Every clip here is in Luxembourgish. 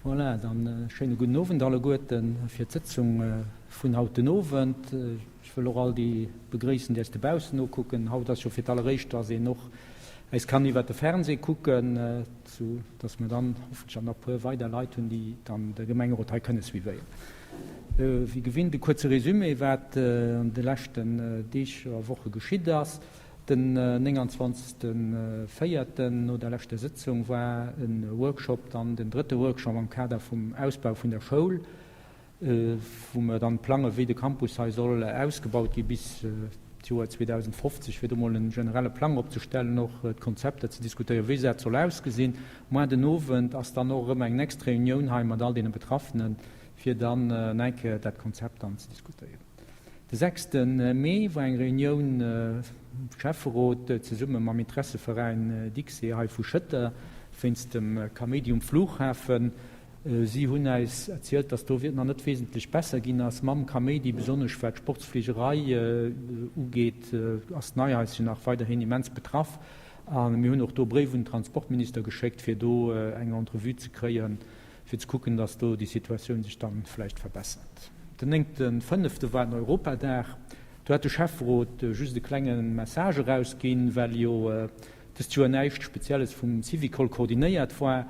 Voilà, dann e schéine gudden Owend alleguerten fir d'Sëtzung vun haut den Owend. Ech wëll och all déi begréissen, déi eis dobaussen nokucken. Haut ass jo fir d'alleréischt, dass een och äis kann iwwert de Fernseh kucken, sou dass mer dann hoffentlech nach e puer weider Leit hunn, déi dann de Gemengerot hei kënne suivéieren. Wéi gewinnt e kuerze Résumé, wat an de leschten Deeg a Woche geschitt ass. Den 29 véierten, no der leschter Sëtzung, war e Workshop, dann den drëtte Workshop am Kader vum Ausbau vun der Schoul, wou mer dann plange wéi de Campus hei soll ausgebaut gi bis d'Joer 2050, fir do mol e generelle Plang opzestellen, och d'Konzepter ze diskutéieren, wéi dat soll ausgesinn. Moar den Owend ass dann och erëm eng nächst Reunioun hei mat all deene Betraffenen, fir dann eng Kéier dat Konzept dann ze diskutéieren. De sechste Mee war eng Reunioun vum Schäfferot zesumme mam Interesseveräin Dixie hei vu Schëtter wéinst dem Kaméidi um Flughafen. Si hunn äis erzielt, dass do nach net wesentlech besser ginn ass mam Kaméidi. Besonnesch wat d'Sportsfligerei ugeet, ass d'Neihaischen nach weiderhin immens betraff. A mir hunn och do e Bréif un den Transportminister geschéckt, fir do eng Entrevue ze kréien. fir ze kucken, dass do déi Situatioun sech dann vläicht verbessert. Den néngte fënnefte war den Europadag. Do hat de Schäfferot just e klenge Message erausginn, well jo dëst Joer näischt Spezielles vum Syvicol koordinéiert war.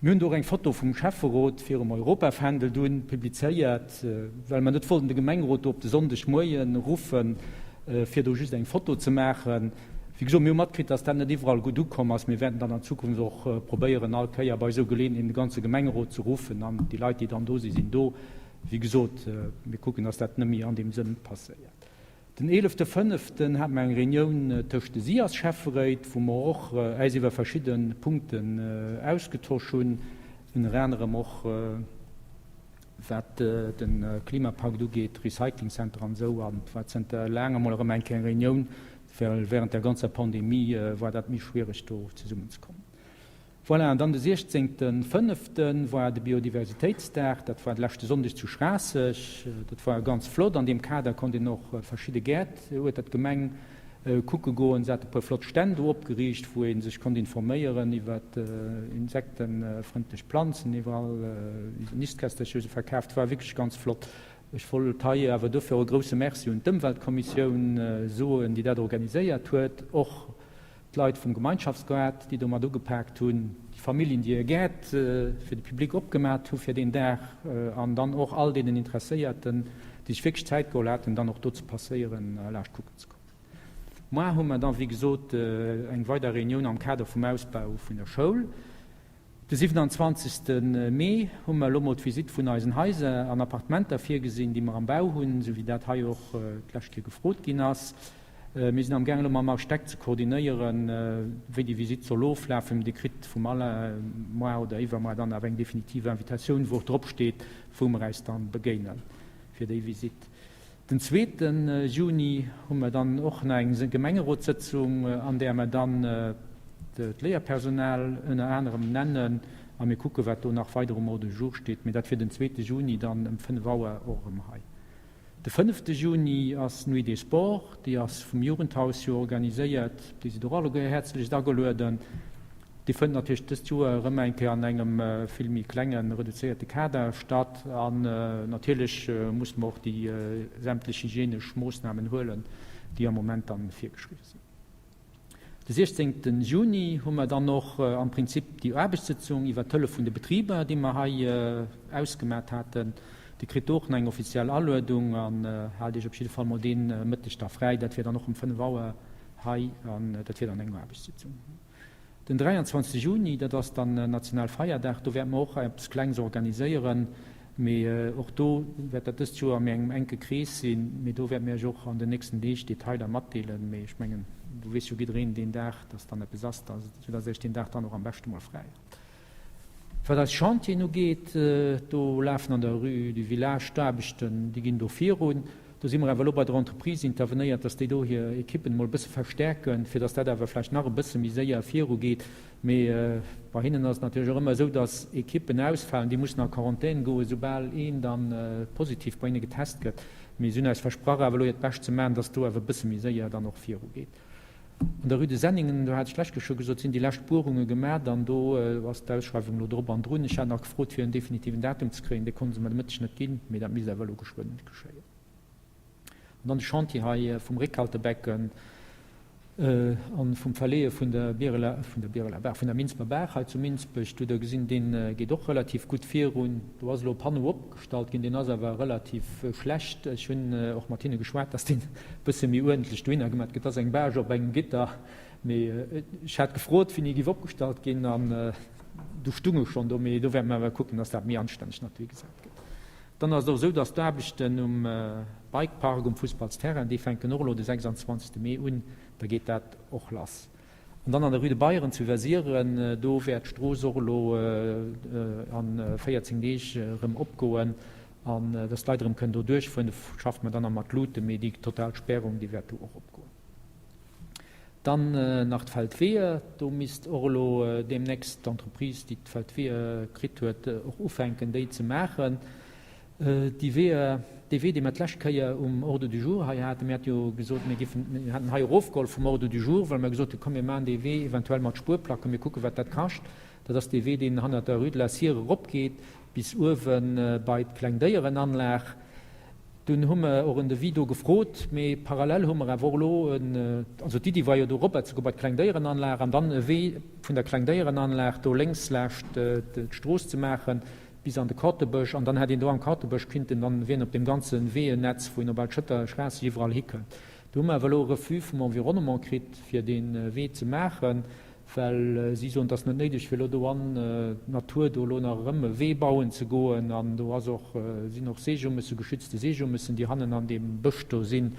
Mir hunn do och eng Foto vum Schäfferot virum Europafändel dunn publizéiert, well mer net wollten de Gemengerot do op de Sonndegmoie ruffen, fir do just eng Foto ze maachen. Wéi gesot, mir hu matkritt, dass dat net iwwerall gutt ukomm ass. Mir wäerten dann an Zukunft och probéieren, all Kéier bei esou Geleeënheeten de ganze Gemengerot ze ruffen an déi Leit, déi dann do sinn, sinn do. Wéi gesot, mir kucken, dass dat net méi an deem Sënn passéiert. Den eelefte fënneften hate mer eng Reunioun tëscht de SIAS-Schäfferéit, wou mer och äis iwwer verschidde Punkten ausgetosch hunn, ënner anerem och, wat de Klimapakt ugeet, Recycling Center an esou, an et war zënter laangem mol erëm eng Kéier eng Reunioun, well während der ganzer Pandemie war dat méi schwiereg do zesummen ze kommen. Voilà, an dann de siechzéngte fënnefte war de Biodiversitéitsdag, dat war de leschte Sonndeg zu Schraasseg. Dat war ganz flott, an deem Kader konnt een och verschidde Gäert ueter d'Gemeng kucke goen. Se hat e puer flott Stänn do opgeriicht, wou ee sech konnt informéieren iwwer insektenfrëndlech Planzen. Iwwerall Nistkästercher hu se verkaaft. War wierklech ganz flott. Ech wollt hei awer dofir och e grousse Merci un d'Ëmweltkommissioun soen, déi dat organiséiert huet, och d'Leit vum Gemeinschaftsgaart, déi do mat ugepaakt hunn, déi Familljen, déi hir Gäert fir de Public opgemat hu fir deen Dag an dann och all deenen Interesséierten, déi sech wierklech Zäit geholl haten, dann och do ze passéieren a laascht kucken ze kommen. Moar hu mer dann, wéi gesot, eng weider Reunioun am Kader vum Ausbau vun der Schoul. De 27. Mee hu mer elo mol d'Visitt vun eisen Haiser an Appartementer virgesinn, déi mer am Bau hunn, esou wéi dat hei och d'lescht Kéier gefrot ginn ass. Mir sinn amgaang elo mam Architekt ze koordinéieren, wéi déi Visitt soll oflafen. Dir kritt vum Alain moar oder iwwermoar dann awer eng definitiv Invitatioun, wou och drop steet, wou mer äis dann begéine fir déi Visitt. Den zweete Juni hu mer dann och nach eng Gemengerotssëtzung, an där mer dann d'Léierpersonal ënner anerem nennen a mir kucke wat do nach weider um Ordre du jour steet. Mee dat wier den zweete Juni dann ëm 5 Auer och erëm hei. De fënnefte Juni ass d'Nuit des Sports, déi ass vum Jugendhaus jo organiséiert. Dir sidd och alleguer häerzlechst agelueden. Déi fënnt natierlech dëst Joer erëm eng Kéier an engem vill méi klengen, reduzéierte Kader statt. An natierlech musse mer och déi sämtlech hygienesch Moossnamen huelen, déi am Moment dann virgeschriwwe sinn. De 16 Juni hu mer dann och am Prinzip déi Aarbechtssëtzung iwwert d'Hëllef vun de Betriber, déi mer hei ausgemat haten. Dir kritt do och nach eng offiziell Aluedung an haalt Iech op jidde Fall mol dee Mëtteg da fräi. Dat wier dann och um 5 Auer hei an dat wier dann eng Aarbechtssitzung. Den 23 Juni, dat ass dann Nationalfeierdag, do wäerte mer och eppes Klengs organiséieren, mee och do wäert dat dëst Joer a méi engem enke Krees sinn. Mee do wäerte mir Iech och an den nächsten Deeg Detailer matdeelen. Mee ech mengen, do weess jo jiddereen deen Dag, dass dann eppes ass, soudass Iech deen Dag dann och am beschte mol fräi hatt. Wat eis Chantieren ugeet, do lafen an der Rue du Village d'Aarbechten, déi ginn do virun. Do si mer awer elo bei der Entreprise intervenéiert, dass déi do hir Ekippen emol e bësse verstärken, fir dass dat awer vläicht nach e bësse méi séier virugeet. Mee bei hinnen ass et natierlech och ëmmer esou, dass Ekippen ausfalen, déi mussen a Quarantän goen, soubal een da positiv bei hinne getest gëtt. Mee si hunn eis versprach, awer elo hiert Bescht ze maachen, dass do awer e bësse méi séier dann och virugeet. An der Rue de Senningen, do hat ech d'lescht Kéier scho gesot, sinn déi lescht Buerunge gemat an do ass d'Ausschreiwung elo drop an drun. Ech hat nach gefrot, fir en definitiven Datum ze kréien, dee konnte se mer de Mëtteg net ginn, mee dat misst awer elo geschwënn geschéien. An dann de Chantier hei vum Réckhaltebecken an vum Verleeë vun der Bireler, vun der Bireler Baach, vun der Minsber Baach hei zu Minsbech. Do hutt Der gesinn, dee geet och relativ gutt virun. Do ass elo e Panneau opgestallt ginn, deen ass awer relativ schlecht. Ech hunn och mat hinne geschwat, dass deen e bësse méi uerdentlech dohinner gemat gëtt. Dat ass eng Bâche op engem Gitter. Mee ech hat gefrot, wéini e géif opgestallt ginn, an du stung e schonn do. Mee do wäerte mer awer kucken, dass dat méi anstänneg nach dohigesat gëtt. Dann ass et och esou, dass d'Aarbechten um Bikepark um Fussballsterrain, déi fänken och elo de 26. Mee un, da geet dat och lass. An dann an der Rue de Bayern zu Iwwersiren, do wäert d'Strooss och elo a 14 Deeg erëm opgoen an dass d'Leit erëm kënnen do duerchfueren. Do schafft mer dann nach mat Luuten, mee déi total Spärung, déi wäert do och opgoen. Dann nach d'Feldweeër, do misst och elo deemnächst d'Entreprise, déi d'Feldweeër kritt huet, och ufänken, déi ze maachen. Déi Weeër, dee Wee, dee mer d'lescht Kéier um Ordre du jour hei haten, mir hate jo gesot, mir géifen, mir haten hei erofgeholl vum Ordre du jour, well mer gesot hunn, komm mir maachen dee Wee eventuell mat Spuerplacken, mir kucken, wat dat kascht. Dat ass dee Wee, deen hannert der Rue de la Cire eropgeet bis uewe bei d'Klengdéierenanlag. Dunn hu mer och en Devis do gefrot, mee parallel hu mer awer och elo en, also d'Iddi war jo do eropper ze goe bei d'Klengdéierenanlag an dann e Wee vun der Klengdéierenanlag do lénks laascht d'Strooss ze maachen bis an de Kortebësch an dann hätt een do am Kortebësch kinnten dann wien op deem ganze Weeënetz, wou een op al Schëtter Schraasseg iwwerall hikënnt. Do hu mer awer elo e Refus vum Environnement kritt fir dee Wee ze maachen. Well si soen, et ass net néideg fir elo do an d'Natur do elo nach erëm e Wee bauen ze goen. An do ass och, sinn och Seejummessen, geschützte Seejummessen, déi hannen an deem Bësch do sinn,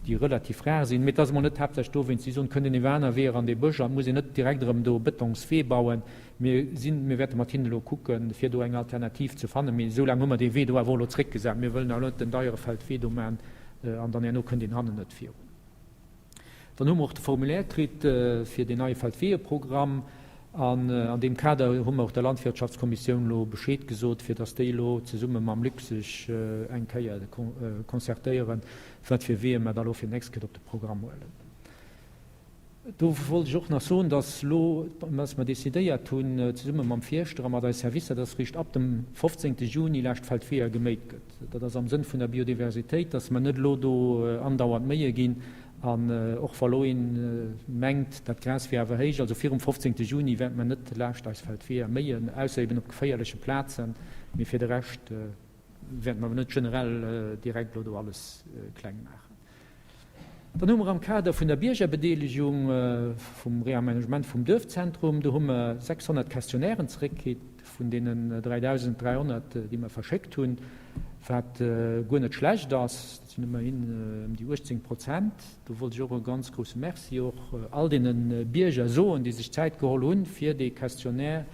déi relativ rar sinn. Mee et ass emol net haaptsächlech dowéinst. Si soen, et kënnt een iwwer aner Weeër an dee Bësch an et muss een net direkt erëm do e Betonswee bauen. Mir sinn, mir wäerte mat hinnen elo kucken, fir do eng Alternativ ze fannen. Mee esou laang hu mer dee Wee do awer och elo zréckgesat. Mir wëllen awer net den deiere Feldwee do maachen an dann herno kënnt een hannen net virun. Dann hu mer och de Formulaire kritt fir deen neie Feldweeëprogramm. An an deem Kader hu mer och der Landwirtschaftskommissioun elo Bescheed gesot, fir datt déi elo zesumme mam Luc sech eng Kéier concertéieren, wat fir Weeë mer da elo fir d'nächst Kéier op de Programm huelen. Do wollt ech och nach soen, datt elo, datt mer decidéiert hunn, zesumme mam Fierschter a mat eis Servicer, datt eréischt ab dem 15. Juni laascht Feldweeër geméit gëtt. Dat ass am Sënn vun der Biodiversitéit, dass mer net elo do andauernd méie ginn. An och wa lo een mengt, dat Gras wier awer héich, also virum 15. Juni wäerte mer net laascht eis Feldweeër méien, ausser eben op geféierleche Plazen. Mee fir de Rescht wäerte mer awer net generell direkt elo do alles kleng maachen. Dann hu mer am Kader vun der Biergerbedeelegung vum Reamenagement vum Duerfzentrum, do hu mer 600 Questionnairen zeréckkritt vun deenen 3.300, déi mer verschéckt hunn, wat guer net schlecht ass. Dat sinn ëmmerhin ëm déi 18 Prozent. Do wollt ech och e ganz grousse Merci och all deene Bierger soen, déi sech Zäit geholl hunn, fir dee Questionnaire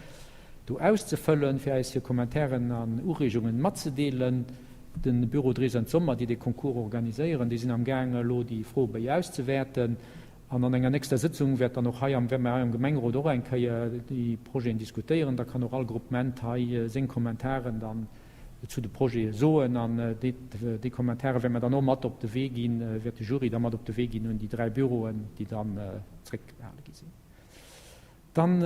do auszefëllen, fir eis hir Kommentairen an Ureegungen matzedeelen. De Büro Dries and Sommer, déi dee Concours organiséieren, déi sinn am gaang elo déi Froebéi auszewäerten. An an enger nächster Sëtzung wäert dann och hei am, wäerte mer hei am Gemengerot och eng Kéier déi Projeten diskutéieren. Da kann och all Groupement hei seng Kommentaren dann zu de Projete soen. An déi, déi Kommentare wäerte mer dann och mat op de Wee ginn, wäert de Jury da mat op de Wee ginn un déi 3 Büroen, déi dann zréckgehale gi sinn. Dann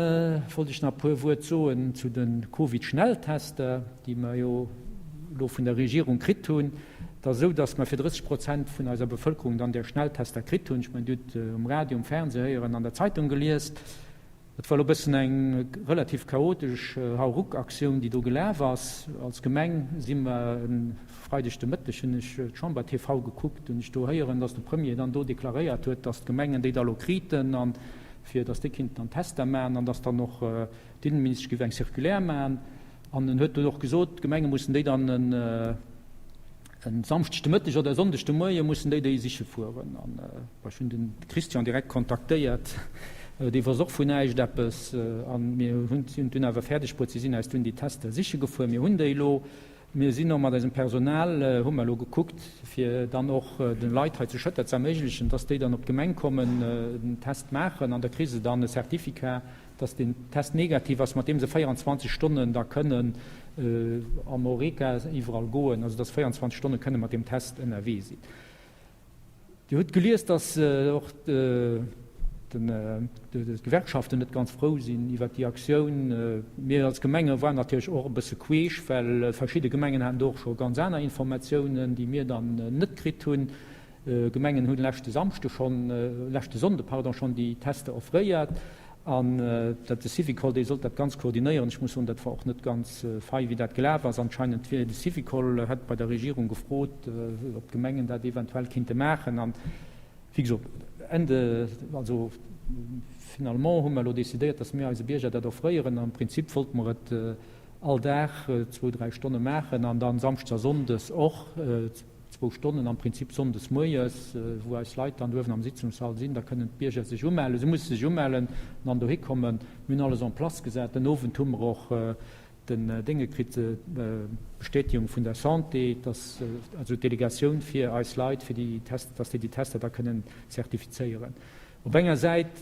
wollt ech nach e puer Wuert soen zu de Covid-Schnelltester, déi mer jo elo vun der Regierung kritt hunn. Et ass esou, dass mer fir 30 Prozent vun eiser Bevëlkerung dann där Schnelltester kritt hunn. Ech mengen, Dir hutt um Radio, um Fernseh héieren, an der Zeitung gelies. Et war elo e bëssen eng relativ chaotesch Hauruck-Aktioun, déi do gelaf ass. Als Gemeng si mer e Freideg de Mëtteg, hunn ech d'Chamber TV gekuckt, hunn ech do héieren, dass de Premier dann do deklaréiert huet, dass d'Gemengen déi da elo kriten an fir datt déi kinnten dann Tester maachen an datt dann och d'Inneministesch géif eng Circulaire maachen. An en huet dunn och gesot, d'Gemenge mussen déi dann e Samschdeg de Mëtteg oder e Sonndeg de Moie mussen déi déi siche fueren. An ech hunn de Christian direkt kontaktéiert, dee wosst och vun näischt eppes. A mir hunn dunn awer fäerdeg bruet, si sinn eis dunn déi Tester siche gefuer. Mir hunn déi elo. Mir sinn och mat eisem Personal, hu mer elo gekuckt, fir dann och de Leit hei zu Schëtter ze erméiglechen, dass déi dann op d'Gemeng kommen, den Test maachen an da kri se dann e Certificat, dass den Test negativ ass, mat deem se 24 Stonnen da kënnen am Horeca iwwerall goen, also dass 24 Stonne kënne mat deem Test ënnerwee sinn. Dir hutt gelies, dass och. d'Gewerkschaften net ganz frou sinn iwwert déi Aktioun. Mir als Gemenge waren natierlech och e bësse queesch, well verschidde Gemengen haten do och scho ganz aner Informatiounen, déi mir dann net kritt hunn. Gemengen hunn leschte Samschde schonn, leschte Sonnde, pardon, schonn déi Tester offréiert. An dat de Syvicol, dee sollt dat ganz koordinéieren. Ech muss soen, dat war och net ganz fei, wéi dat gelaf ass. Anscheinend wier de Syvicol hätt bei der Regierung gefrot, ob d'Gemengen dat eventuell kinnte maachen. An wéi gesot, Ende, also finalement hu mer elo decidéiert, dass mir eise Bierger dat offréieren. Am Prinzip wollte mer et all Dag zwou, dräi Stonne maachen an dann samschdes a sonndes och zwou Stonnen, am Prinzip sonndes moies, wou eis Leit dann uewen am Sitzungssall sinn. Da kënnen d'Bierger sech umellen, se musse sech umellen an dann dohi kommen. Mir hunn alles en place gesat. Den Owend hu mer och den Dénge kritt, d'Bestätigung vun der Santé, dass also d'Delegatioun fir eis Leit, fir déi Test, dass déi déi Tester da kënnen zertifizéieren. Op enger Säit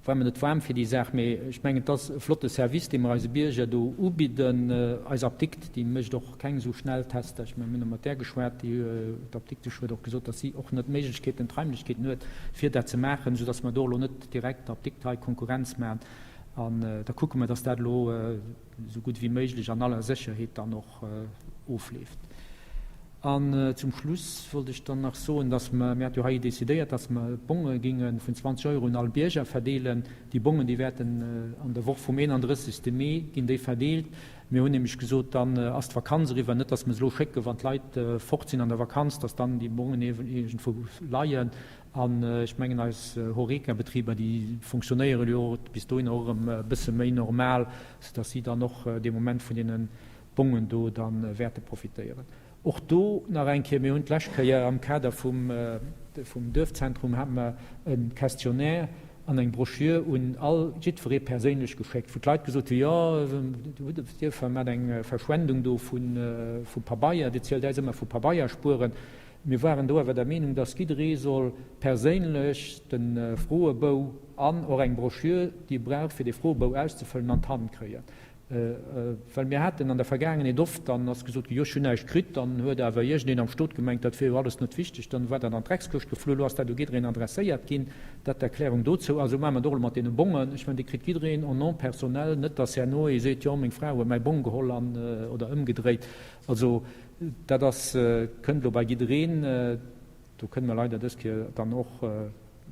war mer net waarm fir déi Saach, mee ech mengen, et ass e flotte Service, dee mer eise Bierger do ubidden. Eis Apdikt, déi mécht och keng esou schnell Tester. Ech mengen, mir hunn och mat där geschwat, déi, d'Apdiktesch huet och gesot, dass si och net d'Méiglechkeeten, d'Raimlechkeeten huet, fir dat ze maachen, soudass mer do elo net direkt der Apdikt hei Konkurrenz maachen. An da kucke mer, dass dat elo esou gutt wéi méiglech an aller Sécherheet dann och ofleeft. An zum Schluss wollt ech dann nach soen, dass mer, mir hate jo hei decidéiert, dass mer Bonge géinge vun 20 Euro un all Bierger verdeelen. Déi Bongen, déi wäerten an der Woch vum 31. Mee ginn déi verdeelt. Mir hunn nämlech gesot, dann ass d'Vakanz eriwwer, net dass mer se elo schécken, wann d'Leit fort sinn an der Vakanz, dass dann déi Bongen iergendwou leien. An ech mengen, eis Horeca-Betriber, déi fonctionnéiere jo bis dohinner och erëm e bësse méi normal, soudass si dann och dee Moment vun deene Bongen do da wäerte profitéieren. Och do nach eng Kéier, Mir hunn d'lescht Kéier am Kader vum Duerfzentrum hate mer e Questionnaire an eng Broschür un all jiddweree perséinlech geschéckt, wou d'Leit gesot hunn, Jo, Dir vermat eng Verschwendung do vu Pabeier, Dir zielt äis ëmmer vu Pabeierspueren. Mir waren do awer der Meenung, dass jidderee soll perséinlech de Froebou an och eng Broschür, déi e brauch, fir dee Froebou auszefëllen, an d'Hand kréien. Well mir haten an der Vergaangenheet oft, dann ass gesot ginn, jo, ech hunn näischt kritt, dann huet awer iergendeen am Stot gemengt, dat wier jo alles net wichteg, dann war dat an d'Dreckskëscht geflu. Elo ass dat u jiddereen adresséiert ginn. Dat d'Erklärung dozou. A sou maache mer et och elo mat deene Bongen. Ech mengen, déi kritt jiddereen en nom personnel, net dass herno ee seet, jo, meng Fra huet mäi Bong geholl an, oder ëmgedréit. Also, Dat ass, kënnt elo bei jiddereen. Do kënne mer leider dës Kéier dann och,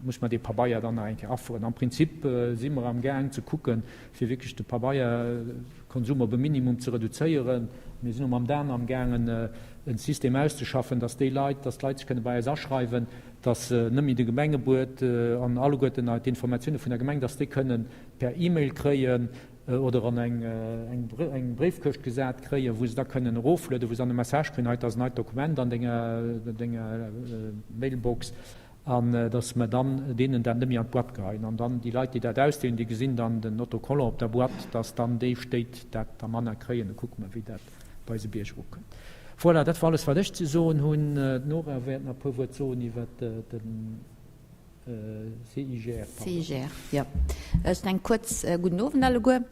muss mer dee Pabeier dann nach eng Kéier aferen. Am Prinzip si mer am Gaang ze kucken, fir wierklech de Pabeierkonsum op e Minimum ze reduzéieren. Mir sinn och mam Dan am gaangen, e System auszeschaffen, dass déi Leit, dass d'Leit sech kënne bei eis aschreiwen, dass se net méi de Gemengebuet an alleguerten d'Informatioune vun der Gemeng, dass déi kënnen per E-Mail kréien, oder an eng Bréifkëscht gesat kréien, wou se da kënnen eroflueden, wou se dann e Message kréien, hei ass en neit Dokument an denger Mailbox, an datt mer dann deenen dat net méi an d'Boîte geheien. An dann déi Leit, déi dat ausdeelen, déi gesinn dann den Autocollant op der Boîte, datt dann déi Stéit dat da manner kréien. Da kucke mer, wéi dat bei eise Bierger ukënnt. Voilà, dat war alles, wat ech ze soen hunn. D'Nora wäert nach e puer Wuert soen iwwert den. CIGR, pardon. CIGR, jo. Ech eng kuerz, gudden Owend alleguer.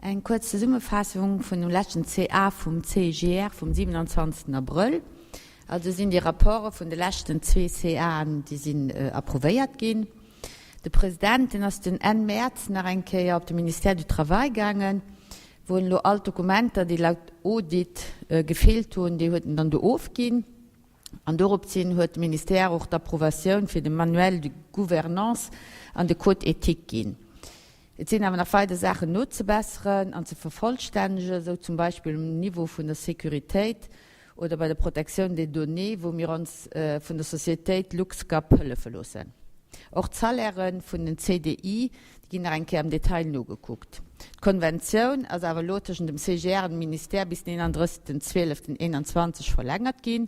Eng kuerz Zesummefaassung vun dem leschten CA vum CIGR vum 27. Abrëll. Also sinn déi Rapporte vun de leschten zwee CAen, déi sinn approuvéiert ginn. De President, deen ass den Enn Mäerz nach eng Kéier op de Ministère du Travail gaangen, wou en elo all d'Dokumenter, déi laut Audit gefeelt hunn, déi huet en dann do ofginn. An doropshin huet de Ministère och d'Approvatioun fir de Manuel de gouvernance an de Code éthique ginn. Et sinn awer nach weider Saachen nozebesseren an ze vervollstännegen, esou zum Beispill um Niveau vun der Sécuritéit oder bei der Protektioun des données, wou mir ons vun der Sociétéit LuxGap hëllefe loossen. Och d'Salairë vun den CDI, déi ginn nach eng Kéier am Detail nogekuckt. D'Konventioun ass awer elo tëschent dem CGR an dem Ministère bis den 31.12.21 verlängert ginn,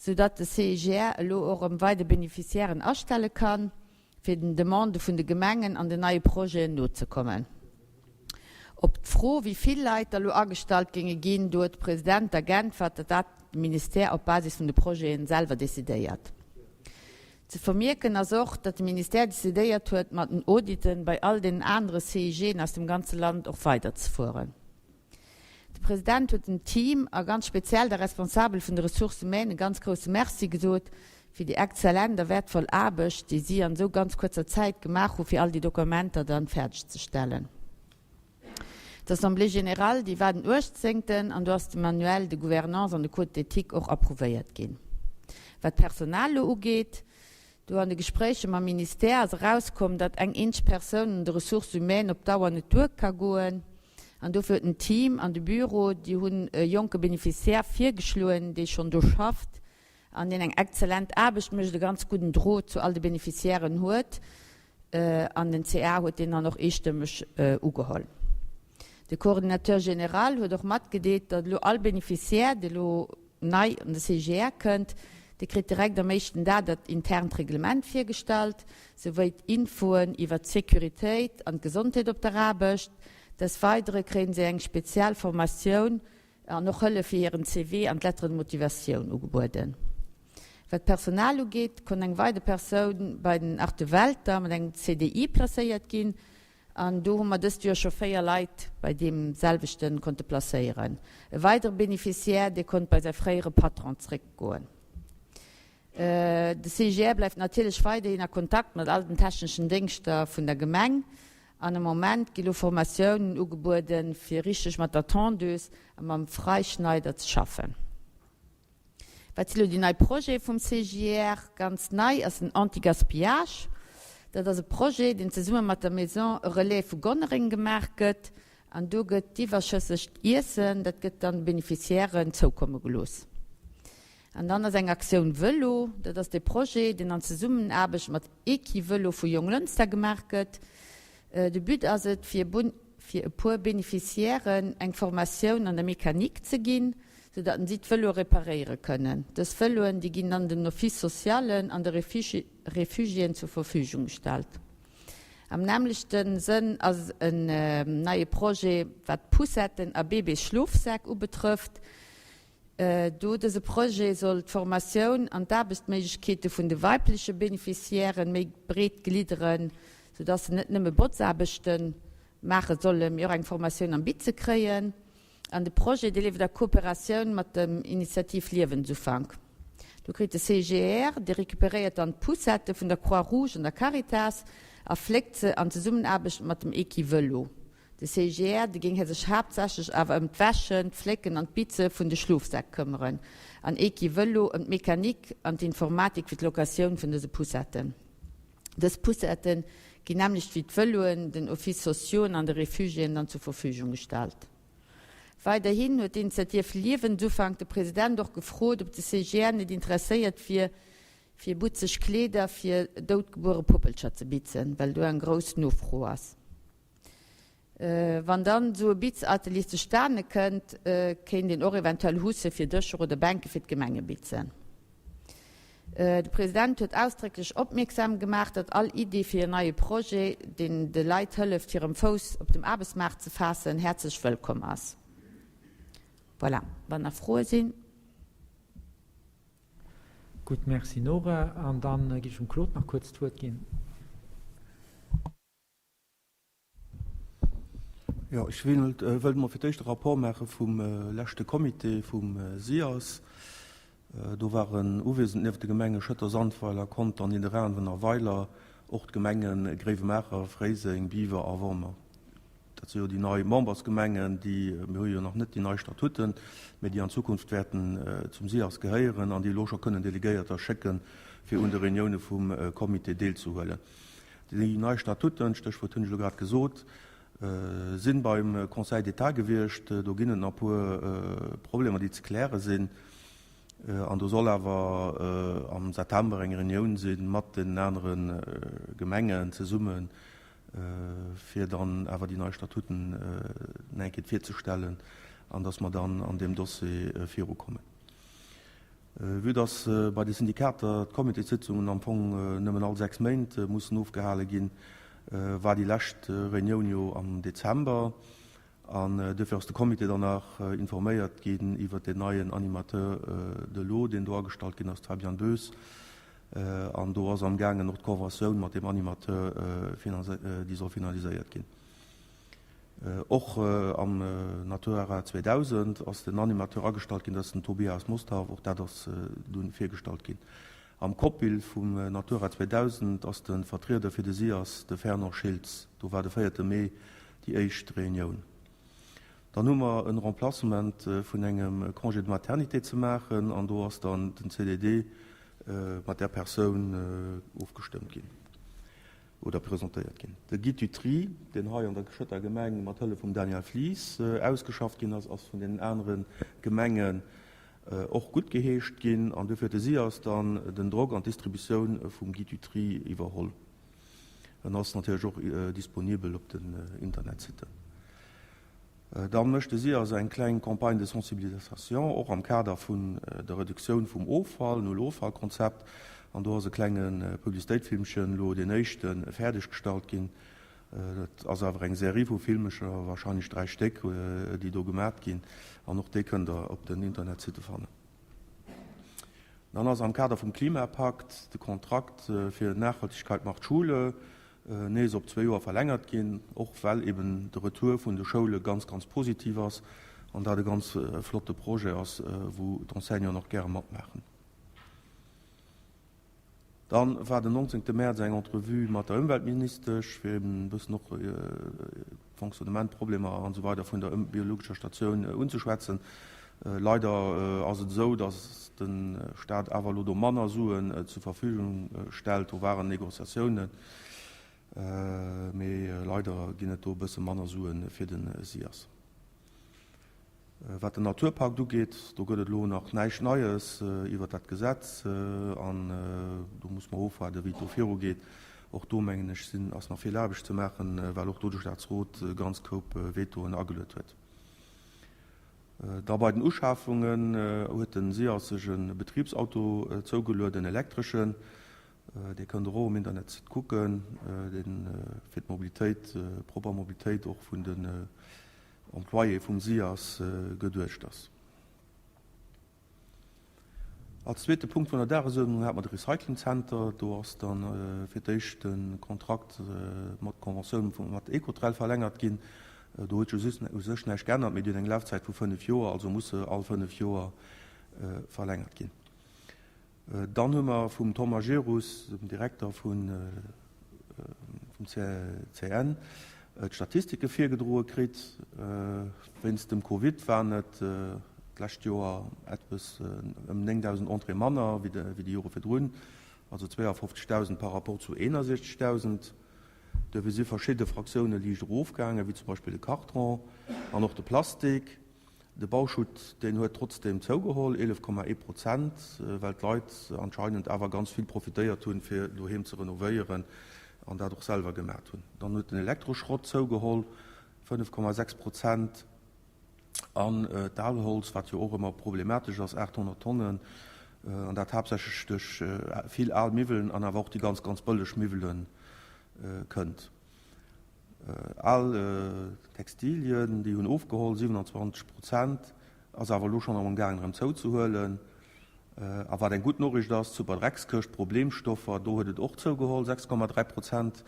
soudatt de CIGR elo och erëm weider Beneficiairen astelle kann, fir den Demandë vun de Gemengen an den neie Projeten nozekommen. Op d'Fro, wéi vill Leit da lo agestallt géinge ginn, do huet de President da geäntwert, datt dat de Ministère op Basis vun de Projete selwer decidéiert. Ze vermierken ass och, datt de Ministère decidéiert huet, mat den Auditen bei all deenen anere CIGen aus dem ganze Land och weiderzefueren. De President huet dem Team a ganz speziell der Responsabel vun de Ressources humaines e ganz grousse Merci gesot. Fir déi exzellent a wäertvoll Aarbecht, déi si an esou ganz kuerzer Zäit gemaach hu fir all déi Dokumenter dann fäerdeg ze stellen. D'Assemblée générale, déi war den 18. An do ass de Manuel de gouvernance an de Code d'éthique och approuvéiert ginn. Wat d'Personal elo ugeet, do an de Gespréicher mam Ministère ass erauskomm, datt eng eenzeg Persoun un de Ressources humaines op Dauer net duer ka goen. An dofir huet den Team an de Büro, déi hunn e jonke Bénéficiaire virgeschloen, dee schonn do schafft, an deen eng exzellent Aarbecht mécht, e ganz gudden Drot zu all de Beneficiairen huet, an den CA huet deen dann och eestëmmeg ugeholl. De Coordinateur général huet och matgedeelt, datt elo all Beneficiaire, dee elo nei an de CGR kënnt, dee kritt direkt am éischten Dag dat internt Reglement virgestallt, souwéi d'Infoen iwwert d'Sécuritéit an d'Gesondheet op der Aarbecht. Des Weidere kréien si eng speziell Formatioun An och Hëllef fir hiren CV an d'Lettre de motivation ugebueden. Wat d'Personal ugeet, konnt eng weider Persoun bei den Arthur Welter mat engem CDI placéiert ginn. An do hu mer dëst Joer scho 4 Leit bei deem selwechte konnte placéieren. E weidere Beneficiaire, dee konnt bei säi fréiere Patron zréckgoen. De CIGR bleift natierlech weiderhin a Kontakt mat all den techneschen Déngschter vun der Gemeng an am Moment gi lo Formatiounen ugebueden, fir richteg mat der Tondeuse a mam Freischneider ze schaffen. Wat si lo déi nei Projete vum CIGR? Ganz nei ass den Anti-Gaspillage. Dat ass e Projet, deen zesumme mat der Maison Relais vu Gonnereng gemaach gëtt an do gëtt d'iwwerschëssegt Iessen, dat gëtt dann de Beneficiairen zoukomme gelooss. An dann ass eng Aktioun Vëlo, dat ass dee Projet, deen an Zesummenaarbecht mat Equivëlo vu Jonglënster gemaach gëtt. De But ass et, fir fir e puer Beneficiairen eng Formatioun an der Mechanik ze ginn, sou datt si d'Vëloe reparéiere kënnen. Dës Vëloen, déi ginn dann den Office socialen an de Refugiéen zur Verfügung gestallt. Am nämmlechte Sënn ass en neie Projet, wat Poussetten a Bébésschlofsäck ubetrëfft. Do dëse Projet soll d'Formatioun an d'Aarbechtsméiglechkeete vun de weibleche Beneficiairen méi breet glidderen, sou dass se net nëmme Botzaarbechte maache sollen, mee och eng Formatioun am Bitze kréien. An de Projet, dee leeft a Kooperatioun mat dem Initiativ Liewensufank. Do kritt de CGR, dee recuperéiert dann d'Poussette vun der Croix-Rouge an der Caritas a fléckt se an Zesummenaarbecht mat dem Equivëlo. De CIGR, dee géing sech haaptsächlech awer ëm d'Wäschen, d'Flécken an d'Bitze vun de Schlofsäck këmmeren, an Equivëlo ëm d'Mechanik an d'Informatik fir d'Locatioun vun dëse Poussetten. Dës Poussette ginn nämmlecht wéi d'Vëloen den Offices sociauxen an de Refugiéen dann zur Verfügung gestallt. Weiderhin huet d'Initiativ Liewensufank de President och gefrot, ob de CIGR net interesséiert wier, fir butzeg Kleeder fir doutgebuere Puppelcher ze bitzen, well do eng grouss Nofro ass. Wann dann esou e Bitzatelier zustane kënnt, kéint een och eventuell Husse fir Dëscher oder Bänke fir d'Gemenge bitzen. De President huet ausdrécklech opmierksam gemaach, datt all Idee fir en neie Projet, deen de Leit hëlleft hirem Fouss op dem Aarbechtsmaart ze faassen, häerzlech wëllkomm ass. Voilà, wann nach Froe sinn. Gutt, Merci Nora. An da géif ech dem Claude nach kuerz d'Wuert ginn. Jo, ech wéilt emol fir d'éischt e Rapport maache vum leschte Comité vum SIAS. Do waren uwiesend nieft de Gemenge Schëtter, Sandweiler, Conter, Nidderaanwen a Weiler och d'Gemenge Gréiwemaacher, Fréiseng, Biwer a Wormer. Dat si jo déi nei Membersgemengen, déi, mir hu jo nach net déi nei Statuten, mä déi an Zukunft wäerten zum SIAS gehéieren an déi elo scho kënnen Delegéierter schécken, fir un de Reunioune vum Comité deelzehuelen. Déi nei Statuten, Stéchwuert hunn ech elo grad gesot, si beim Conseil d'État gewiescht. Do ginn et nach e puer Problemer, déi ze kläre sinn. An do soll awer am September eng Reunioun si mat den anere Gemengen zesummen, fir dann awer déi nei Statuten nach eng Kéier virzestellen an datt mer dann an deem Dossier virukommen. Vue dass bei de Syndikater d'Comitéssitzungen am Fong nëmmen all 6 Méint mussen ofgehale ginn, war déi lescht Reunioun jo am Dezember. An duerfir ass de Comité dann nach informéiert ginn iwwert deen neien Animateur de lot, deen do agestallt ginn ass, de Fabian Boes. An do ass amgaangen och d'Conventioun mat deem Animateur, déi soll finaliséiert ginn. Och am Natura 2000 ass den Animateur agestallt ginn, dat ass den Tobias Mosthaf. Och dat ass dunn virgestallt ginn. Am COPIL vum Natura 2000 ass de Vertrieder fir de SIAS de Fernand Schiltz. Do war de véierte Mee déi éischt Reunioun. Dann hu mer en Remplacement vun engem Congé de maternité ze maachen an do ass dann den CDD mat där Persoun ofgestëmmt ginn oder presentéiert ginn. De Guide du Tri, deen hei an der Schëtter Gemeng mat Hëllef vum Daniel Flies ausgeschafft ginn ass, ass vun deenen anere Gemengen och guttgeheescht ginn an duerfir huet de SIAS dann den Drock an d'Distributioun vum Guide du Tri iwwerholl. En ass natierlech och disponibel op den Internetsitten. Da mécht de SIAS eng kleng Campagne de sensibilisation, och am Kader vun der Reduktioun vum Offall, Null-Offall-Konzept. An do ass e klenge Publicitéitfilmchen, elo deen éischte, fäerdeggestallt ginn. Dat ass awer eng Serie vu Filmecher, wahrscheinlech 3 Stéck, déi do gemat ginn. An och déi kënnt Der op den Internetsitte fannen. Dann ass am Kader vum Klimapakt de Kontrakt fir Nachhaltigkeit macht Schule nees op zwee Joer verlängert ginn, och well eben de Retour vun de Schoule ganz, ganz positiv ass an dat e ganz flotte Projet ass, wou d'Enseignanten och gäre matmaachen. Dann war den 19 Mäerz eng Entrevue mat der Ëmweltministesch, fir eben e bëssen och d'Fonctionnement, d'Problemer an esou weider vun der biologescher Statioun unzeschwätzen. Leider ass et esou, datt de Staat awer elo do manner Suen zur Verfügung stellt. Do waren Negociatiounen, mee leider ginn et do e bësse manner Sue fir de SIAS. Wat den Naturpakt ugeet, do gëtt et elo nach näischt Neies iwwert dat Gesetz an do muss mer ofwaarden, wéi et do virugeet. Och do, mengen ech, sinn, ass nach vill Aarbecht ze maachen, well och do de Statsrot e ganz Koup Vetoen ageluet huet. Da bei den Uschafungen huet de SIAS sech e Betribsauto zougeluet, en elektreschen. Dee kënnt Der och um Internetsite kucken, dee fir d'Mobilitéit, propper Mobilitéit och vun de Employé vum SIAS geduecht ass. Als zweete Punkt vun der Dagesuerdnung hate mer de Recyclingcenter. Do ass da fir d'éischt de Kontrakt mat d'Conventioun mat Ecotrel verlängert ginn. Do huet sech u sech näischt geännert, mee déi huet eng Lafzäit vu 5 Joer, also muss se all 5 Joer verlängert ginn. Dann hu mer vum Tom Majerus, dem Direkter vum CN, d'Statistike virgedroe kritt. Wéinst dem Covid waren et d'lescht Joer eppes ëm 9.000 Entréeë manner wéi déi Jore virdrun, also 52.000 par rapport zu 61.000. Duerfir si verschidde Fraktioune liicht erofgaangen, wéi zum Beispill de Karton an och de Plastik. De Bauschutt, deen huet trotzdeem zougeholl, 11,1 Prozent, well d'Leit anscheinend awer ganz vill profitéiert hunn, fir doheem ze renovéieren an dat och selwer gemat hunn. Dann huet den Elektroschrott zougeholl, 5,6 Prozent, an d'Alholz, wat jo och ëmmer problematesch ass, 800 Tonnen, an dat haaptsächlech duerch vill al Miwwelen an awer och déi ganz, ganz bëlleg Miwwele kënnt. Al Textilien, déi hunn ofgeholl, 27 Prozent, ass awer elo schonn am gaangen erëm zouzehuelen. A wat eng gutt Noriicht ass, d'Superdreckskëscht, Problemstoffer, do huet et och zougeholl, 6,3 Prozent,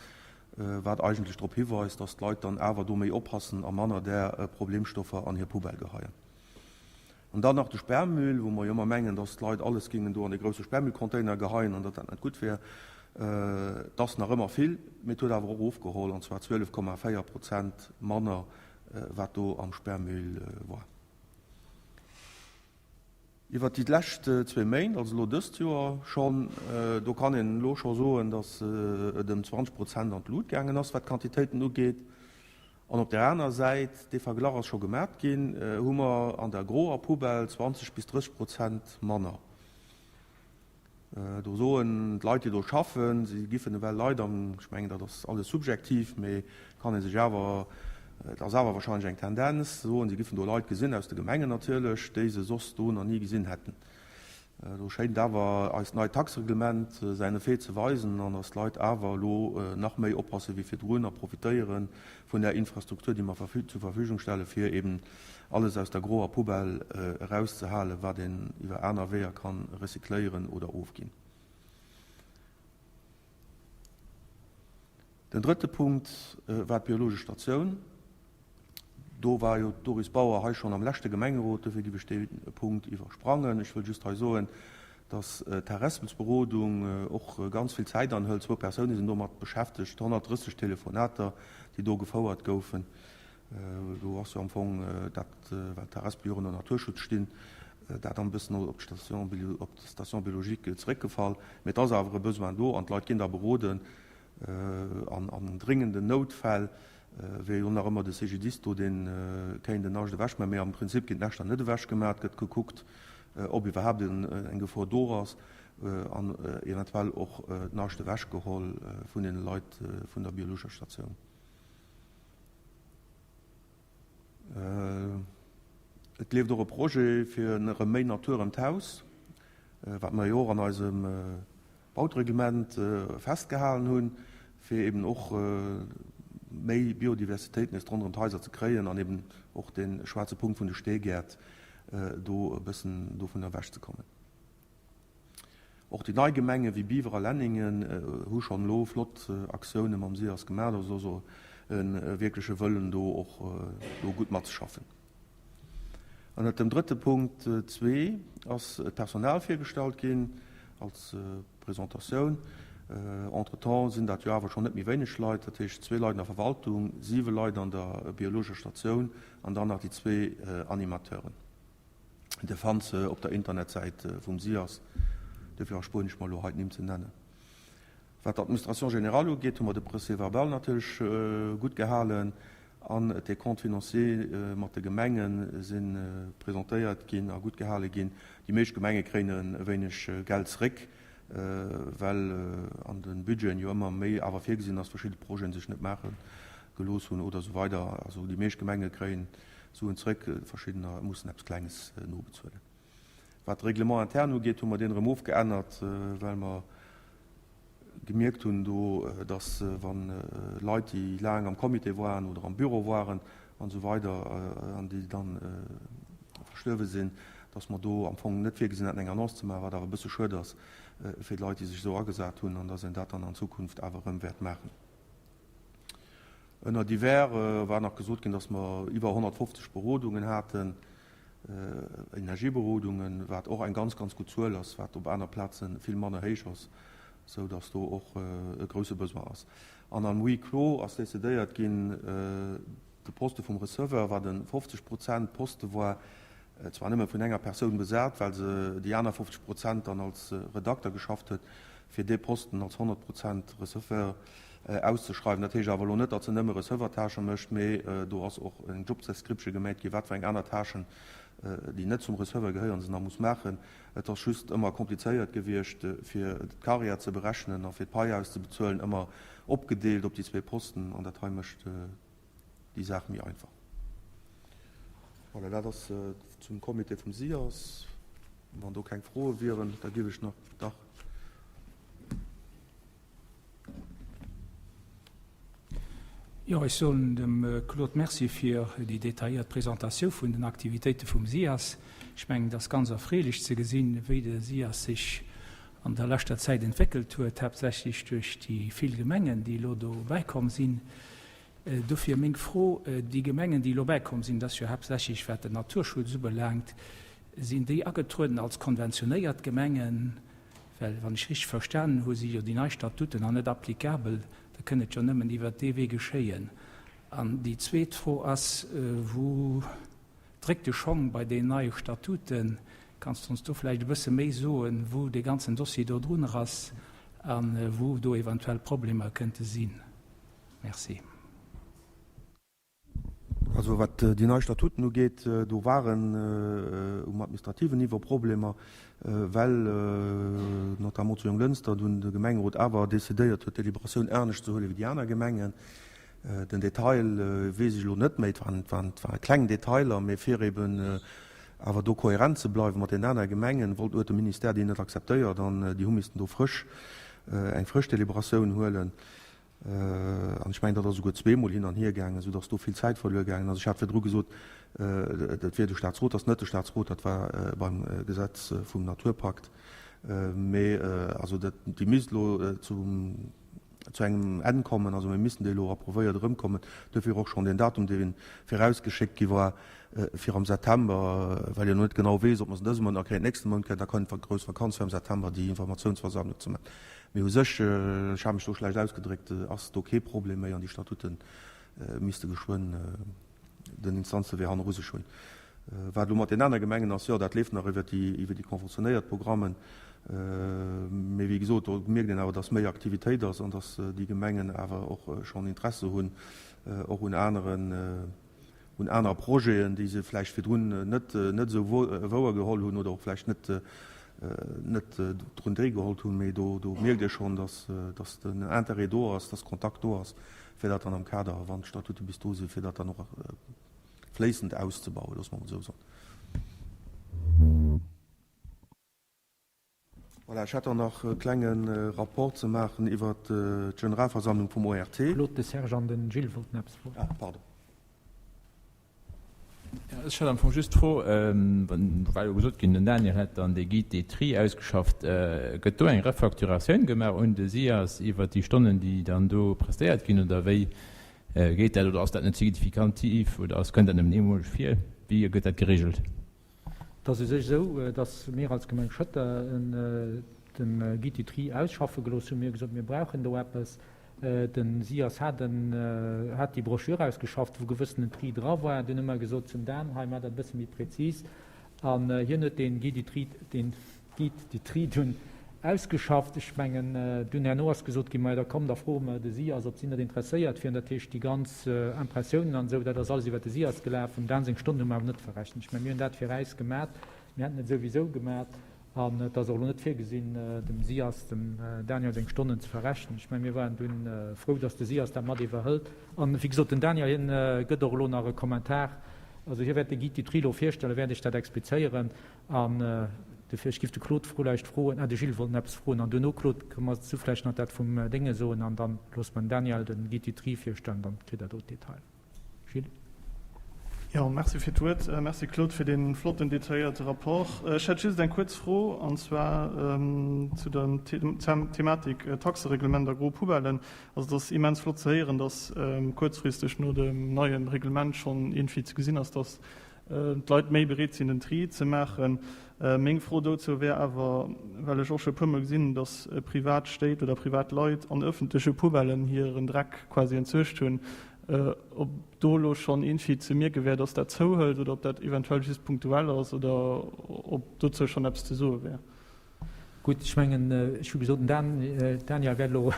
wat eigentlech drop hiweist, datt d'Leit dann awer do méi oppassen a manner där Problemstoffer an hir Poubelle geheien. An dann nach de Sperrmüll, wou mer jo ëmmer mengen, dass d'Leit alles géingen do an dee grousse Sperrmüllcontainer geheien an datt dat net gutt wär. Et ass nach ëmmer vill, mee et huet awer och ofgeholl, an zwar 12,4 Prozent manner, wat do am Sperrmüll war. Iwwert déi lescht zwee Méint, also elo dëst Joer schonn, do kann een elo scho soen, dass et ëm 20 Prozent an d'Lut gaangen ass, wat d'Quantitéiten ugeet. An op där aner Säit, dee Verglach ass scho gemat ginn, hu mer an der groer Poubelle 20 bis 30 Prozent manner. Do soen d'Leit, déi do schaffen, si giffen ewell Leit am, ech mengen, dat ass alles subjektiv, mee kann ee sech awer, et ass awer wahrscheinlech eng Tendenz, soen, si giffen do Leit gesinn, aus de Gemengen natierlech, déi se soss do nach ni gesinn hätten. Do schéint awer eist neit Taxereglement säin Effet ze weisen an datt d'Leit awer elo nach méi oppasse wéi virdrun a profitéiere vun där Infrastruktur, déi mer zur Verfügung stelle fir eben alles aus der groer Poubelle erauszehalen, wat een iwwer aner Weeër ka recycléieren oder ofginn. Den drëtte Punkt war d'biologesch Statioun. Do war jo d'Doris Bauer hei schonn am leschte Gemengerot, dofir giff ech dee Punkt iwwersprangen. Ech wëll just hei soen, Dass d'Harespelsberodung och ganz vill Zäit anhëlt, zwou Persoune sinn domat beschäftegt, 130 Telefonater, déi do gefouert goufen. Do ass jo am Fong dat, well d'Harespele jo och ënner Naturschutz stinn, dat an e bëssen op d'Station biologique zeréckgefall. Mee et ass awer e Besoin do an d'Leit ginn da beroden an dringenden Noutfäll wier jo nach ëmmer de CGDIS do, dee kéint en Nascht ewechmaachen. Mee am Prinzip ginn d'Näschter net ewechgemaach, et gëtt gekuckt, ob iwwerhaapt eng Gefor do ass an eventuell och d'Nascht ewechgeholl vun deene Leit vun der biologescher Statioun. Et leeft och e Projet fir erëm méi Natur ëm d'Haus, wat mer jo och an eisem Bautereglement festgehalen hunn, fir eben och méi Biodiversitéit nees ronderëm d'Haiser ze kréien an eben och dee schwaarze Punkt vun de Steegäert do e bëssen dovun ewechzekommen. Och déi nei Gemenge wéi Biwer a Lenningen hu schonn elo flott Aktioune mam SIAS gemaach. Do ass also e wierkleche Wëllen do, och do gutt matzeschaffen. Ënnert dem drëtte Punkt zwee ass d'Personal virgestallt ginn als Presentatioun. Entretemps sinn dat jo awer schonn net méi wéineg Leit, dat heescht zwee Leit an der Verwaltung, siwe Leit an der biologescher Statioun an dann nach déi zwee Animateuren. Dir fannt se op der Internetsäit vum SIAS, duerfir erspueren ech mer elo hei d'Nimm ze nennen. Wat d'Administration générale ugeet, hu mer de Procès-verbal natierlech gutt gehalen an d'Décomptes financiers mat de Gemenge si presentéiert ginn a gutt gehale ginn. Déi meescht Gemenge kréien e wéineg Geld zeréck, well an de Budgeten jo ëmmer méi awer virgesinn ass, verschidde Projeten sech net maache gelooss hunn oder esou weider. Also déi meescht Gemenge kréien Suen zréck, verschiddener mussen eppes Klenges nobezuelen. Wat de Règlement interne ugeet, hu mer deen erëm ofgeännert, well mer gemierkt hunn do, dass wa Leit, déi laang am Comité waren oder am Büro waren an esou weider an déi dann verstuerwe sinn, dass mer do am Fong net virgesinn haten, eng Annonce ze maachen, wat awer e bësse schued ass fir d'Leit, déi sech esou agesat hunn, an dass een dat dann an Zukunft awer erëm wäert maachen. Ënner divers war nach gesot ginn, dass mer iwwer 150 Berodungen haten, Energieberodungen, wat och eng ganz, ganz gutt Zuel ass, wat op aner Plaze vill manner héich ass, sou dass do och e grouse Besoin ass. An am Huis clos ass decidéiert ginn, de Poste vum Receveur, wat e 50 Prozent Poste war, zwar nëmme vun enger Persoun besat, well se déi aner 50 Prozent dann als Redakter geschafft huet, fir dee Posten als 100 Prozent Receveur auszeschreiwen. Dat heescht awer elo net, datt se nëmme Receveur-Tâchë mécht, mee do ass och eng Jobdescription geméit ginn, wat fir eng aner Tâchen, déi net zum Receveur gehéieren, se nach muss maachen. Et ass just ëmmer komplizéiert gewiescht, fir d'Carrière ze berechnen a fir d'Pai auszebezuelen, ëmmer opgedeelt op déi zwee Posten, an dat hei mécht déi Saach méi einfach. Voilà, dat ass zum Comité vum SIAS. Wann do keng Froe wieren, da géif ech nach, dach. Jo, ech soen dem Claude Merci fir déi detailléiert Presentatioun vun den Aktivitéite vum SIAS. Ech mengen, et ass ganz erfreelech ze gesinn, wéi de SIAS sech an der leschter Zäit entwéckelt huet, haaptsächlech duerch déi vill Gemengen, déi elo do bäikomm sinn. Dofir meng Fro, Déi Gemengen, déi elo bäikomm sinn, dat ass jo haaptsächlech wat den Naturschutz ubelaangt, sinn déi agetrueden als konventionéiert Gemengen? Well, wann ech richteg verstanen hu, si jo déi nei Statuten nach net applicabel, da kënn et jo nëmmen iwwert dee Wee geschéien. An déi zweet Fro ass, Wou dréckt de Schong bei deenen neie Statuten? Kanns de ons do vläicht e bësse méi soen, wou dee ganzen Dossier do drunner ass a wou do eventuell Problemer kënnte sinn? Merci. Also wat déi nei Statuten ugeet, do waren um administrativen Niveau Problemer, well notamment zu Jonglënster dunn de Gemengerot awer decidéiert huet, d'Deliberatioun anescht ze huele wéi déi aner Gemengen. Den Detail weess ech elo net méi, et waren kleng Detailer, mee fir eben awer do kohärent ze bleiwe mat den aner Gemengen, wollt huet de Ministère déi net akzeptéiert an déi hu missten do frësch eng frësch Deliberatioun huelen. An ech mengen, dat ass esouguer zweemol hin an hier gaangen, esou datt do vill Zäit verluer gaangen ass. Ech hat virdru gesot, dat wier de Statsrot. Dat ass net de Statsrot, dat war beim Gesetz vum Naturpakt. Mee also dat, déi misst elo zum. Zu engem Enn kommen. Also mir missten déi elo approuvéiert erëmkommen. Duerfir och schonn deen Datum, dee virausgeschéckt gi war fir am September, well een elo net genau weess, ob mer se dëse Mount nach kréien, nächste Mount kréien. Da kënnt d'grouss Vakanz, fir am September déi Informatiounsversammlung ze maachen. Mee u sech, ech hat mech do schlecht ausgedréckt, ass do kee Problem méi an déi Statute misste geschwënn den Instanzewee hanneru sech hunn. Wat elo mat den anere Gemengen ass, jo, dat leeft nach iwwer déi, iwwer déi conventionéiert Programmen. Mee wéi gesot, do mierkt een awer, dass méi Aktivitéit ass an dass déi Gemengen awer och schonn Interesse hunn, och un aneren, un aner Projeten, déi se vläicht virdrun net, net esou wouergeholl hunn oder och vläicht net, net drun deelgeholl hunn. Mee do, do mierkt ee schonn, dass, dass den Interêt do ass, dass Kontakt do ass, fir dat dann am Kader, wann d'Statute bis do sinn, fir dat dann och fléissend auszebauen, loosse mer emol esou soen. Voilà, ech hätt dann nach e klenge Rapport ze maachen iwwert d'Generalversammlung vum ORT. Claude, de Serge an den Gilles wollten eppes froen. Ah, pardon. Ja, ech hat am Fong just d'Fro, war jo gesot ginn, den Daniel hätt dann dee Guide des Tri ausgeschafft. Gëtt do eng Refacturatioun gemaach un de SIAS iwwert déi Stonnen, déi dann do prestéiert ginn, oder wéi geet dat? Oder ass dat net signifikantiv oder ass, kënnt dat nëmmen eemoleg vir? Wéi gëtt dat geregelt? Et ass u sech esou, datt mir als Gemeng Schëtter de Guide du Tri ausschaffe gelooss hunn. Mir hu gesot, mir brauchen do eppes. De SIAS hat en, hat déi Broschür ausgeschafft, wou gewëssenen Tri dra war. Dunn hu mer gesot zum Dan, hei, maach dat e bësse méi präzis. An hien huet dee Guide du Tri, deen Guide du Tri dunn ausgeschafft. Ech mengen, dunn herno ass gesot ginn, majo da komm, da froe mer de SIAS, ob si net interesséiert wieren. Dat heescht, déi ganz Impressiounen an esou, dat ass alles iwwert de SIAS gelaf. Dem Dan seng Stonnen hu mer awer net verrechent. Ech mengen, mir hunn dat fir äis gemat. Mir hätten et souwisou gemat. An et ass och elo net virgesinn, dem SIAS, dem Daniel seng Stonnen ze verrechnen. Ech mengen, mir waren dunn frou, dass de SIAS dat mat iwwerhëlt. An, wéi gesot, den Daniel, hien gëtt och elo nach e Kommentar, also hie wäert de Guide du Tri elo virstellen, wäert Iech dat explizéieren. An dofir, ech giff de Claude vläicht froen, ah, de Gilles wollt nach eppes froen. An duerno, Claude, kënne mer du vläicht nach dat vum Dénge soen an dann loosse mer den Daniel de Guide du Tri virstellen, dann kritt Der do d'Detailer. Gilles. Jo, merci fir d'Wuert. Merci Claude fir dee flotten detailléierte Rapport. Ech hätt just eng kuerz Fro, an zwar zu der Thematik Taxereglement a gro Poubellen. Also et ass immens flott ze héieren, datt kuerzfristeg no dem neie Reglement schonn iergendwéi ze gesinn ass, datt d'Leit méi bereet sinn den Tri ze maachen. Meng Fro dozou wär awer, well ech och scho e puermol gesinn hunn, datt privat Stéit oder privat Leit an ëffentleche Poubellen hiren Dreck quasi entsuergt hunn, ob do elo schonn iergendwéi ze mierke wär, datt dat zouhëlt oder ob dat eventuell just punktuell ass oder ob dozou schonn eppes ze soe wär. Gutt, ech mengen, ech hu gesot, den Dan, Daniel wäert elo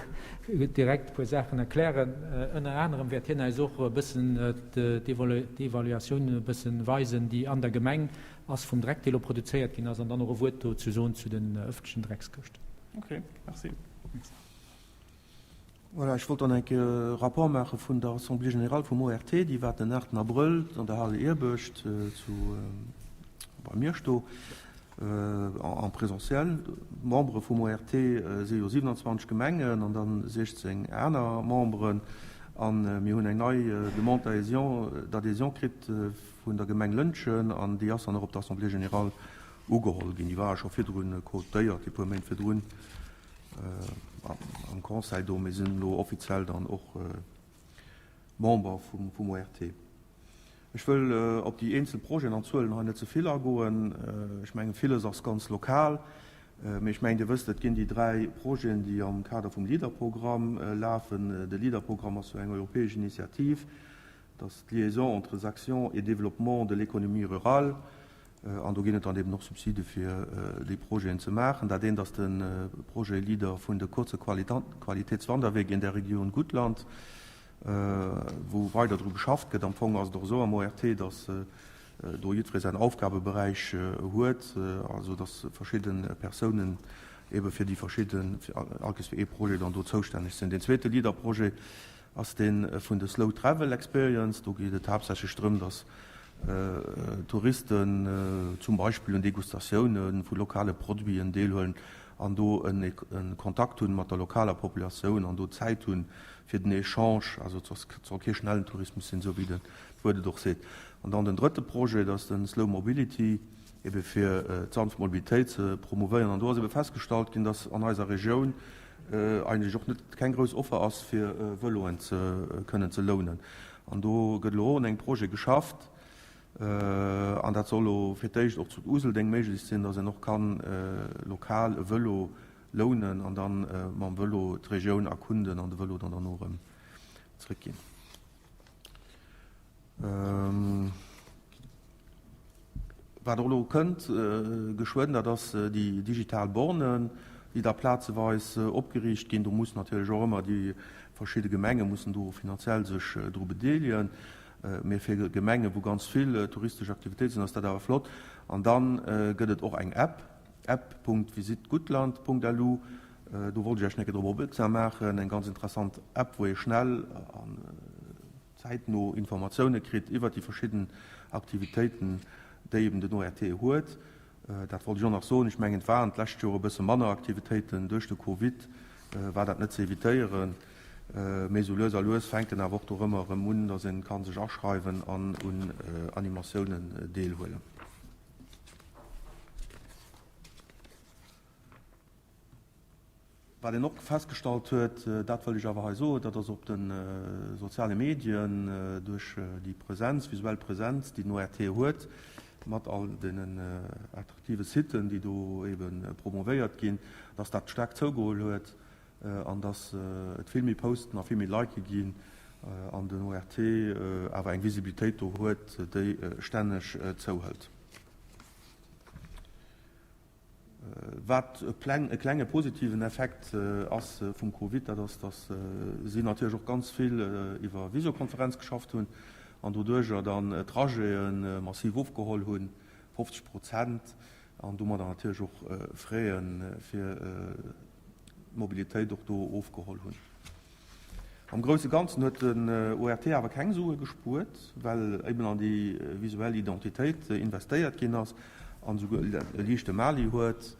direkt e puer Saachen erklären. Ënner anerem wäert hien eis och e bëssen d'Evaluatioun e bëssen weisen, déi an der Gemeng ass vum Dreck, dee elo produzéiert ginn ass, an dann och e Wuert dozou soen zu den ëffentlechen Dreckskëschten. Okay, merci. Voilà, ech wollt dann eng Kéier e Rapport maache vun der Assemblée générale vum ORT, déi war den 8 Abrëll an der Hale Iärbecht zu bei Miersch do en présentiel. D'Membere vum ORT si jo 27 Gemengen an dann 16 aner Memberen. A mir hunn eng nei Demande d'adhésion d'adhésion kritt vun der Gemeng Lëntgen an déi ass dann och op der Assemblée générale ugeholl ginn. Déi war scho virdrun cotéiert, e puer Méint virdrun. am Conseil do, mir sinn elo offiziell dann och Member vum ORT. Ech wëll op déi eenzel Projeten an Zuelen hei net ze vill agoen. Ech mengen, villes ass ganz lokal, mee ech mengen, Dir wësst, et ginn déi 3 Projeten, déi am Kader vum LEADER-Programm lafen. De LEADER-Programm ass jo eng europäesch Initiativ, dat ass d'Liaison entre les actions et développement de l'économie rurale. An do ginn et dann eben och Subside fir déi Projeten ze maachen. Dat eent ass de Projet Leader vun de kurze Qualitätswanderwege in der Region Guttland, wou weider dru geschafft gëtt. Am Fong ass et och esou am ORT, datt do jiddweree säin Aufgabeberäich huet, also datt verschidde Persounen ebe fir déi verschidden, all Kees fir ee Projet dann do zoustänneg sinn. Deen zweete Leader-Projet ass dee vun de Slow Travel Experience. Do geet et haaptsächlech drëm, datt Touristen zum Beispill un Degustatioune vu lokale Produiten deelhuelen an do e Kontakt hunn mat der lokaler Populatioun an do Zäit hunn fir den Echange. Also et soll kee schnellen Tourismus sinn, esou wéi d'Wuert et och seet. An dann den drëtte Projet, dat ass de Slow Mobility, ebe fir d'sanft Mobilitéit ze promouvéieren. An do ass ebe festgestallt ginn, datt an eiser Regioun. Eigentlech och net keng grouss Offer ass fir Vëloen ze kënnen ze lounen. An do gëtt elo och un engem Projet geschafft an dat soll elo fir d'éischt och zu Useldeng méiglech sinn, datt een och kann lokal e Vëlo lounen an dann mam Vëlo d'Regioun erkunden an de Vëlo dann derno erëm zréckginn. Wat och elo kënnt geschwënn, dat ass déi digital Bornen, déi da plazeweis opgeriicht ginn. Do mussen natierlech och ëmmer déi verschidde Gemenge mussen do finanziell sech dru bedeelegen. Mee fir Gemengen, wou ganz vill touristesch Aktivitéit sinn, ass dat awer flott. An da gëtt et och eng App, app.visitguttland.lu. Do wollt ech Iech eng Kéier drop opmierksam maachen. Eng ganz interessant App, wou ee schnell an zäitno Informatioune kritt iwwert déi verschidden Aktivitéiten, déi eben den ORT huet. Dat wollt ech och nach soen. Ech mengen, et waren d'lescht Joer e bësse manner Aktivitéiten. Duerch de Covid war dat net ze evitéieren. Mee esou lues a lues fänkt en awer och dorëmmer erëm un, datt ee ka sech aschreiwen an un Animatiounen deelhuelen. Wat een och festgestallt huet, dat wëll ech awer hei soen, dat ass op de soziale Medien duerch déi Presenz, visuell Presenz, déi den ORT huet, mat all deenen attraktive Siten, déi do ebe promovéiert ginn, dass dat staark zougeholl huet an dass et vill méi Posten a vill méi Likë ginn an den ORT awer eng Visibilitéit do huet, déi stänneg zouhëlt. Wat e klenge positiven Effekt ass vum Covid, dat ass, datt si natierlech och ganz vill iwwer Visiokonferenz geschafft hunn an doduerjer dann d'Trajete massiv ofgeholl hunn, 50 Prozent, an domadder natierlech och Frais fir d'Mobilitéit och do ofgeholl hunn. Am grousse Ganzen huet den ORT awer keng Sue gespuert, well eben an déi visuell Identitéit investéiert ginn ass an esouguer e liichte Mali huet.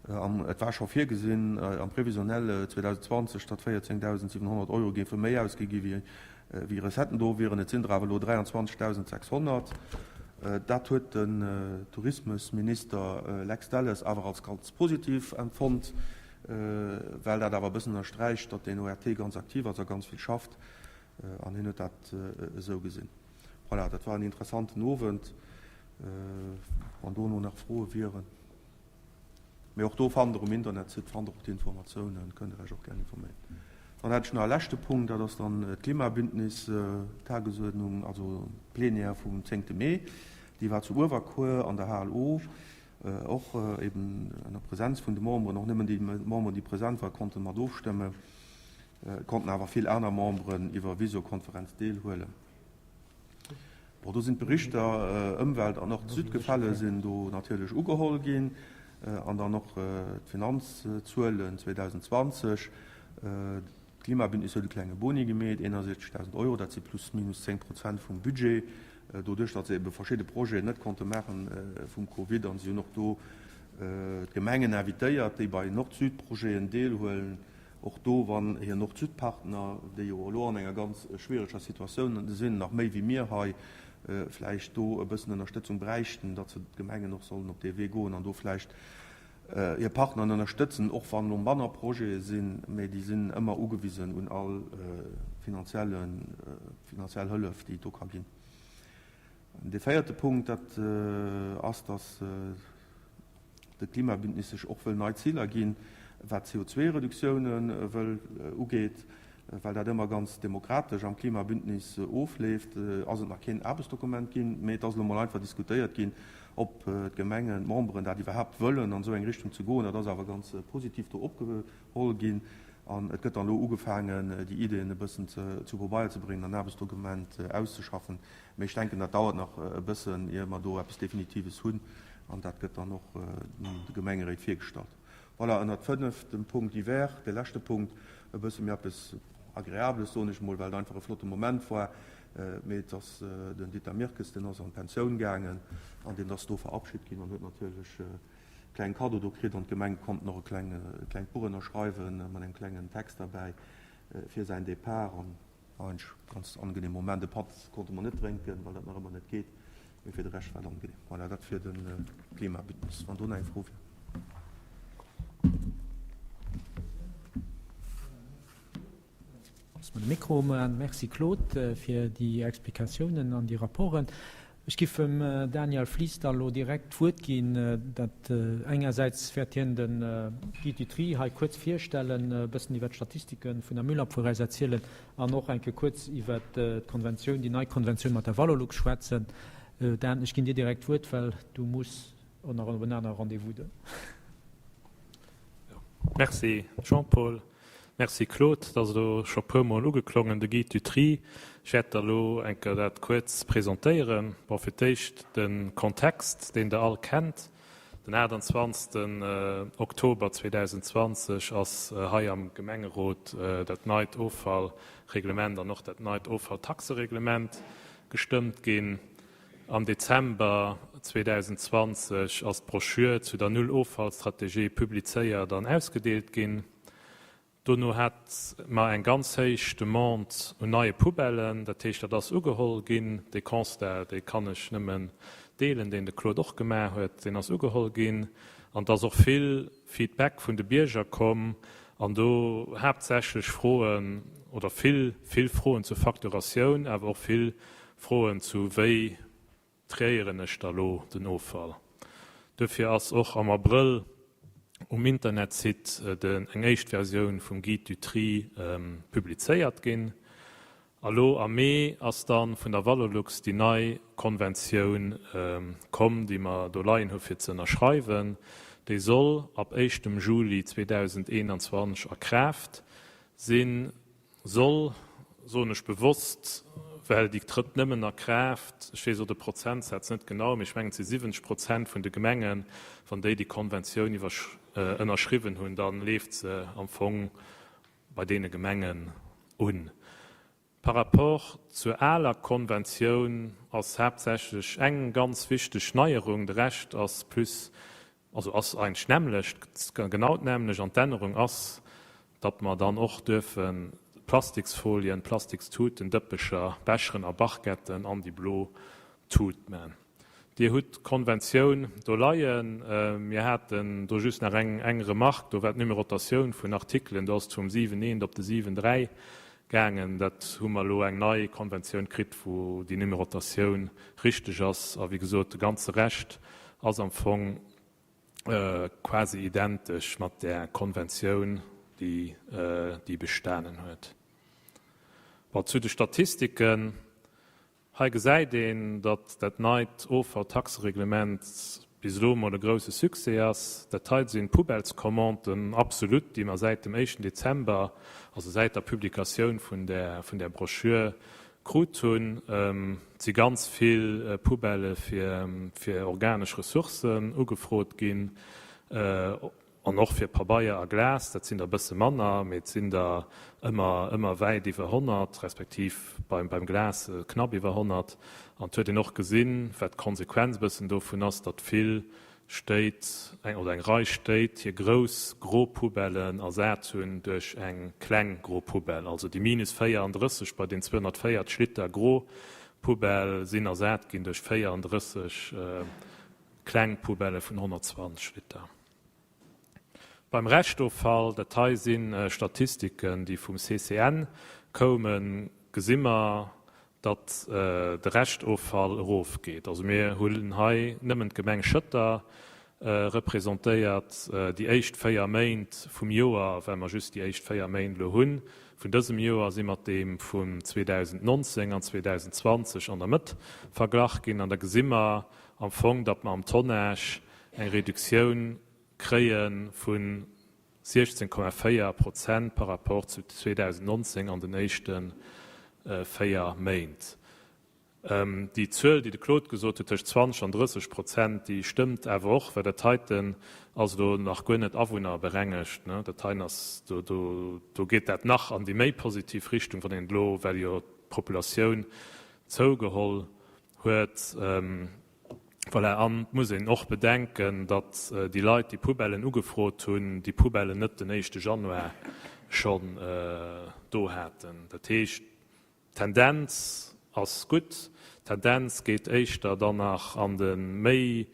Et war scho virgesinn am Prévisionnel 2020, datt 14.700 Euro géife méi ausgi gi wéi Recetten do wieren. Et sinn der awer elo 23.600. Dat huet den Tourismusminister Lex Delles awer als ganz positiv empfonnt. Well dat awer e bëssen ënnersträicht, datt den ORT ganz aktiv ass a ganz vill schafft, an hien huet dat esou gesinn. Voilà, dat war en interessanten Owend, wann dono nach Froe wieren. Mee och do fannt Der um Internetsite fannt Der och d'Informatiounen, kënnt Der Iech och gär informéieren. Dann hätt ech nach e leschte Punkt, dat ass dann d'Klimabündnis-Tagesuerdnung, also d'Plenière vum zéngte Mee. Déi war zu Uewerkuer an der HLO. Och eben an der Präsenz vun de Memberen, och nëmmen déi Memberen, déi present waren, konnten mat ofstëmmen. Et konnten awer vill aner Memberen iwwer Visiokonferenz deelhuelen. Bon, do sinn d'Berichter Ëmwelt an Nord-Süd-Gefälle sinn do natierlech ugeholl ginn an dann och d'Finanzzuelen 2020. D'Klimabündnis huet e klenge Boni gemeet, 61.000 Euro, dat si plus minus 10 Prozent vum Budget. Doduerch, datt se ebe verschidde Projeten net konnte maache vum Covid an si hunn och do d'Gemengen invitéiert, déi bei Nord-Süd-Projeten deelhuelen, och do, wann hir Nord-Süd-Partner, déi jo elo an enger ganz schwiereger Situatioun sinn, nach méi wéi mir hei, vläicht do e bëssen Ënnerstëtzung bräichten, datt se d'Gemengen och sollen op dee Wee goen an do vläicht hir Partneren ënnerstëtzen, och wann elo manner Projete sinn, mä déi sinn ëmmer ugewisen un all finanzielle finanziell Hëllef, déi et do ka ginn. Dee véierte Punkt, dat ass, datt de Klimabündnis sech och wëll nei Ziler ginn, wat d'CO2-Reduktioune wëll ugeet. Well dat ëmmer ganz demokratesch am Klimabündnis ofleeft, ass et nach keen Aarbechtsdokument ginn, mee et ass elo mol einfach diskutéiert ginn, ob d'Gemengen, d'Memberen dat iwwerhaapt wëllen, an esou eng Richtung ze goen. Dat ass awer ganz positiv do opgeholl ginn an et gëtt dann elo ugefaangen, déi Ideeën e bëssen zu Pabeier ze bréngen an en Aarbechtsdokument auszeschaffen. Mee ech denken, dat dauert nach e bëssen, ier mer do eppes Definitives hunn an dat gëtt dann och de Gemengeréit virgestallt. Voilà, ënnert fënneftem Punkt divers, dee leschte Punkt, e bësse méi eppes Agreables, soen ech emol, well et einfach e flotte Moment war, mee et ass den Dieter Mirkes, deen ass an d'Pensioun gaangen an deen ass do verabschit ginn an huet natierlech e klenge Kaddo do kritt an d'Gemeng konnt nach e kleng, e klengt Buch ënnerschreiwen mat engem klengen Text derbäi fir säin Depart. An eigentlech ganz angenehm Moment. E Patt konnte mer net drénken, well dat nach ëmmer net geet, mee fir de Rescht war et angenehm. Voilà, dat fir de Klimabündnis. Wann do nach eng Fro wier. Loosse mer de Mikro umachen. Merci Claude fir déi Explikatiounen an déi Rapporten. Ech giff dem Daniel Flies da lo direkt d'Wuert ginn. Dat engersäits wäert hien de Guide du Tri hei kuerz virstellen, e bëssen iwwer d'Statistike vun der Müllabfuhr eis erzielen an och eng Kéier kuerz iwwer d'Konventioun, déi nei Konventioun mat der Valorlux schwätzen. Dan, ech ginn dir direkt d'Wuert, well du muss och nach op en anere Rendez-vous duerno. Merci Jean-Paul. Merci Claude, et ass elo scho puermol ugeklongen, de Guide du Tri. Ech wäert der elo eng Kéier dat kuerz presentéieren. Bon, fir d'éischt de Kontext, deen Der all kennt. Den 28. Oktober 2020 ass hei am Gemengerot dat neit Offallreglement an och dat neit Offalltaxereglement gestëmmt ginn. Am Dezember 2020 ass d'Broschür zu der Null-Offall-Strategie publizéiert an ausgedeelt ginn. Dono hat mer eng ganz héich Demande un neie Poubellen, dat heescht, dat ass ugeholl ginn. Dee Constat, dee kann ech nëmmen deelen, deen de Claude och gemaach huet, deen ass ugeholl ginn. An et ass och vill Feedback vun de Bierger komm an do haaptsächlech Froen oder vill, vill Froen zur Facturatioun, awer och vill Froen zu wéi triéieren ech da lo den Offall. Duerfir ass och am Abrëll um Internetsite den eng éischt Versioun vum Guide du Tri publizéiert ginn. A lo am Mee ass dann vun der Valorlux déi nei Konventioun komm, déi mer do leien hu fir ze ënnerschreiwen. Déi soll ab éischtem Juli 2021 a Kraaft sinn. Soll, soen ech bewosst, well déi trëtt nëmmen a Kraaft, ech weess elo de Prozentsaz net genau, mee ech mengen et si 70 Prozent vun de Gemengen, wann déi déi Konventioun ënnerschriwwen hunn, da leeft se am Fong bei deene Gemengen un. Par rapport zur aler Konventioun ass haaptsächlech eng ganz wichteg Neierung, de Rescht ass plus Also ass eigentlech d'nämmlecht, genau d'nämmlecht. An d'Ännerung ass, datt mer dann och duerfe Plastiksfolien, Plastikstuten, Dëppecher, Becheren a Barquetten an déi blo Tut man. Dir hutt d'Konventioun do leien. Mir haten do just nach eng, eng Remarque, do war d'Numerotatioun vun Artikelen, do ass et vum 7 eent op de 7 3 gaangen. Dat hu mer elo eng nei Konventioun kritt, wou déi Numerotatioun richteg ass. A wéi gesot, de ganze Rescht ass am Fong quasi identesch mat där Konventioun, déi déi bestanen huet. Bon, zu de Statistiken. Hei gesäit een, datt dat neit Offalltaxereglement bis elo emol e grouse Succès ass. Dat hei sinn d'Poubellescommanden absolut, déi mer säit dem éischten Dezember, also säit der Publikatioun vun där vun där Broschür krut hunn. Et si ganz vill Poubellë fir fir organesch Ressourcen ugefrot ginn. An och fir Pabeier a Glas, dat sinn der e bësse manner, mee et sinn der ëmmer, ëmmer wäit iwwer 100, respektiv beim, beim Glas knapp iwwer 100. An et huet een och gesinn, wat d'Konsequenz e bëssen dovun ass, datt vill Stéit, eng oder eng Rei Stéit hir grouss gro Poubellen ersat hunn duerch eng kleng gro Poubelle. Also déi minus 34 bei den 240 Liter gro Poubelle sinn ersat ginn duerch 34 kleng Poubellë vun 120 Liter. Beim Reschtoffall, dat hei si Statistiken, déi vum CCN koumen, gesi mer, datt de Reschtoffall erofgeet. Also mir hunn hei nëmmen d'Gemeng Schëtter representéiert. Déi éischt 4 Méint vum Joer, well mer just déi éischt 4 Méint elo hunn, vun dësem Joer, si mat deem vun 2019 an 2020 an der Mëtt verglach ginn. An da gesi mer am Fong, datt mer am Tonnage eng Reduktioun kréie vu 16,4 Prozent par rapport zu 2019 an den éischte 4 Méint. Déi Zuel, déi de Claude gesot huet, tëscht 20 an 30 Prozent, déi stëmmt awer och, well dat heiten ass elo nach guer net awunnerberengegt. Dat heien ass, do, do geet dat nach an déi méi positiv Richtung, wann een elo, well jo d'Populatioun zougeholl huet, Voilà, an et muss een och bedenken, datt déi Leit, déi Poubellen ugefrot hunn, déi Poubellen net den éischte Januar schonn do haten. Dat heescht, d'Tendenz ass gutt. D'Tendenz geet éischter dann nach an de méi.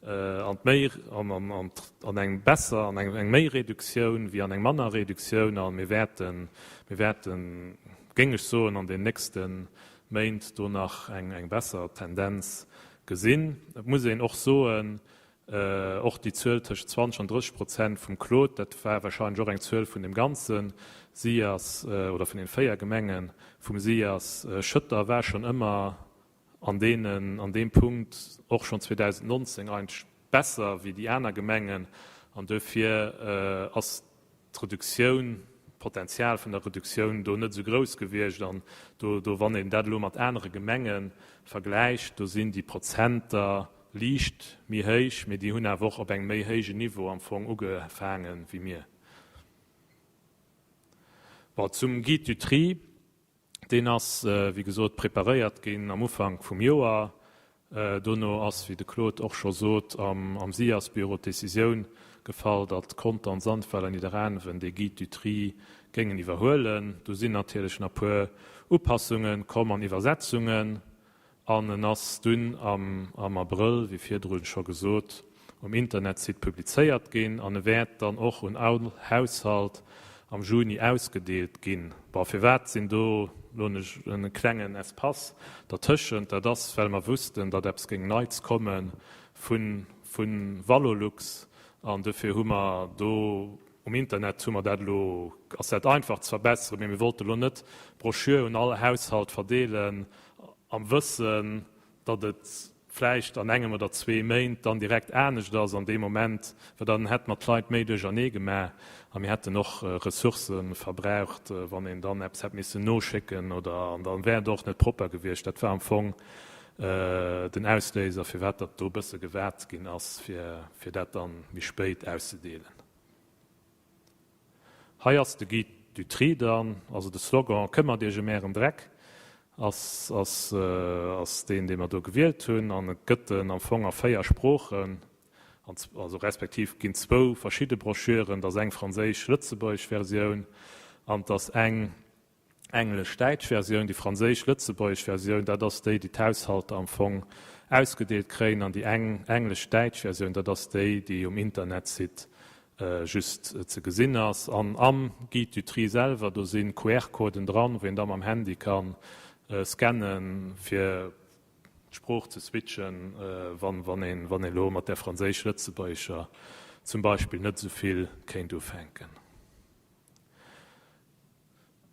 An d'méi, an, an, an eng besser, an eng, eng méi Reduktioun wéi an eng manner Reduktioun. A mir wäerten, mir wäerten, géing ech soen, an den nächste Méint do nach eng, eng besser Tendenz gesinn. Et muss een och soen, och déi Zuel tëscht 20 an 30 Prozent vum Claude, dat war wahrscheinlech och eng Zuel vun dem ganze SIAS oder vun den 4 Gemenge vum SIAS. Schëtter war schonn ëmmer an deenen, an deem Punkt och schonn 2019 eigentlech besser wéi déi aner Gemengen an duerfir ass d'Reduktioun, d'Potenzial vun der Reduktioun do net esou grouss gewiescht an do, do wann een dat elo mat anere Gemenge vergläicht, do sinn déi Prozenter liicht méi héich, mee déi hunn awer och op engem méi héijen Niveau am Fong ugefaange wéi mir. Bon, zum Guide du tri. Deen ass, wéi gesot, preparéiert ginn am Ufank vum Joer. Dono ass, wéi de Claude och scho sot, am SIAS-Büro d'Decisioun gefall, datt Contern, Sandweiler, Nidderaanwen dee Guide du tri géingen iwwerhuelen. Do sinn natierlech nach e puer Upassunge komm an Iwwersetzungen. An en ass dunn am Abrëll, wéi virdrun scho gesot, um Internetsite publizéiert ginn an e wäert dann och un all Haushalt am Juni ausgedeelt ginn. Bon, firwat sinn do elo e klengen Espace dertëschent? Dat ass, well mer wussten, datt eppes géing Neits komme vu Valorlux an dofir hu mer do Um Internet hu mer dat elo, ass dat einfach ze verbesseren, mee mir wollte elo net d'Broschür un all Haushalt verdeelen am Wëssen, datt et vläicht an engem oder zwee Méint dann direkt anescht ass an deem Moment, well dann hätte mer d'Leit méi duerchernee gemaach a mir hätten och Ressourcë verbraucht, wann een dann eppes hätt missen noschécken oder an da wär et och net propper gewiescht. Dat war am Fong den Ausléiser, firwat datt do e bësse gewaart ginn ass, fir dat dann méi spéit auszedeelen. Hei ass de Guide du Tri dann, also de Slogan Këmmert Iech ëm Ären Dreck ass ass ass deen, dee mer do gewielt hunn an et gëtt en am Fong a 4 Sproochen, an also respektiv ginn zwou verschidde Broschüren, et ass eng franséisch-lëtzebuergesch Versioun an et ass eng Englesch-däitsch Versioun, déi franséisch-lëtzebuergesch Versioun, dat ass déi, déi d'Haushalter am Fong ausgedeelt kréien, an déi englesch-däitsch Versioun, dat ass déi, déi um Internetsite just ze gesinn ass. An am Guide du tri selwer, do si QR-Coden dran, wou een da mam Handy ka scannen, fir d'Sprooch ze switchen, wann een elo mat där franséisch-lëtzebuergescher zum Beispill net esou vill kéint ufänken.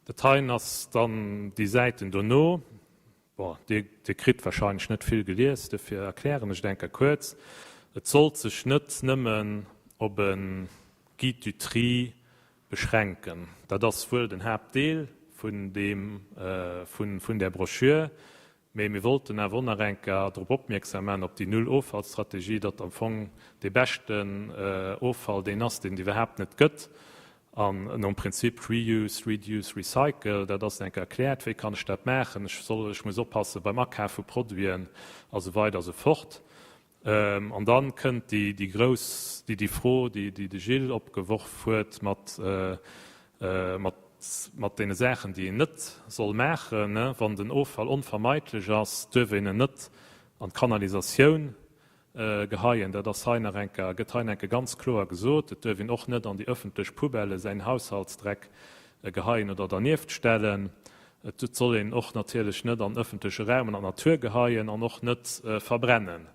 Dat heien ass dann déi Säiten dono. Bon, Dir, Dir kritt wahrscheinlech net vill gelies, dofir erklären ech et eng Kéier kuerz. Et sollt sech net nëmmen op e Guide du tri beschränken. Dat ass wuel den Haaptdeel vun deem, vun, vun där Broschür. Mee mir wollten awer och nach eng Kéier drop opmierksam maachen, op déi Null-Offall-Strategie, datt am Fong dee beschten Offall deen ass, deen et iwwerhaapt net gëtt. An nom Prinzip Reuse, Reduce, Recycle, dat ass eng Kéier erkläert, wéi kann ech dat maachen, ech soll, ech muss oppasse beim Akaf vu Produiten a sou weider a sou fort. An dann kënnt déi, déi grouss, déi, déi Fro, déi, déi de Gilles opgeworf huet mat, mat, mat deene Saachen, déi een net soll maachen. Wann den Offall onvermeidlech ass, duerf een en net an d'Kanalisatioun geheien. Dat ass hei nach eng Kéier, gëtt hei nach eng Kéier ganz kloer gesot. Et duerf een och net an déi ëffentlech Poubelle säin Haushaltsdreck geheien oder dernieft stellen. Et soll een och natierlech net an ëffentleche Raum an an d'Natur geheien an och net verbrennen.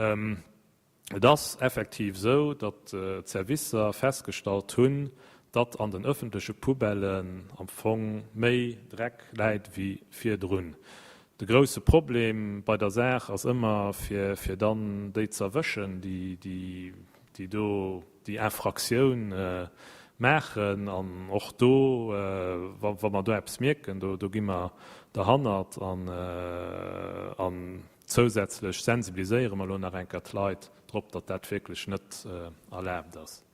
Et ass effektiv esou, datt d'Servicer festgestallt hunn, datt an den ëffentleche Poubellen am Fong méi Dreck läit ewéi virdrun. De grousse Problem bei der Saach ass ëmmer, fir dann déi ze erwëschen, déi do déi Infractioun maachen. An och do, wa mer do eppes mierken, do gi mer derhannert an zousätzlech sensibiliséiere mer elo nach eng Kéier d'Leit drop, datt dat wierklech net erlaabt ass.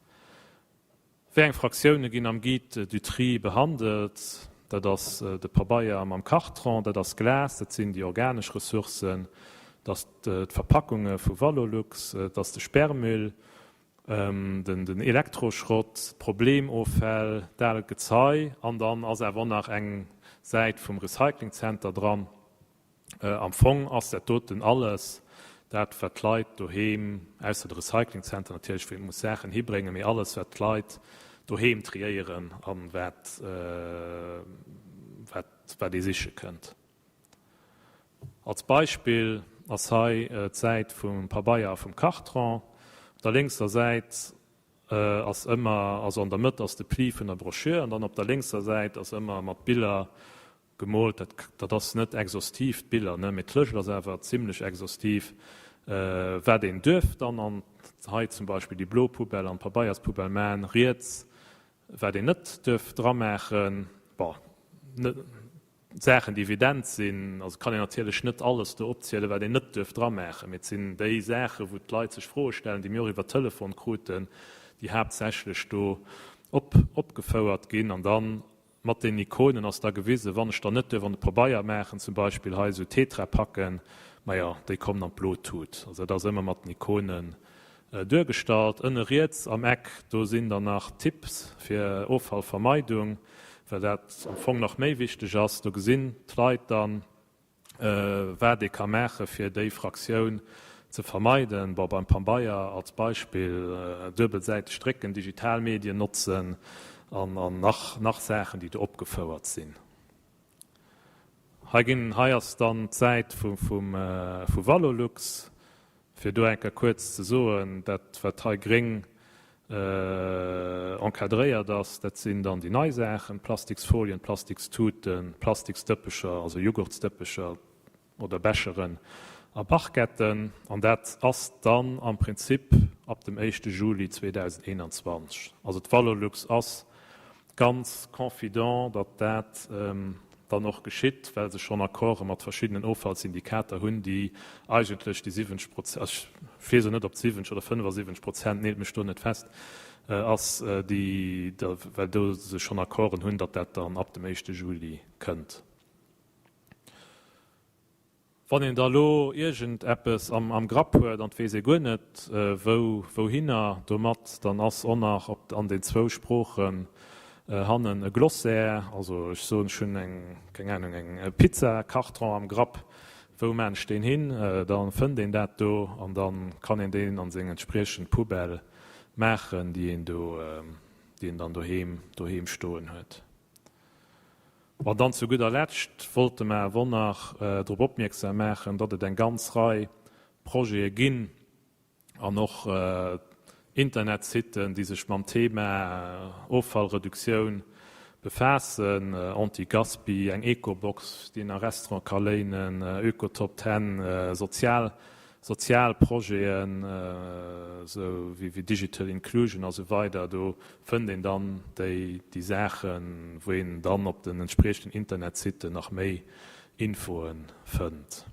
Wéi eng Fraktioune ginn am Guide du tri behandelt? Dat ass de Pabeier mam Kartron, dat ass Glas, dat sinn déi organesch Ressourcen, dat ass d'Verpackunge vu Valorlux, et ass de Sperrmüll, den Elektroschrott, d'Problemoffäll, d'aalt Gezei an dann ass awer och nach eng Säit vum Recyclingzenter dran. Am Fong ass dat doten alles. Dat wat d'Leit doheem, ausser de Recyclingzenter natierlech, wou ee muss Saachen hibréngen, mee alles wat d'Leit doheem triéieren a wat wat wat ee siche kënnt. Als Beispill ass hei d'Säit vum Pabeier a vum Kartron. Op der lénkser Säit ass ëmmer, also an der Mëtt ass de Pli vun der Broschür an dann op der lénkser Säit ass ëmmer mat Biller gemoolt. Dat, dat ass net exhaustiv, d'Biller, ne, mee d'Lëscht ass awer zimlech exhaustiv, wat een duerf dann an hei zum Beispill déi blo Poubelle an d'Pabeierspoubelle man, riets wat een net duerf dramaachen. Bon, net Saachen, déi evident sinn, also kann een natierlech net alles do opzielen, wat een net duerf dramaachen, mee et sinn déi Saachen, wou d'Leit sech Froe stellen, déi mir och iwwer Telefon kruten, déi haaptsächlech do op, opgefouert ginn. An dann Mat den Ikonen ass da gewisen, wann ech dann net duerf an de Pabeier maachen, zum Beispill hei esou Tetrapacken, majo, déi kommen an d'blo Tut. Also dat ass ëmmer mat den Ikonen duergestallt. Ënne riets am Eck, do sinn dann nach Tipps fir Offallvermeidung, well dat am Fong nach méi wichteg ass. Do gesinn d'Leit dann, wat ee ka maache fir déi Fraktioun ze vermeiden, bon, beim Pabeier als Beispill, duebelsäiteg drécken, digital Medien notzen an nach, nach Saachen, déi do opgefouert sinn. Hei ginn, hei ass dann d'Säit vu, vum, vu Valorlux. Fir do eng Kéier kuerz ze soen, dat wat hei gréng encadréiert ass, dat sinn dann déi nei Saachen, Plastiksfolien, Plastikstuten, Plastiksdëppecher, also Jughurtsdëppecher oder Becheren a Barquetten. An dat ass dann am Prinzip ab dem éischte Juli 2021. Also d'Valorlux ass ganz confident, datt dat dann och geschitt, well se schonn Accorde mat verschiddenen Offallsyndikater hunn, déi eigentlech déi 70 Prozent, ech weess elo net, ob et 70 oder 75 Prozent, neelt mech do net fest, ass, déi, well do se schonn Accorden hunn, datt dat dann ab dem éischte Juli kënnt. Wann een da lo iergend eppes am Grapp huet an 't weess ee guer net wou wouhinner domat, dann ass och nach op an den zwou Sproochen hannen e Glossaire. Also ech soen, ech hunn eng, keng Ahnung, eng Pizzakarton am Grapp, wou maan ech deen hin? Da fënnt een dat do an da kann een deen an seng entspriechend Poubelle maachen, déi een do, déi een dann doheem doheem stoen huet. An dann zu gudder Lescht wollte mer awer och nach drop opmierksam maachen, datt et eng ganz Rei Projete ginn an och Internetsitten, déi sech mam Thema Offallreduktioun befaassen, Anti-Gaspi, eng Ecobox, déi een a Restaurante ka léinen, Ökotop Ten, sozial Sozial Projeten, esou wéi Digital Inclusion a sou weider, do fënnt een dann déi Saachen, wou een dann op den entspriechenden Internetsitten nach méi Infoe fënnt.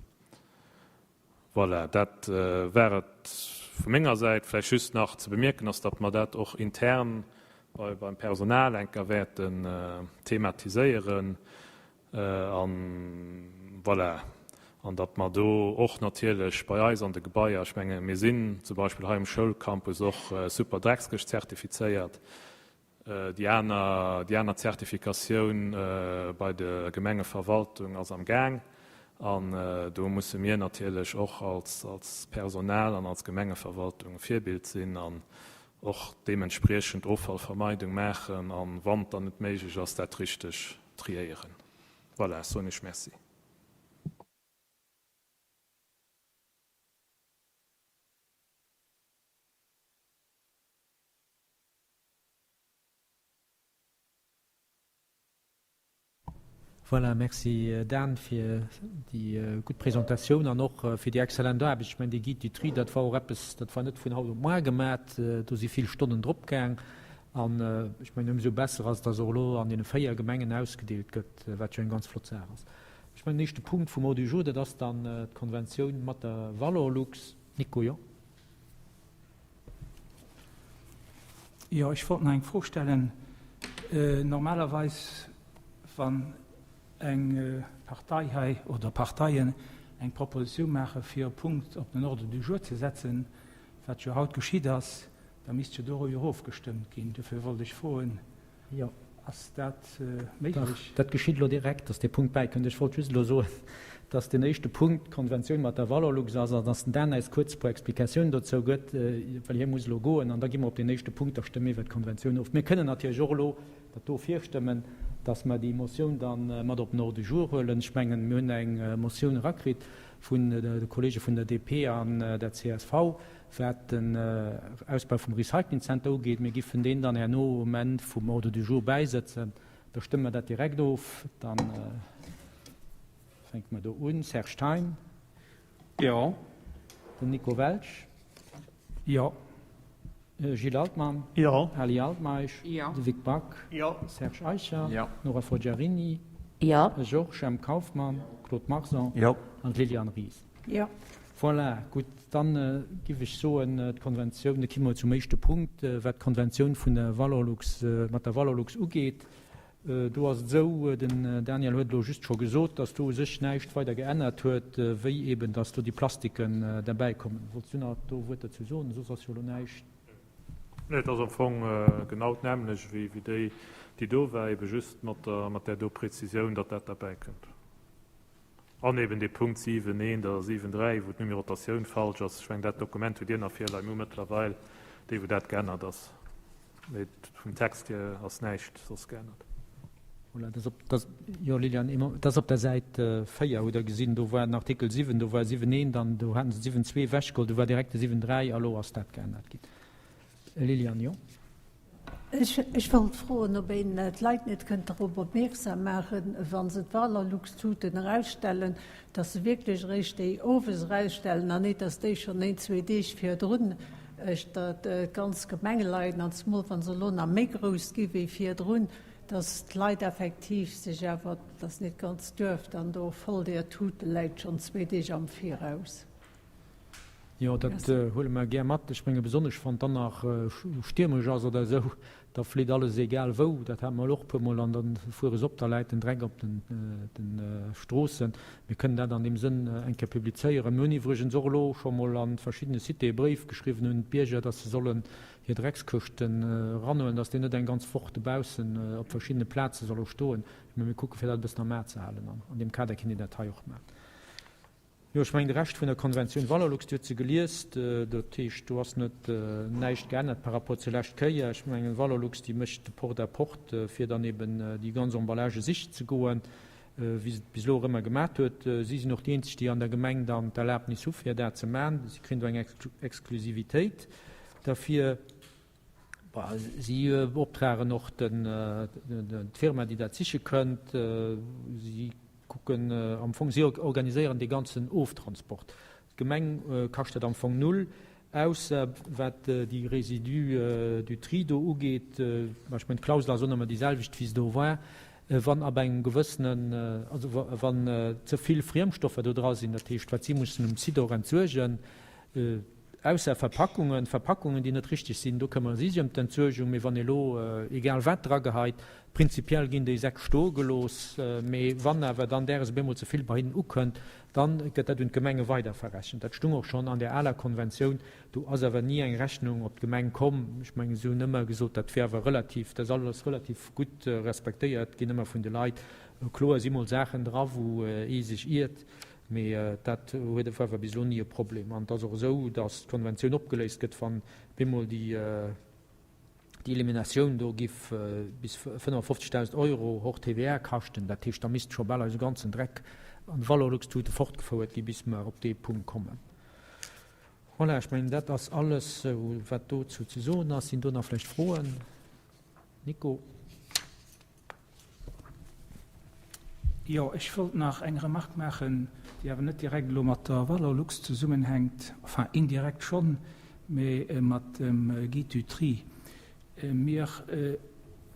Voilà, dat war et vu menger Säit. Vläicht just nach ze bemierken ass, datt mer dat och intern beim Personal eng Kéier wäerten thematiséieren. An voilà, an datt mer do och natierlech bei eis an de Gebaier, ech menge mir sinn zum Beispill hei um Schoulcampus och super Dreckskëscht zertifizéiert, déi aner, déi aner Zertifikatioun bei der Gemengeverwaltung ass am Gaang. An do musse mir natierlech och als, als Personal an als Gemengeverwaltung e Virbild sinn an och deementspriechend Offallvermeidung maachen an, wann et dann net méiglech ass, dat richteg triéieren. Voilà, ech soen Iech Merci. Voilà, merci Dan fir déi gutt Presentatioun an och fir déi exzellent Aarbecht. Ech mengen, dee Guide du tri, dat war och eppes, dat war net vun haut op muar gemat, do si vill Stonnen drop gaang. An ech mengen, ëmsou besser ass et, dass och elo an deene 4 Gemengen ausgedeelt gëtt, wat jo eng ganz flott Saach ass. Ech mengen, den éischte Punkt vum Ordre du jour, dat ass dann d'Konventioun mat der Valorlux. Nico, jo? Jo, ech wollt nach eng Fro stellen. Normalerweis, wann eng Partei hei oder Parteien eng Proposition maache fir e Punkt op den Ordre du jour ze setzen, wat jo haut geschitt ass, da misst jo doriwwer ofgestëmmt ginn. Dofir wollt ech froen, ass dat méiglech? Dach, dat geschitt elo direkt, dass dee Punkt bäikënnt. Ech wollt just elo soen, dass deen éischte Punkt d'Konventioun mat der Valorlux ass an dass den Dan eis kuerz e puer Explikatiounen dozou gëtt, well hie muss elo goen. An da gi mer op deen éischte Punkt, da stëmme mir iwwert d'Konventioun of. Mir kënnen natierlech och elo dat do virstëmmen, dass mer déi Motioun da mat op den Ordre du jour huelen. Ech mengen, mir hunn eng Motioun erakritt vun de Kollege vun der DP an der csv, wat den Ausbau vum Recyclingcenter ugeet. Mir giffen deen dann herno um Enn vum Ordre du jour bäisëtzen. Da stëmme mer dat direkt of. Dann fänke mer do un. Serge Thein. Jo. Den Nico Welsch. Jo. Gilles Altmann. Jo. Ali Altmeisch. Jo. De Vic Back. Jo. Serge Eicher. Jo. Nora Forgiarini. Jo. Georges M. Kauffmann. Claude Marson. Jo. An d'Liliane Ries. Jo. Voilà, gutt, dann giff ech soen, d'Konventioun, da komme mer zum éischte Punkt, wat d'Konventioun vun der Valorlux, mat der Valorlux ugeet. Do ass et esou, den Daniel huet elo just scho gesot, dass do u sech näischt weider geännert huet, wéi eben, dass do déi Plastiken derbäikommen. Wollts du nach do e Wuert dozou soen? Soss ass jo elo näischt. Nee, et ass am Fong genau d'nämmlecht wéi déi, déi do war, ebe just mat där do Prezisioun, datt dat derbäikënnt. An eben dee Punkt 7, 1 a 7, 3, wou d'Numerotatioun falsch ass. Ech mengen, dat Dokument hutt Dir nach virleien. Mir hu mëttlerweil déi, wou dat geännert ass. Mee vum Text hier ass näischt soss geännert. Voilà, dat ass op, dat, jo, Liliane, ee Moment, dat ass op der Säit 4, hutt Der gesinn. Do war den Artikel 7, do war 7, 1, dann do haten se 7, 2 ewechgeholl, do war direkt de 7, 3 a lo ass dat geännert ginn. Liliane, jo? Ech wollt froen, ob een d'Leit net kënnt dorop opmierksam maachen, wa se d'Valorlux-Tuten erausstellen, dass se wierklech eréischt déi owes erausstellen an net, dass déi schonn een, zwee Deeg virdrun der d'ganz Gemeng leien, an zemol wa se elo nach méi grouss gi wéi virdrun, dass d'Leit effektiv sech awer, dass net d'ganz Duerf dann do voll deer Tute läit schonn zwee Deeg am Viraus. Jo, dat huele mer gär mat. Ech menge besonnesch, wann et dann nach stiermesch ass oder esou, da flitt alles egal wou. Dat hate mer elo och e puermol an da fuere se op, da läit den Dreck op den Stroossen. Mir kënnen dat an deem Sënn eng Kéier publizéieren. Mir hunn iwwregens och elo scho mol a verschiddene Citéë Bréif geschriwwen un d'Bierger, dass se sollen hir Dreckskëschten eranhuelen, dass déi net eng ganz Woch dobaussen op verschiddene Plaze solle stoen. Mä mir kucke fir dat e bëssen am A ze halen an an deem Kader kinnt een dat hei och maachen. Jo, ech mengen, de Rescht vun der Konventioun Valorlux, Dir hutt se gelies, dat heescht, do ass net näischt geännert par rapport zur lescht Kéier. Ech mengen, Valorlux, déi mécht de Porte-à-porte, fir dann eben déi ganz Emballagë sichen ze goen, wéi se et bis elo och ëmmer gemat huet. Si sinn och déi eenzeg, déi an der Gemeng dann d'Erlaabnis hu fir dat ze maachen. Si kréien do eng Exklusivitéit derfir. Si beoptragen och d'Firma, déi dat siche kënnt. Si kucken am Fong, si organiséieren dee ganzen Oftransport. D'Gemeng kascht dat am Fong null, ausser wat déi Résidus du tri do ugeet. Mä ech mengen, d'Klausel ass och nëmme déi selwecht, wéi se do war. Wann ab engem gewëssenen, also wann ze vill Friemstoffer do dra sinn, dat heescht, wat si mussen um Site och entsuergen, Ausser Verpackungen, Verpackungen, déi net richteg sinn, do këmmere si sech ëm d'Entsuergung. Mee wann ee lo egal wat drageheit, prinzipiell ginn déi Säck stoe gelooss, mee wann awer dann däres op eemol ze vill bei hinnen ukënnt, da gëtt dat un d'Gemenge weiderverrechent. Dat stung och schonn an där aler Konventioun. Do ass awer ni eng Rechnung op d'Gemeng komm. Ech mengen, si hunn ëmmer gesot, dat wier awer relativ, dat ass alles relativ gutt respektéiert ginn ëmmer vun de Leit. Kloer si mol Saachen dra wou ee sech iert, Mee dat huet awer bis elo ni e Problem. An et ass och esou, datt d'Konventioun opgeléist gëtt, wann bemol déi Eliminatioun do giff bis 55.000 Euro hors TVA kaschten. Dat heescht, da misst scho bal eise ganzen Dreck an Valorlux-Tute fortgefouert gi bis mer op dee Punkt kommen. Voilà, ech mengen, dat ass alles, wat dozou ze soen ass. Sinn do nach vläicht Froen? Nico? Jo, ech wollt nach eng Remarque maachen, déi awer net direkt elo mat der Valorlux zesummenhänkt, enfin indirekt schonn, mä mat dem Guide du Tri. Mir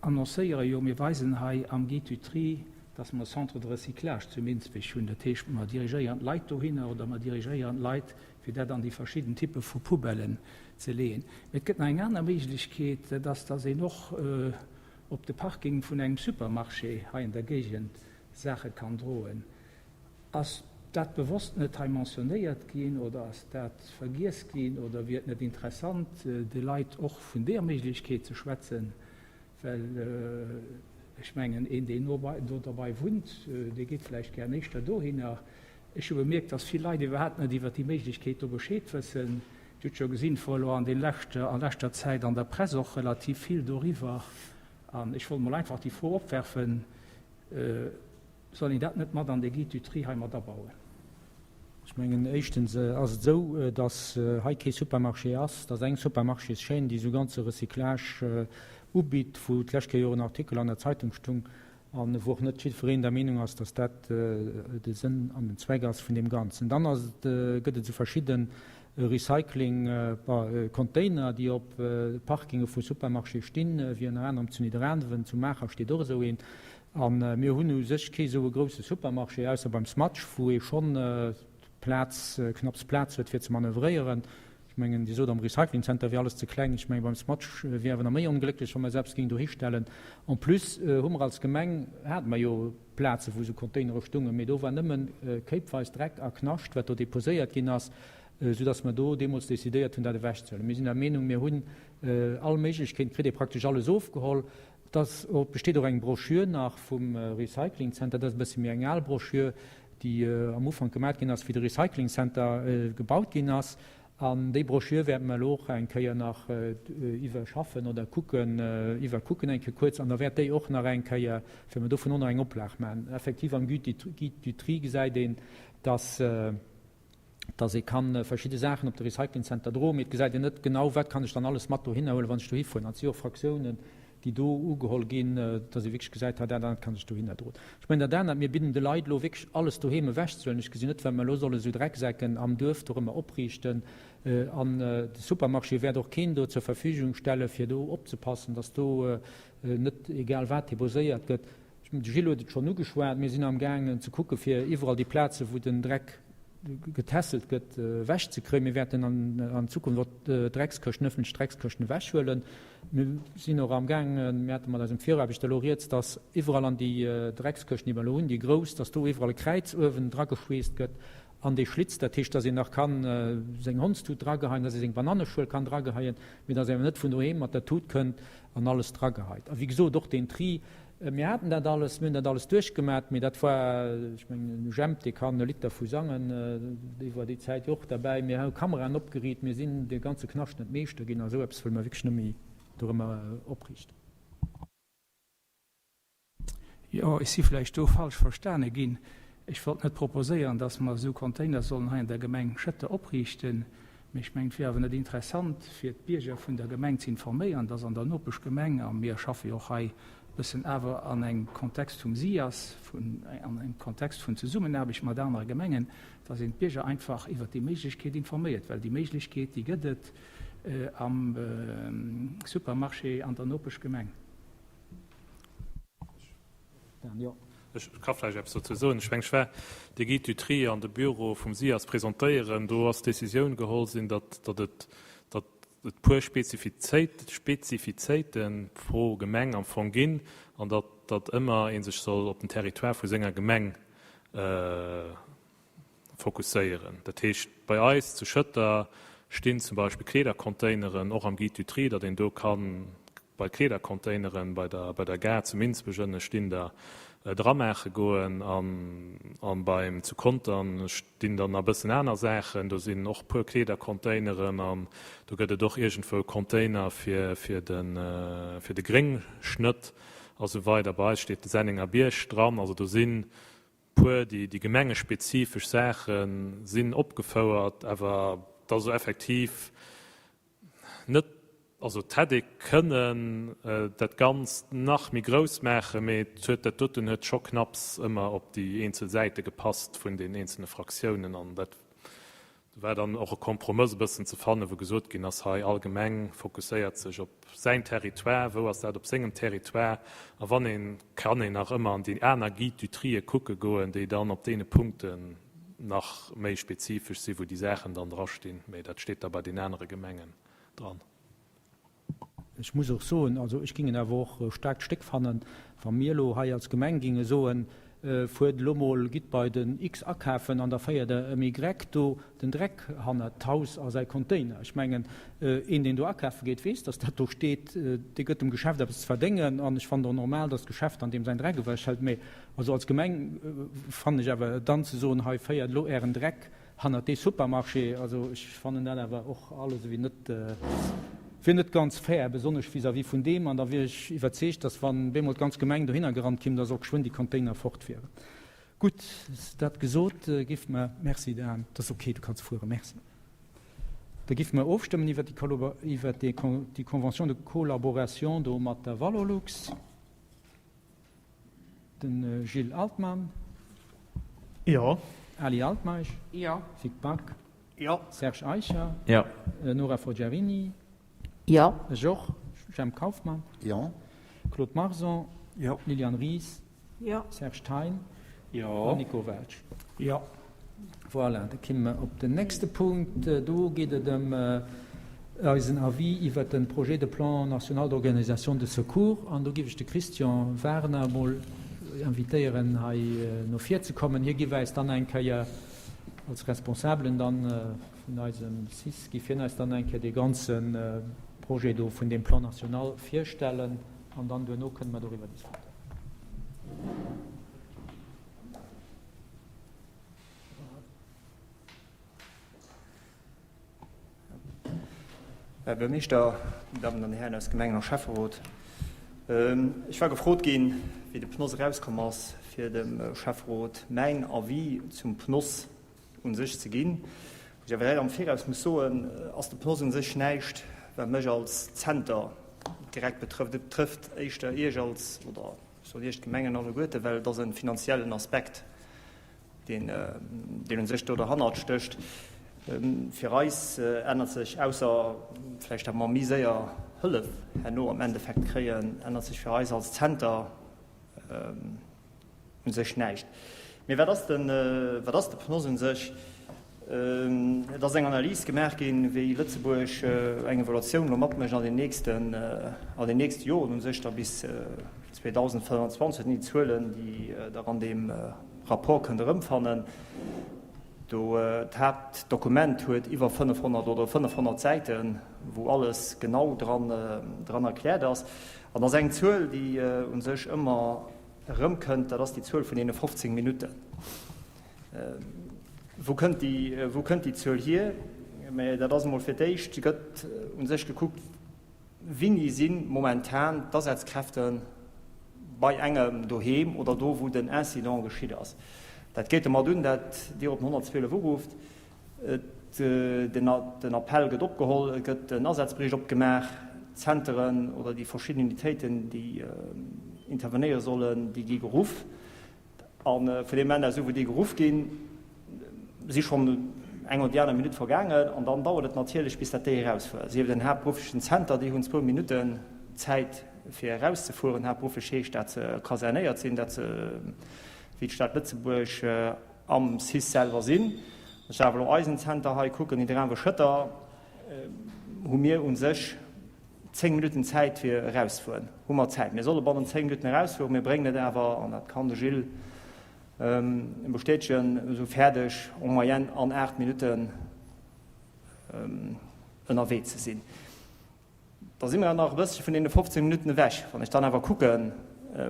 annoncéiere jo, mir weisen hei am Guide du Tri, dass mer e Centre de recyclage zu Minsbech hunn. Dat heescht, mer dirigéieren d'Leit dohinner oder mer dirigéieren d'Leit, fir dat an déi verschidden Typpe vu Poubellen ze leeën. Mä et gëtt nach eng aner Méiglechkeet, dat ass, dass een och op de Parking vun engem Supermarché hei an der Géigend Saache kann droen. Ass dat bewosst net hei mentionnéiert ginn oder ass dat vergiess ginn oder wier et net interessant, de Leit och vun deeër Méiglechkeet ze schwätzen? Well ech mengen, een, deen no do derbei wunnt, dee geet vläicht gär éischter dohinner. Ech hu bemierkt, dass vill Leit iwwerhaapt net iwwert déi Méiglechkeet do Bescheed wëssen. Dir hutt jo gesinn, et wor elo an den leschter, an leschter Zäit an der Press och relativ vill doriwwer. An ech wollt mol einfach déi Fro opwerfen, Soll een dat net mat an dee Guide du tri hei mat abauen? Ech mengen, éischtens ass et esou, dass hei kee Supermarché ass. Et ass eng Supermarchéschaîne, déi esou ganze Recyclage ubitt, wou d'lescht Kéier jo och en Artikel an der Zeitung stung a wou och net jiddwereen der Meenung ass, dass dat de Sënn an den Zweck ass vun deem Ganzen. Dann ass et, gëtt et esou verschidde Recycling-Container, déi op Parkinge vu Supermarchée stinn, wéi ënner anerem zu Nidderaanwen, zu Maacher steet och esou een. A mir hunn u sech kee sou e grousse Supermarché, ausser beim Smatch, wou ee schonn Plaz, knapps Plaz huet fir ze manövréieren. Ech mengen, Dir sot am Recycling Center wier alles ze kleng. Ech mengen, beim Smatch wier awer nach méi onglécklech, wa mer eis eppes géingen dohi stellen. En plus hu mer als Gemeng, hate mer jo Plaze wou esou Containere stungen, mee do war nëmme kéipweis Dreck a Knascht, wat do deposéiert ginn ass, soudass mer do deemools decidéiert hunn, dat ewechzehuelen. Mir sinn der Meenung, mir hunn all Méiglechkeeten, kritt ee praktesch alles ofgeholl. Et ass och, besteet och eng Broschür nach vum Recycling Center, dat ass e bësse méi eng al Broschür, déi am Ufank gemat ginn ass, wéi de Recycling Center gebaut ginn ass. An déi Broschür wäerte mer elo och eng Kéier nach iwwerschaffen oder kucken, iwwerkucken eng Kéier kuerz. An da wäert déi och nach eng Kéier, wäerte mer dovun och nach eng Oplag maachen. Effektiv am Guide du Tri gesäit een, dass, dass ee ka verschidde Saachen op de Recycling Center droen, mee et gesäit een net genau, wat kann ech dann alles mat dohinner huelen, wann ech dohi fueren. An et si och Fraktiounen, déi do ugeholl ginn, dass ee wierklech gesäit, hei dat an dat kann ech dohinner droen. Ech mengen dat anert, mir bidden de Leit elo wierklech alles doheem ewechzehuelen. Ech gesinn net, wat mer elo solle sou Drecksäcken am Duerf dorëmmer opriichten. An de Supermarché wäert och keen do zur Verfügung stellen, fir do opzepassen, dass do net egal wat deposéiert gëtt. De Gilles huet et schonn ugeschwat, mir sinn amgaangen ze kucke fir iwwerall déi Plaze wou den Dreck getässelt gëtt ewechzekréien. Mir wäerten an Zukunft och d'Dreckskëschten, ëffentlech Dreckskëschten ewechhuelen. Mir sinn och amgaangen, mir hate mat eisem Viraarbechter elo rieds, datt iwwerall an déi Dreckskëschten, déi mer elo hunn, déi grouss, datt do iwwerall e Kräiz uewen drageschweesst gëtt an dee Schlitz. Dat heescht, datt een nach ka seng Hondstut drageheien, datt ee seng Bananneschuel kann drageheien, mee datt een awer net vun doheem mat der Tut kënnt an alles drageheit. A wéi gesot, och deen Tri, Mir haten dat alles, mir hunn dat alles duerchgemat, mee dat war, ech mengen, den Jemp, dee kann e Lidd dervu sangen, dee war déi Zäit jo och derbäi. Mir hu Kameraen opgeriit, mir sinn dee ganze Knascht net Meeschter ginn a sou eppes wëlle mer wierklech net méi dorëmmer opriichten. Jo, ech si vläicht do falsch verstane ginn. Ech wollt net proposéieren, dass mer esou Container sollen hei an der Gemeng Schëtter opriichten. Mee ech mengen, et wier awer net interessant, fir d'Bierger vun der Gemeng ze informéieren, dass an der Nopeschgemeng, a mir schaffe jo och hei e bëssen awer an engem Kontext vum SIAS, vun, an engem Kontext vun Zesummenaarbecht mat anere Gemengen, dass een d'Bierger einfach iwwert déi Méiglechkeet informéiert, well déi Méiglechkeet, déi gëtt et am Supermarché an der Nopeschgemeng. Ech ka vläicht eppes dozou soen. Ech mengen, ech war de Guide du Tri an de Büro vum SIAS presentéieren. Do ass d'Décisioun geholl sinn, datt, datt et, datt et puer Spezifizéit, Spezifizéite pro Gemeng am Fong ginn an datt, datt ëmmer ee sech soll op den Territoire vu senger Gemeng fokusséieren. Dat heescht, bei eis zu Schëtter stinn zum Beispill Kleedercontaineren, och am Guide du Tri, datt een do ka bei d'Kleedercontaineren bei der, bei der Gare zu Minsbech ënne stinn der, dramaache goen. An, an beim zu Contern stinn dann nach e bëssen aner Saachen. Do sinn och e puer Kleedercontaineren an do gëtt et och iergendwou Container fir, fir de, fir de Gréngschnëtt a sou weider. Bei eis steet de Sennenger Bierg dran. Also do sinn Puer déi déi gemengespezifesch Saache sinn opgefouert, awer et ass effektiv net, also et hätt ee kënnen dat Ganzt nach méi grouss maachen, mee et huet, dat doten huet scho knapps ëmmer op déi eenzel Säite gepasst vun den eenzelne Fraktiounen an dat Do war dann och e Kompromëss e bëssen ze fannen, wou gesot ginn ass, hei all Gemeng fokusséiert sech op säin Territoire, wou ass dat op sengem Territoire, a wann een, kann een nach ëmmer an déi aner Guide du Trië kucke goen, déi dann op deene Punkten nach méi spezifesch sinn, wou déi Saachen dann drastinn, mä dat steet da bei den anere Gemengen dran. Ech muss och soen, also ech géing et awer och e staarkt Stéck fannen, wa mir elo hei als Gemeng géinge soen, Fuert elo mol, gitt bei den X akafen an da féiert der em Y do den Dreck hannert d'Haus a säi Container. Ech mengen, een, deen do akafe geet, weess, dass dat do steet. Dee gëtt dem Geschäft eppes ze verdéngen an ech fannen et och normal, dass d'Geschäft dann deem säin Dreck ewechhëlt. Mee also als Gemeng fannen ech awer dann ze soen, hei féiert elo Ären Dreck Hannert dee Supermarché, also ech fannen dat awer och alles ewéi net, wier net ganz fair, besonnesch vis-à-vis vun deem. An da wier ech iwwerzeegt, datt wann bemol d'ganz Gemeng dohinner gerannt kimm, datt och geschwënn déi Container fort wieren. Gutt, dat gesot, giff mer, merci Dan, dat ass ok, du kanns fueren, merci. Da giff mer ofstëmmen iwwert déi, iwwert déi Convention de collaboration do mat der Valorlux. De Gilles Altmann. Jo. Ali Altmeisch. Jo. Vic Back. Jo. Serge Eicher. Jo. Nora Forgiarini. Jo. Ech och. Jemp Kauffmann. Jo. Claude Marson. Jo. Liliane Ries. Jo. Serge Thein. Jo. An Nico Welsch. Jo. Voilà, da kimme mer op den nächste Punkt. Do geet et ëm eisen Avis iwwert de Projet de plan national d'organisation de secours. An do giff ech de Christian Werner emol invitéieren, hei no vir ze kommen. Hie giff äis dann eng Kéier als Responsabelen dann vun eisem cis, giff hien eis dann eng Kéier dee ganze Projet do vun deem Plan national virstellen. An dann duerno kënne mer doriwwer diskutéieren. Här Buergermeeschter, Dammen an Hären aus Gemengen a Schäfferot, ech war gefrot ginn, wéi de PNOS erauskomm ass, fir dem Schäfferot mäin Avis zum PNOS u sech ze ginn. Wou ech awer direkt am Viraus muss soen, ass de PNOS u sech näischt, wat mech als Zenter direkt betrëfft. Et betrëfft éischter Iech als, oder ech soen Iech, d'Gemengen alleguerte, well et ass e finanziellen Aspekt, deen, deen u sech do derhannert stécht. Fir eis ännert sech, ausser vläicht, datt mer méi séier Hëllef herno am Endeffekt kréien, ännert sech fir eis als Zenter u sech näischt. Mee wat ass den, wat ass de PNOS u sech? Et ass eng Analys gemaach ginn, wéi Lëtzebuerg eng Evaluatioun elo matmécht an den nächsten, an den nächste Joren u sech da bis 2025. Dat sinn déi Zuelen, déi Der an deem Rapport kënnt erëmfannen. Do, d'Haaptdokument huet iwwer 500 oder 500 Säiten, wou alles genau dran, dran erkläert ass. An ass eng Zuel, déi u sech ëmmer erëmkënnt, dat ass déi Zuel vun deene 15 Minutten. Wou kënnt déi, wou kënnt déi Zuel hier? Mä dat ass emol fir d'éischt gëtt u sech gekuckt, Wéini si momentan d'Asazkräfte bei engem doheem oder do, wou den Incident geschitt ass? Dat geet domat un, dat Dir op den 112 urufft, den Appell gëtt opgeholl, et gëtt en Asazbericht opgemaach, d'Zenteren oder déi verschidden Unitéiten, déi intervenéiere sollen, déi gi geruff. A vun deem Moment aus u wou déi geruff ginn, si schonn eng oder déi aner Minutt vergaangen. An dann dauert et natierlech, bis dat déi erausfueren. Sief et en haaptberufflechen Zenter, déi hunn zwou Minutten Zäit fir erauszefueren. Haaptberufflech heescht, dat se kasernéiert sinn, dat se wéi d'Stad Lëtzebuerg am cis selwer sinn. Wann ech awer elo eisen Zenter hei kucken, Nidderaanwen-Schëtter, hu mir u sech 10 Minutten Zäit fir erausfueren. Hu mer Zäit. Mir solle bannent 10 Minutten erausfueren. Mir bréngen et awer, an dat kann de Gilles bestätegen, esou fäerdeg, en moyenne an 8 Minutten ënnerwee ze sinn. Da si mer nach e bëssche vun deene 15 Minutten ewech. Wann ech dann awer kucke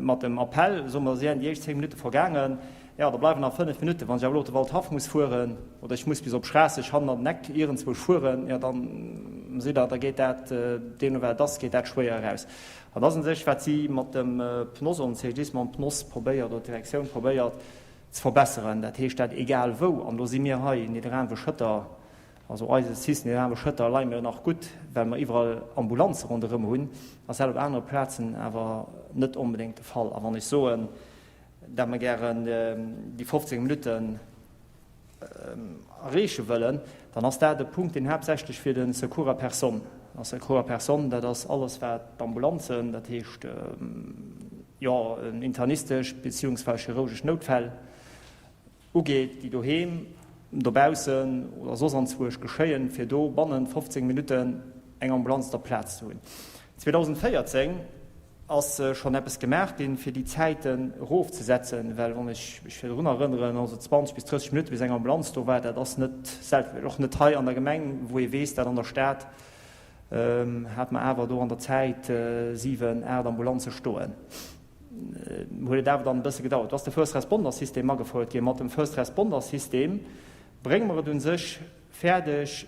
mat dem Appell, soe mer, si déi éischt 10 Minutte vergaangen, jo, da bleiwen nach 5 Minutten. Wann ech awer elo op de Waldhaff muss fueren oder ech muss bis op Schraasseg hannen an den Eck iergendzwousch fueren, jo, da sidd Der, da geet dat, deemno wat et ass, geet dat schwéier eraus. An dat ass u sech, wat si mat dem PNOS, oder den CGDIS mam PNOS probéiert, oder d'Direktioun probéiert ze verbesseren. Dat heescht, dat egal wou, an do si mir hei, Nidderaanwe-Schëtter, Also eise Cis Nidderaanwe Schëtter leie mir nach gutt, well mer iwwerall Ambulanze ronderëm hunn, ass dat op anere Plazen awer net onbedéngt de Fall. A wann ech soen, dat mer gären déi 15 Minutten erreeche wëllen, dann ass dat e Punkt, deen haaptsächlech fir de Secours à personne ass. Secours à personne, dat ass alles wat d'Ambulanzen, dat heescht, jo, internistesch beziehungsweise chirurgesch Noutfäll, Ugeet, déi doheem, dobaussen oder soss anzwuersch geschéien, fir do bannent 15 Minutten eng Ambulanz op der Plaz ze hunn. 2014. Ass schonn eppes gemaach ginn, fir déi Zäiten erofzesetzen? Well wann ech mech virdrun erënneren, also 20 bis 30 Minutte bis eng Ambulanz do war, dat ass net selten, och net hei an der Gemeng, wou ee weess, dat an der Stad hat mer awer do an der Zäit 7, 8 Ambulanze stoen. Huet et awer dann e bësse gedauert. Do ass de First Responder System agefouert ginn. Mat dem First Responder System brénge mer et u sech fäerdeg,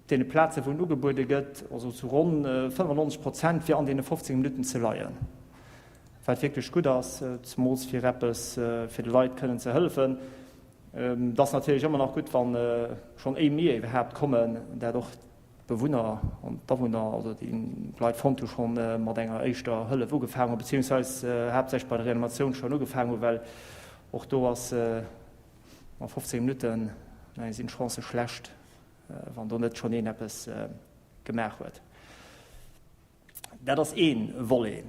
Op deene Plazen, wou en ugebuede gëtt, also zu ronn 95 Prozent, fir an deene 15 Minutten ze leien, wat wierklech gutt ass, zemools fir eppes fir de Leit kënnen ze hëllefen. Et ass natierlech ëmmer nach gutt, wa schonn éi mir iwwerhaapt kommen, dat och d'Bewunner an d'Awunner, also déi Leit fonnt hu schonn mat enger éischter Hëllef ugefaangen hunn, beziehungsweis haaptsächlech bei der Reanimatioun schonn ugefaangen hunn, well och do ass, Ma 15 Minutten, mengen sinn d'Chancë schlecht, wann do net schonn een eppes gemaach huet. Dat ass ee Volet.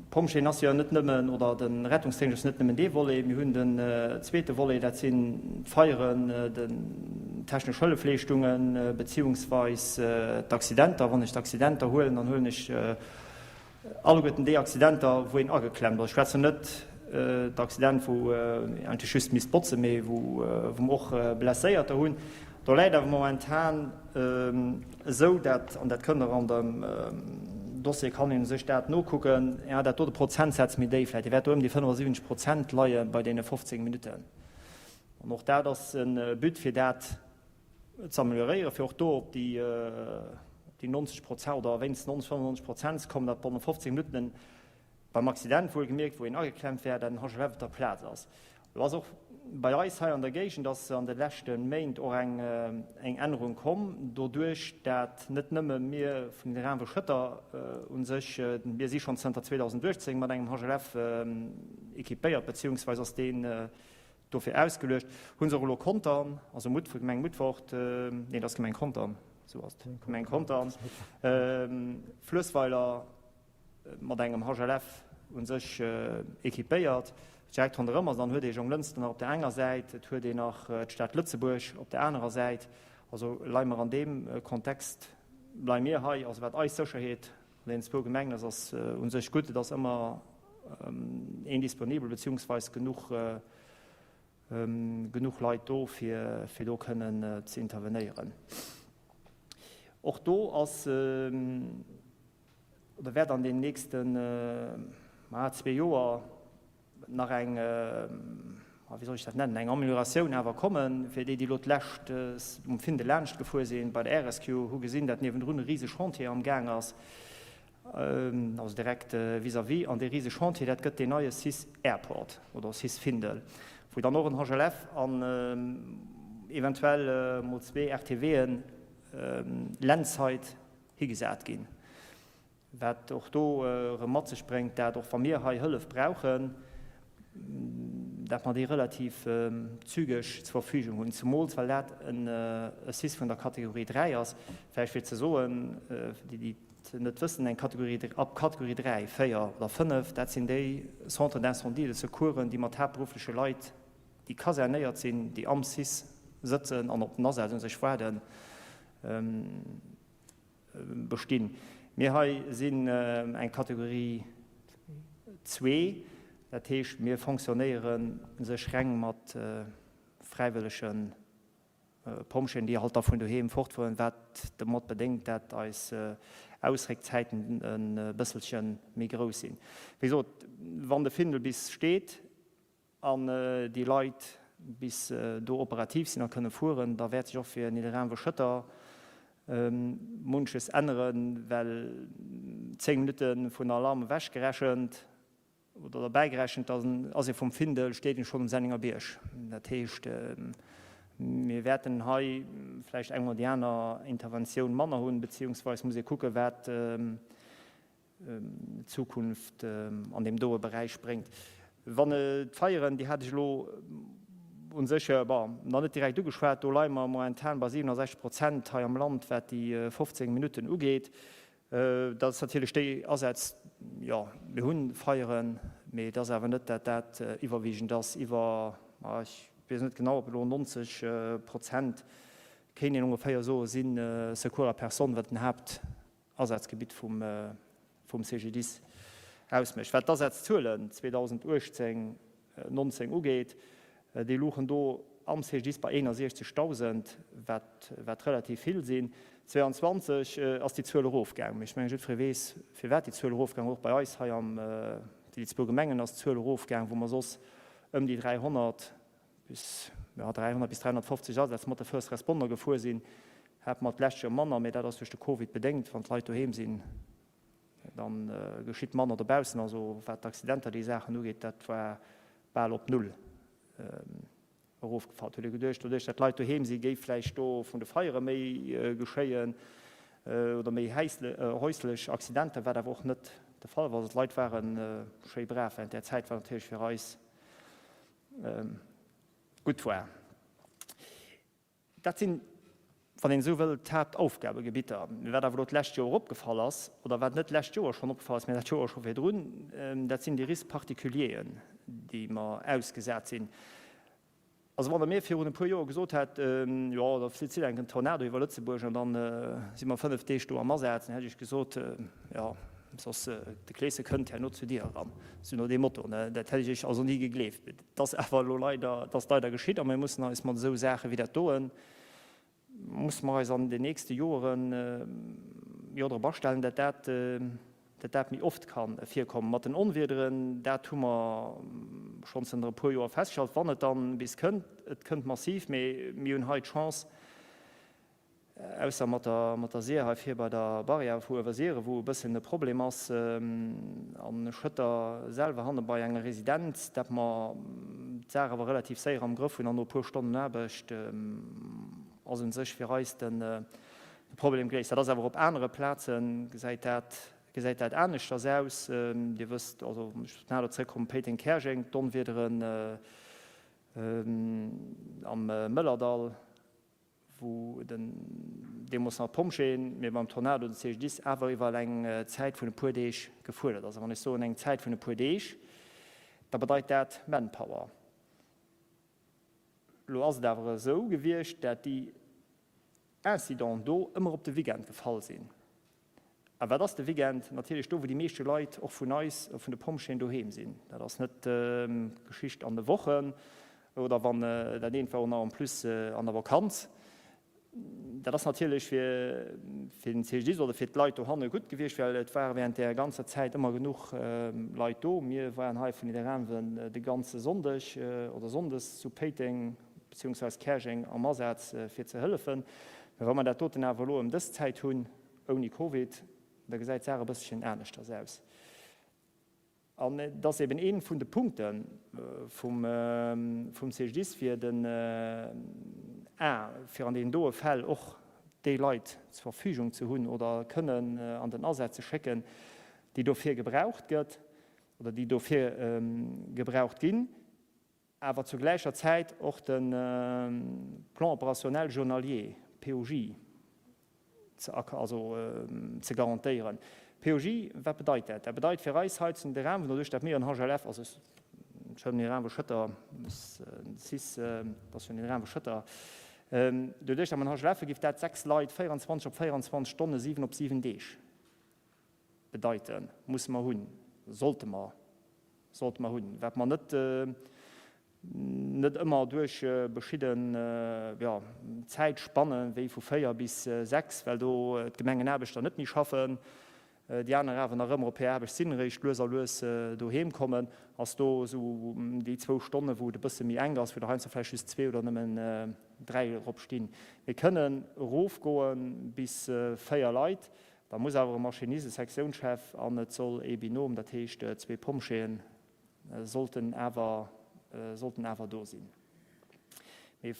D'Pompjeeën ass jo net nëmmen, oder de Rettungsdéngscht ass net nëmmen dee Volet. Mir hunn den zweete Volet, dat sinn d'Feieren, den technesch Hëllefleeschtungen, beziehungsweis d'Accidenter. Wann ech d'Accidenter huelen, dann huelen ech Alleguerten déi Accidenter, wou een ageklemmt ass, ech schwätzen net d'Accident, wou een eigentlech just misst botzen, mee wou mer och Blesséierter hunn, do läit awer momentan esou, dat, an dat kënnt Der an dem Dossier, kann ee sech dat nokucken, jo, dat do de Prozentsaz méi déif läit. Dee wäert do ëm déi 75 Prozent leie bei deene 15 Minutten. An och dat ass e But, fir dat ze amelioréieren, fir och do op déi 90 Prozent oder wéinstens 90, 95 Prozent ze kommen, datt bannent 15 Minutten beim Accident wuelgemierkt, wou een ageklemmt wär, dat en HLF op der Plaz ass. Elo ass och bei eis hei an der Géigend ass an de leschte Méint och eng Ännerung komm, doduerch dat net nëmme mir vun den Raanwe Schëtter u sech, mir si schonn zënter 2018 mat engem HLF équipéiert, beziehungsweis ass deen Dofir ausgeluecht hu se och elo Contern, also Mut, Gemeng Mutfort, nee, et ass Gemeng Contern, esou ass et, Gemeng Contern, Fluessweiler mat engem HLF u sech équipéiert, direkt ronderëm. Also dann huet ee Jonglënster nach op der enger Säit, et huet een nach d'Stad Lëtzebuerg op der anerer Säit. Also leie mer an deem Kontext, leie mir hei, also wat eis Sécherheet An deenen zwou Gemengen ass ass u sech gutt, et ass ëmmer een disponibel beziehungsweis genuch genuch Leit do, fir fir do kënnen ze intervenéieren. Och do ass oder wäert an den nächsten zwee Joer nach eng, wéi soll ech dat nennen, eng Amélioratioun awer kommen. Fir déi, déi elo d'lescht um Findel laanscht gefuer sinn, bei der RSQ, hu gesinn, datt niewendrun e rise Chantier am Gaang ass, also direkt vis-à-vis. An dee rise Chantier, dat gëtt deen neie cis Airport oder cis Findel, wou dann och en HLF an eventuell mol zwee RTWen landside higesat ginn. Wat och do erëm mat sech bréngt, dat och wa mir hei Hëllef brauchen, dat mer déi relativ zügeg zur Verfügung hunn, zumools well dat e Cis vun der Kategorie 3 ass. Vläicht fir ze soen, fir déi, déi et net wëssen, eng Kategorie, ab Kategorie 3, 4 oder 5, dat sinn déi Centres d'incendie et de secoursen, déi mat haaptberuffleche Leit, déi kasernéiert sinn, déi am Cis sëtzen an op den Asaz u sech waarden. Bestinn. Mir hei sinn eng Kategorie zwee, dat heescht mir fonctionnéiere sech reng mat fräiwëllege Pompjeeën, déi halt da vun doheem fortfueren, wat domat bedéngt, dat eis Ausréckzäiten e bësselche méi grouss sinn. Wéi gesot, wann de Findel bis steet, an déi Leit bis do operativ sinn a kënne fueren, da wäert sech och fir Nidderaanwen-Schëtter munches änneren, well 10 Minutte vun Alarm ewech gerechent oder derbäi gerechent, da ass ee vum Findel, steet een schonn um Sennengerbierg. Dat heescht, mir wäerten hei vläicht eng oder déi aner Interventioun manner hunn, beziehungsweis muss ee kucken, wat Zukunft an deem doe Beräich bréngt. Wann d'Feieren, déi hat ech elo u sech, bon, nach net direkt ugeschwat, do leie mer momentan bei 67 Prozent hei am Land, wat déi 15 Minutten ugeet. Dat ass natierlech déi Asätz, jo, mir hu Feieren, mee et ass awer net, dat dat iwwerwiegend ass. Iwwer, ma ech weess net genau, ob elo 90 Prozent, kéint een ongeféier soen, si Secours à personne, wat den Haapt Asazgebitt vum. vum CGDIS ausmécht. Wat d'Asazzuelen 2018, 19 ugeet, déi louchen do am CGDIS bei 61.000, wat wat relativ vill sinn. 22 ass déi Zuel erofgaang. Mee ech mengen, jiddweree weess, firwat déi Zuel erofgaang ass. Och bei eis hei am déi zwou Gemengen ass d'Zuel erofgaang, wou mer soss ëm déi 300 bis, jo, 300 bis 350 Asätz mat de First Responder gefuer sinn, hate mer d'lescht Joer manner. Mee dat ass duerch de Covid bedéngt. Wann d'Leit doheem sinn, da geschitt manner dobaussen. Also wat d'Accidenter, déi Saachen ugeet, dat war bal op Null erofgefall. Et huet ee geduecht, doduerch datt d'Leit doheem sinn, géif vläicht do vun de Feiere méi geschéien oder méi häuslech Accidenter, wat awer och net de Fall war. Also d'Leit ware schéi brav während där Zäit, wat natierlech fir eis gutt war. Dat sinn, wann een esou wëll, d'Haaptaufgabegebitter. Mee wat awer elo d'lescht Joer opgefall ass, oder wat net d'lescht Joer schonn opgefall ass, mä dat Joer scho virdrun, dat sinn déi Risques particulieren, déi mer ausgesat sinn. Also wann Der mir virun e puer Joer gesot hätt, jo, da flitt enk en Tornado iwwer Lëtzebuerg an da si mer 5 Deeg do am Asaz, dann hätt ech Iech gesot, jo, soss de Kleese kënnt herno zu dir eran, sou no deem Motto, ne. Dat hätt ech Iech also ni gegleeft. Et ass awer elo leider, et ass leider geschitt a mir mussen eis mat esou Saache wéi dat doen, musse mer eis an den nächste Joeren, jo, drop astellen, datt dat, datt dat méi oft ka virkommen. Mat den Onwiederen, dat hu mer schonn zënter e puer Joer festgestallt, wann et dann bis kënnt, et kënnt massiv, mee mir hunn hei d'Chance, Ausser mat der mat der Sier hei vir bei der Barrière vu Uewersiren, wou e bësschen e Problem ass, a Schëtter selwer hanne bei enger Residenz, dat mer d'Saach awer relativ séier am Grëff hunn an no e puer Stonnen Aarbecht ass un sech fir eis de Problem geléist. Dat ass awer op anere Plaze gesäit dat gesäit dat aneschters aus. Dir wësst, also ech muss nach zrëckkommen, Péiteng-Käerjeng, d'Onwiederen am Mëllerdall, wou den deemools nach d'Pompjeeën, mee beim Tornado den CGDIS awer iwwer eng Zäit vun e puer Deeg gefuerdert ass. A wann ech soen eng Zäit vun e puer Deeg, da bedeit dat Manpower. Elo ass et awer esou gewiescht, dat déi Incidenten do ëmmer op de Weekend gefall sinn. A wat ass de Weekend? Natierlech do, wou déi meeschte Leit, och vun eis, vun de Pompjeeën, doheem sinn. Dat ass net d'Geschicht an de Wochen oder wann dat eent war och nach en plus an der Vakanz. Dat ass natierlech fir den CGDIS oder fir d'Leit dohanne gutt gewiescht, well et ware während där ganzer Zäit ëmmer genuch Leit do. Mir waren hei vun Nidderaanwen de ganze Sonndeg oder sonndes zu Péiteng beziehungsweise Käerjeng am Asaz fir ze hëllefen. Mä wa mer dat doten awer elo ëm dës Zäit hunn, Ouni Covid, da gesäit d'Saach e bësselchen aneschters aus. An et ass eben ee vun de Punkte vum CGDIS, fir den A, fir an deenen doe Fäll och déi Leit zur Verfügung ze hunn oder kënnen an den Asaz ze schécken, déi dofir gebraucht gëtt oder déi dofir gebraucht ginn. awer zur gläicher Zäit och de Plan opérationnel journalier, POJ, ze also ze garantéieren. POJ, wat bedeit dat? Dat bedeit fir eis hei zu Nidderaanwen, doduerch dat mir en HLF, also ech Nidderaanwe Schëtter, cis, dat ass jo Nidderaanwe Schëtter, doduerch dat mer en HLF hu giff dat 6 Leit 24 op 24 Stonne 7 op 7 Deeg bedeiten, musse mer hunn, sollte mer Sollte mer hunn, wat mer net net ëmmer duerch beschidden, jo, Zäitspanne wéi vu 4 bis 6, well do d'Gemengenaarbechter net méi schaffen, déi aner awer nach ëmmer op hir Aarbecht sinn, eréischt lues a lues doheem kommen, ass do esou déi zwou Stonne wou et e bësse méi enk ass, wou der heiansdo vläicht just zwee oder nëmmen dräi erop stinn. Mir kënnen erofgoe bis 4 Leit. Da muss awer e Maschinist, e Sektiounschef an et soll ee Binôme, dat heescht zwee Pompjeeën, sollten awer, sollten awer do sinn. Mee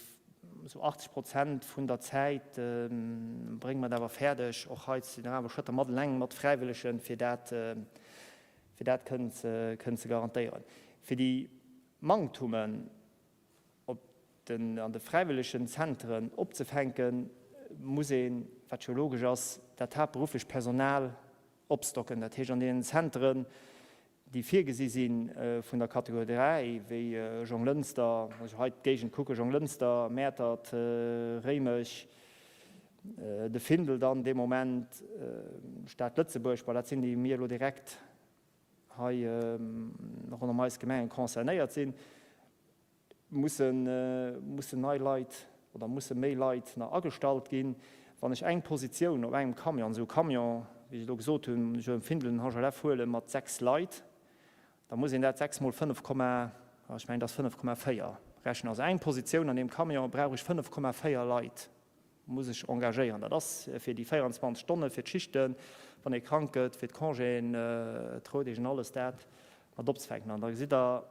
esou 80 Prozent vun der Zäit brénge mer et awer fäerdeg, och hei zu den Aarbeschëtter mat eleng mat Fräiwëllegen, fir dat, fir dat kënnen ze, kënnen ze garantéieren. Fir déi Manktummen op den, an de fräiwëllegen Zenteren opzefänken, muss een, wat jo logesch ass, dat haaptberufflecht Personal opstocken. Dat heescht, an deenen Zenteren, déi virgesi si vun der Kategorie 3, wéi Jonglënster, wann ech hei d'Géigend kucken, Jonglënster, Mäertert, Réimech. De Findel dann dee Moment, Stad Lëtzebuerg, bon dat sinn déi mir elo direkt hei ronderëm eis Gemengen concernéiert sinn, mussen mussen nei Leit oder musse méi Leit nach agestallt ginn. Wann ech eng Positioun op engem Camion, esou e Camion, wéi ech elo gesot hunn, ech e Findel, en HLF huele mat 6 Leit, da muss een dat 6 mol 5, ech mengen et ass 5,4 rechnen. Also eng Positioun an deem Camion brauch ech 5,4 Leit. Muss ech engagéieren. Dat ass fir déi 24 Stonne, fir d'Schichten, wann ee krank gëtt, fir d'Congéen, d'Roudeeg an alles dat mat opzefänken. An da gesitt Der,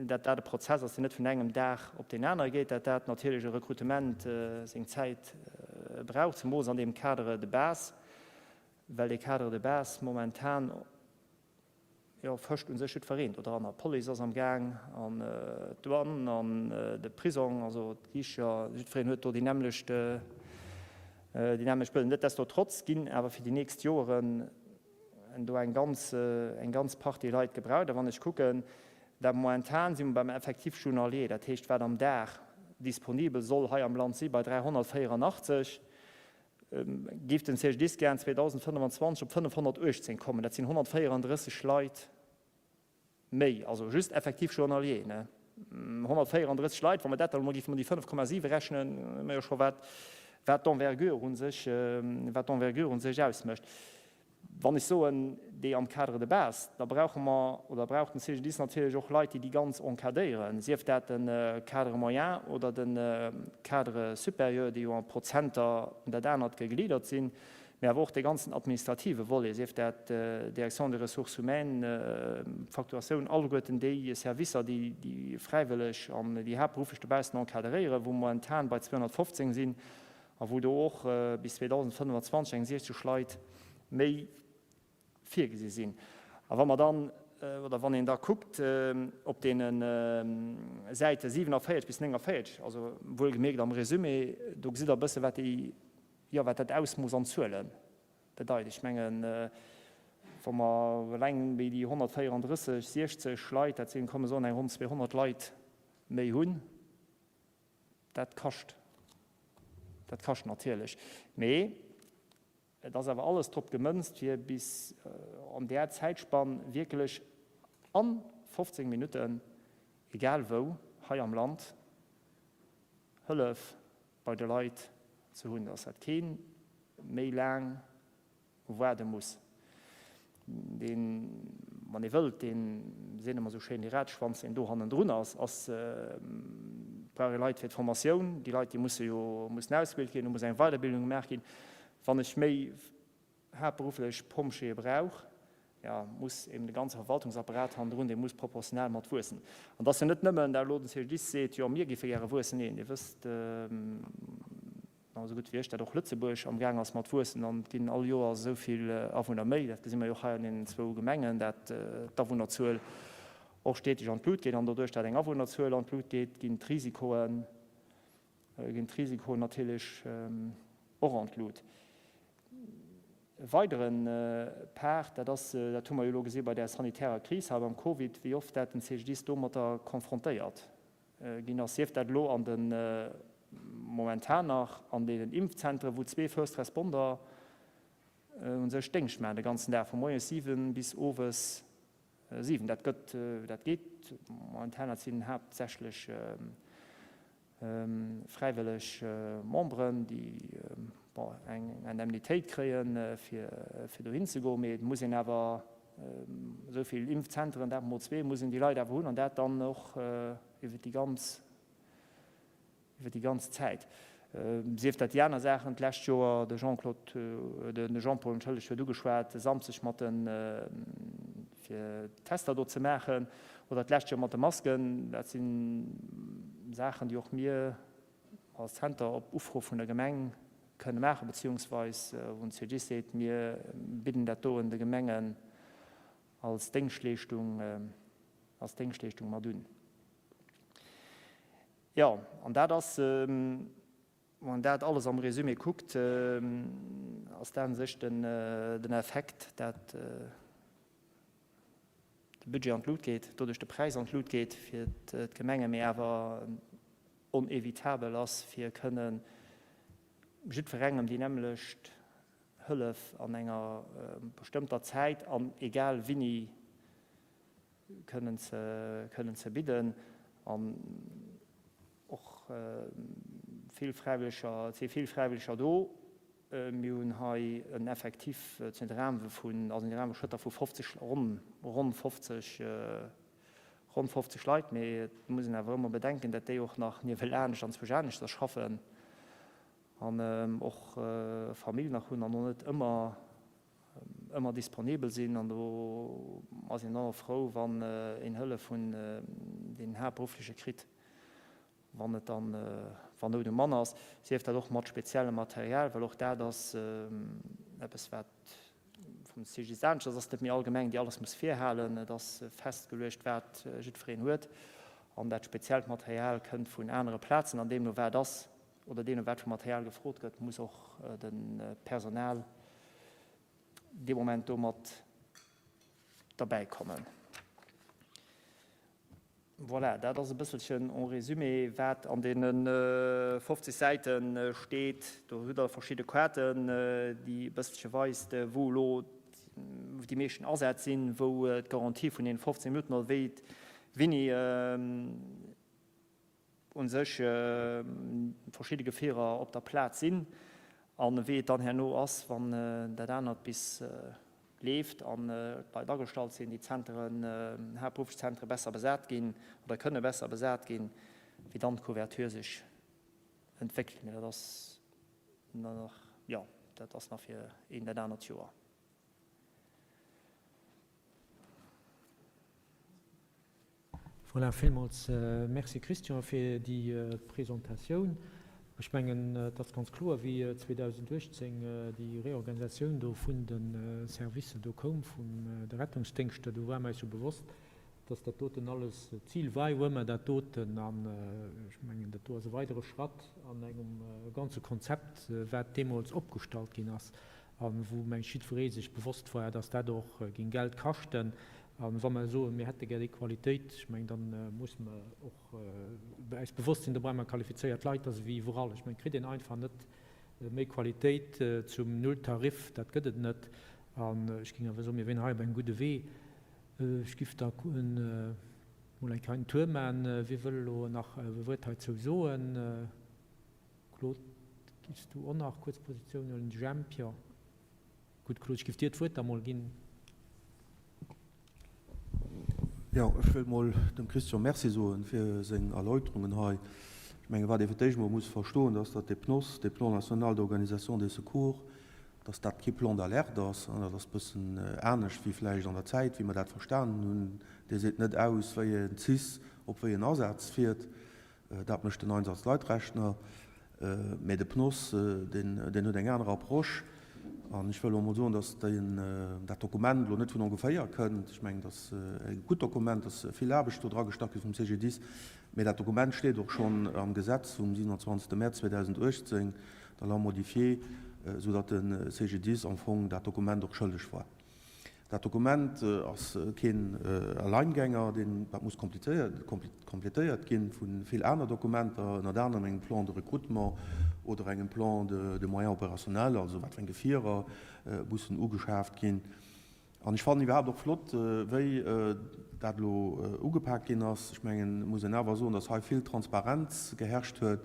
dat dat e Prozess ass, deen net vun engem Dag op deen anere geet, dat dat natierlech e Rekrutement seng Zäit brauch, zemoos an deem Cadre de base, well dee Cadre de base momentan, Jo, fëscht un sech jiddwereen do dran. D'Police ass am Gaang an d'Douane an de Prisong, also d'Giischter, jiddwereen huet do déi nämmlecht, déi nämmlecht Besoinen. Netdestotrotz ginn awer fir déi nächst Joeren do eng ganz, eng ganz Partie Leit gebraucht. A wann ech kucken, dat momentan si mer beim Effectif journalier, dat heescht wat am Dag disponibel soll hei am Land si, bei 384. Géif den CGDIS gären 2025 op 518 kommen. Dat sinn 134 Leit méi, also just effectif journalier, ne? 134 Leit, wa mer dat dann emol géife mat déi 5,7 rechnen, hu mer jo scho wat, wat d'Envergure u sech, wat d'Envergure u sech ausmécht. Wann ech soen, déi am Cadre de base, da brauche mer oder brauch den CGDIS natierlech och Leit, déi déi ganz encadréieren, sief dat de Cadre moyen oder de Cadre supérieur, déi jo en Prozenter un dat anert gegliddert sinn, mä awer och dee ganzen administrative Volet, sief dat d'Direction des ressources humaines, d'Facturatioun, alleguerten déi Servicer, déi déi Fräiwëlleg an déi Haaptberufflech dobaussen encadréieren, wou momentan bei 215 sinn, a wou do och bis 2025 eng 60 Leit méi virgesi sinn. A wa mer dann, oder wann een da kuckt op deene Säite 47 bis 49, also wuelgemierkt am Résumé, do gesitt Der e bësse wat déi, jo, wat dat Ausmooss an Zuele bedeit. Ech mengen, wa mer eleng déi 134, 60 Leit, dat sinn, komm mer soen, eng ronn 200 Leit méi hunn, Dat kascht. Dat kascht natierlech. Mee et ass awer alles drop gemënzt, fir bis an där Zäitspann wierklech a 15 Minutten, egal wou hei am Land, Hëllef bei de Leit ze hunn, dass dat kee méi laang waarde muss. Deen, wann ee wëllt, deen, wéi seet een ëmmer esou schéin, dee Radschwanz, deen do hannendrun ass, ass, brauch ee Leit fir d'Formatioun. Déi Leit, déi musse jo mussen ausgebilt ginn, do muss eng Weiderbildung gemaach ginn. Wann ech méi haaptberufflech Pompjeeë brauch, jo, muss eben de ganze Verwaltungsapparat hannendrun, dee muss proportional mat wuessen. An et ass jo net nëmmen, dat elo den CGDIS seet, jo, mir géife gäre wuessen. Neen, Dir wësst, Esou gutt wéi ech, dat och Lëtzebuerg am Gaang ass mat wuessen an et ginn all Joer esou vill Awunner méi, dat gesi mer jo och hei an deenen zwou Gemengen, dat d'Awunnerzuel och steeteg an d'Lut geet. An doduerch, dat eng Awunnerzuel an d'Lut geet, ginn d'Risikoen, ginn d'Risikoen natierlech och an d'Lut. E weidere Part, dat ass, dat hu mer jo elo gesi bei där sanitärer Kris hei beim Covid, wéi oft dat den CGDIS domatter konfrontéiert Ginn ass, sief dat elo an de momentan nach an deenen Impfzentren, wou zwee First Responder u sech Déngscht maachen de ganzen Dag, vu moies 7 bis owes 7. Dat gëtt, dat geet momentan, dat sinn haaptsächlech fräiwëlleg Memberen, déi, bon, eng Indemnitéit kréien, fir, fir dohin ze goen. Mee et muss een awer Esou vill Impfzenteren, dat mol zwee, muss een déi Leit awer hunn an dat dann och iwwer déi ganz, iwwer déi ganz Zäit. Sief dat déi aner Saachen, d'lescht Joer, de Jean-Claude, de Jean-Paul, entschëllegt, huet ugeschwat, e Samsdeg mat de, fir d'Tester do ze maachen, oder d'lescht Joer mat de Masken, dat si Saachen, déi och mir als Zenter op Ufro vun der Gemeng kënne maachen, beziehungsweis wou den CGDIS seet, mir bidden dat doen de Gemengen als Déngschtleeschtung, als Déngschtleeschtung mat un. Jo, an dat ass, wann een dat alles am Résumé kuckt, ass dat u sech den, den Effekt, dat de Budget an d'Lut geet, doduerch de Präis an d'Lut geet fir d'Gemengen, mee awer onevitabel ass, fir kënnen. jiddwerengem déi nämmlecht Hëllef an enger bestëmmter Zäit an egal wéini kënnen ze, kënnen ze bidden. An och vill Fräiwëlleger, et si vill Fräiwëlleger do. Mir hunn hei en Effectif zu Nidderaanwe vun, also Nidderaanwe-Schëtter vu 50, ronn, ronn 50, ronn 50 Leit. Mee et muss een awer ëmmer bedenken, datt déi och nach niewelaanscht anzwousch aneschters schaffen an och Famill nach hunn an och net ëmmer, ëmmer disponibel sinn. An do ass een dann och frou, wann een Hëllef vun deenen Haaptberuffleche kritt. Wann et dann, wann Nout um Mann ass, sief dat och mat speziellem Material, well och dat ass eppes, wat vum CGDIS anescht ass, ass net méi allgemeng, déi alles muss virhalen. Et ass festgeluecht, wat jiddwereen huet, an dat speziellt Material kënnt vun anere Plazen, an deemno wat ass oder deemno wat vu Material gefrot gëtt, muss och de Personal dee Moment do mat derbäikommen. Voilà, dat ass e bësselchen en résumé, wat an deene 50 Säite steet. Do hutt Der verschidde Kaarten, déi e bësselche weist, wou elo déi meeschten Asätz sinn, wou d'Garantie vun deene 15 Minutten oder wéi wéini u sech verschidde Gefierer op der Plaz sinn a wéi et dann herno ass, wann dat anert bis leeft an d'Leit agestallt sinn, déi Zenteren, haaptberufflech Zentere besser besat ginn oder kënne besser besat ginn, wéi dann d'Couverture sech entwéckelt. Mee dat ass nach, jo, dat ass nach fir een dat anert Joer. Voilà, villmools Merci Christian fir déi Presentatioun. Ech mengen, et ass ganz kloer, wéi 2018 déi Reorganisatioun do vun de Servicer do koum, vun de Rettungsdéngschter, do war mer eis jo bewosst, dass dat doten alles, d'Zil war jo ëmmer dat doten, an ech mengen, dat do ass e weidere Schratt an engem ganze Konzept, wat deemools opgestallt ginn ass a wou, meng ech, jiddweree sech bewosst war, dass dat och géing Geld kaschten. A wa mer soen, mir hätte gär déi Qualitéit, ech mengen, da musse mer och äis bewosst sinn, do brauche mer qualifizéiert Leit, dat ass ewéi iwwerall. Ech mengen, et kritt een einfach net méi Qualitéit zum Nulltarif, dat gëtt et net. An ech géing awer soen, mir wieren hei op engem gudde Wee. Ech giff da mol eng Kéier en Tour maachen. Wie wëll elo nach e Wuert heizou soen? Claude, giffs du och nach kuerz Positioun huelen? Jemp, jo. Gutt, Claude, ech giff dir d'Wuert da mol ginn. Jo, ech wëll mol dem Christian Merci soen fir seng Erläuterungen hei. Ech mengen, wat ee fir d'éischt mol muss verstoen, dat ass, datt dee PNOS, dee Plan national d'organisation des secours, datt dat kee Plan d'alerte ass. Dat ass e bëssen anescht wéi vläicht an der Zäit, wéi mer dat verstanen hunn. Dee seet net aus, wéi en cis op wéi en Asaz fiert. Dat mécht den Einsatzleitrechner. Mä de PNOS, deen huet eng aner Approche. An ech wëll och emol soen, datt dat Dokument elo net vun ongeféier kënnt. Ech mengen, dat ass e gutt Dokument, et ass vill Aarbecht do dragestach gi vum CGDIS. Mä dat Dokument steet och schonn am Gesetz vum 27. Mäerz 2018, der Loi modifiée, soudatt de CGDIS am Fong dat Dokument och schëlleg war. Dat Dokument ass keen Alleingänger, deen, dat muss complétéiert ginn vu vill aner Dokumenter, ënnert anerem engem Plan de recrutement oder engem Plan de moyens opérationnels, also wat fir eng Gefierer mussen ugeschaaft ginn. An ech fannen iwwerhaapt och flott, wéi dat elo ugepak ginn ass. Ech mengen, et muss een awer soen, dass hei vill Transparenz geherrscht huet.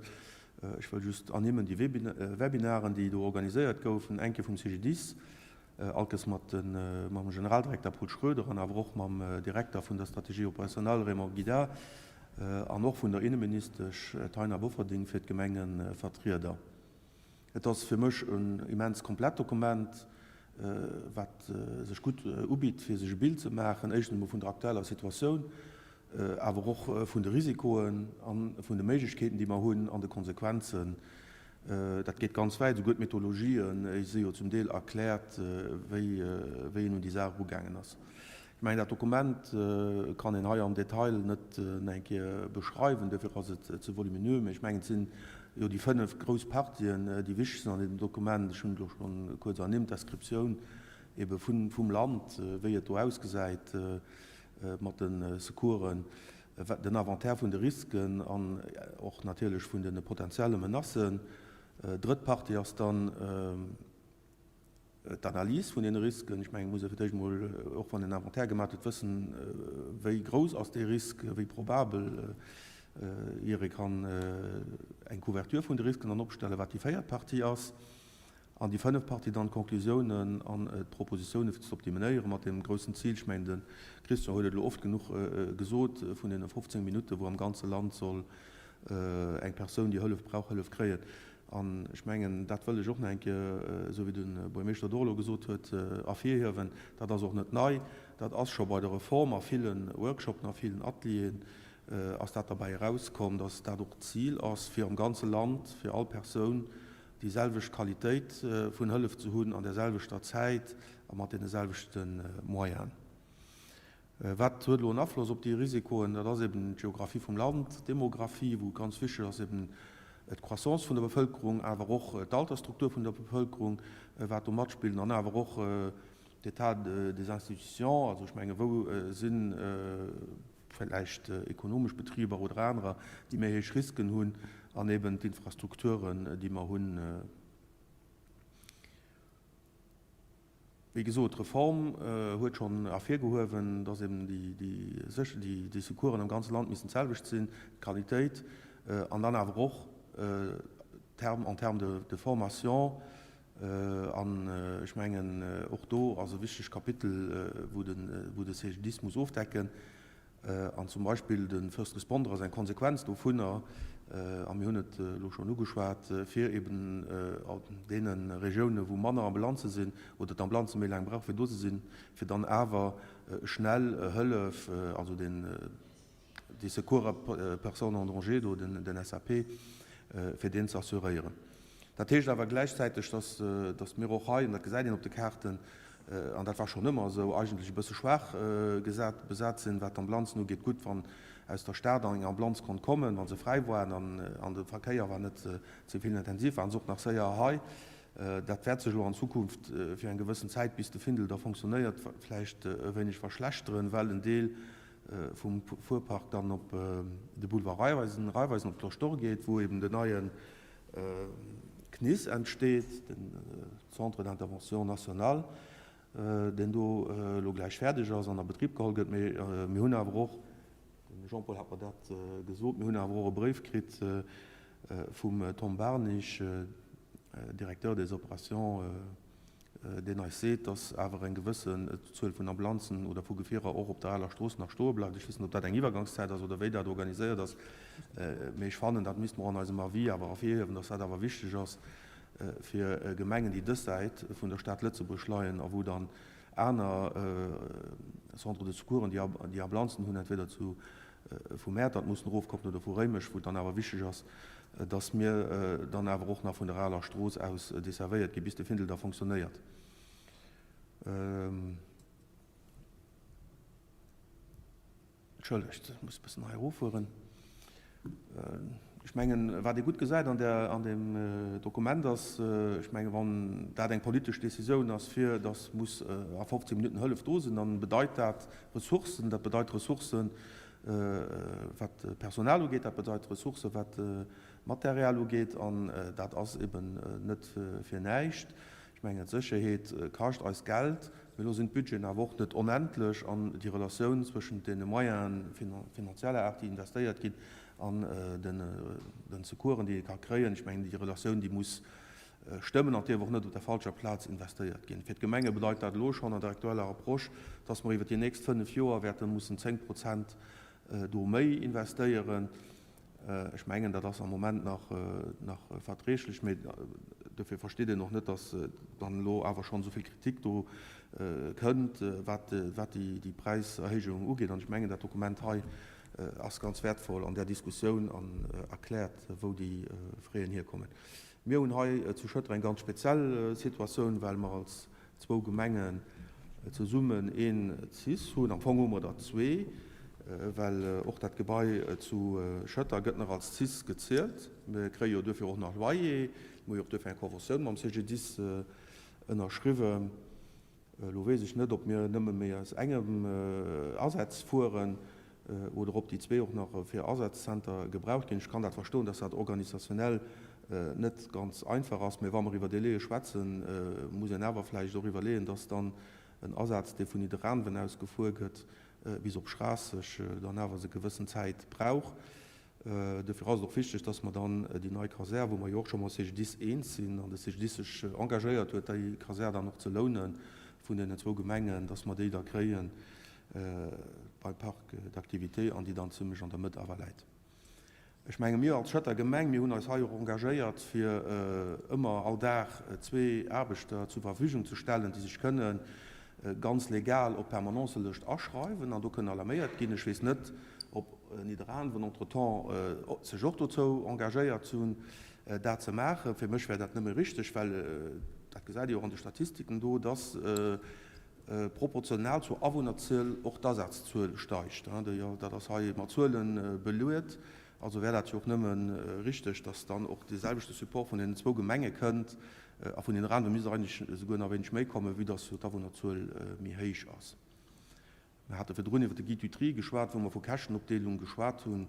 Ech wëll just ernimmen déi Webinaren, déi do organiséiert goufen, eng Kéier vum CGDIS, Alkes mat mam Generaldirekter Paul Schroeder an awer och mam Direkter vun der Stratégie opérationnelle Raymond Guida an och vun der Inneministesch Taina Bofferding fir d'Gemengevertrieder. Et ass fir mech en immens komplett Dokument, wat sech gutt ubitt fir sech e Bild ze maachen, éischtens emol vun der aktueller Situatioun, awer och vun de Risikoen a vun de Méiglechkeeten, déi mer hunn, an de Konsequenzen. Dat geet ganz wäit, esouguer d'Methodologien si jo zum Deel erkläert, wéi een un déi Saach erugaangen ass. Ech mengen, dat Dokument kann een hei am Detail net nach eng Kéier beschreiwen, duerfir ass et ze volumineux, mä ech mengen, et sinn jo déi fënnf grouss Partien, déi wichteg sinn an deem Dokument. Ech hunn et elo scho kuerz ernimmt, d'Descriptioun ebe vum Land, wéi et do ausgesäit mat de Secoursen, den Inventaire vun de Risken an och natierlech vun de potenzielle Menacen. Drëtt Partie ass dann d'Analys vun deene Risken. Ech mengen, et muss ee fir d'éischt emol, och wann een Inventaire gemaach huet, wëssen, wéi grouss ass dee Risk, wéi probabel, ier ee kann eng Couverture vun de Risken dann opstellen, wat déi véiert Partie ass. An déi fënneft Partie dann d'Conclusiounen an d'Propositiounen fir ze optiminéieren, mat deem groussen Zil, ech mengen, de Christian huet et elo oft genuch gesot, vun deene 15 Minutten, wou am ganze Land soll eng Persoun, déi Hëllef brauch, Hëllef kréien. An ech mengen, dat wëll ech och nach eng Kéier, esou wéi de Buergermeeschter et och elo gesot huet, ervirhiewen, dat ass och net nei, dat ass scho bei der Reform a ville Workshopen, a villen Atelieren ass dat derbäi erauskomm, dass dat och d'Zil ass, fir am ganze Land, fir all Persoun déi selwecht Qualitéit vun Hëllef ze hunn an där selwechter Zäit a mat deene selwechte Moyenen. Wat huet elo en Afloss op déi Risikoen? Dat ass eben d'Geographie vum Land, d'Demographie, wou ganz wichteg ass eben d'Croissance vun der Bevëlkerung, awer och d'Altersstruktur vun der Bevëlkerung, wat do matspillt, an awer och d'État des institutions, also ech menge wou sinn vläicht ekonomesch Betriber oder anerer, déi méi héich Risken hunn, an eben d'Infrastrukturen, déi mer hunn. Wéi gesot, d'Reform huet schonn ervirgehuewen, dass eben déi Secoursen am ganze Land missten d'selwecht sinn, d'Qualitéit an dann awer och en termes de formation. An ech mengen, och do ass e wichtegt Kapitel, wou de CGDIS muss ofdecken. An zum Beispill de First Responder ass eng Konsequenz dovunner, a mir hunn et elo schonn ugeschwat, fir eben an deene Regiounen, wou manner Ambulanze sinn oder d'Ambulanze méi laang brauchen, fir do ze sinn, fir dann awer schnell Hëllef, also den, dee Secours à personne en danger do, den SAP, fir deen ze assuréieren. Dat heescht awer gläichzäiteg, dass, dass mir och hei, an dat gesäit een op de Kaarten, an dat war schonn ëmmer esou, eigentlech e bësse schwaach gesat, besat sinn, wat d'Ambulanzen ugeet. Gutt, wann aus der Stad eng Ambulanz konnt kommen, wa se fräi waren an, an de Verkéier war net ze vill intensiv, waren se och nach séier hei. Dat wäert sech elo an Zukunft fir eng gewëssen Zäit, bis de Findel da fonctionnéiert, vläicht e wéineg verschlechteren, well en Deel vum Fuerpark dann op de Boulevard Raiffeisen, Raiffeisen op d'Cloche d'Or geet, wou eben den neie CNIS entsteet, den Centre d'intervention national, deen do elo gläich fäerdeg ass an a Betrib geholl gëtt. Mee mir hunn awer och, de Jean-Paul hat mer dat gesot, mir hunn awer och e Bréif kritt vum Tom Barnig, Directeur des opérations, deen eis seet, dass awer eng gewëssen Zuel vun Ambulanzen oder vu Gefierer och op der aler Strooss nach stoe bleift. Ech weess net, ob dat eng Iwwergangszäit ass oder wéi dat organiséiert ass, mee ech fannen, dat misste mer an eisem Avis awer ervirhiewen, dass dat awer wichteg ass fir Gemengen, déi dës Säit vun der Stad Lëtzebuerg leien a wou dann aner Centres de secoursen, déi Ambulanzen hunn, entweder zu vu Mäertert mussen erofkommen oder vu Réimech, wou et dann awer wichteg ass, dass mir dann awer och nach vun der aler Strooss aus desservéiert gi bis de Findel da fonctionnéiert. Entschëllegt, ech muss e bëssen hei eroffueren. Ech mengen, wat ee gutt gesäit an där, an deem Dokument ass, ech mengen, wann dat eng politesch Décisioun ass, fir dass muss a 15 Minutten Hëllef do sinn, dann bedeit dat Ressourcen, dat bedeit Ressourcen, wat d'Personal ugeet, dat bedeit Ressourcen, wat d'Material ugeet, an dat ass eben net fir näischt. Ech mengen, d'Sécherheet kascht eis Geld, mee elo sinn d'Budgeten awer och net onendlech an déi Relatioun zwëschent deene Moyenen finanzieller Aart, déi investéiert ginn, an den Secoursen, déi ee ka kréien, ech mengen, déi Relatioun, déi muss stëmmen an dierf och net op der falscher Plaz investéiert ginn. Fir d'Gemenge bedeit dat elo schonn an der aktueller Approche, dass mer iwwer déi nächst fënnf Joer wäerte mussen 10 Prozent do méi investéieren. Ech mengen, dat ass am Moment nach verträglech, mee dofir versteet een och net, dass dann elo awer schonn esou vill Kritik do kënnt, wat déi Präiserhéijung ugeet. An ech mengen, dat Dokument hei ass ganz wäertvoll an där Diskussioun an erkläert, wou déi Fräen hierkommen. Mir hunn hei zu Schëtter eng ganz speziell Situatioun, well mer als zwou Gemengen zesummen een cis hunn. Am Fong hu mer der zwee, well och dat Gebai zu Schëtter gëtt nach als cis gezielt. Mir kréie jo duerfir och nach Loyer. Mir hu jo och duerfir eng Conventioun mam CGDIS ënnerschriwwen. Elo weess ech net, ob mir nëmme méi aus engem Asätz fueren oder ob déi zwee och nach fir Asazzenter gebraucht ginn. Ech kann dat verstoen, dass dat organisationnel. net ganz einfach ass. Mä wa mer iwwer Délaië schwätzen, muss een awer vläicht och iwwerleeën, dass dann en Asaz, dee vun Nidderaanwen aus gefuer gëtt bis op Schraasseg, dann awer se gewëssen Zäit brauch. Dofir ass et och wichteg, dass mer dann déi nei Kasär, wou mer jo och scho mam CGDIS eens sinn an de CGDIS sech engagéiert huet, déi Kasär dann och ze loune vun deenen zwou Gemengen, dass mer déi da kréie beim Parc d'activités an déi dann zimlech an der Mëtt awer läit. Ech menge mir als Schëtter Gemeng, mir hunn eis hei och engagéiert, fir ëmmer all Dag zwee Aarbechter zur Verfügung ze stellen, déi sech kënne ganz legal op Permanencelëscht aschreiwen an do kënnen alarméiert ginn. Ech weess net, ob Nidderaanwen entretemps sech och dozou engagéiert hunn, dat ze maachen. Fir mech wär dat nëmme richteg, well dat gesäit Dir och an de Statistiken do, dass proportional zur Awunnerzuel och d'Asazzuel steigt. Dat ass hei mat Zuele beluet. Also wär dat jo och nëmme richteg, dass dann och dee selwechte Support vun deenen zwou Gemenge kënnt. A vun den anere misst eigentlech esouguer nach e wéineg méi kommen, vue dass jo d'Awunnerzuel méi héich ass. Mir hate virdrun iwwer de Guide du tri geschwat, wou mer vu Käschtenopdeelung geschwat hunn.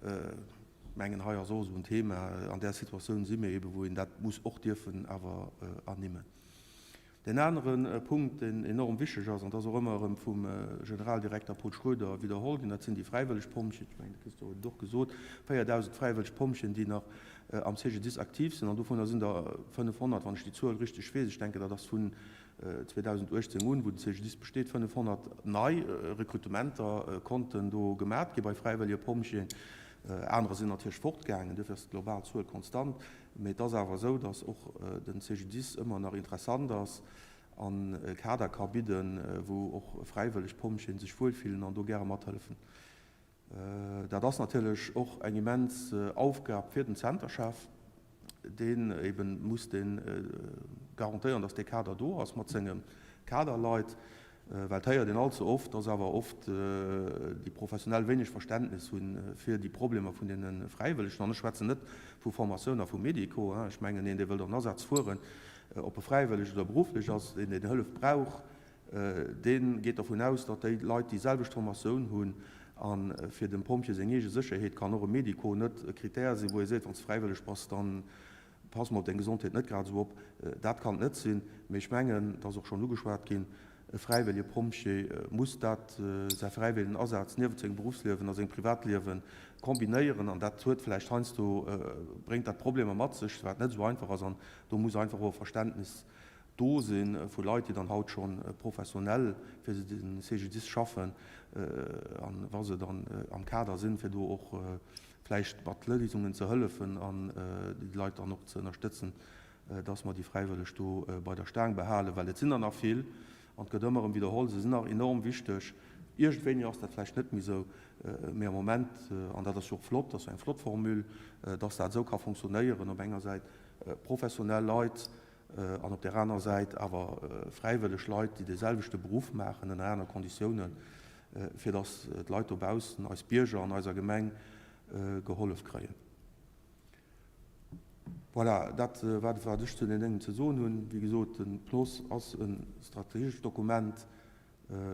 Ech mengen, hei ass och esou en Thema. An där Situatioun si mir eeben, wou een dat muss och dierfen awer ernimmen. Deen anere Punkt, deen enorm wichteg ass, an dat ass och ëmmer erëm vum Generaldirekter Paul Schroeder widderholl ginn, dat sinn déi fräiwëlleg Pompjeeën. Ech mengen, de Christophe huet et och gesot, 4.000 fräiwëlleg Pompjeeën, déi nach am CGDIS aktiv sinn, an dovunner sinn der 500, wann ech déi Zuel richteg weess, ech denken, dat ass vun 2018 un, wou de CGDIS besteet, 500 nei Rekrutementer konnten do gemat gi bei fräiwëllege Pompjeeën. Anerer sinn natierlech fortgaangen, duerfir ass d'global Zuel konstant. Mee et ass awer esou, datt och den CGDIS ëmmer nach interessant ass an e Kader ka bidden, wou och fräiwëlleg Pompjeeën sech wuelfillen an do gäre mathëllefen. Dat ass natierlech och eng immens Aufgab fir den Zenterchef, deen eben muss dee garantéieren, datt dee Kader do ass mat senge Kaderleit. Well et héiert een all ze oft, dass awer oft déi Professionell wéineg Verständnis hu fir déi Problemer vun deene Fräiwëllegen. An ech schwätzen net vu Formatioun a vu Médicaux. Ech mengen, een, dee wëllt an Asaz fueren, ob e fräiwëlleg oder berufflech ass, een, deen Hëllef brauch, dee geet dervun aus, datt déi Leit déi selwecht Formatioun hunn. A fir dem Pompjee seng eege Sécherheet kann och e Médico net e Critère sinn, wou ee seet, wann s de fräiwëlleg bass, dann Pass mer op deng Gesondheet net grad esou op. Dat kann et net sinn. Mee ech mengen, et ass och schonn ugeschwat ginn, e fräiwëllege Pompjee muss dat, säi fräiwëllegen Asaz niewent sengem Beruffsliewen a sengem Privatliewe kombinéieren. An dat huet vläicht heiansdo, bréngt dat Problemer mat sech, wat net esou einfach ass. An do muss einfach och e Verständnis do si vu Leit, déi dann haut scho professionell fir de CGDIS schaffen, a wa se dann am Kader sinn, fir do och vläicht mat Léisungen ze hëllefen an déi Leit dann och ze ënnerstëtzen, dass mer déi Fräiwëlleg do bei der Staang behalen, well et sinn der nach vill an et gëtt ëmmer erëm widderholl, se sinn nach enorm wichteg. Iergendwéini ass dat vläicht net méi esou, mee am Moment, an dat ass jo och flott, dat ass jo eng flott Formule, dass dat esou ka fonctionnéieren, op enger Säit professionell Leit an op där anerer Säit awer fräiwëlleg Leit, déi dee selwechte Beruff maachen ënner anere Konditiounen, fir dass d'Leit dobaussen, eis Bierger an eiser Gemeng, gehollef kréien. Voilà, dat war et, wat ech zu den Déngen ze soen hunn. Wéi gesot, de PNOS ass e strategescht Dokument.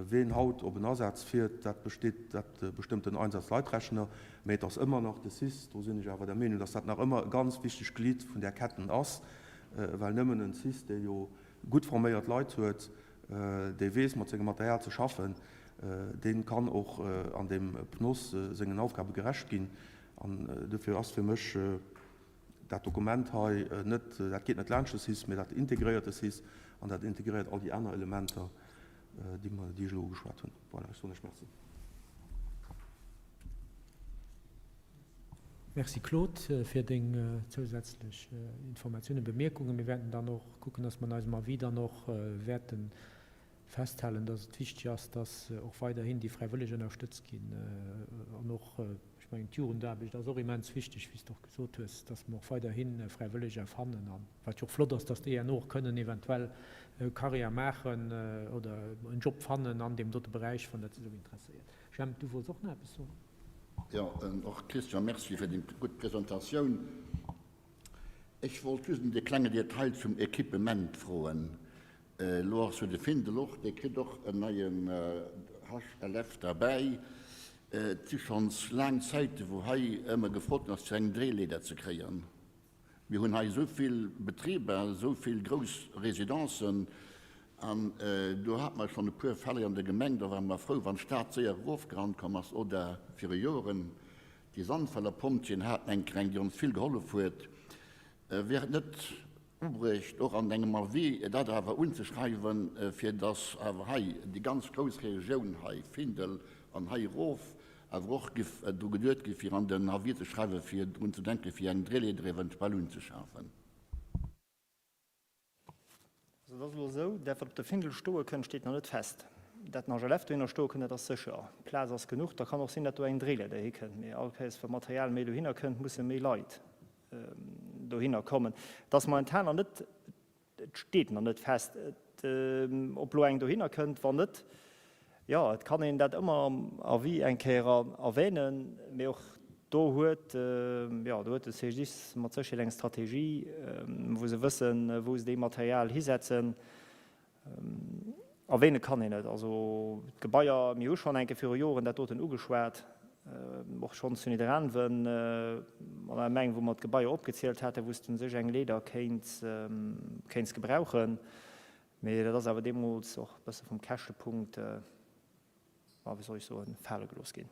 Ween haut op en Asaz fiert, dat besteet, dat bestëmmt den Einsatzleitrechner. Mä et ass ëmmer nach de cis. Do sinn ech awer der Meenung, dass dat nach ëmmer e ganz wichtegt Glied vun där Ketten ass, well nëmmen en cis, dee jo gutt forméiert Leit huet, dee weess mat sengem Material ze schaffen, dee kann och an deem PNOS sengen Aufgabe gerecht ginn. An dofir ass fir mech dat Dokument hei net, dat geet net laanscht de cis, mä dat integréiert de cis an dat integréiert all déi aner Elementer, déi mer, déi ech elo ugeschwat hunn. Voilà, ech soen lech Merci. Merci Claude fir deng zousätzlech Informatiounen, Bemierkungen. Mir wäerten dann och kucken, dass mer an eisem Avis dann och wäerte festhalen, dass et wichteg ass, dass och weiderhin déi Fräiwëlleg ënnerstëtzt ginn an och, ech mengen d'Jugendaarbecht ass och immens wichteg, wéi s de och gesot hues, dass mer och weiderhi Fräiwëlleger fannen an wat jo och flott ass, dass déi herno och kënnen eventuell Carrière maachen oder en Job fannen an deem dote Beräich, wann dat se esou interesséiert. Jemp, du wollts och nach eppes soen? Jo, och Christian, Merci fir deng gutt Presentatioun. Ech wollt just en klenge Detail zum Equipement froen. Elo ass jo de Findel och, dee kritt och en neien HLF derbäi. Et si schonns laang Zäite wou hei ëmmer gefrot ginn ass fir eng Dréileeder ze kréien. Mir hunn hei esou vill Betriber, esou vill grouss Residencen an do hate mer schonn e puer Fäll hei an der Gemeng, do ware mer frou, wann d'Stad séier erofgerannt komm ass oder viru Joren déi Sandweiler Pompjeeën haten eng kleng, déi ons vill gehollef huet. Wär et net ubruecht, och an engem Avis dat awer unzeschreiwen, fir dass awer hei déi ganz grouss Regioun hei, Findel an hei erof, awer och giff dru geduet gi fir an den Avis ze schreiwen, fir drun ze denken, fir eng Dréileeder eventuell unzeschafen? Also et ass elo esou, dat wat op de Findel stoe kënnt, steet nach net fest. Dat den HLF dohinner stoe kënnt, dat ass sécher. Plaz ass genuch. Da kann och sinn, dat do eng Dréileeder hikënnt. Mee all Kéiers, wa Material méi dohinner kënnt, musse méi Leit dohinner kommen. Et ass momentan nach net, et steet nach net fest, ob elo eng dohinner kënnt. Wann net, Jo, et kann een dat ëmmer am Avis eng Kéier erwänen, mee och do huet, jo, do huet de CGDIS mat Sécherheet eng Strategie, wou se wëssen, wou se dee Material hisetzen. Erwäne kann een et. Also d'Gebaier, mir hu schonn eng Kéier viru Joren dat doten ugeschwat, och schonn zu Nidderaanwen an der Gemeng, wou mer d'Gebaier opgezielt haten, wou s de u sech eng Leeder kéints, kéints gebrauchen. Mee dat ass awer deemools och e bësse vum Käschtepunkt, ma wéi soll ech soen, fale gelooss ginn.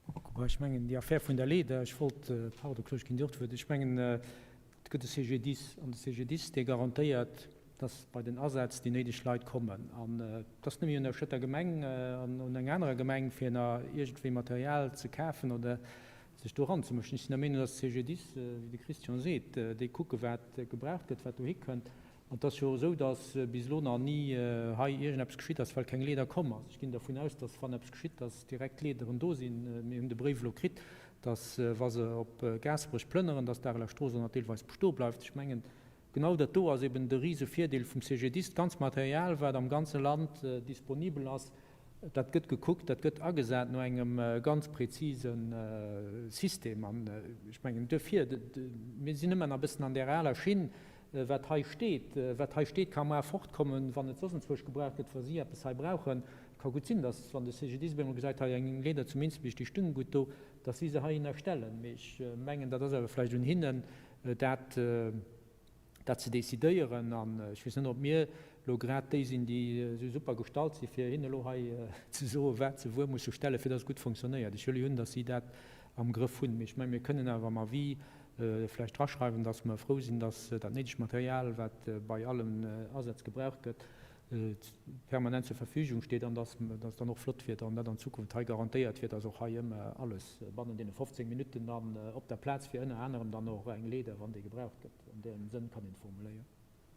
Bon, ech mengen, déi Affär vun der Leeder, ech wollt, pardon Claude, ech ginn dir och d'Wuert, ech mengen, et gëtt e CGDIS an de CGDIS, dee garantéiert, dass bei den Asätz déi néideg Leit kommen. An et ass nëmme un der Schëtter Gemeng an un enger anerer Gemeng, fir nach iergendwéi Material ze kafen oder sech do eranzemëschen. Ech sinn der Meenung, dass de CGDIS, wéi de Christian seet, déi kucke wat gebraucht gëtt, wat dohi kënnt. An et ass jo esou, dass bis elo nach ni hei iergendeppes geschitt ass, well keng Leeder komm ass. Ech ginn dervun aus, dass wann eppes geschitt, dass direkt d'Leederen do sinn. Mir hunn de Bréif elo kritt, dass wa se op Gaasperech plënneren, dass d'Areler Strooss och nach deelweis bestoe bleift. Ech mengen, genau dat do ass eben de rise Virdeel vum CGDIS. D'ganz Material, wat am ganze Land disponibel ass, Dat gëtt gekuckt, dat gëtt agesat no engem ganz präzise System. An ech mengen duerfir, mir sinn ëmmer nach e bëssen an där aler Schinn, wat hei steet. Wat hei steet, ka mar fortkommen, wann et soss enzwousch gebraucht gëtt, wa si eppes hei brauchen. Et ka gutt sinn, datt, wann de CGDIS op eemol gesäit, hei eng Leeder zu Minsbech, déi stung gutt do, datt si se heihinner stellen. Mee ech mengen, dat ass awer vläicht un hinnen, dat. dat ze decidéieren. An ech weess net, ob mir elo grad déi sinn, déi esou super gestallt sinn, fir hinne elo hei ze soen, wat se wuer musse stellen, fir datt et gutt fonctionnéiert. Ech huele jo un, datt si dat am Grëff hunn. Mee ech mengen, mir kënnen awer am Avis vläicht draschreiwen, datt mer frou sinn, datt dat néidegt Material, wat bei allen Asätz gebraucht gëtt, permanent zur Verfügung steet an dass et dann och flott wier, wann dat an Zukunft hei garantéiert wier, dass och hei ëmmer alles bannen deene 15 Minutten dann op der Plaz wier, ënner anerem dann och eng Leeder, wann déi gebraucht gëtt. An deem Sënn kann een et formuléieren.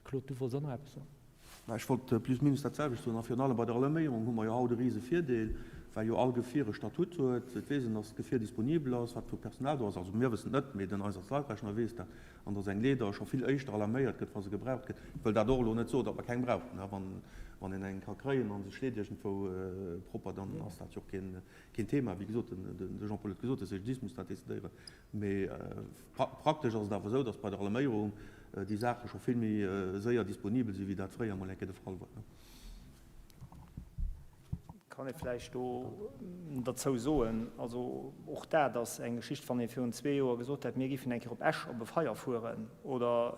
Claude, du wollts och nach eppes soen? Mä ech wollt plus minus dat selwecht soen. A virun allem bei der Alarméierung hu mer jo haut e rise Virdeel, well jo all Gefier e Statut huet. Et weess een, dass d'Gefier disponibel ass, wat vu Personal do ass. Also mir wëssen et net, mee den Einsatzleitrechner weess dat. An dass eng Leeder scho vill éischter alarméiert gëtt, wa se gebraucht gëtt. Ech wëll dat och elo net soen, datt mer keng brauchen. Wann een eng ka kréien a se steet iergendwou propper, dann ass dat jo och keen Thema. Wéi gesot, de Jean-Paul huet gesot, de CGDIS muss dat decidéieren. Mee praktesch ass et awer esou, datt bei der Alarméierung déi Saache scho vill méi séier disponibel sinn, wéi dat fréier emol eng Kéier de Fall war. Kann ee vläicht do derzou soen, also och dat ass eng Geschicht, wann ee virun zwee Joer gesot hätt, mir géifen eng Kéier op Esch op e Feier fueren oder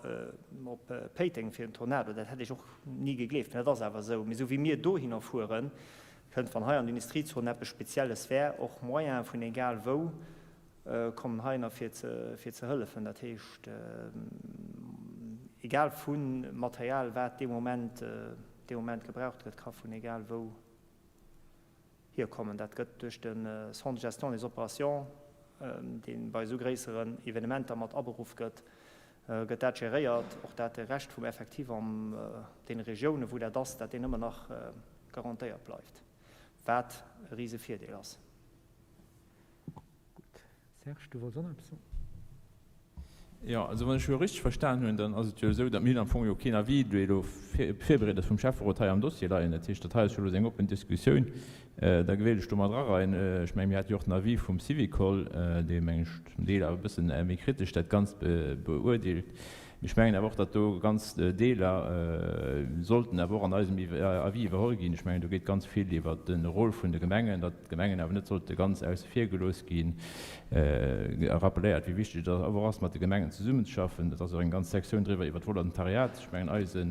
op Péiteng fir en Tornado, dat hätt ech och ni gegleeft, mä dat ass awer esou. Mee esou wéi mir dohinner fueren, kënnt, wann hei an der Industriezon eppes Spezielles wär, och Moyen vun egal wou kommen heihinner fir ze hëllefen. Dat heescht, egal vu Material, wat dee Moment, dee Moment gebraucht gëtt, ka vun egal wou hierkommen. Dat gëtt duerch de Centre de gestion des opérations, dee bei esou gréisseren Evenementer mat aberuff gëtt, gëtt dat geréiert. Och dat de Rescht vum Effectif an deene Regiounen, wou dat ass, dat deen ëmmer nach garantéiert bleift, wat e rise Virdeel ass. Gutt. Serge, du wollts och nach eppes soen? Jo, also wann ech elo richteg verstan hunn, dann ass et jo esou, datt mir hunn am Fong jo keen Avis, dee elo virbereet ass vum Schäfferot hei am Dossier leien. Dat heescht, dat hei ass jo elo seng oppen Diskussioun. Da wéilt ech do mat erareien. Ech mengen, mir hate jo och den Avis vum Syvicol, dee, meng ech, zum Deel awer e bëssen méi kritesch dat Ganzt beuerdeelt. Ech mengen awer och, datt do ganz Deeler sollten awer och an eisem Avis iwwerholl ginn. Ech mengen, do geet ganz vill iwwert de Rôle vun de Gemengen, datt d'Gemengen awer net sollte ganz ausse vir gelooss ginn. A rappeléiert, wéi wichteg et awer och ass, mat de Gemengen zesummenzeschaffen. Et ass och eng ganz Sektioun driwwer iwwer d'Volontariat. Ech mengen, eise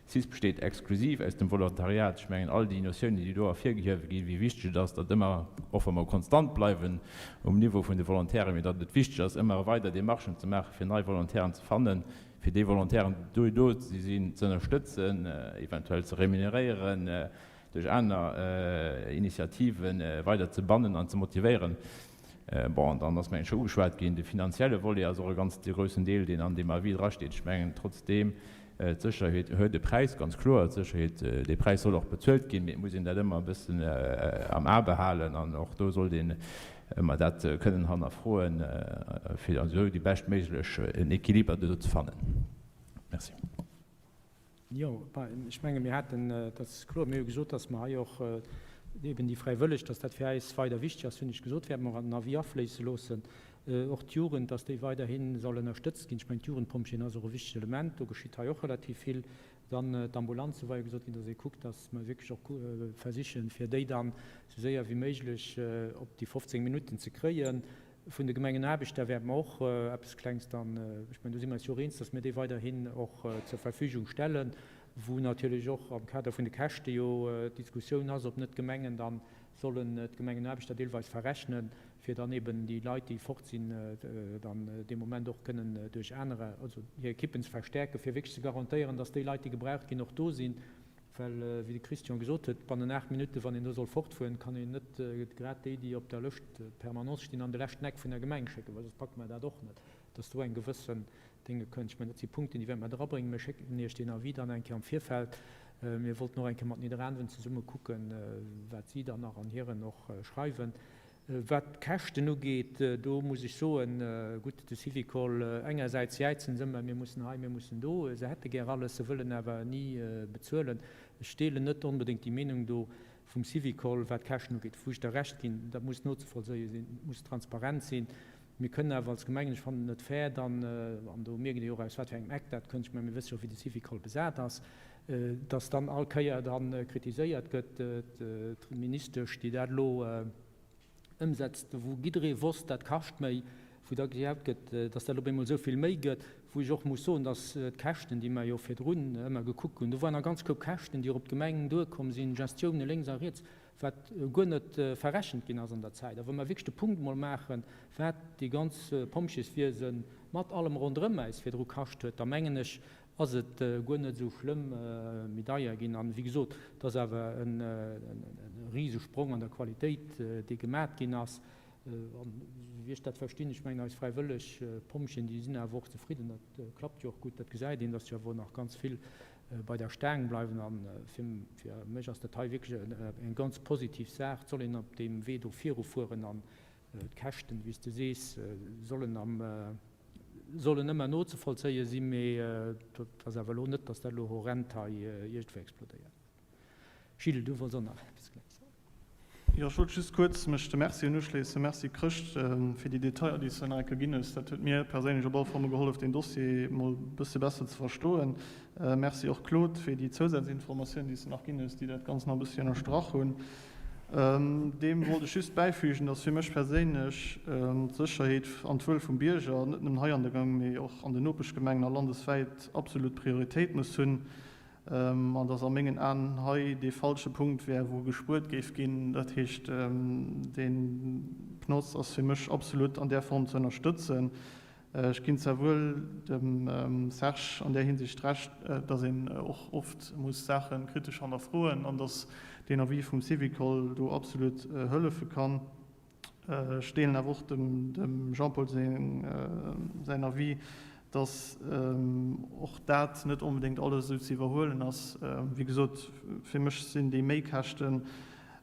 cis besteet exklusiv aus dem Volontariat. Ech mengen, all déi Notiounen, déi do ervirgehuewe ginn, wéi wichteg et ass, datt ëmmer, och wa mer konstant bleiwen um Niveau vun de Volontairen, mee datt et wichteg ass, ëmmer weider Demarchen ze maachen, fir nei Volontairen ze fannen, fir déi Volontairen, déi do sinn, ze ënnerstëtzen, eventuell ze remuneréieren, duerch aner Initiative weider ze bannen an ze motivéieren. Bon, an dann ass, mengen ech, scho ugeschwat ginn, de finanzielle Volet ass och e ganz groussen Deel, deen an deem Avis drasteet. Ech mengen trotzdeem, d'Sécherheet huet e Präis, ganz kloer. D'Sécherheet, dee Präis soll och bezuelt ginn, mee et muss een dat ëmmer e bëssen am A behalen an och do sollt een ëmmer dat kënnen hannerfroen, fir esou déi beschtméiglech en Equiliber do ze fannen. Merci. Jo, ech menge mir haten, dat ass kloer, mir hu gesot, datt mer hei och eben déi Fräiwëlleg, datt dat fir äis weider wichteg ass, hunn ech gesot, wäerte mer och an den Avis afléisse loossen. Och d'Jugend, datt déi weiderhi soll ënnerstëtzt ginn. Ech mengen, d'Jugendpompjeeën ass och e wichtegt Element, do geschitt hei och relativ vill. Dann d'Ambulanze war jo gesot ginn, datt ee kuckt, datt mer wierklech och versichen, fir déi dann esou séier wéi méiglech op déi 15 Minutten ze kréien. Vun de Gemengenaarbechter wäerte mer och eppes Klengs dann, ech mengen, do si mer eis jo och eens, dass mir déi weiderhin och zur Verfügung stellen, wou natierlech och am Kader vun de Käschte jo d'Diskussioun ass, ob net d'Gemengen dann sollen d'Gemengenaarbechter deelweis verrechnen, fir dann eben déi Leit, déi fort sinn, dann dee Moment och kënnen duerch anerer, also hir Ekippen ze verstärken, fir wierklech ze garantéieren, dass déi Leit, déi gebraucht ginn, och do sinn. Well, wéi de Christian gesot huet, bannen 8 Minutten, wann een do soll fortfueren, kann een net grad déi, déi op der Lëscht Permanence stinn, an de leschten Eck vun der Gemeng schécken, well soss packe mer dat och net, dass do eng gewëssen Dénge kënnt. Ech mengen, dat si Punkten, déi wäerte mer erabréngen. Mir schécken Iech deen Avis dann eng Kéier am Virfeld. Mir wollten och eng Kéier mat Nidderaanwen zesumme kucken, wat si dann nach an hiren och schreiwen. Wat d'Käschten ugeet, do muss ech soen, gutt, de Syvicol, engersäits jäizen se ëmmer, mir mussen hei, mir mussen do, se hätte gär alles, se wëllen awer ni bezuelen. Ech deelen net onbedéngt déi Meenung do vum Syvicol, wat d'Käschten ugeet, wou ech der Recht ginn, dat muss nozevollzéie sinn, et muss transparent sinn. Mir kënnen awer als Gemeng, ech fannen et net fair dann, an do mierkt ee jo och aus wat fir engem Eck dat kënnt, ech mengen, mir wësse jo wéi de Syvicol besat ass, dass dann all Kéier da kritiséiert gëtt, d'Ministesch, déi dat elo ëmsetzt, wou jidderee wosst, dat kascht méi, wou da gejaut gëtt, dass dat op eemol esou vill méi gëtt, wou ech och muss soen, dass d'Käschten, déi mer jo virdrun ëmmer gekuckt hunn, do waren nach ganz Koup Käschten, déi och op d'Gemeng duerkomm sinn, Gestioune lénks a riets, wat guer net verrechent ginn ass an der Zäit. A wa mer wierklech de Punkt emol maachen, wat déi ganz Pompjeeswiese mat allem ronderëm äis virdru kascht huet, da mengen ech, ass et guer net esou schlëmm méi deier ginn. An, wéi gesot, et ass awer e Risesprong an der Qualitéit, dee gemat ginn ass. An, wéi ech dat verstinn, ech mengen, eis fräiwëlleg Pompjeeën, déi sinn awer och zefridden, dat klappt jo och gutt, dat gesäit een, dass jo awer nach ganz vill bei der Staang bleiwen. A fir mech ass dat hei wierklech eng ganz positiv Saach. Et soll een op deem Wee do virufueren an d'Käschten, wéi s de sees, sollen am sollen ëmmer nozevollzéie sinn, mee dat ass awer elo net, datt dat elo horrend hei iergendwou explodéiert. Gilles, du wollts och nach eppes Klenges soen. Jo, ech wollt just kuerz mech de Mercien uschléissen. Merci Chrëscht fir déi Detailler, déi s de nach eng Kéier ginn hues. Dat huet mir perséinlech op alle Fall mol gehollef, deen Dossier mol e bësse besser ze verstoen. Merci och Claude fir déi Zousazinformatioun, déi s de nach ginn hues, déi dat Ganzt nach e bëssi ënnerstrach hunn. Deem wollt ech just bäifügen, dass fir mech perséinlech d'Sécherheet an d'Wuel vum Bierger, net nëmmen hei an der Gemeng, mee och an den Nopeschgemengen a landeswäit, absolut Prioritéit muss hunn an dass a mengen Aen hei dee falsche Punkt wär, wou gespuert géif ginn. Dat heescht, dee PNOS ass fir mech absolut an där Form ze ënnerstëtzen. Ech ginn zwar wuel dem Serge an där Hinsicht Recht, dass een och oft muss Saache kritesch hannerfroen an dass deen Avis vum Syvicol do absolut hëllefe kann. Ech deelen awer och dem Jean-Paul säin Avis, dass och dat net onbedéngt alles esou ze iwwerhuelen ass. Wéi gesot, fir mech sinn déi Méikäschten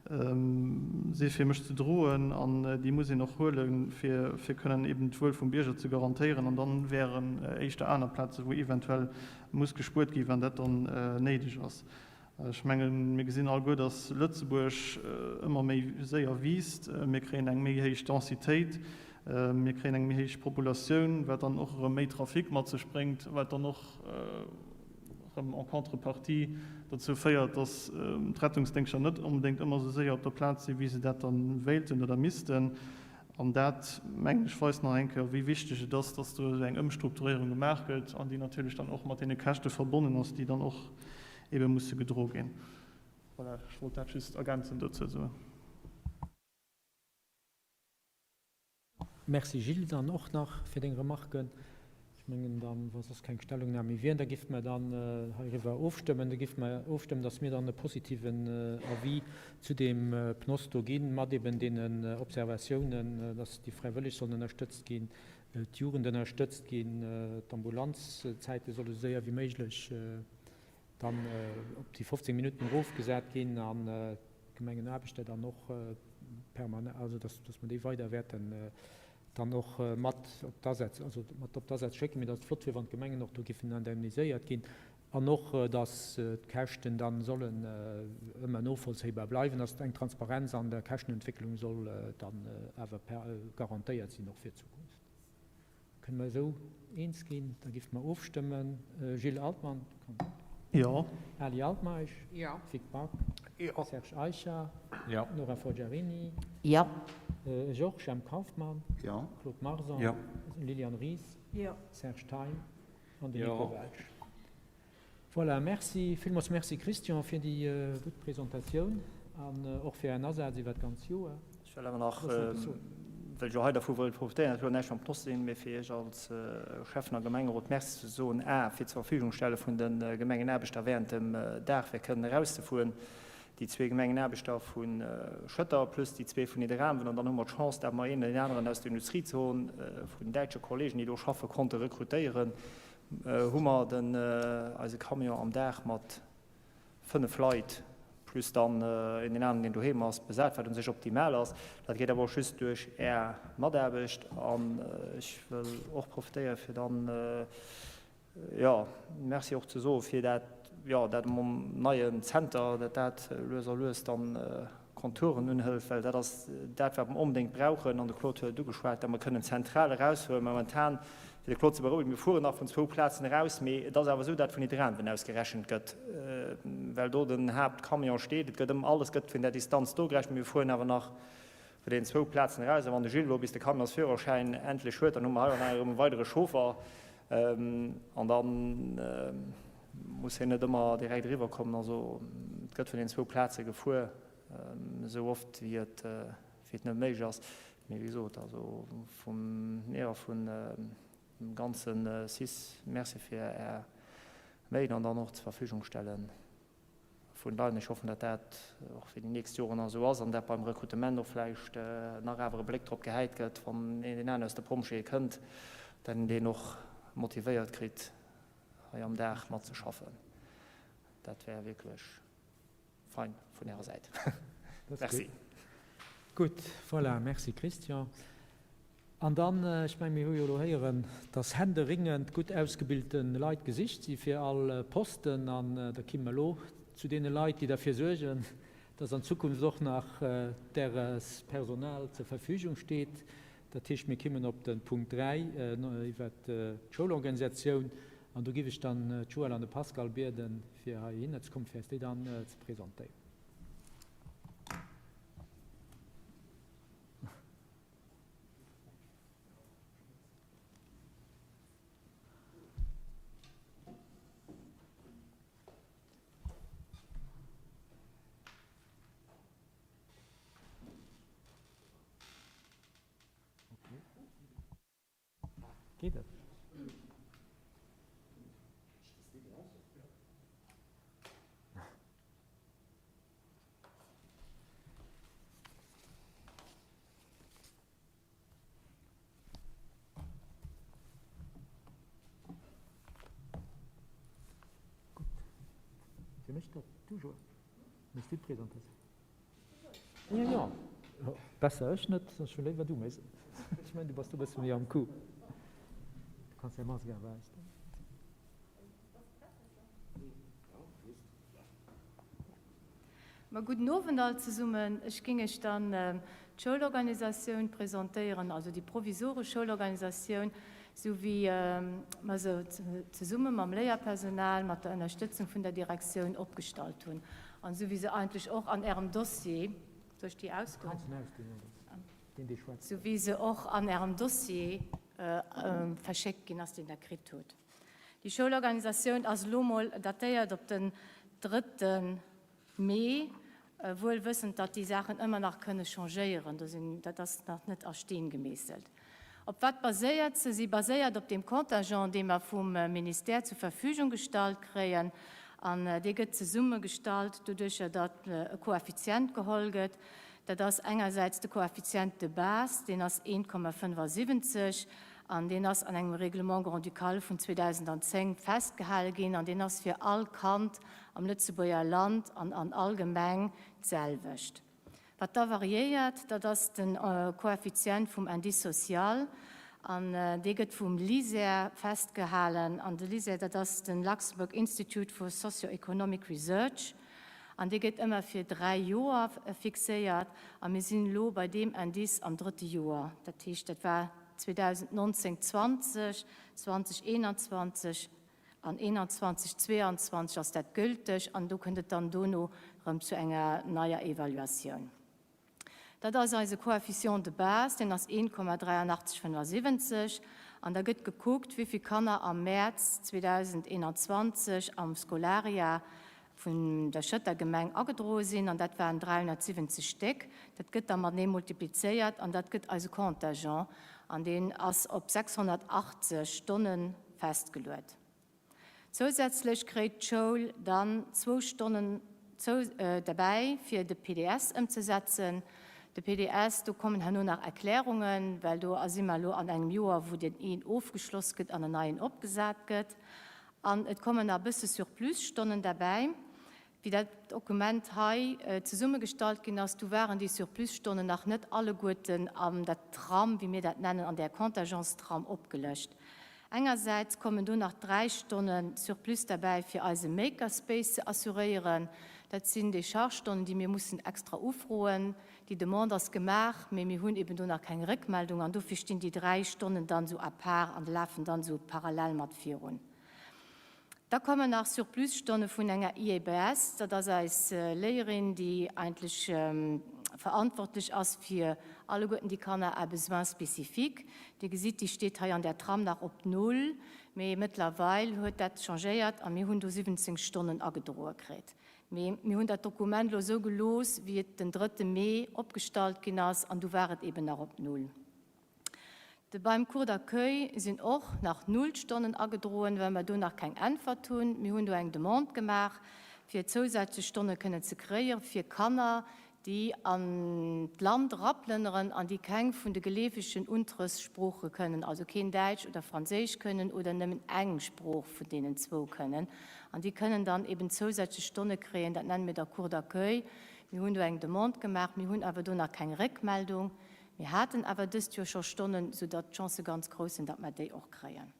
si fir mech ze droen an déi muss een och huelen, fir fir kënnen eben d'Wuel vum Bierger ze garantéieren. An dann wären éischter aner Plaze wou eventuell muss gespuert ginn, wann dat dann néideg ass. Ech mengen, mir gesinn alleguer, datt Lëtzebuerg ëmmer méi séier wiisst. Mir kréien eng méi héich Densitéit. Mir kréien eng méi héich Populatioun, wat dann och erëm méi Trafic mat sech bréngt, wat dann och erëm en contrepartie dozou féiert, dass d'Rettungsdéngschter net onbedéngt ëmmer esou séier op der Plaz sinn, wéi se dat da wéilten oder missten. An dat, mengen ech, weist nach eng Kéier, wéi wichteg et ass, dass do esou eng Ëmstrukturéierung gemaach gëtt an déi natierlech dann och mat deene Käschte verbonnen ass, déi dann och ebe musse gedro ginn. Voilà, ech wollt dat just ergänzend dozou soen. Merci Gilles, dann och nach fir deng Remarken. Ech mengen dann, wa soss keng Stellungnam méi wier, da géife mer dann heiriwwer ofstëmmen. Da géife mer ofstëmmen, dass mir dann e positiven Avis zu deem PNOS do ginn, mat eben deenen Observatiounen, dass déi Fräiwëlleg sollen ënnerstëtzt ginn, d'Jugend ënnerstëtzt ginn, d'Ambulanzzäite solle sou séier wéi méiglech dann op déi 15 Minutten erofgesat ginn an d'Gemengenaarbechter dann och permanent, also dass mer déi weider wäerten dann och mat op d'Asätz, also mat op d'Asätz schécken, mee dass et flott wier, wann d'Gemengen och do giffen indemniséiert ginn an och dass d'Käschten dann sollen ëmmer novollzéibar bleiwen, dass eng Transparenz an der Käschtenentwécklung soll dann awer garantéiert sinn och fir d'Zukunft. Kënne mer esou eens ginn? Da giffe mer ofstëmmen. Gilles Altmann? Jo. Ali Altmeisch? Jo. Vic Back? Jo. Serge Eicher? Jo. Nora Forgiarini? Jo. Ech och. Jemp Kauffmann? Jo. Claude Marson? Jo. Liliane Ries? Jo. Serge Thein? An den Nico Welsch. Voilà, merci, villmools merci Christian fir déi gutt Presentatioun an och fir Ären Asaz iwwer d'ganz Joer. Ech wëll awer nach, well ech jo hei dervu wëll profitéieren, dat huet näischt mam Poste ze dinn, mee fir Iech als Schäffen a Gemengerot Merci ze soen, a fir d'Zurverfügungstelle vun de Gemengenaarbechter während dem Dag fir kënnen erauszefueren, déi zwee Gemengenaarbechter vu Schëtter plus déi zwee vun Nidderaanwen. An dann hu mer d'Chance, dat mer een oder deen aneren aus der Industriezon vun däitsche Kollegen, déi do schaffe, konnte rekrutéieren, hu mer den eise Camion am Dag mat 5 Leit plus dann een deen aneren deen doheem ass besat, wat un sech optimal ass. Dat geet awer och just duerch Är Mataarbecht an ech wëll och profitéiere fir dann jo Merci och ze soe fir dat jo dat neien Zenter, dat dat lues a lues dann Konturen unhëlt, well dat ass dat, wat mer onbedéngt brauchen, an de Claude huet et ugeschwat, datt mer kënnen zentral erausfueren. Momentan, fir de Claude ze berouegen, mir fueren nach vun zwou Plazen eraus, mee et ass awer esou, datt vun Nidderaanwen aus gerechent gëtt, well do den Haaptcamion steet. Et gëtt ëm alles gëtt vun där Distanz do gerechent, mee mir fueren awer nach vun deenen zwou Plazen eraus. A wann de Gilles elo bis de Camionsführerschäin endlech huet, dann hu mer hei och nach erëm e weidere Chauffer an da muss hien net ëmmer direkt eriwwer kommen. Also et gëtt vun den zwou Plaze gefuer, esou oft wéi et wéi et nëmme méiglech ass. Mee wéi gesot, also vu mir a vun dem ganze cis Merci fir Är Mail an dann och d'Verfügung stelle vun Leit. Ech hoffen, datt dat och fir déi nächst Joren nach esou ass an dat beim Rekrutement och vläicht nach awer e Bléck drop gehäit gëtt, wann een deen aneren aus de Pompjeeë kënnt, datt een deen och motivéiert kritt, hei am Dag matzeschaffen. Dat wär wierklech fein vun Ärer Säit. Merci. Gutt, voilà, merci Christian. An dann, ech mengen, mir hu jo elo héieren, dass händeringend gutt ausgebilte Leit gesicht si fir all Posten. An da kimme mer elo zu deene Leit, déi derfir suergen, dass an Zukunft och nach däres Personal zur Verfügung steet. Dat heescht, mir kimmen op de Punkt 3 iwwert d'Schoulorganisatioun. An do giff ech dann d'Joëlle an de Pascal bieden, fir heihinner ze kommen, fir eis déi dann ze presentéieren. Geet et? Gutt. Fir mech dat toujours. Méchs du d'Presentatioun? Jo, jo, besser ech net, ech hunn léiwer du méchs et. Ech mengen, du bass do e bësse méi am Coup. Du kanns däi Mask awer ausdoen. Ma gudden Owend all zesummen. Ech géing iech dann. d'Schoulorganisatioun presentéieren, also déi provisoresch Schoulorganisatioun, sou wéi mer se zesumme mam Léierpersonal, mat der Ënnerstëtzung vun der Direktioun opgestallt hunn an sou wéi se eigentlech och an Ärem Dossier, soll ech déi ausgoen? Sou wéi se och an Ärem Dossier verschéckt ginn ass, deen Der kritt hutt. Déi Schoulorganisatioun ass elo mol datéiert op den drëtte Mee, wuel wëssend, datt déi Saachen ëmmer nach kënne changéieren, do sinn, dat ass nach net a Steen gemeesselt. Op wat baséiert se? Si baséiert op deem Contingent, dee mer vum Ministère zur Verfügung gestallt kréien. An dee gëtt zesummegestallt doduercher, datt e Koeffizient geholl gëtt. Dat ass engersäits de Coefficient de base, deen ass 1,75 an deen ass an engem Règlement grand-ducal vun 2010 festgehale ginn an deen ass fir all Kand am Lëtzebuerger Land an an all Gemeng d'selwecht. Wat da variéiert, dat ass de Koeffizient vum Indice social an dee gëtt vum LISER festgehalen an de LISER, dat ass de Luxembourg Institute for Socio-Economic Research an dee gëtt ëmmer fir 3 Joer fixéiert a mir sinn elo bei deem Indice am drëtte Joer, dat heescht, dat war 2019, 20, 2021 an 21, 22 ass dat gülteg an do kënnt et dann dono erëm zu enger neier Evaluatioun. Dat ass eise Coefficient de base, deen ass 1,8375 an da gëtt gekuckt, wéi vill Kanner am Mäerz 2021 am Scolaria vun der Schëtter Gemeng agedroe sinn, an dat waren 370 Stéck. Dat gëtt da matenee multiplizéiert an dat gëtt eise Contingent an deen ass op 680 Stonne festgeluet. Zousätzlech kréit d'Schoul dann zwou Stonnen derbäi fir de PDS ëmzesetzen. De PDS, do kommen herno nach Erklärungen, well do si mer elo an engem Joer, wou deen een ofgeschloss gëtt an en neien opgesat gëtt. An et kommen nach e bësse Surplus-Stonnen derbäi. Wéi dat Dokument hei zesummegestallt ginn ass, du waren déi Surplus-Stonnen nach net alleguerten an der Tram, wéi mir dat nennen, an där Contingentstram opgelëscht. Engersäits kommen do nach 3 Stonne Surplus derbäi, fir eise Makerspace ze assuréieren. Dat sinn Décharge-Stonnen, déi mir mussen extra ufroen. Déi Demande ass gemaach, mee mir hunn eben do nach keng Réckmeldung an dofir stinn déi 3 Stonnen dann esou à part an lafen dann esou parallel mat virun. Da kommen nach Surplusstonne vun enger IEBS, dat ass eis Léierin, déi eigentlech verantwortlech ass fir alleguerten déi Kanner à besoins spécifiques. Dir gesitt, déi steet hei an där Tram nach op Null, mee mëttlerweil huet dat changéiert a mir hunn do 17 Stonnen agedroe kritt. Mee mir hunn dat Dokument elo esou gelooss, wéi et den drëtte Mee opgestallt ginn ass, an du war et eben nach op Null. De Beim Cours d'accueil sinn och nach null Stonnen agedroen, well mer do nach keng Äntwert hunn. Mir hunn do eng Demande gemaach, fir zousätzlech Stonne kënnen ze kréie fir Kanner, déi an d'Land eraplënneren an déi keng vun de geleefegen Unterrechtssprooche kënnen, also keen Däitsch oder Franséisch kënnen oder nëmmen eng Sprooch vun deenen zwou kënnen. An déi kënnen dann eben zousätzlech Stonne kréien, dat nenne mir da Cours d'accueil. Mir hunn do eng Demande gemaach, mir hunn awer do nach keng Réckmeldung. Mir haten awer dëst Joer scho Stonnen, soudatt d'Chancë ganz grouss sinn, datt mer déi och kréien.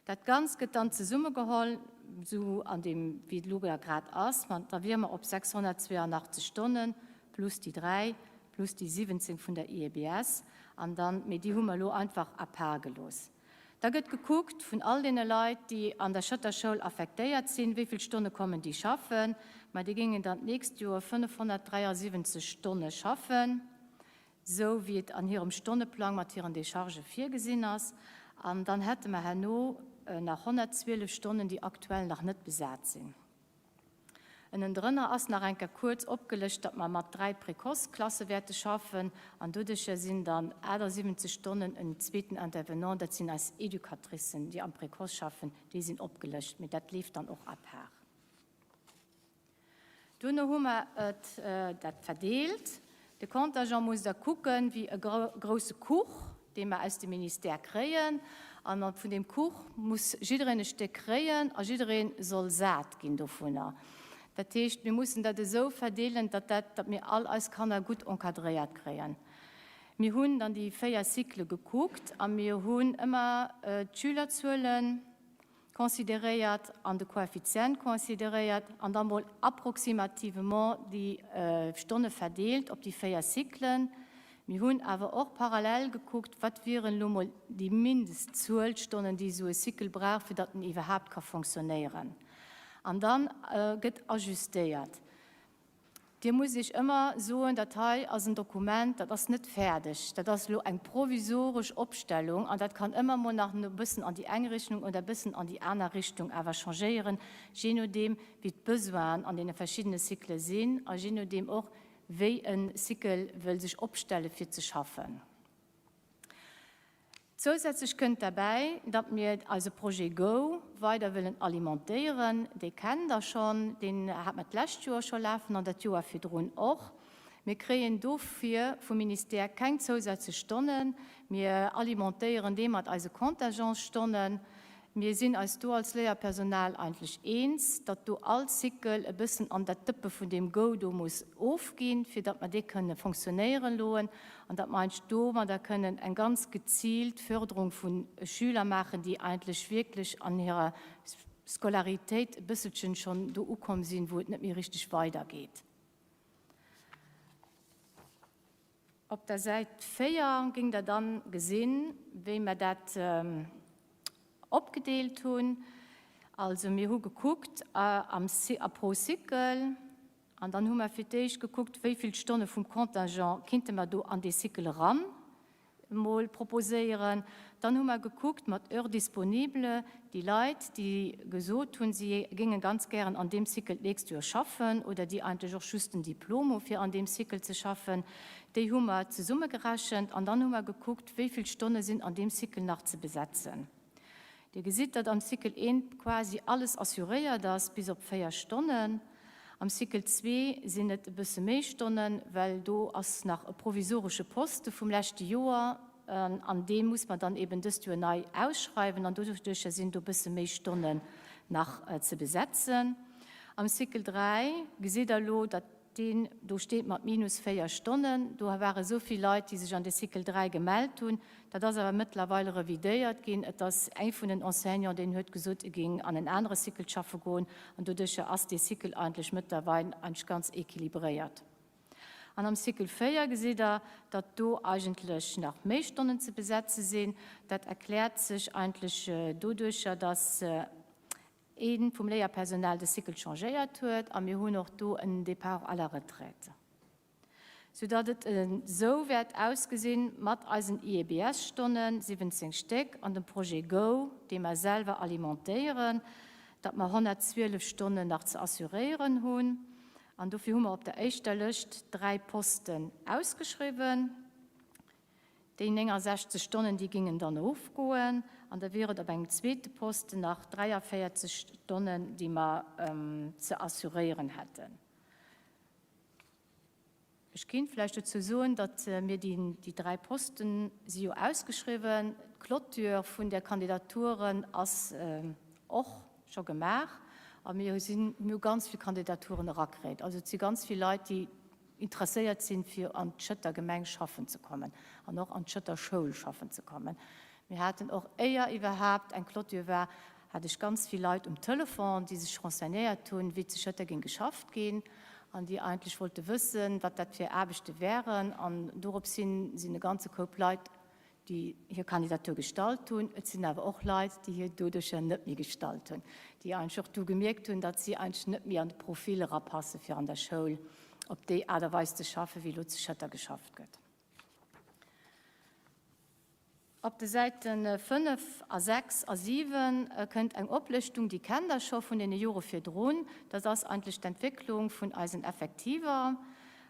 Dat Ganzt gëtt dann zesummegeholl, esou an deem, wéi et elo grad ass, ma da wiere mer op 682 Stonnen, plus déi 3, plus déi 17 vun der IEBS, an dann, mee déi hu mer elo einfach à part gelooss. Da gëtt gekuckt, vun all deene Leit, déi an der Schëtter Schoul affektéiert sinn, wéi vill Stonne kommen déi schaffen. Ma déi géingen dann d'nächst Joer 573 Stonne schaffen, esou wéi et an hirem Stonneplang mat hiren Déchargë virgesinn ass. An dann hätte mer herno nach 112 Stonnen, déi aktuell nach net besat sinn. Ënnendrënner ass nach eng Kéier kuerz opgelëscht, datt mer mat 3 Précoce-Klasse wäerte schaffen an doduercher sinn dann 78 Stonnen en zweeten Intervenant, dat sinn eis Educatricen, déi am Précoce schaffen, déi sinn opgelëscht, mee dat leeft dann och à part. Duerno hu mer et dat verdeelt. De Contingent musst Der kucken, wéi e grousse Kuch, dee mer aus dem Ministère kréien. An vun deem Kuch muss jiddereen e Stéck kréien a jidderee soll sat ginn dovunner. Dat heescht, mir mussen dat esou verdeelen, datt dat, datt mir all eis Kanner gutt encadréiert kréien. Mir hunn dann déi 4 Cyclë gekuckt a mir hunn ëmmer d'Schülerzuelen, consideréiert an de Koeffizient consideréiert an da mol approximativement déi Stonne verdeelt op déi 4 Cyclen. Mir hunn awer och parallel gekuckt, wat wieren elo mol déi Mindestzuel Stonnen, déi esou e Cycle brauch, fir datt en iwwerhaapt ka fonctionnéieren. An da gëtt ajustéiert. Dir musst Iech ëmmer soen, dat hei ass en Dokument, dat ass net fäerdeg, dat ass elo eng provisoresch Opstellung an dat kann ëmmer mol nach e bëssen an déi eng Richtung oder e bëssen an déi aner Richtung awer changéieren, jee nodeem wéi d'Besoinen an deene verschiddene Cyclë sinn a jee nodeem och wéi e Cycle wëll sech opstelle fir ze schaffen. Zousätzlech kënnt derbäi, datt mir eise Projet Go weider wëllen alimentéieren. Dee kennt Der schonn, deen hat mer d'lescht Joer scho lafen an dat Joer virdrun och. Mir kréien dofir vum Ministère keng zousätzlech Stonnen. Mir alimentéieren dee mat eise Contingentsstonnen. Mir sinn eis do als Léierpersonal eigentlech eens, datt do all Cycle e bëssen an dat Dëppe vun deem Go do muss ofginn, fir datt mer dee kënne fonctionnéieren loen an datt mer eigentlech domadder kënnen eng ganz geziilt Förderung vu Schüler maachen, déi eigentlech wierklech an hirer Scolaritéit e bësselchen schonn do ukomm sinn, wou et net méi richteg weidergeet. Op der Säit 4 géingt Der dann gesinn, wéi mer dat opgedeelt hunn. Also mir hu gekuckt am a pro Cycle an dann hu mer fir d'éischt gekuckt, wéi vill Stonne vum Contingent kinnte mer do an dee Cycle eran emol proposéieren. Dann hu mer gekuckt mat Heures disponibles, déi Leit, déi gesot hunn, si géinge ganz gären an deem Cycle d'nächst Joer schaffen oder déi eigentlech och just den Diplom hu fir an deem Cycle ze schaffen, déi hu mer zesummegerechent an dann hu mer gekuckt, wéi vill Stonne sinn an deem Cycle nach ze besetzen. Dir gesitt, datt am Cycle I quasi alles assuréiert ass, bis op 4 Stonnen. Am Cycle ii sinn et e bësse méi Stonnen, well do ass nach e provisoresche Poste vum leschte Joer an dee muss mer dann eben dëst Joer nei ausschreiwen an doduercher sinn do e bësse méi Stonnen nach ze besetzen. Am Cycle 3 gesitt Der elo, datt Deen do steet mat minus 4 Stonnen. Do ware sou vill Leit, déi sech an de Cycle 3 gemellt hunn. Dat ass awer mëttlerweil revidéiert ginn. Et ass ee vun den Enseignants, deen huet gesot, e géing an en anere Cycle schaffe goen. An doduercher ass dee Cycle eigentlech mëttlerweil eigentlech ganz équilibréiert. An am Cycle 4 gesitt Der, datt do eigentlech nach méi Stonnen ze besetze sinn. Dat erkläert sech eigentlech doduercher, datt ee vum Léierpersonal de Cycle changéiert huet a mir hunn och do en Départ à la retraite, soudatt et esou wäert ausgesinn mat eisen IEBS-Stonnen, 17 Stéck, an dem Projet Go, dee mer selwer alimentéieren, datt mer 112 Stonnen nach ze assuréieren hunn. An dofir hu mer op der éischter Lëscht dräi Posten ausgeschriwwen. Déi 69 Stonnen, déi gingen dann erofgoen an da wier et op engem zweete Posten nach 43 Stonnen, déi mer ze assuréieren hätten. Ech kéint vläicht dozou soen, datt mir déi dräi Posten si jo ausgeschriwwen. D'Clôture vun der Kandidaturen ass och scho gemaach a mir sinn, mir hu ganz vill Kandidaturen erakritt. Also et si ganz vill Leit, déi interesséiert sinn, fir an d'Schëtter Gemeng schaffen ze kommen an och an d'Schëtter Schoul schaffen ze kommen. Mir haten och, éier iwwerhaapt eng Clôture war, hat ech ganz vill Leit um Telefon, déi sech renseignéiert hunn, wéi zu Schëtter géing geschafft ginn an déi eigentlech wollte wëssen, wat dat fir Aarbechte wären. An dorops hin sinn e ganze Koup Leit déi hir Kandidatur gestallt hunn. Et sinn awer och Leit, déi hir doduercher net méi gestallt hunn, déi eigentlech och du gemierkt hunn, datt si eigentlech net méi an de Profil erapasse fir an der Schoul op déi Aart a Weis ze schaffen, wéi elo zu Schëtter geschafft gëtt. Op de Säite 5 a 6 a 7 kënnt eng Oplëschtung, déi kennt Der scho vun deene Jore virdrun. Dat ass eigentlech d'Entwécklung vun eisen Effektiver.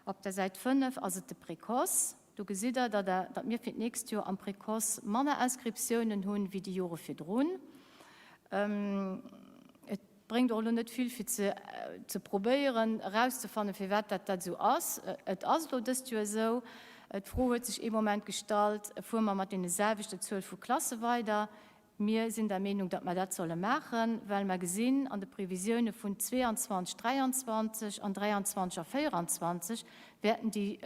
Op der Säit 5 ass et de Précoce. Do gesitt Der, datt Der, datt mir fir d'nächst Joer am Précoce manner Inscriptiounen hunn, wéi déi Jore virdrun. Et bréngt och elo net vill, fir ze, ze probéieren erauszefannen, firwat dat dat esou ass. Et ass elo dëst Joer esou. D'Fro huet sech ee Moment gestallt, Fuere mer mat deene selwechte Zuel vu Klasse weider? Mir sinn der Meenung, datt mer dat solle maachen, well mer gesinn an de Previsioune vun 22, 23 an 23 a 24 wäerten déi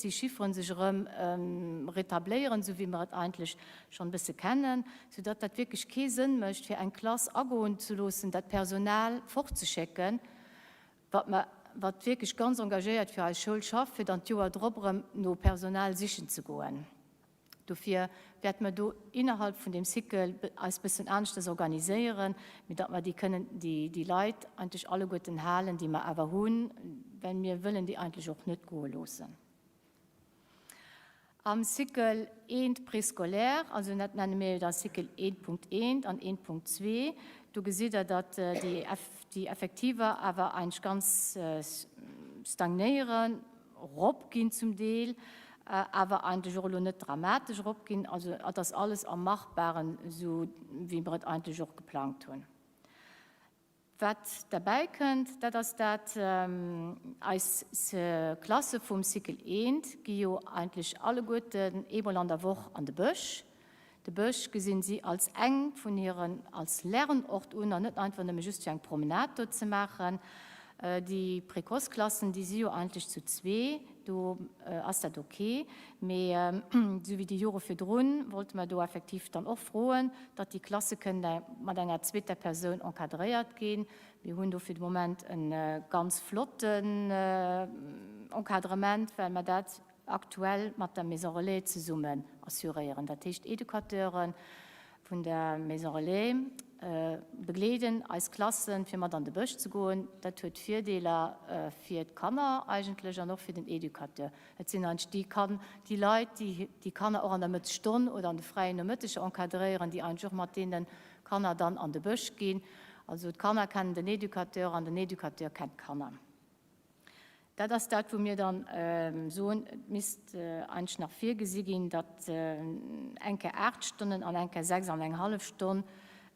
Chifferen sech erëm retabléieren, esou wéi mer et eigentlech schonn e bësse kennen, soudatt dat wierklech kee Sënn mécht, fir eng Klass agoen ze loossen, dat Personal fortzeschécken, wat mer. wat wierklech ganz engagéiert fir eis Schoul schafft, fir dann d'Joer drop erëm no Personal sichen ze goen. Dofir wäerte mer do innerhalb vun deem Cycle eis bëssen aneschters organiséieren, mee datt mer déi kënnen, déi Leit eigentlech alleguerten halen, déi mer awer hunn, well mir wëllen déi eigentlech och net goe loossen. Am Cycle eent préscolaire, also dat nenne mir jo da Cycle 1.1 an 1.2, do gesitt Der, datt déi Effektiver awer eigentlech ganz stagnéieren, eropginn zum Deel, awer eigentlech och elo net dramatesch eropginn. Also et ass alles am Machbaren, esou wéi mer et eigentlech och geplangt hunn. Wat derbäi kënnt, dat ass dat, eis Klasse vum Cycle eent gi jo eigentlech alleguerten eemol an der Woch an de Bësch. De Bësch gesinn si als eng vun hiren, als Lernort un an net einfach nëmme just fir eng Promenade do ze maachen. Déi Précoce-Klassen, déi si jo eigentlech zu zwee, do ass dat ok. Mee esou wéi déi Jore virdrun wollte mer do effektiv dann och froen, datt déi Klasse kënnen mat enger zweeter Persoun encadréiert ginn. Mir hunn do fir de Moment e ganz flotten Encadrement, well mer dat aktuell mat der Maison Relais zesummen assuréieren. Dat heescht, Educateure vun der Maison Relais begleeden eis Klassen, fir mat an de Bësch ze goen. Dat huet Virdeeler fir d'Kanner eigentlech an och fir den Educateur. Et sinn eigentlech déi Kan-, déi Leit, déi déi Kanner och an der Mëttesstonn oder an de fräien Nomëtteger encadréieren, déi eigentlech och mat deene Kanner dann an de Bësch ginn. Also d'Kanner kennen den Educateur an den Educateur kennt d'Kanner. Dat ass dat, wou mir dann soen, et misst eigentlech nach virgesi ginn, datt eng Kéier 8 Stonnen an eng Kéier 6 an eng hallef Stonn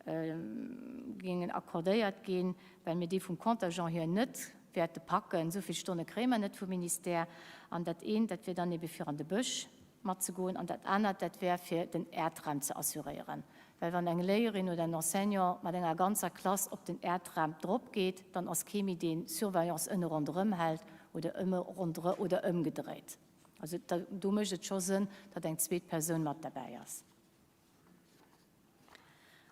géingen accordéiert ginn, well mir déi vum Contingent hier net wäerte packen. Esou vill Stonne kréie mer net vum Ministère. An dat eent, dat wier dann ebe fir an de Bësch matzegoen an dat anert, dat wär fir den Äerdraum ze assuréieren. Well wann eng Léierin oder en Enseignant mat enger ganzer Klass op den Äerdraum drop geet, dann ass kee méi deen Surveillance ënne ronderëm hält oder ëmme ronderë oder ëmgedréit. Also do mécht et scho Sënn, datt eng zweet Persoun mat derbäi ass.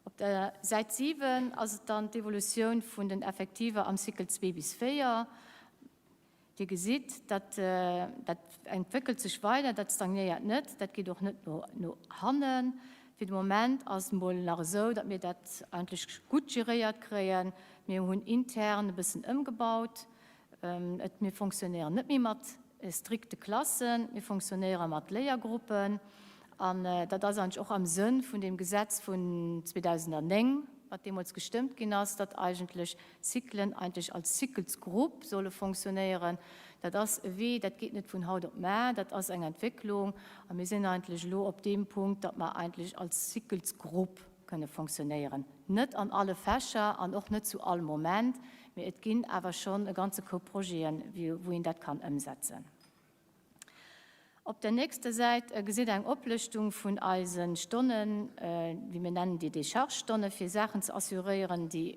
Op der Säit 7 ass et dann d'Evolutioun vun den Effektiver am Cycle 2 bis 4. Dir gesitt, dat dat entwéckelt sech weider, dat stagnéiert net, dat geet och net no no hannen. Fir de Moment ass et mol nach esou, datt mir dat eigentlech gutt geréiert kréien. Mir hunn intern e bëssen ëmgebaut. Et mir fonctionnéieren net méi mat strikte Klassen, mir fonctionnéiere mat Léiergruppen. An dat ass eigentlech och am Sënn vun deem Gesetz vun 2009, wat deemools gestëmmt ginn ass, datt eigentlech Cyclen eigentlech als Cyclesgrupp solle fonctionnéieren. Dat ass e Wee, dat geet net vun haut op mar, dat ass eng Entwécklung. A mir sinn eigentlech elo op deem Punkt, datt mer eigentlech als Cyclesgrupp kënne fonctionnéieren. Net an alle Fächer an och net zu all Moment, mee et ginn awer schonn e ganze Koup Projeten, wou een dat kann ëmsetzen. Op der nächster Säit gesitt Der eng Oplëschtung vun eise Stonnen, wéi mir nennen déi Décharge-Stonne fir Saachen ze assuréieren, déi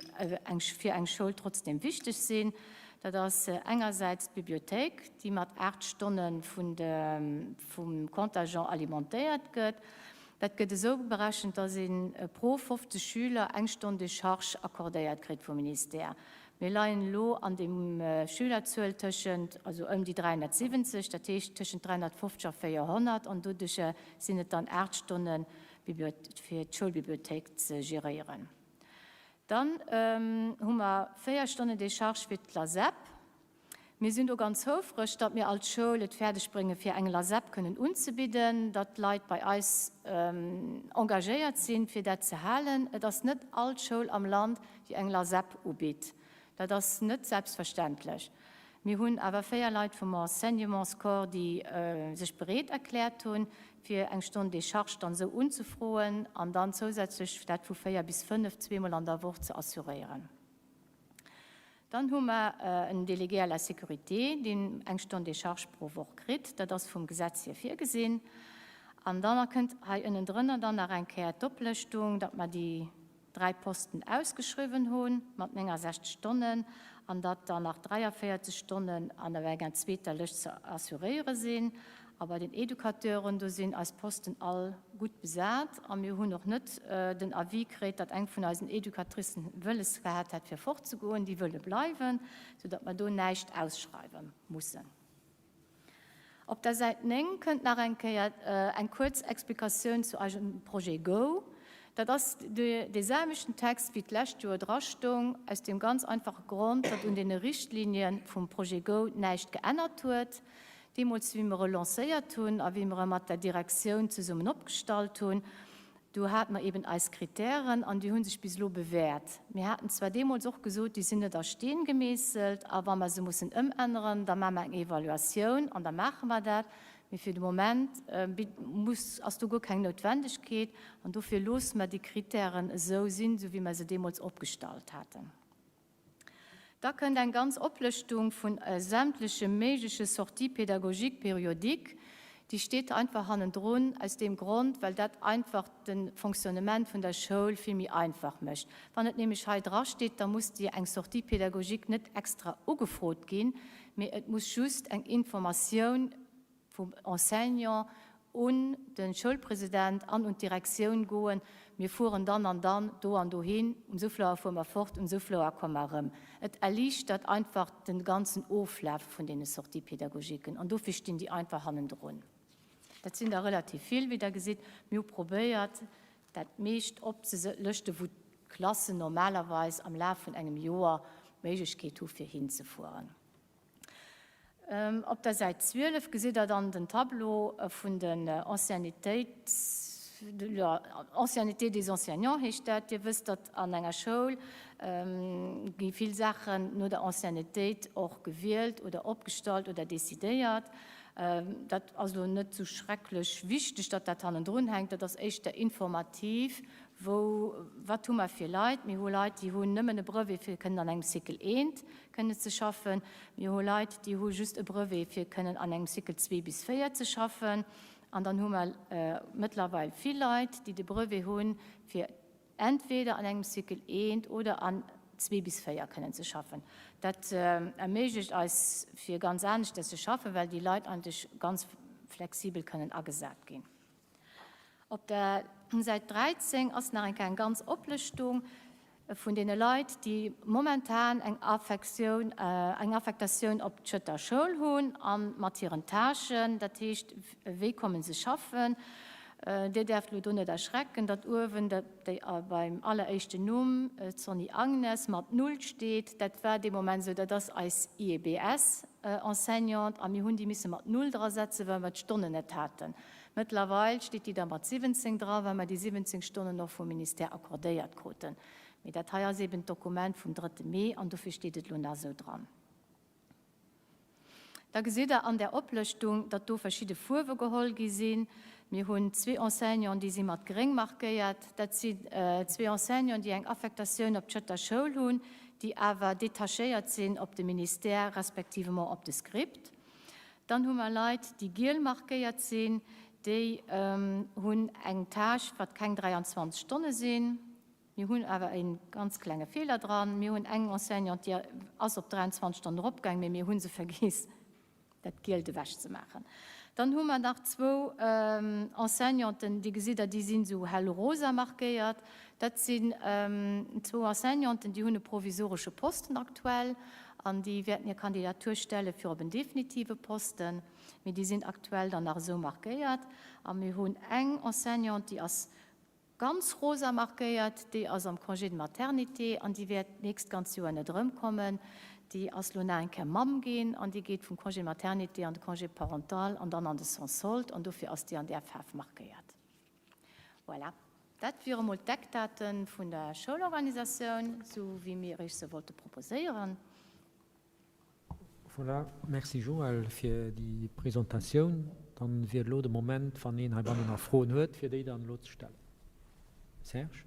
fir eng Schoul trotzdeem wichteg sinn. Dat ass engersäits d'Bibliothéik, déi mat 8 Stonne vum Contingent alimentéiert gëtt. Dat gëtt esou berechent, dass ee pro 50 Schüler eng Stonn Décharge accordéiert kritt vum Ministère. Mir leien elo an dem Schülerzuel tëschent, also ëm déi 370, dat heescht tëschent 350 a 400, an doduercher sinn et dann 8 Stonne fir d'Schoulbibliothéik ze geréieren. Dann hu mer 4 Stonnen Décharge fir d'LASEP. Mir sinn do ganz houfreg, datt mir als Schoul et fäerdeg bréngen, fir eng LASEP kënnen unzebidden, datt d'Leit bei eis engagéiert sinn, fir dat ze halen. Et ass net all d'Schoul am Land, déi eng LASEP ubitt. Dat ass net selbstverständlech. Mir hunn awer 4 Leit vum Enseignementscorps, déi sech bereet erkläert hunn, fir eng Stonn Décharge dann esou unzefroen an dann zousätzlech dat vu 4 bis 5 zweemol an der Woch ze assuréieren. Dann hu mer en Délégué à la sécurité, deen eng Stonn Décharge pro Woch kritt. Dat ass vum Gesetz hier virgesinn. An dann kënnt hei ënnendrënner dann nach eng Kéier d'Oplëschtung, datt mer déi dräi Posten ausgeschriwwen hu mat 69 Stonnen an datt dann nach 43 Stonnen an enger zweeter Lëscht ze assuréiere sinn. A bei den Educateuren, do sinn eis Posten all gutt besat. A mir hunn och net den Avis kritt, datt eng vun eisen Educatricen wëlles gehat hätt, fir fortzegoen. Déi wëlle bleiwen, soudatt mer do näischt ausschreiwe mussen. Op der Säit 9 kënnt nach eng Kéier eng kuerz Explikatioun zu eisem Projet Go. Dat ass dee selwechten Text, wéi d'lescht Joer drastoung, aus deem ganz einfache Grond, datt un deene Richtlinie vum Projet Go näischt geännert huet. Deemools, wéi mer e lancéiert hunn a wéi mer e mat der Direktioun zesummen opgestallt hunn, do hate mer eben eis Kritären an déi hu sech bis elo bewährt. Mir haten zwar deemools och gesot, déi sinn net a Steen gemeesselt a wa mer se mussen ëmänneren, da maache mer eng Evaluatioun an da maache mer dat, mee fir de Moment muss, ass do guer keng Noutwendegkeet an dofir loosse mer déi Kritären esou sinn, esou wéi mer se deemools opgestallt haten. Da kënnt eng ganz Oplëschtung vun sämtleche méigleche Sorties pédagogiques périodiques. Déi steet einfach hannendrun, aus deem Grond, well dat einfach de Fonctionnement vun der Schoul vill méi einfach mécht. Wann et nämlech hei drasteet, da muss déi eng Sortie pédagogique net extra ugefrot ginn, mee et muss just eng Informatioun vum Enseignant un de Schoulpresident an un d'Direktioun goen, Mir fueren dann an dann do an dohin, um souvill Auer fuere mer fort, um souvill Auer komme mer erëm. Et erliichtert einfach de ganzen Oflaf vun deene Sorties pédagogiquen an dofir stinn déi einfach hannendrun. Dat sinn der relativ vill, wéi Der gesitt. Mir hu probéiert, dat meescht opzelëschten, wou d'Klassen normalerweis am Laf vun engem Joer d'Méiglechkeet hu fir hinzefueren. Op der Säit 12 gesitt Der dann den Tableau vun den Anciennitéits, Ancienneté des enseignants heescht dat. Dir wësst, datt an enger Schoul gi vill Saachen no der Anciennetéit och gewielt oder opgestallt oder decidéiert. Dat ass elo net esou schrecklech wichteg, datt dat hannendrun hänkt. Dat ass éischter informativ, Wou, wat hu mer fir Leit? Mir hu Leit, déi hunn nëmmen e Brevet, fir kënnen an engem Cycle eent kënnen ze schaffen. Mir hu Leit, déi hu just e Brevet, fir kënnen an engem Cycle zwee bis véier ze schaffen. An dann hu mer mëttlerweil vill Leit, déi de Brevet hunn, fir entweder an engem Cycle eent oder an zwee bis véier kënnen ze schaffen. Dat erméiglecht eis, fir ganz aneschters ze schaffen, well déi Leit eigentlech ganz flexibel kënnen agesat ginn. Op der Säit 13 ass nach eng Kéier eng ganz Oplëschtung vun deene Leit, déi momentan eng Affektioun, eng Affektatioun op d'Schëtter Schoul hunn a mat hiren Tâchen, dat heescht, wéi komme se schaffen. Dir däerft elo do net erschrecken, datt uewen déi beim alleréischten Numm, d'Sonny Agnes, mat Null steet. Dat war dee Moment esou, dat ass eis IEBS-Enseignante a mir hunn déi misse mat Null drasetzen, well mer d'Stonnen net haten. Mëttlerweil steet déi da mat 17 dra, well mer déi 17 Stonnen och vum Ministère accordéiert kruten. Mee dat hei ass eben d'Dokument vum drëtte Mee an dofir steet et elo nach esou dran. Da gesitt Der an där Oplëschtung, datt do verschidde Fuerwe geholl gi sinn. Mir hunn zwee Enseignanten, déi si mat gréng markéiert. Dat sinn zwee Enseignanten, déi eng Affektatioun op d'Schëtter Schoul hunn, déi awer detachéiert sinn op de Ministère respectivement op de Script. Dann hu mer Leit, déi giel markéiert sinn, déi hunn eng Tâche, wat keng 23 Stonne sinn. Mir hunn awer e ganz klenge Feeler dran. Mir hunn eng Enseignante, déi ass op 23 Stonnen eropgaang, mee mir hu se vergiess, dat Gielt ewechzemaachen. Dann hu mer nach zwou Enseignanten, déi gesitt Der, déi sinn esou hellrosa markéiert. Dat sinn zwou Enseignanten, déi hunn e provisoresche Posten aktuell An déi wäerten hir Kandidatur stelle fir op en definitive Posten, mee déi sinn aktuell dann nach esou markéiert. A mir hunn eng Enseignante, déi ass ganz rosa markéiert, déi ass am Congé de maternité an déi wäert d'nächst ganz Joer net erëmkommen. Déi ass elo nach eng Kéier Mamm ginn an déi geet vum Congé maternité an de Congé parental an dann an de Sans solde an dofir ass déi an där Faarf markéiert. Voilà, dat wiere mol d'Eckdate vun der Schoulorganisatioun, sou wéi mir Iech se wollte proposéieren. Voilà, merci Joël fir déi Presentatioun. Dann wier elo de Moment, wann een heibannen nach Froen huet, fir déi dann elo ze stellen. Serge?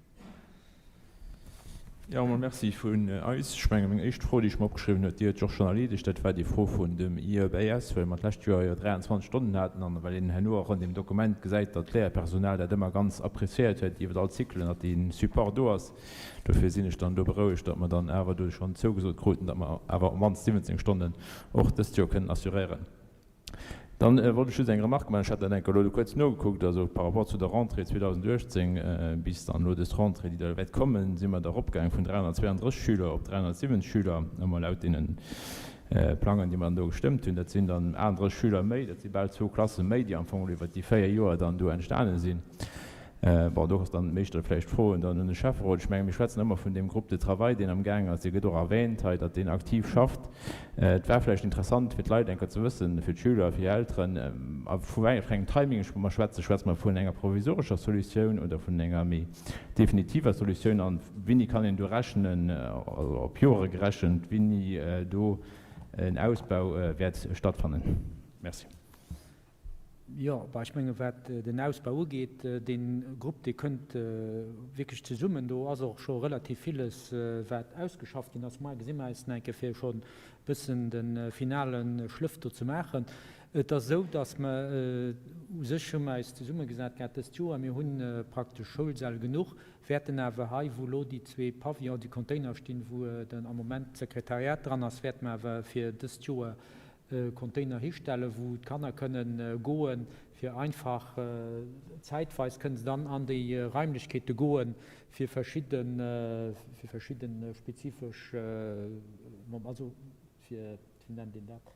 Jo, emol Merci vun eis. Ech menge meng éischt Fro, déi ech mer opgeschriwwen huet, déi huet sech och schonn erleedegt, dat war déi Fro vun dem IEBS, well mer d'lescht Joer jo 23 Stonnen haten an well een herno och an deem Dokument gesäit, datt d'Léierpersonal dat ëmmer ganz appréciéiert huet iwwer all Zyklen, datt dee Support do ass. Dofir sinn ech dann do berouegt, datt mer dann awer do schonn zougesot kruten, datt mer awer op d'mannst 17 Stonnen och dëst Joer kënnen assuréieren. Dann wollt ech just eng Remarque maachen, ech hat dat eng Kéier elo kuerz nogekuckt, also par rapport zu der Rentrée 2018 bis dann elo dës Rentrée, déi da wäert kommen, si mer da eropgaange vun 332 Schüler op 370 Schüler, ëmmer laut deene Plangen, déi mer dann do gestëmmt hunn. Dat sinn dann 38 Schüler méi, dat si bal zwou Klasse méi, déi am Fong elo iwwert déi véier Joer dann do entstane sinn. Bon, do ass dann meeschter vläicht Froen dann un de Schäfferot. Ech menge mir schwätzen ëmmer vun deem Groupe de travail, deen amgaang ass. Dir gëtt och erwähnt hei, datt deen aktiv schafft. Et war vläicht interessant fir d'Leit eng Kéier ze wëssen, fir d'Schüler, fir hir Elteren, a vu wei fir engem Timing ech mer schwätzen. Schwätze mer vun enger provisorescher Solutioun oder vun enger méi definitiver Solutioun? An wéini kann een do rechnen, also op Joere gerechent, wéini do en Ausbau wäert stattfannen? Merci. Jo, bah, ech menge wat den Ausbau ugeet, dee Grupp, dee kënnt wierklech zesummen. Do ass och scho relativ villes, wat ausgeschafft ginn ass. Moar gesi mer eis nach eng Kéier, fir schonn e bëssen de finale Schlëff do ze maachen. Et ass esou, datt mer u sech hu mer eis zesummegesat gehat dëst Joer. Mir hu praktesch Schoulsäll genuch, wäerten awer hei, wou elo déi zwee Pavillon, déi Container stinn, wou den am Moment d'Sekretariat dran ass, wäerte mer awer fir dëst Joer Container histellen, wou d'Kanner kënnen goen, fir einfach zäitweis kënnen se dann an déi Raimlechkeete goen, fir verschidden, fir verschidden spezifesch, also fir, wéi nennt een dat?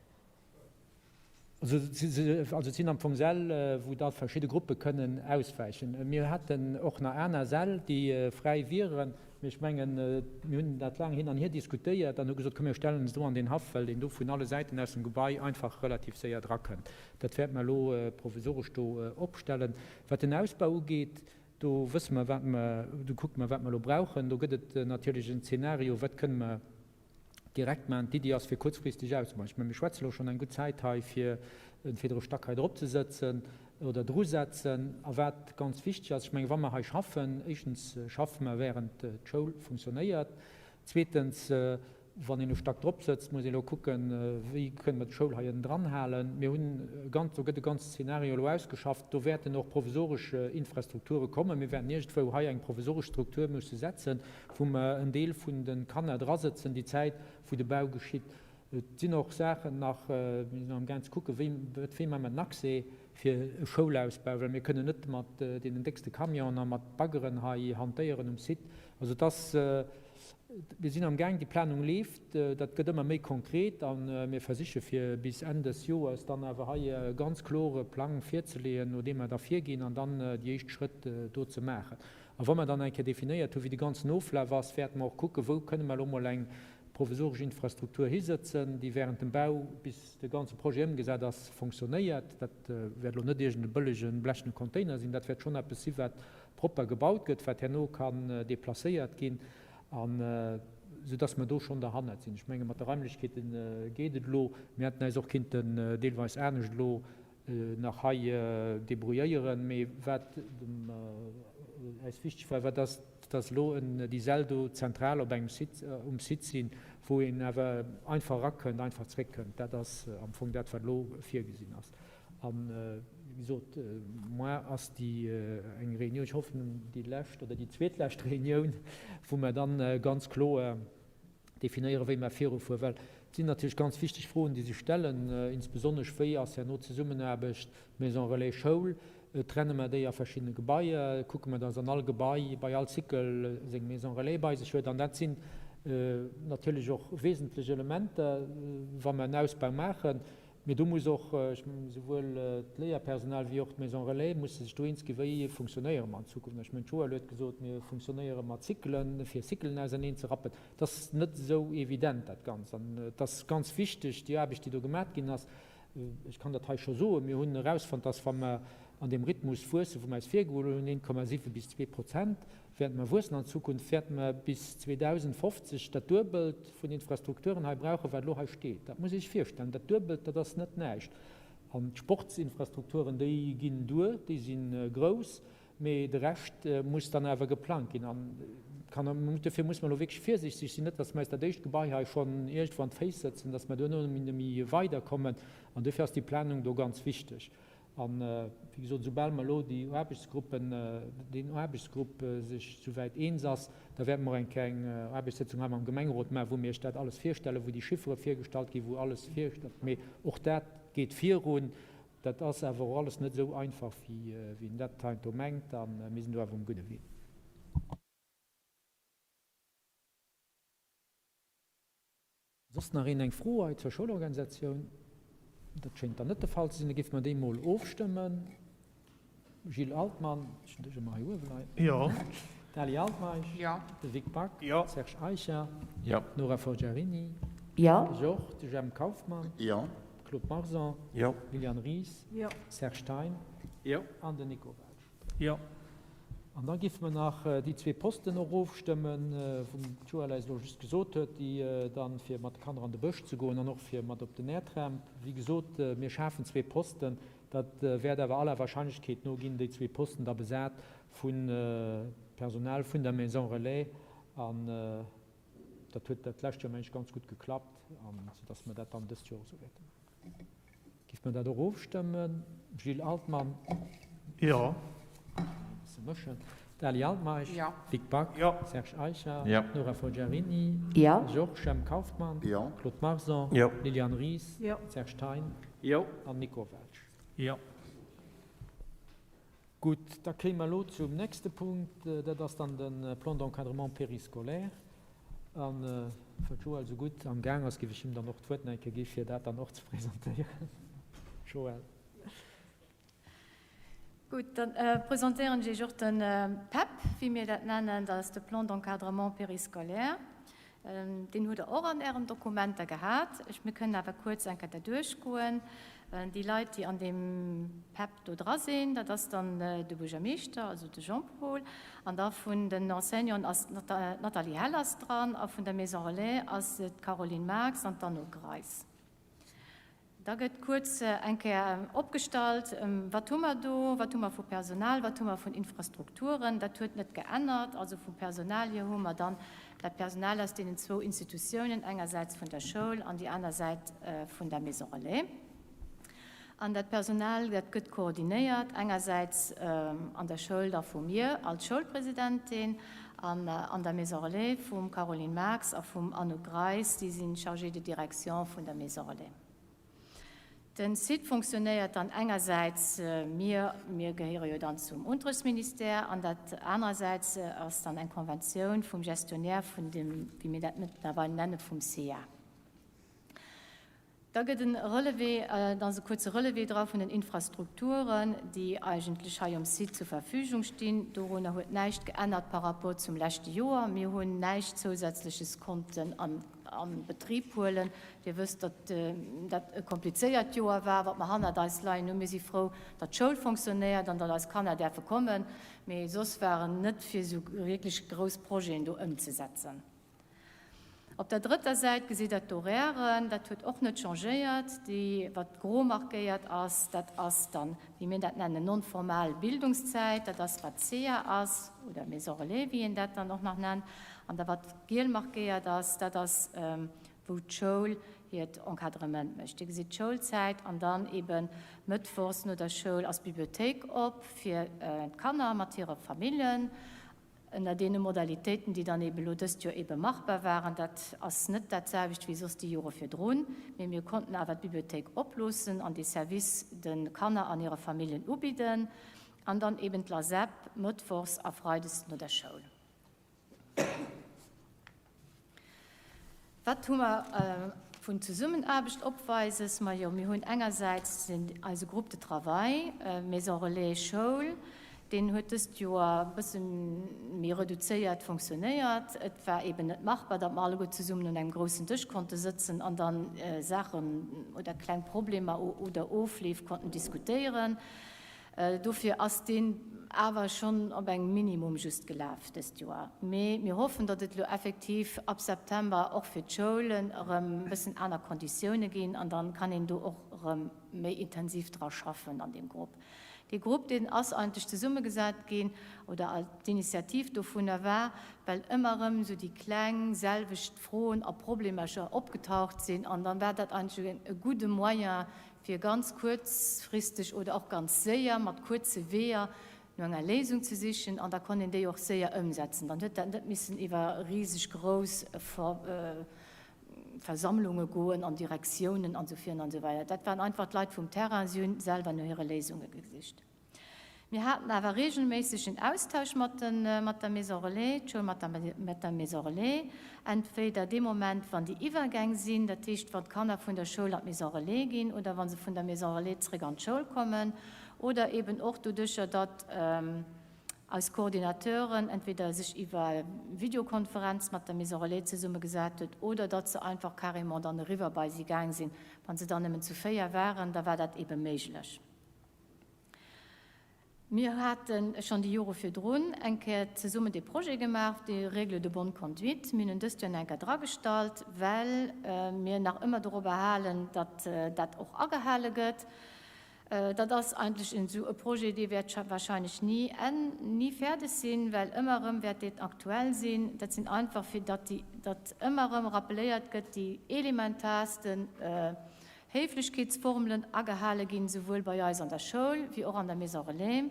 Also et sinn am Fong Säll, wou da verschidde Gruppe kënnen auswäichen. Mir hätten och nach aner Säll, déi fräi wieren. Mee ech mengen, mir hunn dat laang hin an hier diskutéiert an hu gesot, komm mir stellen se do an deen Haff, well een do vun alle Säiten aus dem Gebai einfach relativ séier drakënnt. Dat wäerte mer elo provisoresch do opstellen. Wat den Ausbau ugeet, do wësse mer, wat mer, do kucke mer, wat mer elo brauchen. Do gëtt et natierlech en Zeenario, wat kënne mer direkt maachen. D'Iddi ass, fir kuerzfristeg auszubauen. Ech mengen, mir schwätze lo schonn eng gutt Zäit hei, fir e virdere Stack hei drop ze sëtzen oder drusetzen. A wat ganz wichteg ass, ech mengen, wa mer hei schaffen, éischtens schaffe mer während d'Schoul funktionéiert, zweetens, wann een e Stack drop sëtzt, muss ee lo kucken, wéi kënne mer d'Schoul hei ënnendran halen. Mir hunn e ganz, do gëtt e ganze Szenario elo ausgeschafft. Do wäerten och provisoresch Infrastrukture kommen. Mir wäerten iergendwou hei eng provisoresch Struktur musse setzen, wou mer en Deel vun de Kanner drasëtzen, déi Zäit, wou de Bau geschitt. Et sinn och Saachen nach, mir sinn am gaang ze kucken, wéi, wéi maache mer den Accès fir e Schoulausbau, well mir kënnen net mat deenen déckste Camionen a mat Baggeren hei hantéieren um Site. Also et ass, mir sinn am gaang, déi Planung leeft, dat gëtt ëmmer méi konkret a mir versiche fir bis Enn des Joers dann awer hei e ganz klore Plang virzeleeën, no deem mer da virginn an dann déi éischt Schrëtt do ze maachen. A wa mer dann eng Kéier definéiert hunn, wéi de ganzen Oflaf ass, wäerte mer och kucken, wou kënne mer elo mol eng provisoresch Infrastruktur hisëtzen, déi während dem Bau, bis de ganze Projet ëmgesat ass, fonctionnéiert. Dat wäert elo net iergend e bëllege blechene Container sinn, dat wäert schonn eppes si wat propper gebaut gëtt, wat herno kann deplacéiert ginn, an soudass mer do schonn derhannert sinn. Ech menge mat de Raimlechkeete geet et elo. Mir hätten eis och kinnten deelweis anescht elo nach hei débrouilléieren, mee wat eis wichteg war, war dass, dass elo déi Säll do zentral op engem Site, um Site sinn, wou een awer einfach erakënnt, einfach zréckkënnt. Dat ass am Fong dat, wat elo virgesinn ass. An, wéi gesot, moar ass déi eng Réunioun, ech hoffen déi lescht oder déi zweetlescht Réunioun, wou mer dann ganz kloer definéieren, wéi mer virufueren, well et sinn natierlech ganz wichteg Froen, déi sech stellen, insbesonnesch, wéi ass herno d'Zesummenaarbecht Maison relais Schoul, trenne mer déi a verschiddene Gebaier, kucke mer, dass an all Gebai, bei all Cycle seng Maison relais bei sech huet. An dat sinn natierlech och wesentlech Elementer, wa mer en Ausbau maachen. Mee do muss och, ech mengen, esouwuel d'Léierpersonal wéi och d'Maison relais musse sech do eens ginn, wéi funktionéiere mer an Zukunft. Ech mengen, d'Joëlle huet gesot, mir funktionéiere mat Cyclen, fir Cyclen auserneen ze rappen. Et ass net esou evident, dat Ganzt. An et ass ganz wichteg, déi Aarbecht, déi do gemat ginn ass, ech kann dat hei scho soen, mir hunn erausfonnt, dass wa mer an deem Rhythmus wuessen, wou mer eis virgeholl hunn, 1,7 bis 2%, wäerte mer wuessen an Zukunft, wäerte mer bis 2050 dat Duebelt vun Infrastrukturen hei brauchen, wat elo hei steet. Dat muss ee sech virstellen. Dat Duebelt, dat ass net näischt. An d'Sportsinfrastrukturen, déi ginn duer, déi si grouss, mee de Rescht muss dann awer geplangt ginn. An dofir muss mer elo wierklech virsiichteg sinn, net datt mer eis dat éischt Gebai hei schonn iergendwou an d'Féiss sëtzen, datt mer duerno net méi weiderkommen. An dofir ass déi Planung do ganz wichteg. An, wéi gesot, esoubal mer elo déi Aarbechtsgruppen, deen Aarbechtsgrupp sech souwäit eens ass, da wäerte mer och eng kleng Aarbechtssëtzung hei mam Gemengerot maachen, wou mir Iech dat alles virstellen, wou déi Chiffere virgestallt ginn, wou alles virgestallt. Mee och dat geet virun. Dat ass awer och alles net esou einfach, wéi een dat heiansdo mengt, a mir sinn do awer um gudde Wee. Soss nach een eng Fro hei zur Schoulorganisatioun? Dat schéngt dann net de Fall ze sinn. Da géife mer déi mol ofstëmmen. Gilles Altmann, ech hunn dech ëmmer hei uewe leien. Jo. D'Ali Altmeisch. Jo. De Vic Back. Jo. Serge Eicher. Jo. D'Nora Forgiarini. Jo. De Georges, de Jemp Kauffmann. Jo. Claude Marson. Jo. Liliane Ries. Jo. Serge Thein. Jo. An den Nico Welsch. Jo. An da géife mer nach déi zwee Posten och ofstëmmen, wou d'Joëlle eis elo just gesot huet, déi dann, fir mat de Kanner an de Bësch ze goen an och fir mat op den Airtramp. Wéi gesot, mir schafen zwee Posten. Dat wäert awer aller Wahrscheinlechkeet no ginn déi zwee Posten da besat vu Personal vun der Maison Relais. An dat huet dat lescht Joer, meng ech, ganz gutt geklappt, soudass mer dat dann dëst Joer och esou wäerte maachen. Giff mer dat och ofstëmmen? Gilles Altmann? Jo. E bësse mëschen. D'Ali Altmeisch? Jo. Vic Back? Jo. Serge Eicher? Jo. Nora Forgiarini? Jo. Georges Jemp Kauffmann? Jo. Claude Marson? Jo. Liliane Ries? Jo. Serge Thein? Jo. An Nico Welsch? Jo. Gutt, da kéime mer elo zum nächste Punkt, dat ass dann de Plan d'encadrement périscolaire. A well d'Joëlle esou gutt am Gaang ass, géif ech him dann och d'Wuert nach eng Kéier gi fir dat dann och ze presentéieren. Joëlle. Gutt, da presentéieren ech Iech och de PEP, wéi mir dat nennen, dat ass de Plan d'encadrement périscolaire. Deen hutt Der och an Ären Dokumenter gehat. Ech, mir kënnen awer kuerz eng Kéier derduerchgoen. Déi Leit, déi an deem PEP do dra sinn, dat ass dann de Buergermeeschter, also de Jean-Paul, an da vun den Enseignanten ass d'Nathalie Hellers dran a vun der Maison Relais ass et d'Caroline Marx an d'Anouk Greis. Da gëtt kuerz eng Kéier opgestallt, Wat hu mer do? Wat hu mer vu Personal? Wat hu mer vun Infrastrukturen? Dat huet net geännert. Also vum Personal hier hu mer dann dat Personal aus deenen zwou Institutiounen, engersäits vun der Schoul an déi aner Säit vun der Maison Relais. An dat Personal, dat gëtt koordinéiert, engersäits an der Schoul da vu mir als Schoulpresidentin an an der Maison Relais vum Caroline Marx a vum Anouk Greis, déi si Chargée de direction vun der Maison Relais. Den Site fonctionnéiert dann engersäits, mir, mir gehéiere jo dann zum Unterrichtsministère, an dat anerersäits ass dann eng Konventioun vum Gestionnaire vun dem, wéi mir dat mëttlerweil nenne, vum CA. Da gëtt e Relevé, da ass e kuerze Relevé dra vun den Infrastrukturen, déi eigentlech hei um Site zur Verfügung stinn. Dorunner huet näischt geännert par rapport zum leschte Joer. Mir hunn näischt Zousätzleches konnten an Betrib huelen. Dir wësst, datt dat e komplizéiert Joer war, wat mer hannert eis leien hunn. Mir si frou, datt d'Schoul fonctionnéiert an datt eis Kanner däerfe kommen, mee soss waren net fir esou wierklech grouss Projeten do ëmzesetzen. Op der drëtter Säit gesitt Der d'Horairen, dat huet och net changéiert. Déi, wat gro markéiert ass, dat ass dann, wéi mir dat nennen, non-formal Bildungszäit, dat ass, wat CEA ass, oder Maison relais, wéi een dat dann och nach nennt. An da wat giel markéiert ass, dat ass, wou d'Schoul hiert Encadrement mécht. Dir gesitt d'Schoulzäit an dann eebe mëttwochs no der Schoul ass d'Bibliothéik op fir d'Kanner mat hire Familljen. Ënner deene Modalitéiten, déi dann eebe elo dëst Joer eebe machbar waren, dat ass net dat selwecht wéi soss déi Jore virdrun, mee mir konnten awer d'Bibliothéik oploossen an dee Service de Kanner an hire Familljen ubidden an dann eeben d'LASEP mëttwochs a freides no der Schoul. Wat hu mer vun Zesummenaarbecht opweises? Majo, mir hunn engersäits eise Groupe de travail Maison Relais Schoul, deen huet dëst Joer e bësse méi reduzéiert fonctionnéiert. Et war eeben net machbar, datt mer alleguer zesummen un engem groussen Dësch konnte sëtzen an dann Saachen oder kleng Problemer oder Ofleef konnten diskutéieren. Dofir ass deen awer schonn op engem Minimum just gelaf dëst Joer. Mee mir hoffen, datt et elo effektiv ab September och fir d'Schoulen erëm e bëssen aner Konditioune ginn an dann kann een do och erëm méi intensiv dra schaffen an deem Grupp. Dee Grupp, deen ass eigentlech zesummegesat ginn, oder d'Initiativ dovunner war, well ëmmer erëm esou déi kleng selwecht Froen a Problemercher opgetaucht sinn an dann war dat eigentlech e gudde Moyen, fir ganz kuerzfristeg oder och ganz séier mat kuerze Weeër no enger Léisung ze sichen an da konnt een déi och séier ëmsetzen. Dann huet dat net missen iwwer riseg grouss. Versammlunge goen, an Direktiounen an esou virun an esou weider. Dat waren einfach d'Leit vum Terrain, si hunn selwer no hire Léisunge gesicht. Mir haten awer regelméisseg en Austausch mat mat der Maison Relais, d'Schoul mat der mat der Maison Relais, entweder dee Moment wann déi Iwwergäng sinn, dat heescht wann d'Kanner vun der Schoul an d'Maison Relais ginn oder wa se vun der Maison Relais zréck an d'Schoul kommen oder eben och doduercher, datt eis Coordinateuren entweder sech iwwer Videokonferenz mat der Maison Relais zesummegesat huet oder datt se einfach carrément dann eriwwer bei si gaang sinn. Wa se dann nëmmen zu 4 waren, da war dat ebe méiglech. Mir hate schonn déi Jore virdrun eng Kéier zesummen dee Projet gemaach, déi Règles de bonne conduite. Mir hunn en dëst Joer nach eng Kéier dragestallt, well mir nach ëmmer dorobber halen, datt dat och agehale gëtt. Dat ass eigentlech esou e Projet, dee wäert wahrscheinlech ni enn, ni fäerdeg sinn, well ëmmer erëm wäert deen aktuell sinn. Dat sinn einfach, fir datt déi, datt ëmmer erëm rappeléiert gëtt, déi elementaarsten Héiflechkeetsformelen agehale ginn, souwuel bei eis an der Schoul wéi och an der Maison Relais,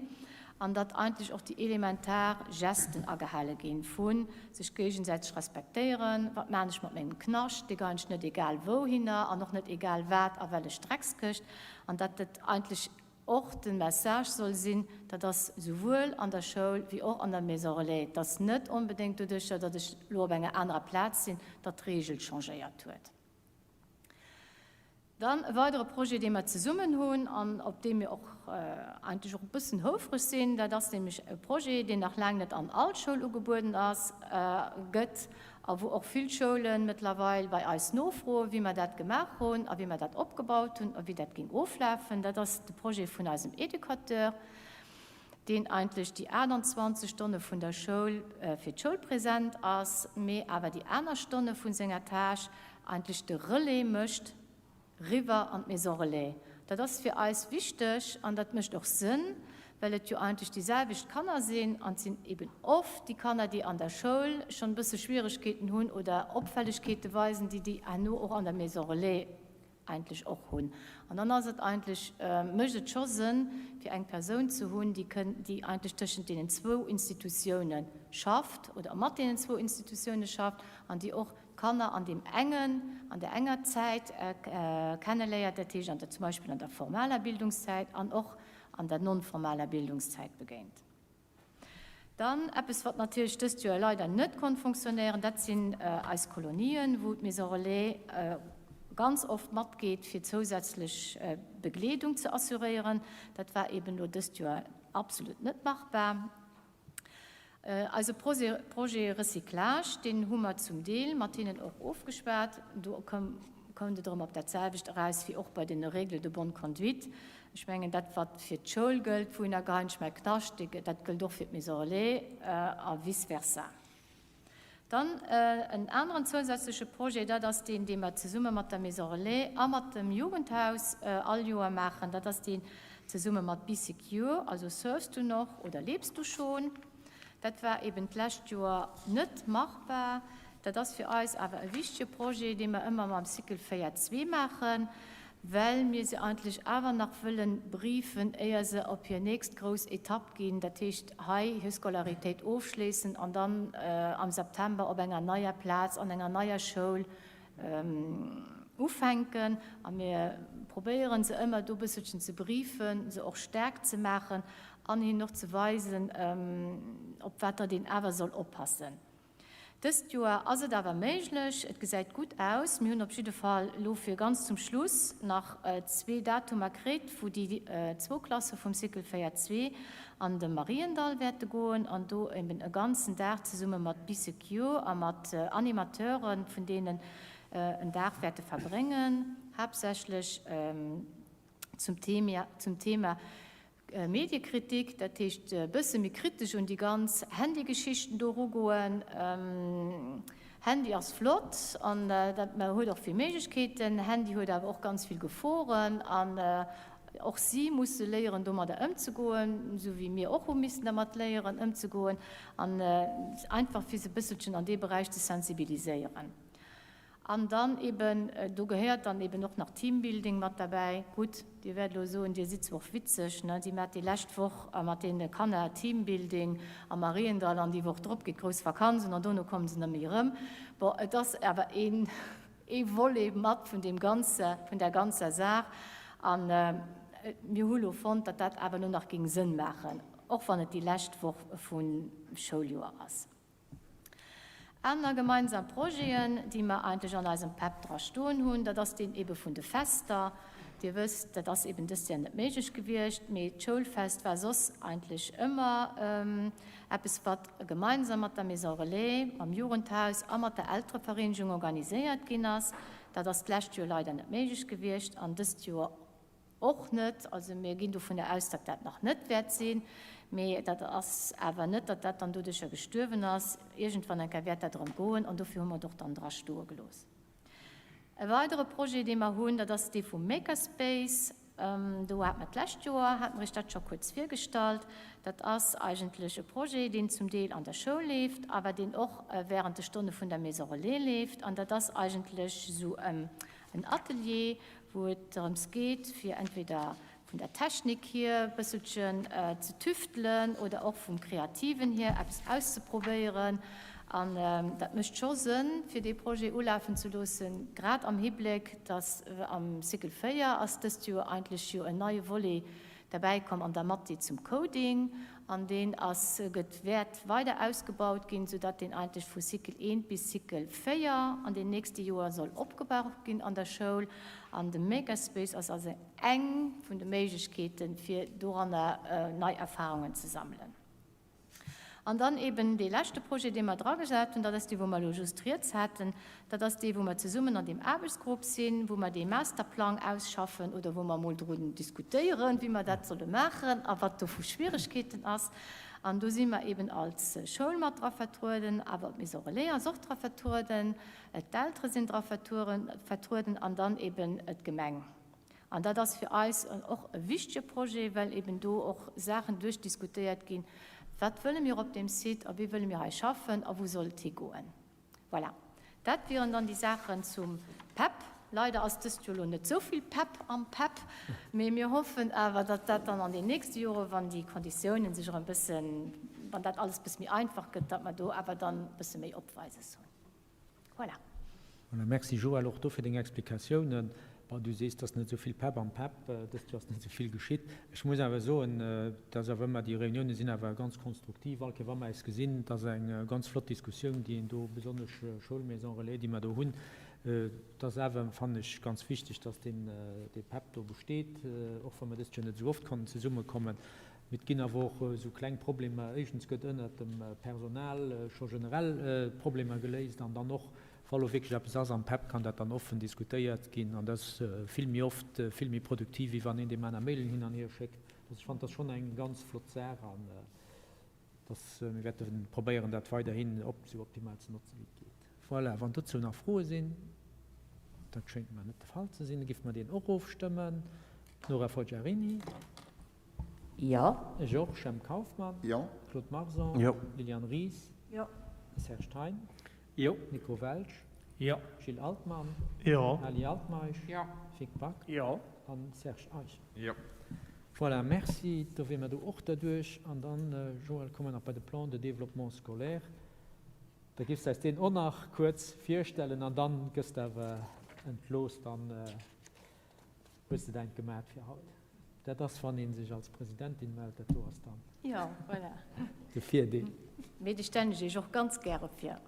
an datt eigentlech och déi elementar Gesten agehale ginn, vu sech géigesäiteg respektéieren, wat maan ech mat mengem Knascht, dee geien ech net egal wouhinner an och net egal wat a wellech Dreckskëscht, an datt et eigentlech och de Message soll sinn, dat ass souwuel an der Schoul wéi och an der Maison Relais, datt net onbedéngt doduercher, datt ech elo op enger anerer Plaz sinn, datt d'Regel changéiert huet. Dann e weidere Projet, dee mer zesummen hunn an op dee mir och eigentlech och e bëssen houfreg sinn, dat ass nämlech e Projet, deen nach laang net an all Schoul ugebueden ass, gëtt a wou och vill Schoule mëttlerweil bei eis nofroen, wéi mer dat gemaach hunn a wéi mer dat opgebaut hunn a wéi dat géing oflafen. Dat ass de Projet vun eisem Educateur, deen eigentlech déi 28 Stonne vun der Schoul fir d'Schoul present ass, mee awer déi aner Stonne vu senger Tâche eigentlech de Relais mécht riwwer an d'Maison Relais. Dat ass fir eis wichteg an dat mécht och Sënn, well et jo eigentlech déi selwecht Kanner sinn an et sinn eben oft déi Kanner, déi an der Schoul schonn e bësse Schwieregkeeten hunn oder Opfällegkeete weisen, déi déi herno och an der Maison Relais eigentlech och hunn. An dann ass et eigentlech, mécht et scho Sënn, fir eng Persoun ze hunn, déi kënn, déi eigentlech tëschent deenen zwou Institutiounen schafft oder mat deenen zwou Institutiounen schafft an déi och d'Kanner an deem engen, an där enger Zäit kenneléiert, dat heescht an der, zum Beispill an der formaler Bildungszäit an och an der non-formaler Bildungszäit begéint. Dann eppes, wat natierlech dëst Joer leider net konnt fonctionnéieren, dat sinn eis Kolonien, wou d'Maison Relais ganz oft matgeet, fir zousätzlech Begleedung ze assuréieren. Dat war eben elo dëst Joer absolut net machbar. Eise Projet Recyclage, deen hu mer zum Deel mat hinnen och ofgeschwat. Do koum et erëm op dat selwecht eraus wéi och bei den Règles de bonne conduite. Ech mengen, dat, wat fir d'Schoul gëllt, wouhinner geheien ech mäi Knascht, dat gëllt och fir d'Maison Relais a vice versa. Dann en aneren zousätzleche Projet, dat ass deen, dee mer zesumme mat der Maison Relais a mat dem Jugendhaus all Joer maachen. Dat ass deen zesumme mat Be Secure, also Surfst du noch oder lebst du schon? Dat war eben d'lescht Joer net machbar. Dat ass fir eis awer e wichtege Projet, dee mer ëmmer mam Cycle 4 zwee maachen, well mir se eigentlech awer nach wëllen briefen, éier se op hir nächst grouss Etapp ginn, dat heescht hei hir Scolaritéit ofschléissen an dann am September op enger neier Plaz an enger neier Schoul ufänken. A mir probéieren se ëmmer do e bësselchen ze briefen, se och staark ze maachen an hinnen och ze weisen, op wat datt een awer soll oppassen. Dëst Joer ass et awer méiglech, et gesäit gutt aus. Mir hunn op jidde Fall elo fir ganz zum Schluss nach zwee Datumer kritt, wou déi zwou Klasse vum Cycle 4 zwee an de Mariendall wäerte goen an do eben e ganzen Dag zesumme mat Be-Secure a mat Animateure vun deenen en Dag wäerte verbréngen, haaptsächlech zum Thema Mediekritik, dat heescht e bësse méi kritesch un déi ganz Handygeschichten do erugoen. Handy ass flott an dat huet och vill Méiglechkeeten. Handy huet awer och ganz vill Geforen an och si musse léieren domadder ëmzegoen, esou wéi mir och hu missen dermat léieren ëmzegoen an einfach fir se e bësselchen an dee Beräich ze sensibiliséieren. An dann eben, do gehéiert dann eben och nach Teambuilding mat derbäi. Gutt, Dir wäert elo soen, Dir sidd zwar och witzeg, ne, si maacht déi lescht Woch mat deene Kanner Teambuilding am Mariendall an déi Woch drop geet d'grouss Vakanz un an dono kommen se net méi erëm. Bon, et ass awer een. Ee Volet mat vun deem ganze, vun där ganzer Saach. A mir hu lo fonnt, datt dat awer elo nach géing Sënn maachen, och wann et déi lescht Woch vum Schouljoer ass. Aner gemeinsam Projeten, déi mer eigentlech an eisem PEP dra stoen hunn, dat ass deen ebe vun de Fester. Dir wësst, dat ass eben dëst Joer net méiglech gewiescht, mee d'Schoulfest war soss eigentlech ëmmer eppes, wat gemeinsam mat der Maison Relais, mam Jugendhaus a mat der Elterevereenegung organiséiert ginn ass. Dat ass d'lescht Joer leider net méiglech gewiescht an dëst Joer Och net. Also mir ginn dovunner aus, datt dat nach net wäert sinn. Mee dat ass awer net, datt dat dann doduercher gestuerwen ass. Iergendwann eng Kéier wäert dat erëm goen an dofir hu mer et och dann dra stoe gelooss. E weidere Projet, dee mer hunn, dat ass dee vum Makerspace. Do hate mer d'lescht Joer, hate mer Iech dat scho kuerz virgestallt. Dat ass eigentlech e Projet, deen zum Deel an der Schoul leeft, awer deen och während de Stonne vun der Maison Relais leeft. An dat ass eigentlech esou en Atelier, wou et drëms geet, fir entweder vun der Technik hier e bësselchen ze tüftelen oder och vum Kreativen hier eppes auszeprobéieren. An dat mécht scho Sënn, fir dee Projet ulafen ze loossen, grad am Hibléck, dass am Cycle 4 ass dëst Joer eigentlech jo en neie Volet derbäi komm an der Mathé zum Coding, an deen ass, gëtt, wäert weider ausgebaut ginn, soudatt deen eigentlech vu Cycle 1 bis Cycle 4 an den nächste Joer soll opgebaut ginn an der Schoul. An de Makerspace ass also eng vun de Méiglechkeeten, fir doranner nei Erfahrungen ze sammelen. An dann eben dee leschte Projet, dee mer dragesat hunn, dat ass dee, wou mer elo just rieds haten, dat ass dee, wou mer zesummen an deem Aarbechtsgrupp sinn, wou mer dee Masterplang ausschaffen oder wou mer emol drun diskutéieren, wéi mer dat solle maachen a wat do vu Schwieregkeeten ass. An do si mer eben als Schoul mat dra vertrueden, awer d'Maison Relais ass och dra vertrueden, d'Eltere sinn dra vertrueden an dann eben d'Gemeng. An dat ass fir eis och e wichtege Projet, well eben do och Saachen duerchdiskutéiert ginn, Wat wëlle mir op deem Site a wéi wëlle mir hei schaffen a wou soll et higoen? Voilà, dat wieren dann déi Saachen zum PEP. Leider ass dëst Joer elo net esou vill PEP am PEP, mee mir hoffen awer, datt dat dann an den nächste Jore, wann déi Konditiounen sech erëm e bëssen, wann dat alles e bësse méi einfach gëtt, datt mer do awer dann e bësse méi Opweises hunn. Voilà. Voilà, merci Joël och do fir deng Explikatiounen. Bon, du sees, dass net esou vill Pep am Pep, dëst Joer ass net esou vill geschitt. Ech muss awer soen, dass awer ëmmer déi Reunioune sinn awer ganz konstruktiv. All Kéier wa mer eis gesinn, et ass eng ganz flott Diskussioun, déi een do, besonnesch Schoul, Maison Relais, déi mer do hunn. Et ass awer, fannen ech, ganz wichteg, dass deen, dee Pep do besteet, och wa mer dëst Joer net esou oft konnten zesummekommen. Mee et ginn awer och esou kleng Problemer. Éischtens gëtt ënnert dem Personal scho generell Problemer geléist an dann och, wa lo wierklech eppes ass am PEP, kann dat dann offen diskutéiert ginn. An dat ass vill méi oft vill méi produktiv, wéi wann een deem aner Mailen hin an hier schéckt. Also ech fannen, dat ass schonn eng ganz flott Saach an dass mir wäerte probéieren, dat weiderhin esou optimal ze notzen, wéi et geet. Voilà, wann dozou nach Froe sinn, dat schéngt mer net de Fall ze sinn, da géife mer deen och ofstëmmen. Nora Forgiarini. Jo. Ech och. Jemp Kauffmann. Jo. Claude Marson. Jo. Liliane Ries. Jo. Serge Thein. Jo. Nico Welsch. Jo. Gilles Altmann. Jo. Ali Altmeisch. Jo. Vic Back. Jo. An Serge Eicher. Jo. Voilà, merci. Do wier mer do och derduerch. An dann, Joël, komme mer nach bei de Plan de développement scolaire. Da giffs de eis deen och nach kuerz virstellen an dann gëss de awer entlooss. Dann hues de däint gemat fir haut. Dat ass, wann ee sech als Presidentin mellt, dat do ass dann Jo, voilà. de Virdeel. Mee dee stellen ech Iech och ganz gäre vir.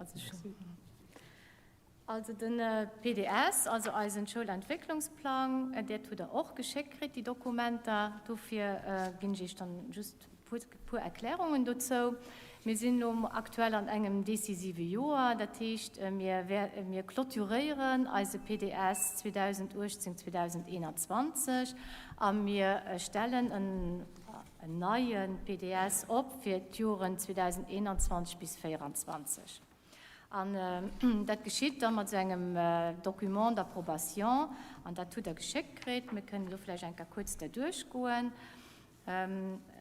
Also de PDS, also eisen Schoulentwécklungsplang, dat hutt Der och geschéckt kritt, déi Dokumenter. Dofir ginn ech Iech dann just e puer Erklärungen dozou. Mir sinn elo aktuell an engem decisive Joer, dat heescht, mir clôturéieren eise PDS 2018, 2021 a mir stellen en neie PDS op fir d'Joren 2021 bis 2024. An dat geschitt da mat esou engem Document d'approbation, an dat hutt Der geschéckt kritt. Mir kënnen elo vläicht eng Kéier kuerz derduerch goen.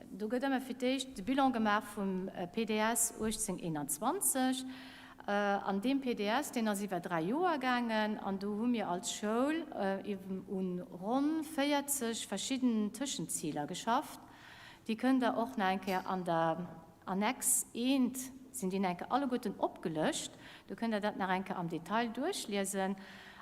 Do gëtt ëmmer fir d'éischt de Bilan gemaach vum PDS 1821. An deem PDS, deen ass iwwer 3 Joer gaangen, an do hu mir als Schoul u ronn 40 verschidden Tëschenziler geschafft. Déi kënnt Der och nach eng Kéier an der Annex I sinn déi nach eng Kéier alleguerten opgelëscht. Do kënnt Der dat nach eng Kéier am Detail duerchliesen.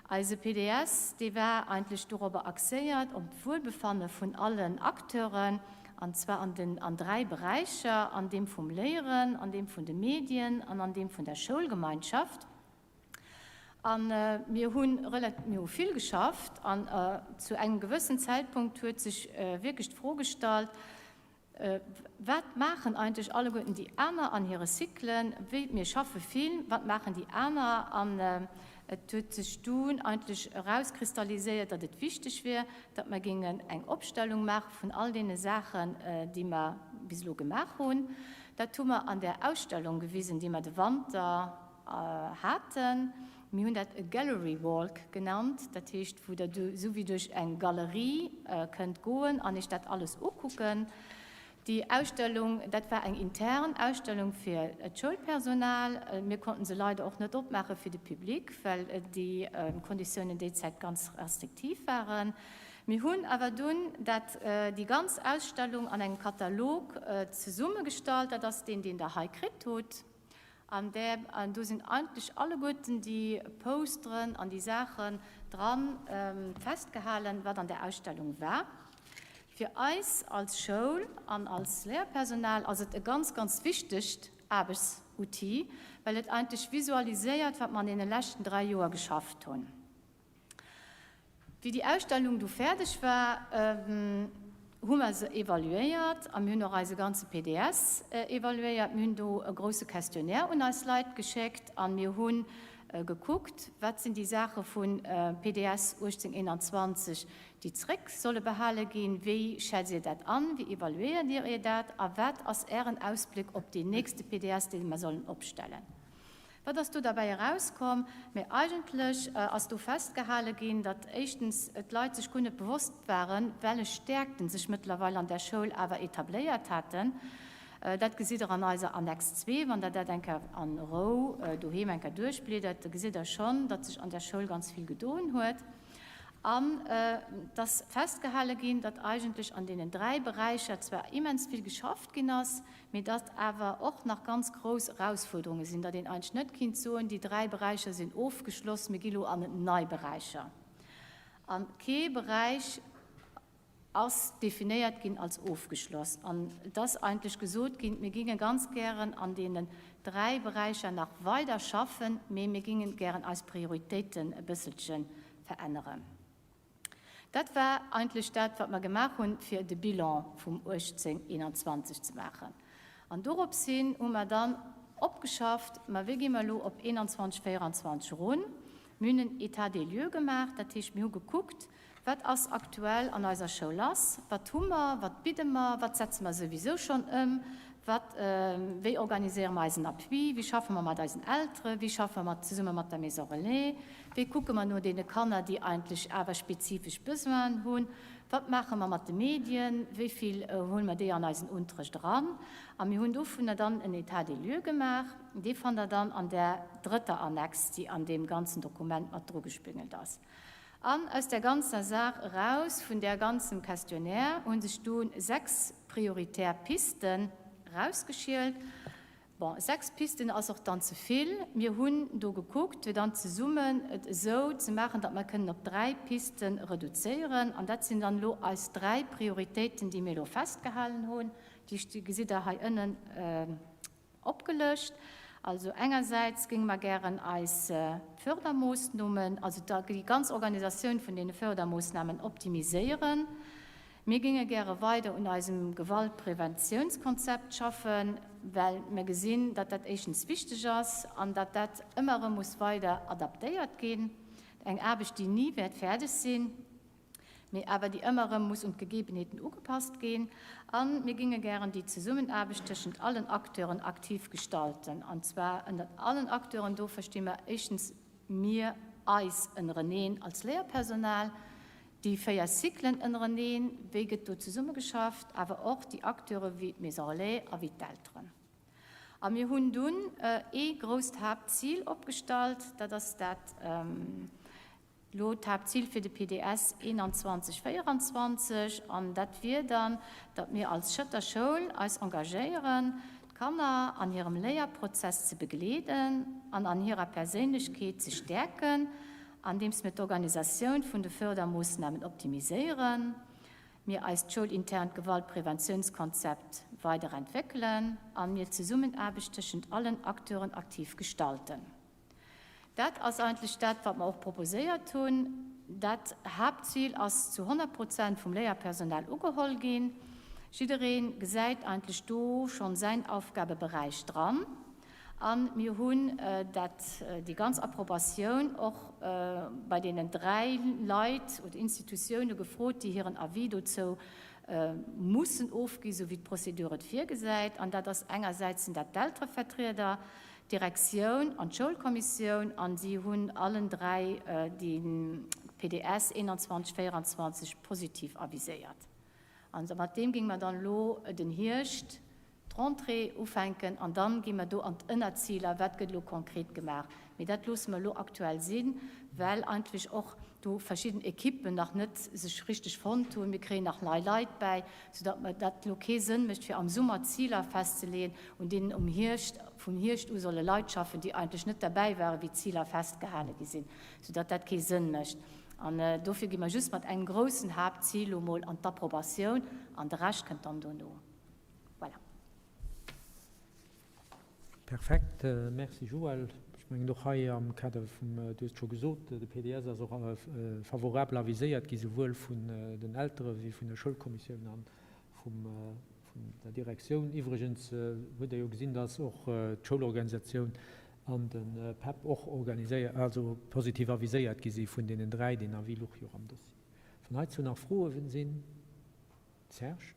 Eise PDS, dee war eigentlech dorobber axéiert, op d'Wuelbefanne vun allen Acteuren, an zwar an den an dräi Beräicher, an deem vum Léieren, an deem vun de Medien an an deem vun der Schoulgemeinschaft. A mir hu mir hu vill geschafft an zu engem gewëssen Zäitpunkt huet sech wierklech d'Fro gestallt, Wat maachen eigentlech alleguerten déi aner an hire Cyclen? Wéi, mir schaffe vill, wat maachen déi aner? An et huet sech dunn eigentlech erauskristalliséiert, datt et wichteg wier, datt mer géingen eng Opstellung maache vun all deene Saachen, déi mer bis elo gemaach hunn. Dat hu mer an där Ausstellung gewisen, déi mer de Wanter haten. Mir hunn dat e Gallery Walk genannt, dat heescht, wou Der du esou wéi duerch eng Galerie kënnt goen an Iech dat alles ukucken. Déi Ausstellung, dat war eng intern Ausstellung fir d'Schoulpersonal. Mir konnten se leider och net opmaache fir de Public, well déi Konditiounen déi Zäit ganz restriktiv waren. Mir hunn awer dunn dat, déi ganz Ausstellung an engem Katalog zesummegestallt. Dat ass deen, deen Der hei kritt hutt. An där, an do sinn eigentlech alleguerten déi Posteren an déi Saachen dran festgehalen, wat an där Ausstellung war. Fir eis als Schoul an als Léierpersonal ass et e ganz, ganz wichtegt Aarbechtsoutil, well et eigentlech visualiséiert, wat mer an deene leschten 3 Joer geschafft hunn. Wéi déi Ausstellung du fäerdeg war, hu mer se evaluéiert a mir hunn och eise ganze PDS evaluéiert. Mir hunn do e grousse Questionnaire un eis Leit geschéckt a mir hu gekuckt, wat sinn déi Saache vu PDS 1821, déi zréck solle behale ginn, wéi schätzt Dir dat an, wéi evaluéiert Dir dat a wat ass Ären Ausbléck op deen nächste PDS, dee mer sollen opstellen. Wat ass do derbäi erauskomm? Mee eigentlech ass do festgehale ginn, datt éischtens d'Leit sech guer net bewosst waren, wellech Stäerkten sech mëttlerweil an där Schoul awer etabléiert haten. Dat gesitt Der an eiser Annex zwee, wann Der dat eng Kéier an Rou doheem eng Kéier duerchbliedert, da gesitt Der schonn, datt sech an där Schoul ganz vill gedoen huet. An et ass festgehale ginn, datt eigentlech an deenen dräi Beräicher zwar immens vill geschafft ginn ass, mee datt awer och nach ganz grouss Erausfuerderunge sinn, datt een eigentlech net kinnt soen, déi dräi Beräicher sinn ofgeschloss, mir gi lo an nei Beräicher. A kee Beräich ass definéiert ginn als ofgeschloss. An et ass eigentlech gesot ginn, mir ginge ganz gären an deenen dräi Beräicher nach weider schaffen, mee mir gingen gären eis Prioritéiten e bësselche veränneren. Dat war eigentlech dat, wat mer gemaach hunn, fir de Bilan vum 1821 ze maachen. An doropshin hu mer dann opgeschafft, ma wéi gi mer elo op 21, 24 erun? Mir hunn en État des lieux gemaach, dat heescht, mir hu gekuckt, Wat ass aktuell an eiser Schoul lass? Wat hu mer? Wat bidde mer? Wat setze mer souwisou schonn ëm? Wat, wéi organiséiere mer eisen Appui? Wéi schaffe mer mat eisen Eltere? Wéi schaffe mer zesumme mat der Maison Relais? Wéi kucke mer no deene Kanner, déi eigentlech awer spezifesch Besoinen hunn? Wat maache mer mat de Medien? Wéi vill huele mer déi an eisen Unterrecht eran? A mir hunn dovunner dann en État des lieux gemaach. Dee fannt Der dann an där drëtter Annex, déi an deem ganzen Dokument mat drugespüngelt ass. An aus där ganzer Saach eraus, vun där ganzem Questionnaire, hu sech du 6 prioritär Pisten erausgeschielt. Bon, 6 Pisten ass och dann ze vill. Mir hunn do gekuckt, fir dann zesummen et esou ze maachen, datt mer kënnen op 3 Piste reduzéieren. An dat sinn dann elo eis 3 Prioritéiten, déi mir elo festgehalen hunn. Déi gesitt Der hei ënnen opgelëscht. Also engersäits géinge mer gären eis Fördermoossnomen, also déi ganz Organisatioun vun deene Fördermoossnamen optimiséieren. Mir géinge gäre weider un eisem Gewaltpreventiounskonzept schaffen, well mir gesinn, datt dat éischtens wichteg ass an datt dat ëmmer erëm muss weider adaptéiert ginn. Eng Aarbecht, déi ni wäert fäerdeg sinn, mee awer déi ëmmer erëm muss un d'Gegebenheeten ugepasst ginn. A mir géinge gären déi Zesummenaarbecht tëschent allen Acteuren aktiv gestalten. An zwar ënnert allen Acteuren, do versti mer éischtens mir eis ënnereneen als Léierpersonal, Déi 4 Cyclen ënnereneen, wéi gëtt do zesummegeschafft, awer och déi Acteure wéi d'Maison Relais a wéi d'Elteren. A mir hunn dunn ee grousst Haaptzil opgestallt, dat ass dat elo d'Haaptzil fir de PDS 21, 24, an dat wier dann, datt mir als Schëtter Schoul eis engagéieren, d'Kanner an hirem Léierprozess ze begleeden an an hirer Perséinlechkeet ze stäerken. Andeems mir d'Organisatioun vun de Fördermoossnamen optimiséieren, mir eist schoulinternt Gewaltpreventiounskonzept weider entwéckelen an mir d'Zesummenaarbecht tëschent allen Acteuren aktiv gestalten. Dat ass eigentlech dat, wat mer och proposéiert hunn. Dat Haaptzil ass zu 100 Prozent vum Léierpersonal ugeholl ginn. Jidderee gesäit eigentlech do schonn säin Aufgabeberäich dran. A mir hunn dat, déi ganz Approbatioun och bei deenen 3 Leit oder Institutioune gefrot, déi hiren Avis dozou mussen ofginn, esou wéi d'Procédure et virgesäit. An dat ass engersäits sinn dat d'Elterevertrieder, d'Direktioun an d'Schoulkommissioun, an si hunn allen 3 de PDS 21 24 positiv aviséiert. A mat deem géinge mer dann elo den Hierscht d'Rentrée ufänken an dann gi mer do an d'Ënnerziler, wat gëtt elo konkret gemaach. Mee dat loosse mer elo aktuell sinn, well eigentlech och do verschidden Equippen nach net sech richteg fonnt hunn. Mir kréien nach nei Leit bäi, soudatt mer dat elo kee Sënn mécht, fir am Summer Ziler festzeleeën, un deenen um Hierscht, vum Hierscht u solle Leit schaffen, déi eigentlech net derbäi waren, wéi d'Ziler festgehale gi sinn, soudatt dat kee Sënn mécht. An dofir gi mer just mat engem groussen Haaptzil elo mol an d'Approbatioun an de Rescht kënnt dann dono. Voilà. Perfekt, merci Joël. Ech mengen och hei am Kader vum, du hues et scho gesot, de PDS ass och favorabel aviséiert gi souwuel vun den Eltere wéi vun der Schoulkommissioun a vum der Direktioun. Iwwregens hutt Der jo gesinn, dass och d'Schoulorganisatioun an de PEP och organiséiert, also positiv aviséiert gi si vun deenen 3. Deen Avis louch jo och am Dossier. Wann heizou nach Froe sinn? Serge.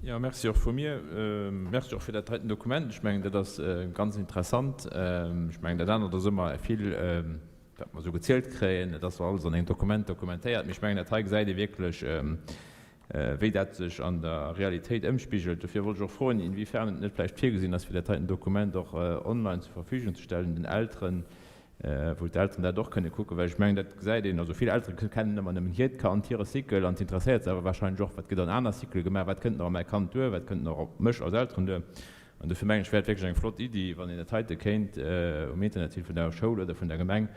Jo, merci och vu mir. Merci och fir dat heiten Dokument. Ech mengen, dat ass ganz interessant. Ech mengen, dat anert ass ëmmer vill, wat mer esou gezielt kréien. Et ass zwar alles an engem Dokument dokumentéiert, mee ech mengen, dat hei gesäit ee wierklech, wéi dat sech an der Realitéit ëmspigelt. Dofir wollt ech och froen, inwiefern et net vläicht virgesinn ass, fir dat heiten Dokument och online zur Verfügung ze stellen den Elteren, wou d'Elteren dat och kënne kucken, well ech mengen, dat gesäit een, also vill Eltere kennen ëmmer nëmmen hiert Kand, hire Cycle, an et interesséiert se awer wahrscheinlech och, wat gëtt an aner Cyclë gemaach, wat kënnt nach op mäi Kand duer, wat kënnt nach op mech als Elteren duer. An dofir mengen ech, wär et wierklech eng flott Iddi, wann een dat heite kéint um Internetsite vun der Schoul oder vun der Gemeng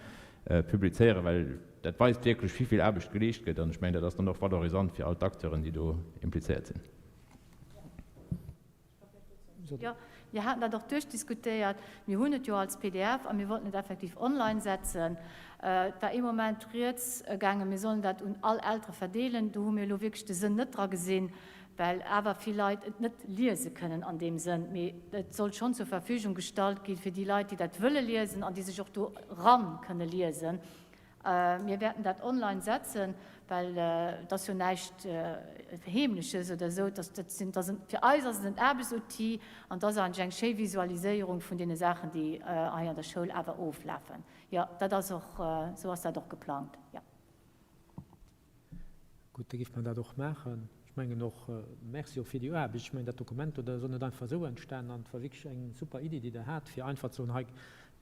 publizéieren, well dat weist wierklech, wéi vill Aarbecht geleescht gëtt, an ech mengen, dat ass dann och valorisant fir all d'Acteuren, déi do implizéiert sinn. Jo, mir haten dat och duerchdiskutéiert. Mir hunn et jo als pdf a mir wollten et effektiv online setzen. Et war ee Moment rieds gaangen, mir sollen dat un all Eltere verdeelen. Do hu mir elo wierklech de Sënn net dra gesinn, well awer vill Leit et net liese kënnen an deem Sënn. Mee et soll schonn zur Verfügung gestallt gi fir déi Leit, déi dat wëlle liesen an déi sech och do ran kënne liesen. Mir wäerten dat online setzen, well et ass jo näischt Heemleches oder esou. Dat sinn, dat ass, fir eis ass et en Aarbechtsoutil an et ass eigentlech eng schéi Visualiséierung vun deene Saachen, déi hei an der Schoul awer oflafen. Jo, dat ass och, esou ass dat och geplangt, jo. Gutt, da géife mer dat och maachen. Ech mengen och, Merci och fir déi Aarbecht. Ech mengen, dat Dokument do, dat ass och net einfach esou entstanen an et war wierklech eng super Iddi, déi Der hat, fir einfach ze soen, hei,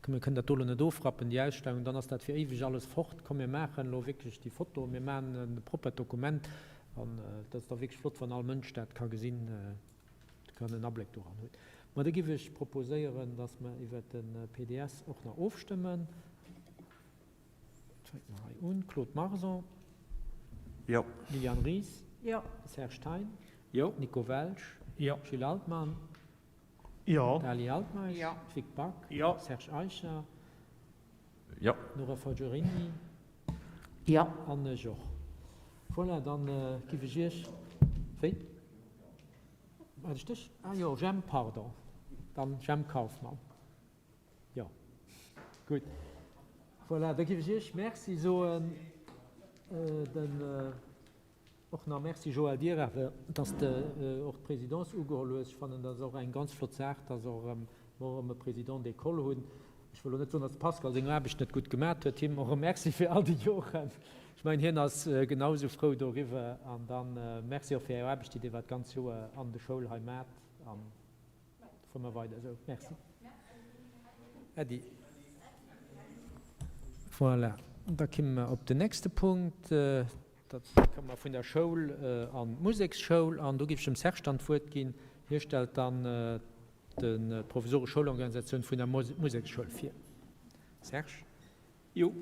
mir kënnen dat do elo net ofrappen, déi Ausstellung, dann ass dat fir éiweg alles fort. Komm, mir maachen elo wierklech déi Foto, mir maachen e proppert Dokument an dat ass da wierklech flott, wann all Mënsch dat ka gesinn, kann en Abléck doran hunn. Ma da géif ech proposéieren, dass mer iwwert de PDS och nach ofstëmmen. Fänke mer hei un, Claude Marson. Jo. Liliane Ries. Jo. Serge Thein. Jo. Nico Welsch. Jo. Gilles Altmann. Jo. Dali Altmeisch. Jo. Vic Back. Jo. Serge Eicher. Jo. Nora Foggiorini. Jo. An ech och. Voilà, dann giff ech Iech, wéi? Hat ech dech? Ah jo, Jemp, pardon. Dann Jemp Kauffmann. Jo, gutt. Voilà, da géif ech Iech Merci soen. Den och nach Merci Joël dir awer, dass de och d'Présidence ugeholl hues. Ech fannen, dat ass och eng ganz flott Saach, dass och erëm mer och erëm e Président d'école hunn. Ech wëll elo net soen, dass de Pascal seng Aarbecht net gutt gemat huet. Him och e Merci fir all déi Joren. Ech mengen, hien ass genau esou frou doriwwer. An dann Merci och fir Är Aarbecht, déi Dir iwwer d'ganz Joer an de Schoul hei mat. An Fuere mer weider esou. Merci. Äddi. Voilà, da kimme mer op den nächste Punkt. Da komme mer vun der Schoul an d'Museksschoul. An do géif ech dem Serge dann d'Wuert ginn. Hie stellt dann d'provisoresch Schoulorganisatioun vun der Museksschoul vir. Serge. Jo,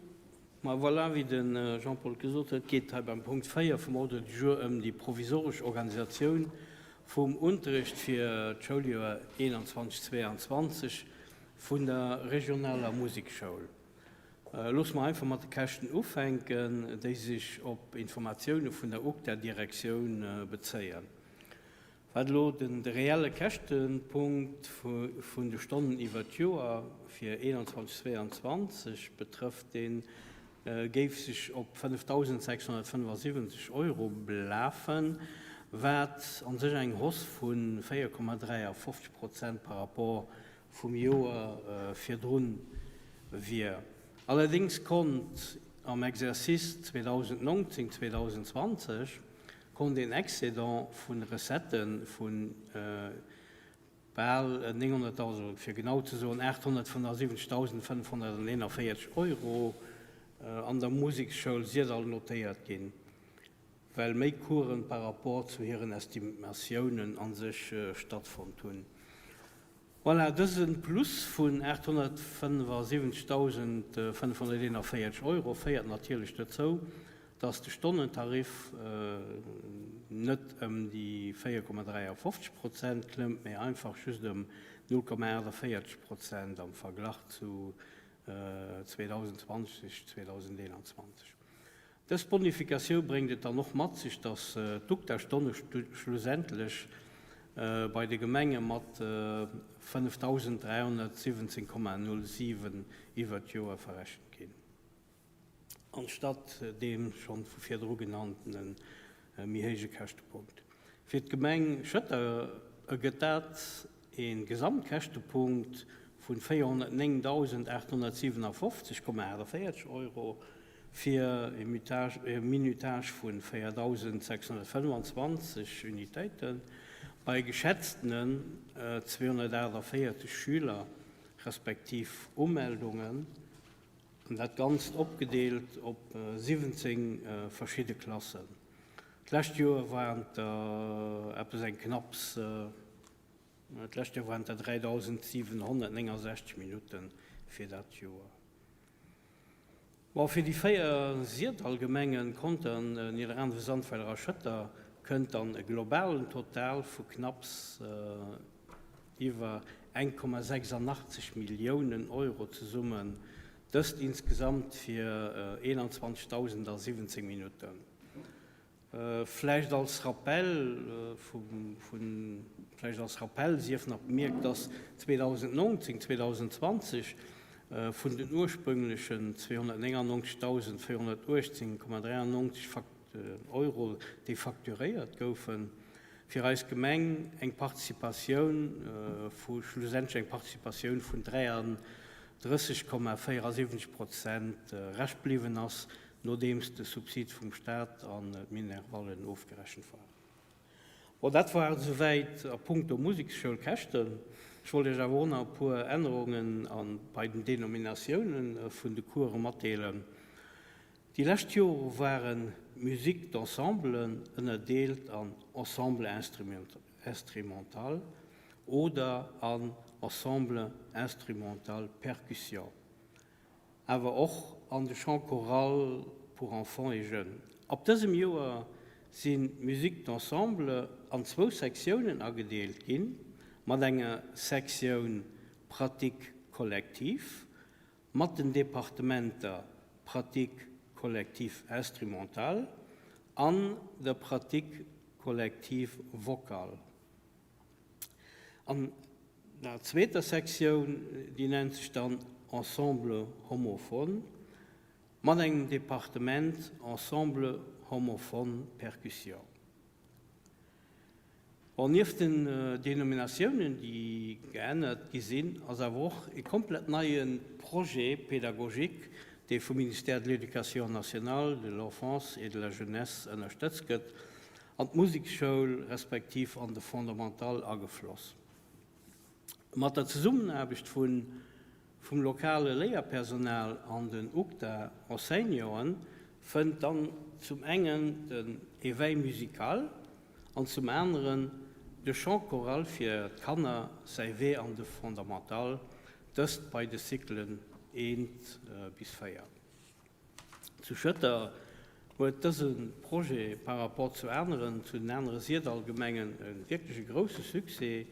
ma voilà, wéi de Jean-Paul gesot huet, geet et hei beim Punkt 4 vum Ordre du jour ëm déi provisoresch Organisatioun vum Unterrecht fir d'Schouljoer 21, 22 vun der regionaler Musekschoul. Loosse mer einfach mat de Käschten ufänken, déi sech op Informatioune vun der UGDA-Direktioun bezéien. Wat elo de reelle Käschtepunkt vun de Stonnen iwwer d'Joer fir 21, 22 betrëfft, dee géif sech op 5.675 Euro belafen, wat a sech eng Hausse vu 4,53 Prozent par rapport vum Joer virdrun wier. Allerdéngs konnt am Exercice 2019, 2020 konnt een Excédent vu Recettë vu bal 900.000, oder fir genau ze soen 875.541 Euro an der Museksschoul Syrdall notéiert ginn, well méi Coursen par rapport zu hiren Estimatiounen a sech stattfonnt hunn. Voilà, dëse Plus vun 875.541 Euro féiert natierlech dozou, dass de Stonnentarif net ëm déi 4,53 Prozent klëmmt, mee einfach just ëm 0,48 Prozent am Verglach zu 2020, 2021. Dës Bonifikatioun bréngt et dann och mat sech, dass d'UGDA-Stonne schlussendlech bei de Gemenge mat 5.317,07 iwwert d'Joer verrechent ginn, anstatt deem schonn vu virdru genanntene méi héije Käschtepunkt. Fir d'Gemeng Schëtter ergëtt dat e Gesamtkäschtepunkt vun 409.857,48 Euro fir e Minutage vu 4.625 Unitéiten bei geschätztenen 248 Schüler respektiv Umeldungen, an dat Ganzt opgedeelt op 17 verschidde Klassen. D'lescht Joer waren et der eppes eng knapps, d'lescht Joer waren et der 3.769 Minutte fir dat Joer. Bon, fir déi 4 Syrdall-Gemengen, Conter, Nidderaanwen, Sandweiler a Schëtter, kënnt dann e globalen Total vu knapps iwwer 1,86 Milliounen Euro zesummen, dëst insgesamt fir 21.017 Minutten. Vläicht als Rappell vun, vläicht als Rappell sief nach bemierkt, dass 2019, 2020 vun den ursprünglechen 299.418,93 Euro, déi facturéiert goufen, fir eis Gemeng eng Participatioun vu, schlussendlech eng Participatioun vun 33,74 Prozent rescht bliwwen ass, nodeems de Subsid vum Staat an d'Minervallen ofgerechent waren. Bon, dat war et esouwäit a punkto Museksschoulkäschten. Ech wollt Iech awer och nach e puer Ännerungen a bei den Denominatiounen vun de Course matdeelen. Déi lescht Jore waren d'Musique d'ensemblen ënnerdeelt an Ensemble instrumental oder an Ensemble instrumental percussion. Awer och an de Chant choral pour enfants et jeunes. Ab dësem Joer sinn d'Musiques d'ensemble an zwou Sektiounen agedeelt ginn, mat enger Sektioun Pratique collective mat den Departementer Pratique collective instrumentale an der Pratique collective vocale. An der zweeter Sektioun, déi nennt sech dann Ensemble homophone, mat engem Departement Ensemble homophone percussion. Bon, nieft den Denominatiounen, déi geännert gi sinn, ass awer och e komplett neie Projet pédagogique, dee vum Ministère de l'Éducation nationale, de l'Enfance et de la Jeunesse ënnerstëtzt gëtt, an d'Musekschoul respektiv an de Fondamental agefloss. Mat der Zesummenaarbecht vun vum lokale Léierpersonal an den UGDA-Enseignanten fënnt dann zum engen den Éveil musical an zum aneren de Chant choral fir d'Kanner säi Wee an de Fondamental, dëst bei de Cyclen 1 bis 4. Zu Schëtter huet dëse Projet par rapport zu aneren, zu den anere Syrdall-Gemengen e wierklech e grousse Succès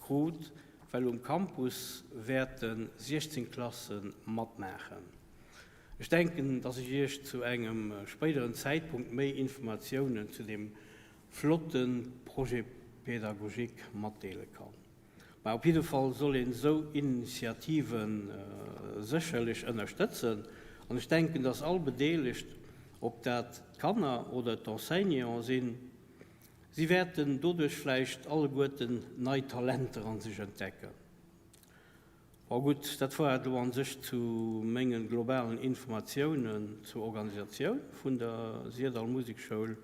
krut, well um Campus wäerte 16 Klasse matmaachen. Ech denken, dass ech Iech zu engem spéideren Zäitpunkt méi Informatiounen zu deem flotte Projet pédagogique matdeele kann. Mä op jidde Fall soll een esou Initiative sécherlech ënnerstëtzen. An ech denken, dass all Bedeelegt, ob dat d'Kanner oder d'Enseignanten sinn, si wäerten doduerch vläicht alleguerten nei Talenter a sech entdecken. Bon gutt, dat war et elo an sech zu mengen globalen Informatiounen zur Organisatioun vun der Syrdall Musekschoul.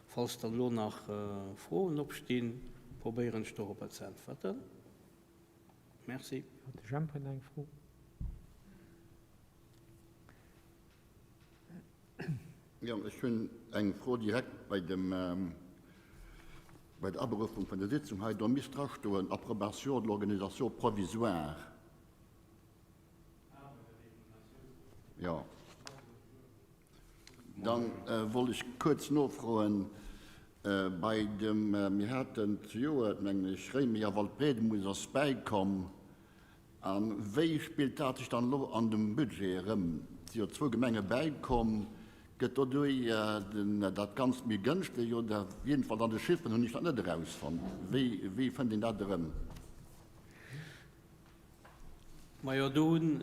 Falls dann elo nach Froen opstinn, probéieren ech doropper ze äntwerten. Merci. Hat de Jemp huet nach eng Fro. Jo, ech hunn eng Fro direkt bei dem, bei der Aberuffung vun der Sitzung hei. Do misst drastoen, Approbation de l'organisation provisoire. Jo. Dann wollt ech kuerz nofroen bei dem, mir haten zejoert, mengen ech, Réimech a Waldbriedemus ass bäikomm. A wéi spillt dat sech dann elo an dem Budget erëm? Et si jo zwou Gemenge bäikomm. Gëtt doduerch dat Ganzt méi gënschteg oder jiddefalls an de Chifferen hunn ech dat net erausfonnt. Wéi, wéi fënnt een dat erëm? Majo, do hunn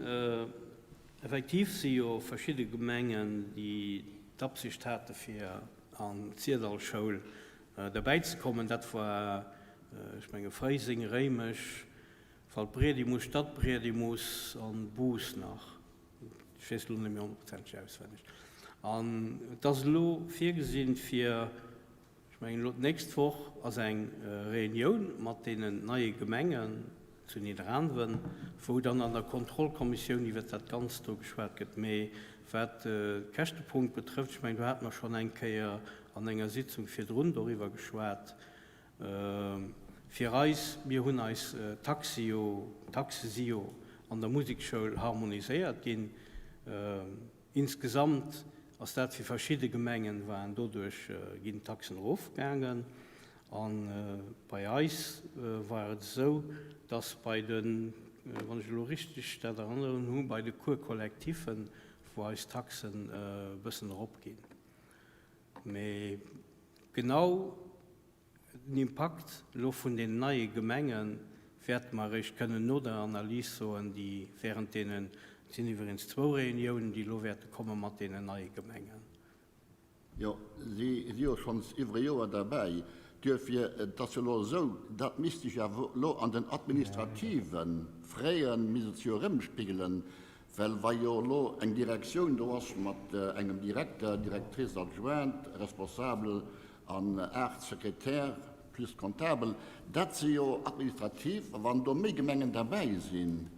effektiv si jo verschidde Gemengen, déi d'Absicht hate fir an d'Syrdallschoul derbäi ze kommen. Dat war, ech menge Fréiseng, Réimech, Waldbredimus, Stadtbredimus an Bous nach, ech weess elo net méi honnertprozenteg auswenneg. An et ass elo virgesinn, fir, ech mengen elo d'nächst Woch ass eng Reunioun mat deenen neie Gemengen zu Nidderaanwen, wou dann an der Kontrollkommissioun iwwert dat Ganzt do geschwat gëtt. Mee wat de Käschtepunkt betrëfft, ech mengen do hate mer schonn eng Kéier an enger Sitzung virdrun doriwwer geschwat, Fir eis, mir hunn eis Taxe jo, d'Taxe si jo an der Musekschoul harmoniséiert ginn. Insgesamt ass dat fir verschidde Gemengen, waren doduerch ginn d'Taxen erofgaangen. A bei eis war et esou, dass bei de, wann ech elo richteg dat erënneren hu, bei de Cours collectiffen, wou eis Taxen e bëssen eropginn. Mee genau den Impakt elo vun deenen neie Gemenge wäerte mer eréischt kënnen no der Analys soen, déi während deenen, et sinn iwweregens zwou Reuniounen, déi elo wäerte komme mat deenen neie Gemengen. Jo, si si jo schonns iwwer e Joer derbäi. Duerfir, et ass jo elo esou, dat misst sech awer elo an den administrative Fräe misst et sech jo erëmspigelen, Well wa jo elo eng Direktioun do ass mat engem Direkter, Directrice adjointe, Responsabel an 8 Secrétaires plus Comptabel, dat si jo administrativ, a wann do méi Gemengen derbäi sinn,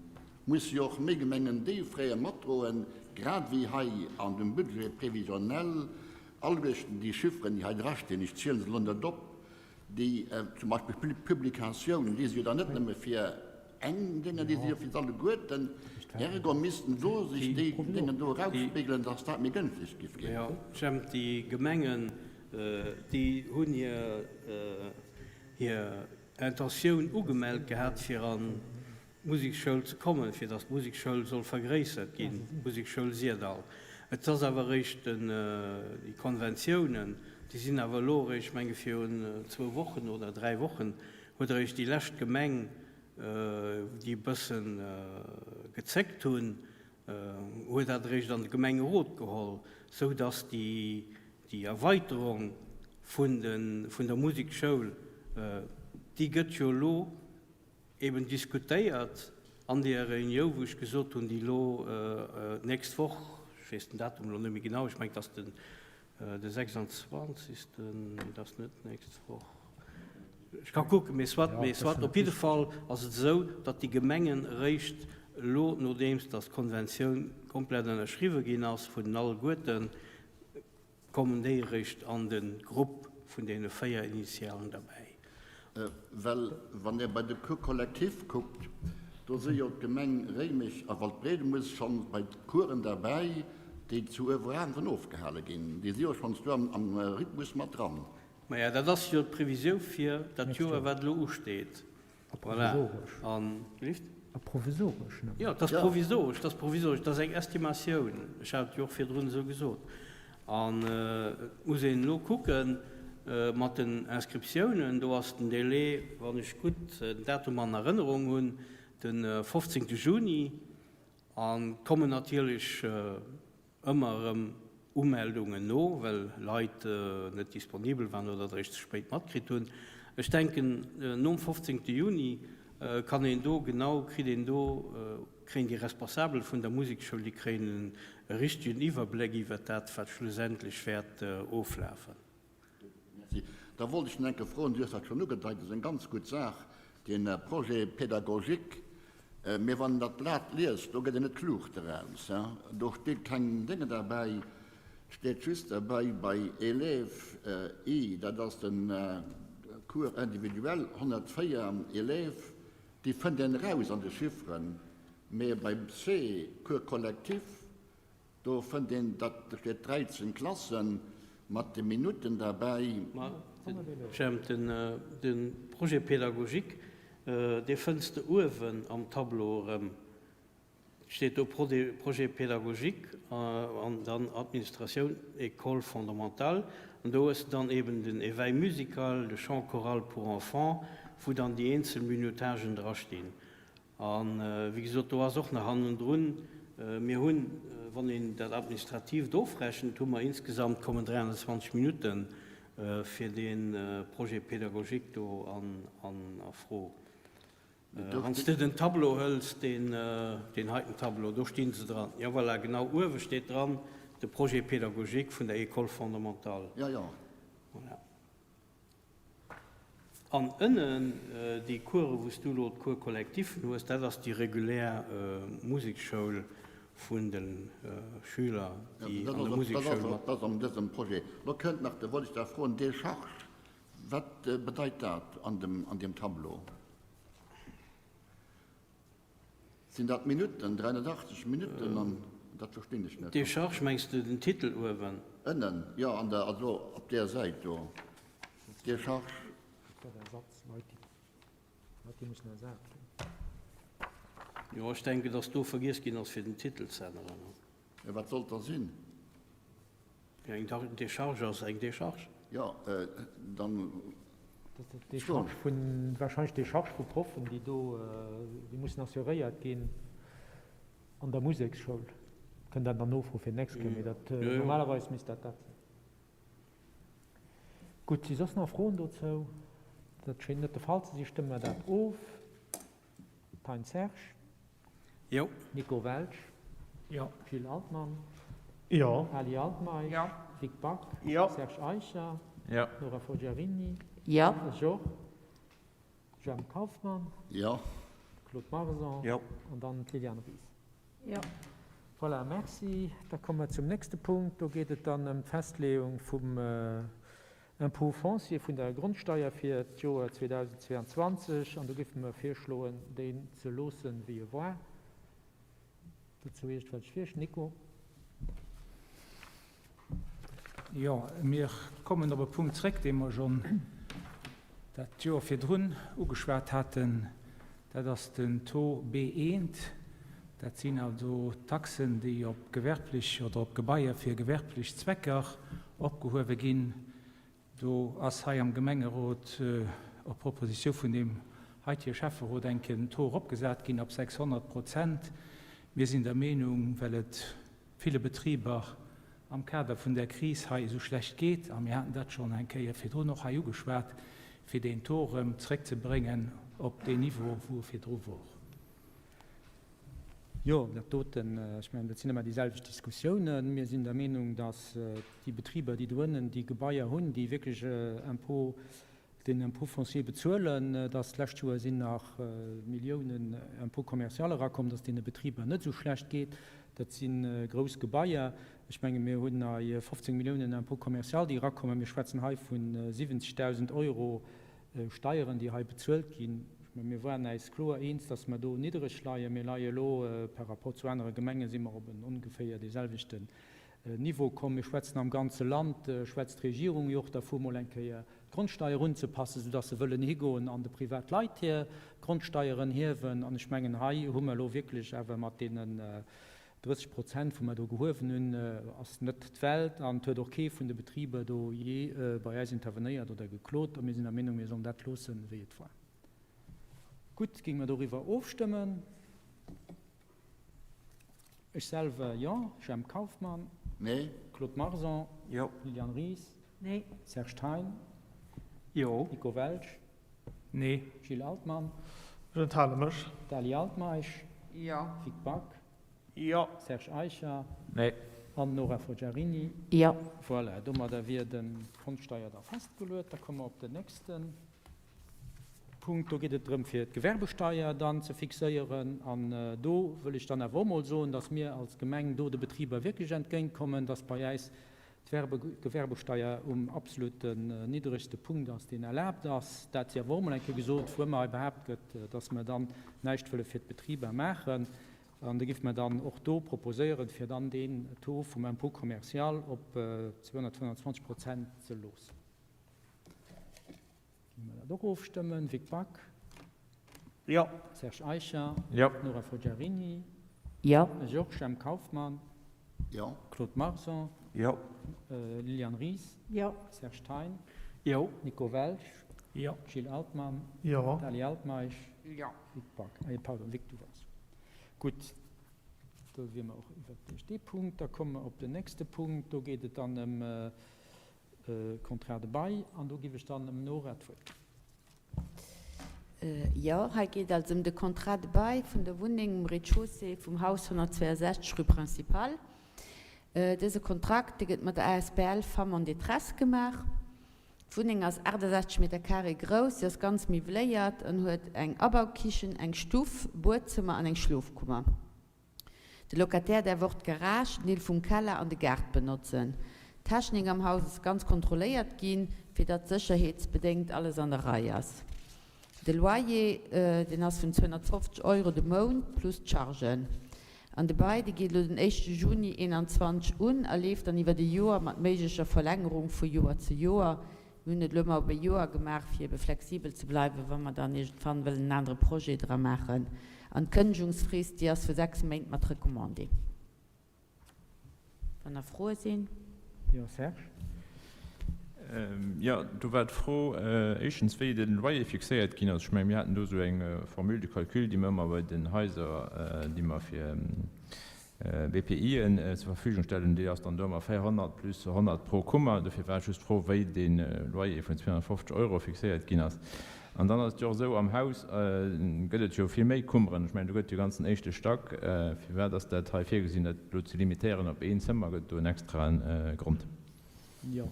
musse jo och méi Gemengen déi Fräe matdroen, grad wéi hei an dem Budget prévisionnel alleguerten déi Chifferen, déi hei drastinn, ech ziele se elo net op, déi zum Beispill Publikatiounen, déi si jo dann net nëmme fir eng Dénge, déi si jo fir s'alleguerten, ergo missten do sech déi Déngen do erausspigelen, dass dat méi gënschteg giff ginn. Jo, Jemp, déi Gemengen, déi hunn hir Intentioun ugemellt gehat, fir an d'Musekschoul ze kommen, fir datt d'Musekschoul soll vergréissert ginn, d'Musekschoul Syrdall. Et ass awer eréischt den, déi Konventiounen, déi sinn awer elo eréischt, ech menge virun zwou Wochen oder dräi Wochen, huet eréischt déi lescht Gemeng, déi e bësse gezéckt hunn, huet dat eréischt an de Gemengerot geholl, sou datt déi, déi Erweiterung vun de, vun der Musekschoul, déi gëtt jo elo, eben diskutéiert an deeër Reuniou, wou ech gesot hunn, déi elo d'nächst Woch, ech weess den Datum elo net méi genau, ech mengen, et ass den de 26., et ass net d'nächst Woch, ech ka kucken, mee soit, mee soit, op jidde Fall ass et esou, datt déi Gemengen eréischt elo, nodeems datt d'Konventioun komplett ënnerschriwwe ginn ass vun den alleguerten, Kommen déi eréischt an de Grupp vun deene 4 Initialen derbäi? Well wann Der bei de Cours collectif kuckt, do si jo d'Gemeng Réimech a Waldbriedemus schonn bei d'Coursen derbäi. Déi zu Ueweraanwen ofgehale ginn. Déi si jo schonns do am Rhythmus mat dran. Maja, dat ass jo d'Previsioun fir dat Joer, wat elo usteet. A provisoresch. A provisoresch nëmmen. Jo, et ass provisoresch, et ass provisoresch, et ass eng Estimatioun. Ech hat et jo och virdrun esou gesot. An et muss een elo kucke mat den Inscriptiounen. Do ass den Délai, wann ech gutt den Datum an Erënnerung hunn, de 15. Juni. An et kommen natierlech ëmmer erëm Umeldungen no, well Leit net disponibel waren oder et eréischt ze spéit matkritt hunn. Ech denken, nom 15. Juni kann een do genau, kritt een do, kréien déi Responsabel vun der Musekschoul, déi kréien e richtegen Iwwerbléck iwwert dat, wat schlussendlech wäert oflafen. Merci. Da wollt ech nach eng Kéier froen, Du hues dat schonn ugedeit, dat ass eng ganz gutt Saach, dee Projet pédagogique. Mee wann een dat Blat liest, do gëtt een net klug doraus. Do steet keng Dénge derbäi, et steet just derbäi, bei Élève I, dat ass de Cours individuel, 104 Élèves, déi fënnt een eraus an de Chifferen, mee beim C, Cours collectif, Do fënnt een, datt do steet 13 Klassen mat de Minutten derbäi. Ma Jemp, de Projet pédagogique, dee fënns de uewen am Tableau erëm. Steet do Projet pédagogique an dann Administratioun École fondamentale. An do hues de dann eben den Éveil musical, de Chant choral pour enfants, wou dann déi eenzel Minutagen drastinn. A wéi gesot, do ass och nach hannendrun, mir hunn, wann een dat Administratiivt ofrechent, hu mer insgesamt kommen 320 Minutte fir dee Projet pédagogique do a Fro. Wann s de den Tableau hëls, deen heiten Tableau, do sti se dran. Jo, voilà, genau uewe steet dran, de Projet pédagogique vun der École fondamentale. Jo, jo. Voilà. An ënnen déi Coursen, wou s du elo d'Cours collectifen hues, dat ass déi regulär Musekschoul vun de Schüler, déi an der Musekschoul mat. Dat ass an dësem Projet. Lo kënnt nach, do wollt ech da froen, Décharge, wat bedeit dat an deem Tableau? Sinn dat Minutten, 380 Minutten an dat verstinn ech net. Décharge, mengs de den Titel uewen? Ënnen, jo, an der, also op där Säit do, Décharge. Dat ass Ersatz, Leit, déi, Leit, déi mussen ersat ginn. Jo, ech denken, dass do vergiess ginn ass, fir den Titel ze änneren. Jo, wat sollt da sinn? Eng Décharge ass eng Décharge. Jo, dann. Décharge vun, wahrscheinlech Décharge vu Proffen, déi do, déi mussen assuréiert ginn an der Museksschoul. Kënnt dat dann nofroen fir d'nächst Kéier, mee dat, normalerweis misst dat dat sinn. Gutt, si soss nach Froen dozou? Dat schéint net de Fall ze sinn. Stëmme mer dat of. Thein Serge. Jo. Nico Welsch. Jo. Gilles Altmann. Jo. Ali Altmeisch. Jo. Vic Back. Jo. Serge Eicher. Jo. Nora Forgiarini. Jo. Ech och. Jemp Kauffmann. Jo. Claude Marson. Jo. An dann d'Liliane Ries. Jo. Voilà, merci. Da komme mer zum nächste Punkt. Do geet et dann ëm d'Festleeung vum Impôt foncier vun der Grondsteier fir d'Joer 2022, an do géife mer virschloen, deen ze loossen, wéi e war. Dozou iergendwelch Virsch? Nico? Jo, mir kommen op e Punkt zréck, dee mer schonn dat Joer virdrun ugeschwat haten. Dat ass den Taux B1. Dat sinn also Taxen, déi op gewerblech oder op Gebaier fir gewerblech Zwecker opgehuewe ginn. Do ass hei am Gemengerot op Proposition vun deem heitege Schäfferot eng Kéier den Taux eropgesat ginn op 600 Prozent. Mir sinn der Meenung, well et ville Betriber am Kader vun där Kris hei esou schlecht geet, a mir haten dat schonn eng Kéier virdrun och hei ugeschwat, fir deen Taux erëm zréckzebréngen op deen Niveau, wou e virdru wor. Jo, dat doten, ech mengen, dat sinn ëmmer déi selwecht Diskussiounen. Mir sinn der Meenung, datt déi Betriber, déi do ënnen déi Gebaier hunn, déi wierklech Impôt, den Impôt foncier bezuelen, datt d'lescht Joer sinn nach Milliounen Impôt commercial erakomm, datt deene Betriber net esou schlecht geet. Dat si grouss Gebaier. Ech menge mir hunn hei 15 Milliounen Impôt commercial, déi erakommen. Mir schwätzen hei vu 70.000 Euro Steieren, déi hei bezuelt ginn. Ech menge mir waren äis kloer eens, datt mer do niddereg leien. Mir leie elo par rapport zu anere Gemenge si mer op en ongeféier deeselwechten. Niveau komm. Mir schwätzen am ganze Land, schwätzt d'Regierung jo och dervu mol eng Kéier d'Grondsteier unzepassen, soudass se wëllen higoen an de Privatleit hir Grondsteieren hiewen. An ech mengen, hei hu mer elo wierklech awer mat deenen 30 Prozent, wou mer do gehuewen hunn, ass net d'Welt. An et huet och kee vun de Betriber do jee bei äis intervenéiert oder geklot. A mir sinn der Meenung, mir sollen dat loossen, wéi et war. Gutt, géinge mer doriwwer ofstëmmen? Ech selwer, jo. Jemp Kauffmann. Nee. Claude Marson. Jo. Liliane Ries. Nee. Serge Thein. Jo. Nico Welsch. Nee. Gilles Altmann. Ech enthale mech. Dali Altmeisch. Jo. Vic Back. Jo. Serge Eicher. Nee. An Nora Forgiarini. Jo. Voilà, domadder wier de Grondsteier da festgeluet. Da komme mer op den nächsten. Punkt, do geet et drëm fir d'Gewerbesteier dann ze fixéieren. An do wëll ech dann awer och emol soen, dass mir als Gemeng do de Betriber wierklech entgéintkommen, dass bei äis d'Gewerbesteier um absoluten niddregste Punkt ass, deen erlaabt ass. Dat sief awer och emol eng Kéier gesot, wou ëmmer hei behaapt gëtt, dass mer dann näischt wëlle fir d'Betriber maachen. An da géife mer dann och do proposéieren, fir dann deen Taux vum Impôt commercial op 225 Prozent ze loossen. Gi mer dat och ofstëmmen? Vic Back? Jo. Serge Eicher? Jo. Nora Forgiarini? Jo. Georges M. Kauffmann? Jo. Claude Marson? Jo. Liliane Ries? Jo. Serge Thein? Jo. Nico Welsch? Jo. Gilles Altmann? Jo. Dali Altmeisch? Jo. Vic Back? Ah, pardon, Vic, du wars. Gutt, do wier mer och iwwert duerch dee Punkt. Da komme mer op den nächste Punkt. Do geet et dann ëm Contrat de bail, an do giff ech dann dem Nora d'Wuert ginn. Jo, hei geet also ëm de Contrat de bail vun der Wunneng um Rez-de-chaussée vum Haus 162, rue Principale. Dëse Kontrakt, dee gëtt mat der asbl Femmes en détresse gemaach. D'Wunneng ass 68 Meter carré grouss, si ass ganz miwweléiert an huet eng Abaukichen, eng Stuff, Buedzëmmer an eng Schlofkummer. De Locataire däerf och d'Garage, den Deel vum Keller an de Gaart benotzen. D'Technik am Haus ass ganz kontrolléiert ginn, fir datt sécherheetsbedéngt alles an der Rei ass. De Loyer, deen ass vun 250 Euro de Mount plus d'Chargen. An de Bail, dee geet elo den éischte Juni 21 un a leeft dann iwwert e Joer mat méiglecher Verlängerung vu Joer zu Joer. Mir hunn et elo emol op e Joer gemaach, fir ebe flexibel ze bleiwen, wa mer dann iergendwann wëllen en anere Projet dra maachen. An d'Kënnegungsfrist, déi ass vu 6 Méint mat Recommandé. Wann nach Froe sinn. Jo, Serge. Jo, do war d'Fro éischtens, wéi de Loyer fixéiert ginn ass. Ech mengen, mir haten do esou eng Formule de calcul, déi mer ëmmer bei den Haiser, déi mer fir BPIen zur Verfügung stellen, déi ass dann do ëmmer 400 plus 100 pro Kummer. Dofir war just d'Fro, wéi dee Loyer vun 250 Euro fixéiert ginn ass. An dann ass et jo och esou, am Haus gëtt et jo vill méi Kummeren. Ech mengen, do gëtt et jo ganzen éischte Stack. Firwat ass dat hei virgesinn, dat elo ze limitéieren op een Zëmmer? Gëtt et do en extrae Grond? Jo,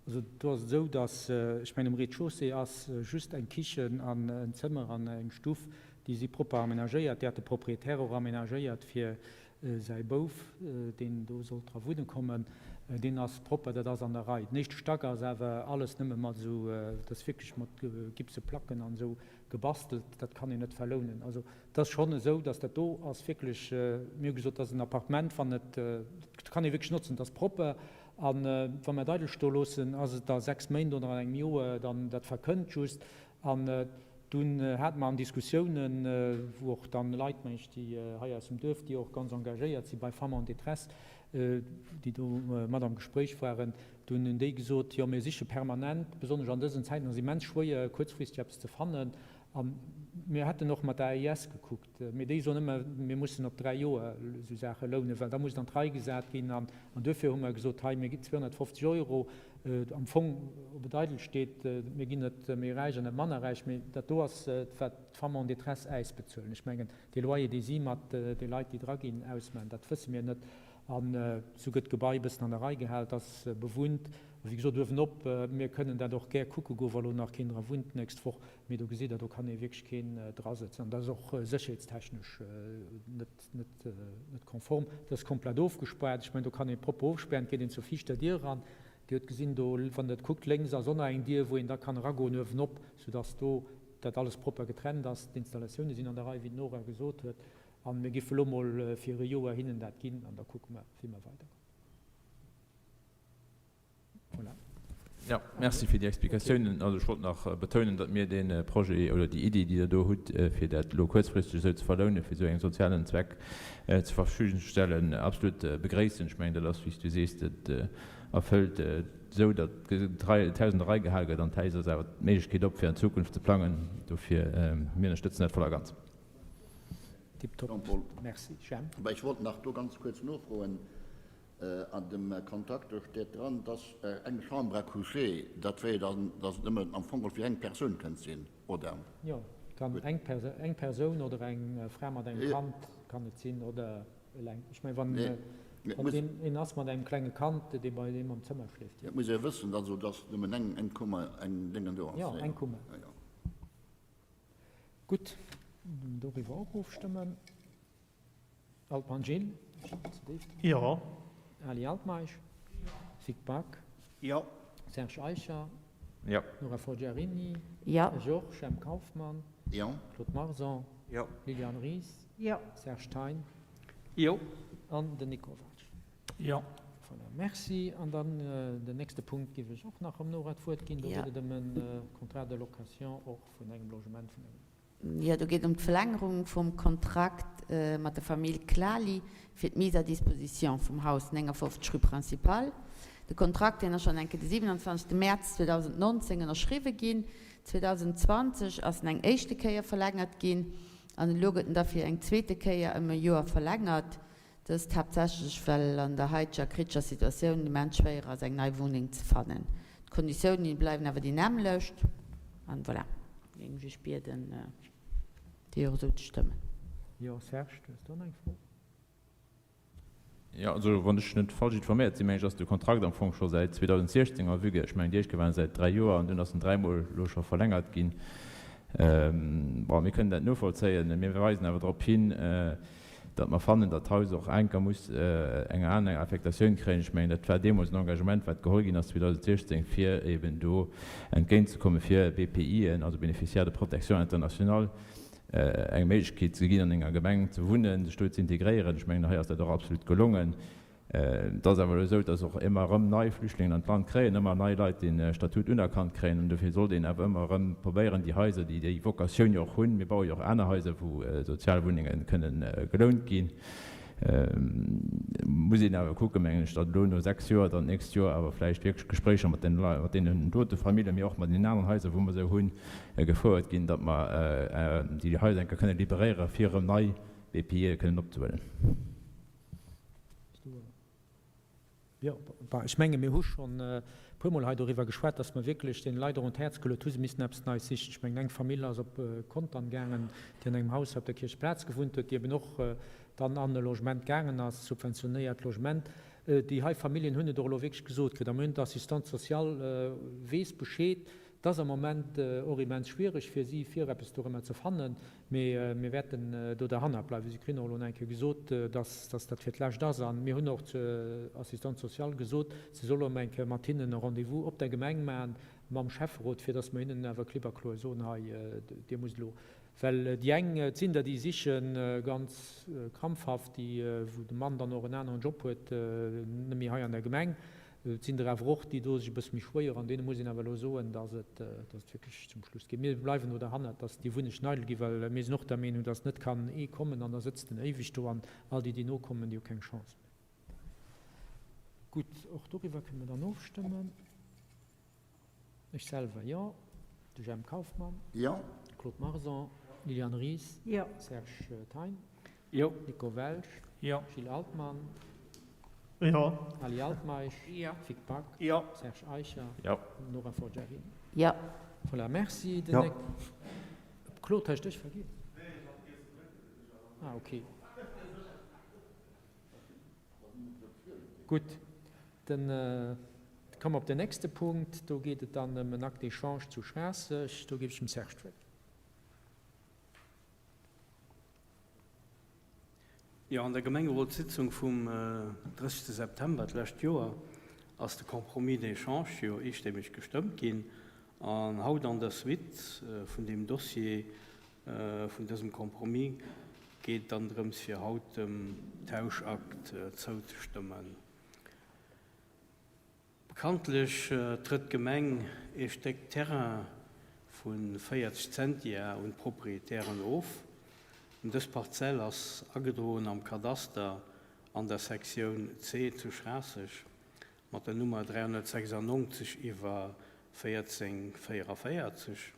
Also do ass et esou, datt, ech mengen um Rez-de-chaussée ass just eng Kichen an en Zëmmer an eng Stuff, déi si propper amenagéiert. Déi hat de Propriétaire och amenagéiert fir säi Bouf, deen do sollt dra wunne kommen. Deen ass propper, dat ass an der Rei. Den éischte Stack ass awer alles nëmme mat esou, dat ass wierklech mat Gipseplacken an esou gebastelt, dat kann een net verlounen. Also et ass schonn esou, datt dat do ass wierklech, mir hu gesot, dat ass en Appartement, wann et, dat kann ee wierklech notzen, dat ass propper. A wa mer et eidel stoe loossen, ass et a 6 Méint oder an engem Joer dann, dat verkënnt just. An dunn hate mer an Diskussiounen, wou och dann Leit, meng ech, déi hei aus dem Duerf, déi och ganz engagéiert si bei Femmes en détresse, déi do mat am Gespréich waren, dunn hunn déi gesot, jo mir siche permanent, besonnesch an dësen Zäiten ass immens schwéier kuerzfristeg eppes ze fannen. A mir hätten och mat der AIS gekuckt, mee déi soen ëmmer, mir mussen op 3 Joer esou Saache lounen, well da muss et an d'Rei gesat ginn. An duerfir hu mer gesot, hei, mir ginn 250 Euro, am Fong, ob et eidel steet, mir ginn net méi räich an net manner räich, mee dat do ass, wat d'Femmes en détresse äis bezuelen. Ech mengen, dee Loyer, dee si mat de Leit, déi dra ginn, ausmaachen, dat wësse mir net. An esou gëtt d'Gebai e bëssen an der Rei gehal, et ass bewunnt. A wéi gesot, uewenop, mir kënnen dat och gär kucke goen, wa lo nach keen dra wunnt d'nächst Woch, Mee do gesitt Der, do kann ee wierklech keen drasëtzen. An dat ass och sécherheetstechnesch net, net, net konform. Dat ass komplett ofgespaart. Ech mengen, do kann ee propper ofspären. Et geet een zur viischter Dier eran. Dir hutt gesinn, do, wann Der et kuckt, lénks ass och nach eng Dier, wou een da kann eragoen uewenop, soudass do dat alles propper getrennt ass. D'Installatioune sinn an der Rei, wéi d'Nora gesot huet. A mir géife lo mol fir e Joer hinnen dat ginn an da kucke mer, wéi mer weiderkommen. Voilà. Jo, merci fir déi Explikatiounen. Also ech wollt nach betounen, datt mir dee Projet oder déi Iddi, déi Der do hutt, fir dat elo kuerzfristeg esou ze verlounen, fir esou engem sozialen Zweck zur Verfügung ze stellen, absolut begréissen. Ech mengen, dat ass, wéi s du sees, dat erfëllt esou, datt d'Haus an der Rei gehal gëtt an d'Häis ass awer d'Méiglechkeet op, fir an d'Zukunft ze plangen. Dofir, mir ënnerstëtzen dat voll a ganz. Tiptop. Merci, Jemp. Ech wollt nach do ganz kuerz nofroen. An dem Kontrakt do steet dran, dass eng Chambre à coucher, dat wär jo dann, dass et nëmmen am Fong fir eng Persoun kënnt sinn, oder? Jo, kann eng eng Persoun oder eng Fra mat engem Kand kann et sinn, oder eleng. Ech mengen, wann wann deen een ass mat engem klenge Kand, dee bei deem am Zëmmer schléift, jo. Et muss ee wëssen, also, dass nëmmen eng eng Kummer, eng Déngen do ass. Jo, eng Kummer. Gutt, doriwwer och ofstëmmen. Altmann Gilles, Jo. Ali Altmeisch, Vic Back, Jo. Serge Eicher, Jo. Nora Forgiarini, Jo. Georges Jemp Kauffmann, Jo. Claude Marson, Jo. Liliane Ries, Jo. Serge Thein Jo. an den Nico Walch. Jo. Voilà, merci. An dann den nächste Punkt géif ech och nach dem Nora d'Wuert ginn. Do geet et ëm e Contrat de location och vun engem Logement vun engem. Jo, do geet ëm d'Verlängerung vum Kontrakt mat der Famill Claly fir d'Mise à disposition vum Haus 59 rue Principale. De Kontrakt, deen ass schonn eng Kéier de 27 Mäerz 2019 ënnerschriwwe ginn. 2020 ass en eng éischte Kéier verlängert ginn an elo gëtt en da fir eng zweete Kéier ëm e Joer verlängert. Dëst haaptsächlech well an der haiteger kritescher Situatioun immens schwéier ass eng nei Wunneng ze fannen. D'Konditiounen bleiwen awer déi nämmlecht. An voilà, géing ech iech bieden déi och esou ze stëmmen. Jo, Serge, du hues do nach eng Fro? Jo, also wann ech net falsch informéiert sinn, meng ech, ass de Kontrakt am Fong scho säit 2016 en vigueur. Ech mengen, déi éischt Kéier waren säit 3 Joer an dunn ass en dräimol elo scho verlängert ginn. Bon, mir kënnen dat novollzéien. Mir weisen awer drop hin, datt mer fannen, datt d'Haus och enker muss eng aner Affektatioun kréien. Ech mengen, dat war deemools en Engagement, wat geholl ginn ass 2016, fir eben do entgéintzekommen, fir BPIen, also Bénéficiaires de protection internationale, eng Méiglechkeet ze ginn, an enger Gemeng ze wunnen, sech do ze integréieren. Ech mengen, hei ass dat och absolut gelongen. Et ass awer elo esou, datt och ëmmer erëm nei Flüchtlingen an d'Land kréien, ëmmer nei Leit dee Statut unerkannt kréien. An dofir sollt een awer ëmmer erëm probéieren, déi Haiser, déi déi Vocatioun jo och hunn, mir baue jo och aner Haiser, wou Sozialwunnenge kënnen gelount ginn, muss een awer kucken, mengen ech, datt elo no 6 Joer dann d'nächst Joer awer vläicht wierklech Gespréicher mat den Leit, mat deenen dote Familljen, mee och mat deenen aneren Haiser, wou mer se hunn, gefouert ginn, datt mer déi Haiser eng Kéier kënnen liberéieren, fir erëm nei BPIe kënnen opzehuelen. Jo, ech menge mir hu schonn e puermol hei doriwwer geschwat, datt mer wierklech deene Leit och un d'Häerz geluet hu se missten eppes Neies sichen. Ech mengen eng Famill ass op Contern gaangen, déi an engem Haus op der Kierchplaz gewunnt huet, déi eben och dann an e Logement gaangen ass, subventionéiert Logement. Déi hei Familljen hunn et och elo wierklech gesot kritt. Am Moment d'Assistante sociale weess Bescheed, Et ass am Moment och immens schwiereg fir si, fir eppes dorëmmer ze fannen, mee mir wäerten do derhannert bleiwen. Si kritt och elo nach eng Kéier gesot, dass dat fir d'lescht ass. A mir hunn och zur Assistante sociale gesot, se soll och eng Kéier mat hinnen e Rendez-vous op der Gemeng maachen, mam Schäfferot, fir dass mer hinnen awer klipp a kloer soen, hei, dir musst elo, well déi eng, et sinn der, déi siche ganz krampfhaft, déi, wou de Mann dann och en aneren Job huet, net méi hei an der Gemeng, Et sinn der awer och, déi doe sech e bësse méi schwéier, an deene muss een awer elo soen, dass et, dass et wierklech zum Schluss geet. Mir bleiwen do derhannert, dass déi Wunneg neidel gi, well mir sinn och der Meenung, dass net kann ee kommen an da sëtzt en éiweg do an all déi, déi nokommen, déi hu keng Chance méi. Gutt, och doriwwer kënne mer dann ofstëmmen. Ech selwer, jo. De Jemp Kauffmann. Jo. Claude Marson. Liliane Ries. Jo. Serge Thein. Jo. Nico Welsch. Jo. Gilles Altmann. Jo. Ali Altmeisch. Jo. Vic Back. Jo. Serge Eicher. Jo. Nora Forgiarini. Jo. Voilà, merci. Den Jo. Nek Claude, hat ech dech vergiess? Ah, okay. Gutt, dann komme mer op den nächste Punkt. Do geet et dann ëm en Acte d'échange zu Schraasseg. Do géif ech dem Serge d'Wuert ginn. Jo, an der Gemengerotssitzung vum 30 September d'lescht Joer ass de Compromis d'échange jo eestémmeg gestëmmt ginn. An haut an der Suite vun deem Dossier, vun dësem Compromis, geet et dann drëms, fir haut dem Tauschakt zouzestëmmen. Bekanntlech trëtt d'Gemeng ee Stéck Terrain vu 40 Zentiar un d'Proprietären of. Dës Parzell ass agedroen am Kadaster an der Sektioun C zu Schraasseg mat der Nummer 396 iwwer 1444.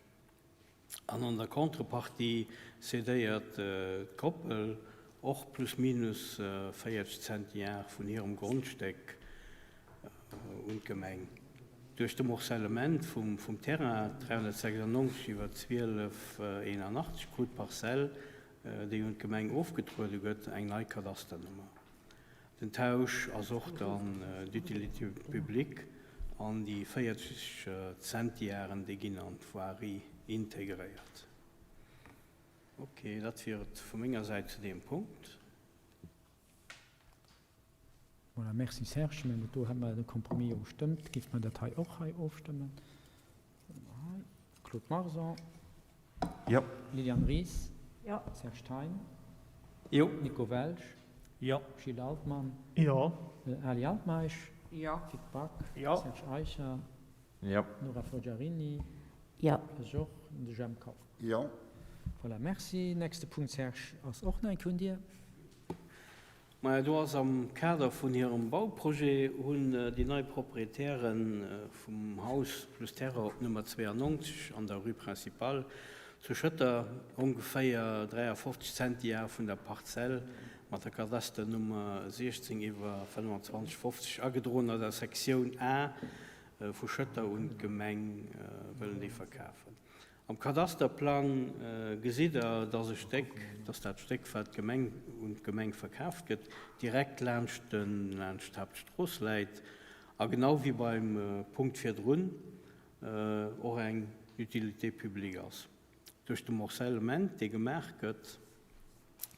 An an der Contrepartie cédéiert d'Koppel och plus minus 40 Zentiar vun hirem Grondstéck un d'Gemeng. Duerch de Morcellement vum Terrain 396 iwwer 1281 krut d'Parzell, déi un d'Gemeng ofgetruede gëtt, eng nei Kadasternummer. Den Tausch ass och dann d'utilité publique an déi 40 Zentiaren, déi ginn an d'Voirie integréiert. Ok, dat wier et vu menger Säit zu deem Punkt. Voilà, merci Serge. Ech mengen, do hätt mer de Compromis jo gestëmmt. Géife mer dat hei och hei ofstëmmen? Claude Marson. Jo. Liliane Ries. Jo. Serge Thein. Jo. Nico Welsch. Jo. Gilles Altmann. Jo. Ali Altmeisch. Jo. Vic Back. Jo. Serge Eicher. Jo. Nora Forgiarini. Jo. Ech och. An de Jemp Kauffmann. Jo. Voilà, merci. Nächste Punkt, Serge, ass och nach eng Kéier un dir. Maja, do ass am Kader vun hirem Bauprojet hunn déi nei Proprietäre vum Haus plus Terrain op Nummer 92 an der Rue Principale zu Schëtter ongeféier 53 Zentiar vun der Parzell mat der Kadasternummer 16 iwwer 25 50 agedroen a der Sektioun A vu Schëtter un d'Gemeng wëllen déi verkafen. Am Kadasterplang gesitt Der, dass e Stéck, dass dat Stéck, wat d'Gemeng, un d'Gemeng verkaaft gëtt, direkt laanscht de, laanscht d'Haaptstrooss läit a genau wéi beim Punkt virdrun och eng Utilité publique ass. Duerch de Morcellement, dee gemaach gëtt,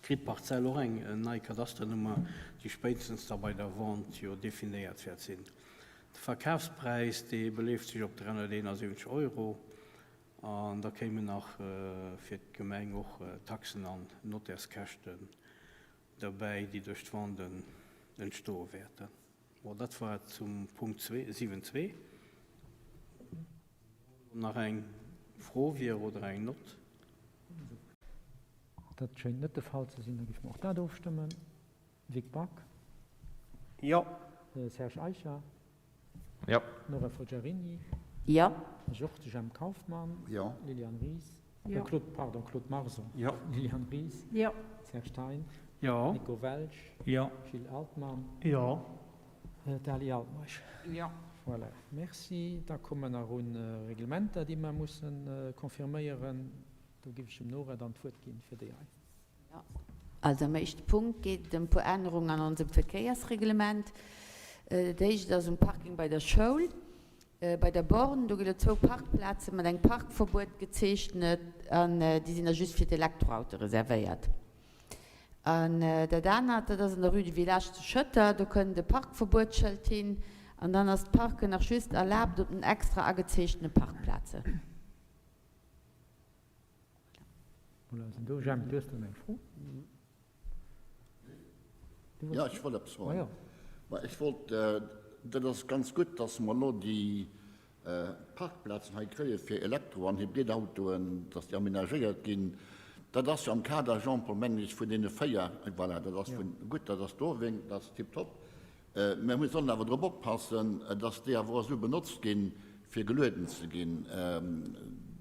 kritt d'Parzell och eng nei Kadasternummer, déi spéitstens da bei der Vente jo definéiert wäert sinn. De Verkafspräis, dee beleeft sech op 371 Euro an da kéimen nach fir d'Gemeng och Taxen an Nottärskäschten derbäi, déi duerch d'Vente entstoe wäerten. Bon, dat war et zum Punkt 7.2. Nach eng Fro wier oder eng Nott? Dat schéint net de Fall ze sinn. Da géife mer och dat ofstëmmen. Vic Back. Jo. Serge Eicher. Jo. Nora Forgiarini. Jo. Georges Jemp Kauffmann. Jo. Liliane Ries. Jo. Claude, pardon, Claude Marson. Jo. Liliane Ries. Jo. Serge Thein. Jo. Nico Welsch. Jo. Gilles Altmann. Jo. D'Ali Altmeisch. Jo. Voilà, merci. Da komme mer nach un Reglementer, déi mer mussen confirméieren. Do géif ech dem Nora dann d'Wuert ginn fir déi hei. Jo. Also am éischte Punkt geet et ëm e puer Ännerungen an onsem Verkéiersreglement. Dat éischt ass um Parking bei der Schoul, bei der Born. Do ginn et zwou Parkplaze mat engem Parkverbuet gezeechnet an déi sinn da just fir d'Elektroautoe reservéiert. An dat anert, dat ass an der Rue du Village zu Schëtter, do kënnt e Parkverbuetsschëld hin an dann ass d'Parken nach just erlaabt op den extra agezeechtene Parkplazen. Voilà, sinn do. Jemp, du hues dann eng Fro? Jo, ech wollt eppes froen. Ma ech wollt, dat ass ganz gutt, dass mer elo déi Parkplazen hei kréie fir Elektro an Hybridautoen, dass déi amenagéiert ginn. Dat ass jo am Kader, Jean-Paul, mengen ech, vun deene 4, voilà, dat ass vun, gutt, dat ass do, dat ass tiptop. Mä mir sollen awer drop oppassen, dass déi awer och esou benotzt ginn, fir gelueden ze ginn.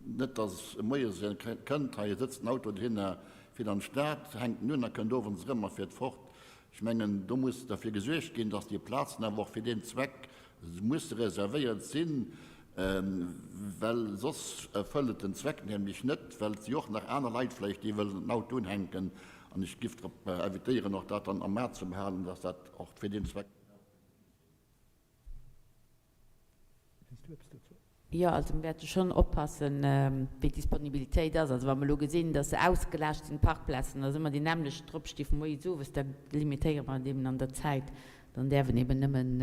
Net dass moies e kënnt, hei sëtzt den Auto dohinner, fiert an d'Stad, hänkt en un a kënnt owends erëm a fiert fort. Ech mengen, do muss derfir gesuergt ginn, dass déi Plazen awer och fir deen Zweck musse reservéiert sinn, well soss erfëllt et den Zweck nämlech net, well et si och nach aner Leit vläicht, déi wëllen den Auto unhänken. An ech giff drop invitéieren, och dat dann am A ze behalen, dass dat och fir deen Zweck gebraucht gëtt. Jo, also mir wäerte schonn oppassen, wéi d'Disponibilitéit ass. Also wa mer elo gesinn, dass se ausgelaascht sinn, d'Parkplazen, dass ëmmer déi nämmlecht drop sti vu moies owes, da limitéiere mer et eben an der Zäit. Dann däerf en eben nëmmen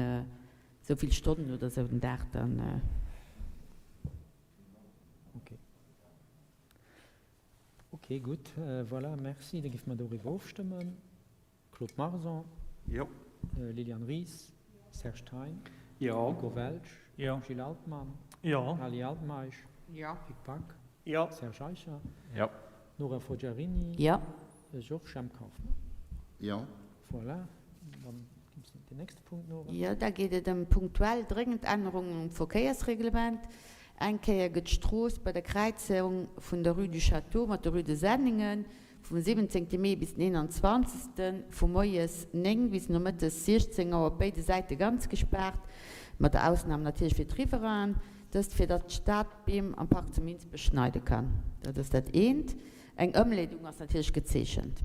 esou vill Stonnen oder esou den Dag dann. Okay. Okay, gutt. Voilà, merci. Da géife mer doriwwer ofstëmmen. Claude Marson. Jo. Liliane Ries. Serge Thein. Jo. Nico Welsch. Jo. Gilles Altmann. Jo. Ali Altmeisch. Jo. Vic Back. Jo. Serge Eicher. Jo. Nora Forgiarini. Jo. Georges Jemp Kauffmann. Jo. Voilà, dann gi mer den nächste Punkt, Nora. Jo, da geet et ëm punktuell dréngend Ännerungen um Verkéiersreglement. Eng Kéier gëtt d'Strooss bei der Kräizung vun der Rue du Château mat der Rue de Senningen vum 17 Mee bis den 21. Vu moies 9 bis nomëttes 16 Auer op béide Säite ganz gespaart, mat der Ausnam natierlech fir d'Riverainen. Dëst fir datt d'Stad d'Beem am Park zu Minsbech schneide kann. Dat ass dat eent. Eng Ëmleedung ass natierlech gezeechent.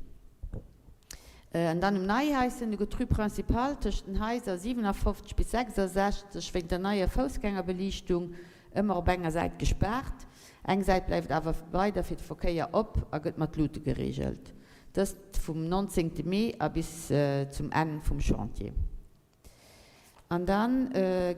An dann um Neihaischen, do gëtt d'Rue Principale tëscht den Haiser 57 bis 66 wéint der neier Foussgängerbeliichtung ëmmer op enger Säit gespaart. Eng Säit bleift awer weider fir de Verkéier op a gëtt mat Lute gereegelt. Dëst vum 19 Mee a bis zum Enn vum Chantier. An da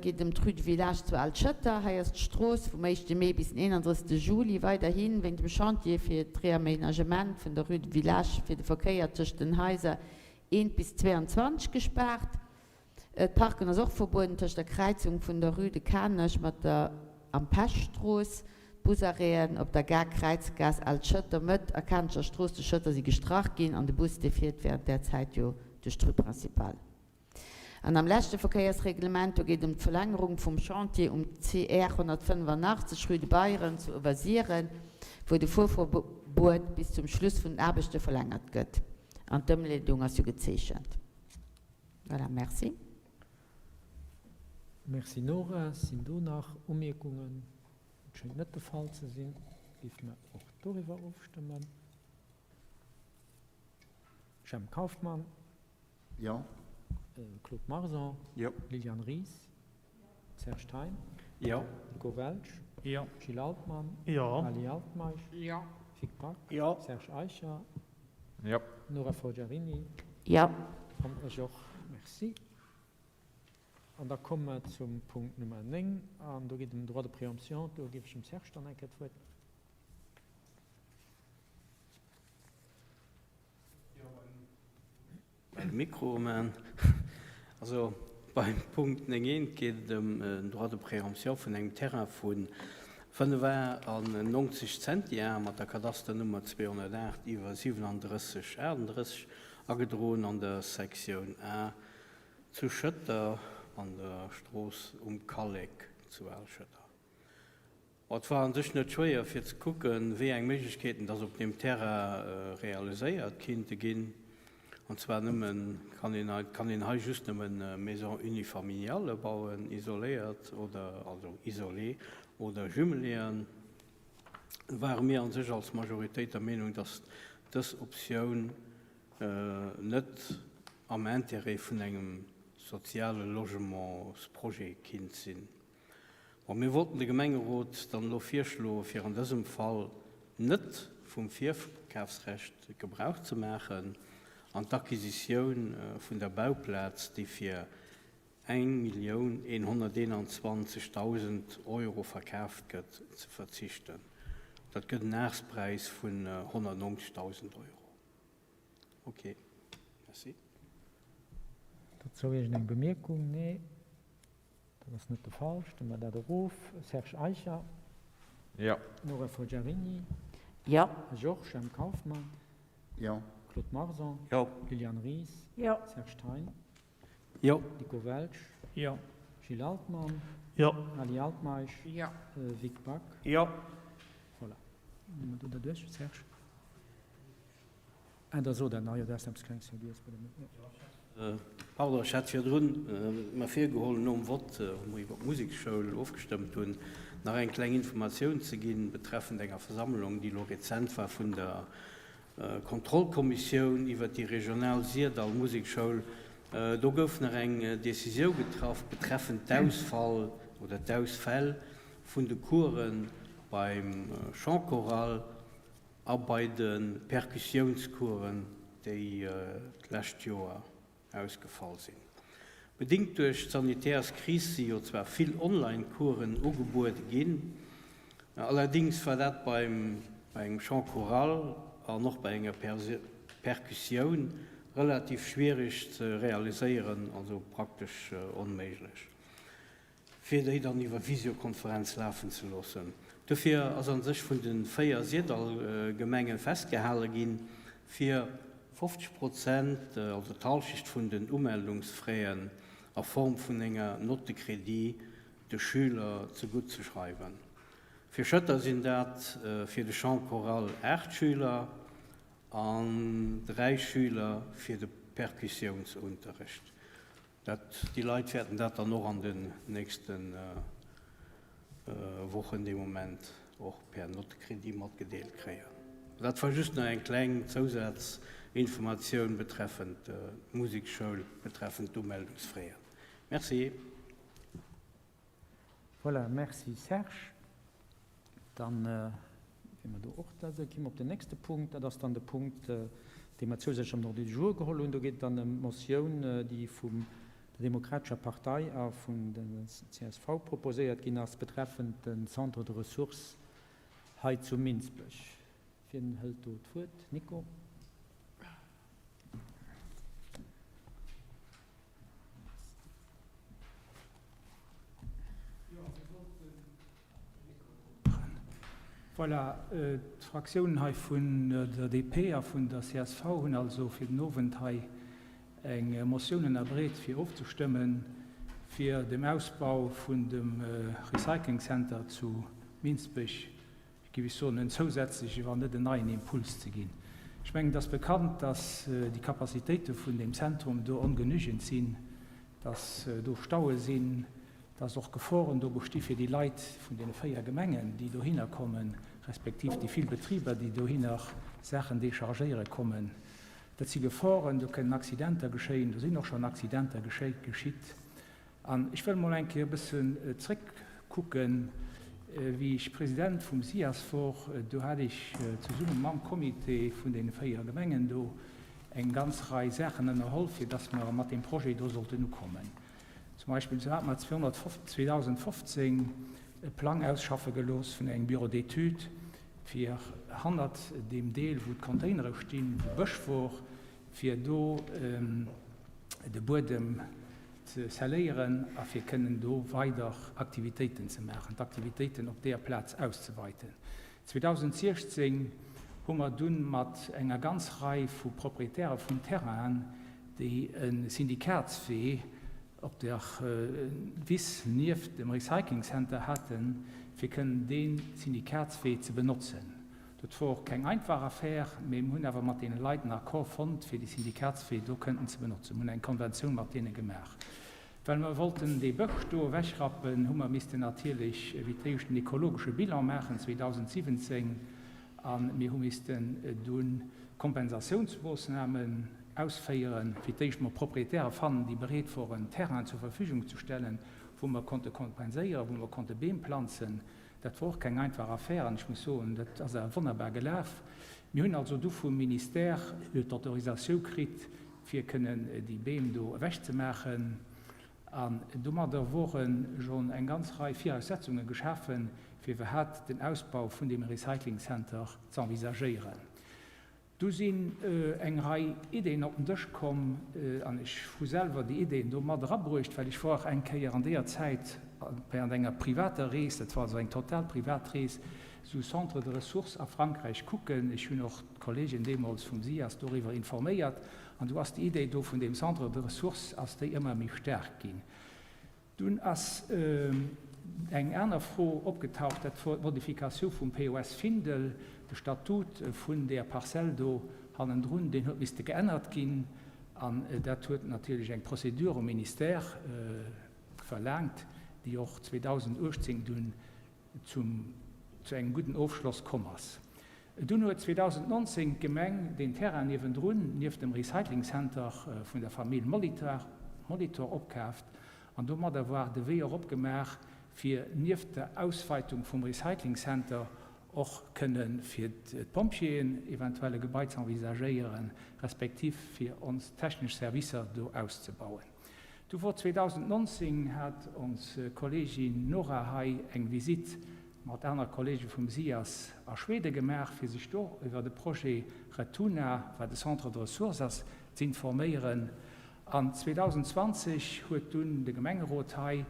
geet et ëm d'Rue du Village zu Al-Schëtter. Hei ass d'Strooss vum éischte Mee bis den 31 Juli weiderhi wéint dem Chantier fir d'Reaménagement vun der Rue du Village fir de Verkéier tëscht den Haiser 1 bis 22 gespaart. D'Parken ass och verbueden tëscht der Kräizung vun der Rue de Kanech mat der Am Peschstrooss. D'Busarrêten op der Gare Kräizgaass, Al-Schëtter, Mëtt a Kanecher Strooss zu Schëtter si gestrach ginn an de Bus dee fiert wärend där Zäit jo duerch d'Rue Principale. An am leschte Verkéiersreglement, do geet et ëm d'Verlängerung vum Chantier um CR 185, Rue de Beyren zu Uewersiren, wou de Fuerverbuet bis zum Schluss vun den Aarbechte verlängert gëtt. An d'Ëmleedung ass jo gezeechent. Voilà, merci. Merci Nora. Sinn do nach Umierkungen? Dat schéngt net de Fall ze sinn. Géife mer och doriwwer ofstëmmen. Jemp Kauffmann. Jo. Claude Marson. Jo. Liliane Ries. Serge Thein. Jo. Nico Welsch. Jo. Gilles Altmann. Jo. Ali Altmeisch. Jo. Vic Back. Jo. Serge Eicher. Jo. Nora Forgiarini. Jo. An ech och. Merci. An da komme mer zum Punkt Nummer 9, an do geet et ëm den Droit de préemption. Do géif ech dem Serge dann eng Kéier d'Wuert. Beim Mikro man. Also beim Punkt 9 eent geet et ëm en Droit de préemption vun engem Terrain vu 95 Zentiar mat der Kadasternummer 208 iwwer 37 38, agedroen an der Sektioun A zu Schëtter an der Strooss Um Kallek zu Al-Schëtter. Et war an sech net schwéier fir ze kucken, wéi eng Méiglechkeeten dass op deem Terrain realiséiert kinnte ginn. An zwar nëmmen kann een hei, kann een hei just nëmmen Maisons unifamiliales bauen, isoléiert oder, also isolé oder jumeléen. Ware mir an sech als Majoritéit der Meenung, dass dës Optioun net am Intérêt vun engem soziale Logementsprojet kinnt sinn. Bon, mir wollten de Gemengerot dann elo virschloen, fir an dësem Fall net vum Virkafsrecht Gebrauch ze maachen an d'Acquisitioun vun der Bauplaz, déi fir 1.121.000 Euro verkaaft gëtt, ze verzichten. Dat gëtt en Aarspräis vun 190.000 Euro. Ok, merci. Dozou iergendeng Bemierkung? Nee. Dat ass net de Fall. Stëmme mer dat erof. Serge Eicher. Jo. Nora Forgiarini. Jo. Georges M. Kauffmann. Jo. Claude Marson. Jo. Liliane Ries. Jo. Serge Thein. Jo. Nico Welsch. Jo. Gilles Altmann. Jo. Ali Altmeisch. Jo. Vic Back. Jo. Voilà. Si mer do derduerch, Serge? Ah, da sot en, ah jo, do ass eppes Klengs vergiess bei dem. Pardon, ech hat virdrun mer virgeholl, nom Vott, wou mer iwwer d'Museksschoul ofgestëmmt hunn, nach eng kleng Informatioun ze ginn betreffend enger Versammlung, déi elo rezent war vun der Kontrollkommissioun iwwer déi regional Syrdall Musekschoul. Do gouf nach eng Décisiou getraff betreffend d'Ausfall oder d'Ausfäll vun de Course beim Chant choral. A bei de Perkussiounscoursen, déi d'lescht Joer ausgefall sinn. Bedéngt duerch d'Sanitärs-Kris si jo zwar vill Online-Coursen ugebuede ginn, allerdéngs war dat bei engem Chant choral an och bei enger Perkussioun relativ schwiereg ze realiséieren, also praktesch onméiglech. fir déi dann iwwer Visiokonferenz lafen ze loossen. Dofir ass a sech vun de 4 Syrdall-Gemenge festgehale ginn, fir 50 Prozent, also d'Halschecht vun den Umeldungsfraisen a Form vun enger Note de crédit de Schüler zegutt ze schreiwen. Fir Schëtter sinn dat fir de Chant choral 8 Schüler an 3 Schüler fir de Perkussiounsunterrecht. Dat, déi Leit wäerten dat dann och an den nächste Wochen dee Moment och per Note de crédit matgedeelt kréien. Dat war just nach eng kleng Zousazinformatioun betreffend d'Musekschoul, betreffend d'Umeldungsfraisen. Merci. Voilà, merci Serge. Dann wier mer do och da gi mer op den nächste Punkt. Dat ass dann de Punkt, dee mer zousätzlech am Ordre du jour geholl hunn. Do geet et dann ëm d'Motioun, déi vum der Demokratescher Partei a vun der csv proposéiert ginn ass, betreffend de Centre de ressources hei zu Minsbech. Wien hëlt do d'Wuert? Nico? Voilà, d'Fraktiounen hei vun der DP a vun der csv hunn also fir den Owend hei eng Motioun ënnerbreet, fir ofzestëmmen, fir dem Ausbau vun dem Recycling Center zu Minsbech ech géif soen, en zousätzleche, wann net en neien Impuls ze ginn. Ech mengen, et ass bekannt, dass déi Capacitéite vun deem Zentrum do ongenügend sinn, dass do Staue sinn, dass och Geforen do besti fir déi Leit vun deene 4 Gemengen, déi dohinner kommen, respektiv déi vill Betriber, déi dohinner Saachen déchargéiere kommen. Dat si Geforen, do kënnen Accidenter geschéien, do sinn och schonn Accidenter geschitt. An ech wëll mol eng Kéier e bëssen zréckkucken, wéi ech President vum SIAS wor, do hat ech zesumme mam Comité vun deene 4 Gemengen do eng ganz Rei Saachen ënnerholl, fir dass mer mat deem Projet do sollten ukommen. Zum Beispill esou hate mer 2015 e Plang ausschaffe gelooss vun engem Bureau d'études, fir hannert deem Deel, wou d'Containere stinn, wou Bësch wor, fir do de Buedem ze scelléieren a fir kënnen do weider Aktivitéiten ze maachen, d'Aktivitéiten op deeër Plaz auszeweiten. 2016 hu mer dunn mat enger ganz Rei vu Proprietäre vun Terrainen, déi e Syndikatswee op der Wiss nieft dem Recycling Center haten, fir kënnen dee Syndikatswee ze benotzen. Dat wor keng einfach Affär, mee mir hunn awer mat deene Leit en Accord fonnt, fir déi Syndikatswee do kënnten ze benotzen. Mir hunn eng Konventioun mat deene gemaach. Well mer wollten dee Bësch do ewechrappen, hu mer missten natierlech wéi d'éischt en ekologesche Bilan maachen 2017 a mir hu missten dunn Kompensatiounsmoossnamen ausféieren, fir d'éischt mol Proprietäre fannen, déi bereet woren, Terrainen zur Verfügung ze stellen, wou mer konnte kompenséieren, wou mer konnte Beem planzen. Dat wor och keng einfach Affär an ech muss soen, dat ass awer wonnerbar gelaf. Mir hunn also du vum Ministère d'Autorisatioun kritt, fir kënnen déi Beem do ewechzemaachen. An domadder wore schonn eng ganz Rei Viraussetzunge geschafen, fir iwwerhaapt den Ausbau vun deem Recycling Center z'envisagéieren. Du sinn eng Rei Ideen op den Dësch komm, an ech hu selwer déi Ideen do mat erabruecht, well ech wor eng Kéier an deeër Zäit während enger privater Rees, dat war also eng total privat Rees, sou Centres de ressources a Frankräich kucken. Ech hunn och d'Kollegen deemools vum SIAS doriwwer informéiert, an du ass déi Idee do vun deem Centre de ressources ass déi ëmmer méi staark ginn. Dunn ass eng aner Fro opgetaucht, dat wor d'Modifikatioun vum POS Findel. De Statut vun där Parzell do hannendrun, deen huet misste geännert ginn. An dat huet natierlech eng Procédure um Ministère verlaangt, déi och 2018 dunn zum zu engem gudden Ofschloss komm ass. Dunn huet 2019 d'Gemeng deen Terrain niewendrun, nieft dem Recycling Center vun der Famill Molitor, Molitor opkaaft an domadder war de Wee och opgemaach, fir nieft der Ausweitung vum Recycling Center och kënne fir d'Pompjeeën eventuell e Gebai ze envisagéieren, respektiv fir ons technesch Servicer do auszebauen. Du wor 2019 hat ons Kollegin Nora hei eng Visite mat aner Kollege vum SIAS a Schweden gemaach, fir sech do iwwer de Projet Retuna, wat e Centre de ressources ass, z'informéieren. An 2020 huet dunn de Gemengerot hei.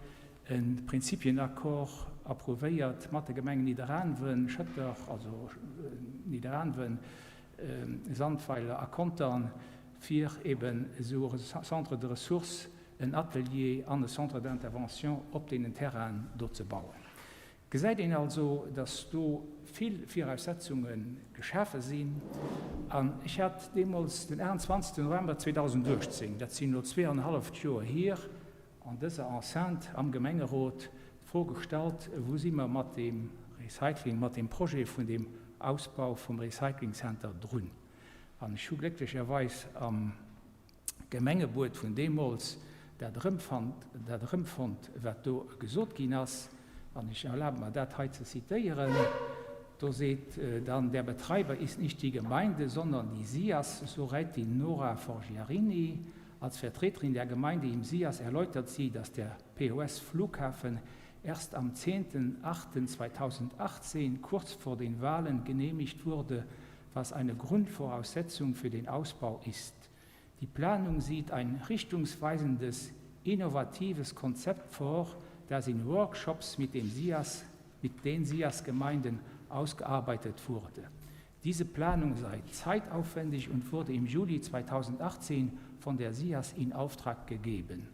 e Prinzipienaccord approuvéiert mat de Gemengen Nidderaanwen, Schëtter, also Nidderaanwen, Sandweiler a Contern, fir eben esou e Centre de ressources, en Atelier an e Centre d'intervention op deenen Terrainen do ze bauen. Gesäit een also, dass do vill Viraussetzunge geschafe sinn. An ech hat deemools den 28 November 2018, dat sinn elo zweeanenhalleft Joer hier, an dëser Enceinte am Gemengerot d'Fro gestallt, Wou si mer mat deem Recycling, mat deem Projet vun deem Ausbau vum Recyclingcenter drun? An ech hu glécklecherweis am Gemengebuet vun deemools dat erëmfand, dat erëmfonnt, wat do gesot ginn ass, an ech erlabe mer dat hei ze zitéieren, do seet dann, Der Betreiber ist nicht die Gemeinde, sondern die SIAS, so rät die Nora Forgiarini. Als Vertreterin der Gemeinde im SIAS erläutert sie, dass der POS Flughafen erst am 10.08.2018, kurz vor den Wahlen, genehmigt wurde, was eine Grundvoraussetzung für den Ausbau ist. Die Planung sieht ein richtungsweisendes, innovatives Konzept vor, das in Workshops mit, dem SIAS, mit den SIAS-Gemeinden ausgearbeitet wurde. Diese Planung sei zeitaufwendig und wurde im Juli 2018 von der SIAS in Auftrag gegeben.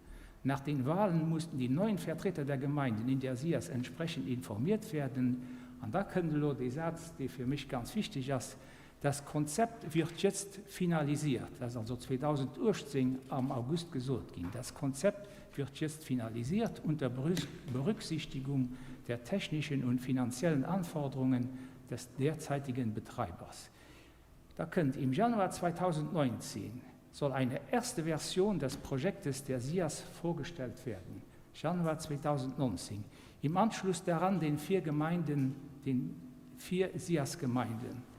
Nach den Wahlen mussten die neuen Vertreter der Gemeinden in der SIAS entsprechend informiert werden. An da kënnt elo dee Saz, dee fir mech ganz wichteg ass, Das Konzept wird jetzt finalisiert. Dat ass also 2018 am August gesot ginn. Das Konzept wird jetzt finalisiert unter Berücksichtigung der technischen und finanziellen Anforderungen des derzeitigen Betreibers. Da kënnt, Im Januar 2019 soll eine erste Version des Projektes der SIAS vorgestellt werden. Januar 2019. Im Anschluss daran den vier Gemeinden, den vier SIAS-Gemeinden.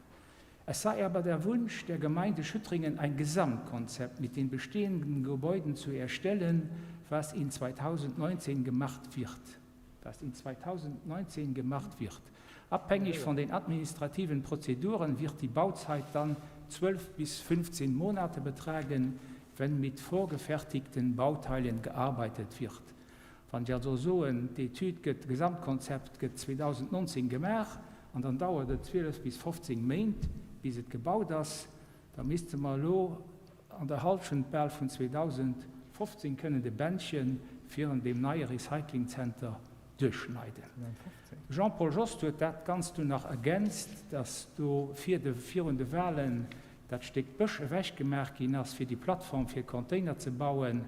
Es sei aber der Wunsch der Gemeinde Schüttringen, ein Gesamtkonzept mit den bestehenden Gebäuden zu erstellen, was in 2019 gemacht wird. Was in 2019 gemacht wird. Abhängig von den administrativen Prozeduren wird die Bauzeit dann 12 bis 15 Monate betragen, wenn mit vorgefertigten Bauteilen gearbeitet wird. Wann ech also soen, d'Etüd gëtt, d'Gesamtkonzept gëtt 2019 gemaach an dann dauert et 12 bis 15 Méint, bis et gebaut ass, da misste mer elo an der Hallschent bal vun 2015 kënnen de Bändche virun deem neie Recyclingzenter duerchschneiden. De Jean-Paul Jost huet dat Ganzt dunn nach ergänzt, dass do vir de virun de Wahlen dat Stéck Bësch ewechgemaach ginn ass, fir déi Plattform fir Container ze bauen,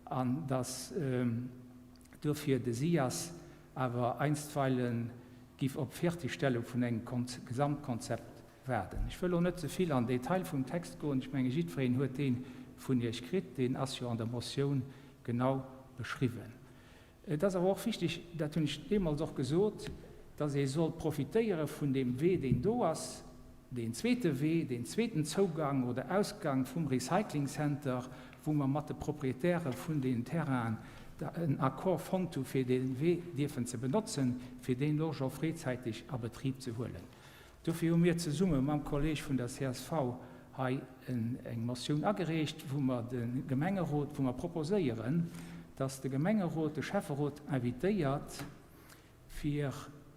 an dass dofir de SIAS awer einstweile giff op d'Fertigstellung vun engem Gesamtkonzept waarden. Ech wëll elo net ze vill an Detail vum Text goen. Ech menge jiddwereen huet dee vun Iech kritt. Deen ass jo an der Motioun genau beschriwwen. Et ass awer och wichtig, dat hunn ech deemools och gesot, dass ee soll profitéiere vun deem Wee, deen do ass, deen zweete Wee, deen zweeten Zougang oder Ausgang vum Recycling Center, wou mer mat de Proprietäre vun deenen Terrainen en Accord fonnt hu fir dee Wee dierfen ze benotzen, fir deen elo scho fréizäiteg a Betrib ze huelen. Dofir hu mir zesumme mam Kolleg vun der csv hei eng Motioun agereecht, wou mer de Gemengerot, wou mer proposéieren, dass de Gemengerot de Schäfferot invitéiert, fir,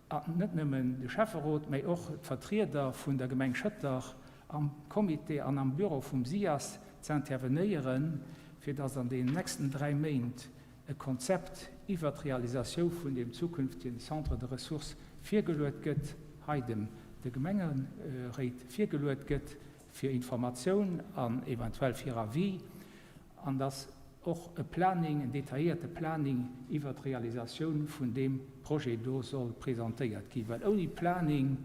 an net nëmmen de Schäfferot, mä och d'Vertrieder vun der Gemeng Schëtter am Comité an am Büro vum SIAS ze intervenéieren, fir dass an deenen nächsten 3 Méint e Konzept iwwert d'Realisatioun vun deem zukünftigen Centre de ressources virgeluet gëtt, hei dem de Gemengeréit virgeluet gëtt fir Informatioun an eventuell fir Avis, an dass och e Planning, en detailléierte Planning iwwert d'Realisatioun vun deem Projet do soll presentéiert ginn, well ouni Planning,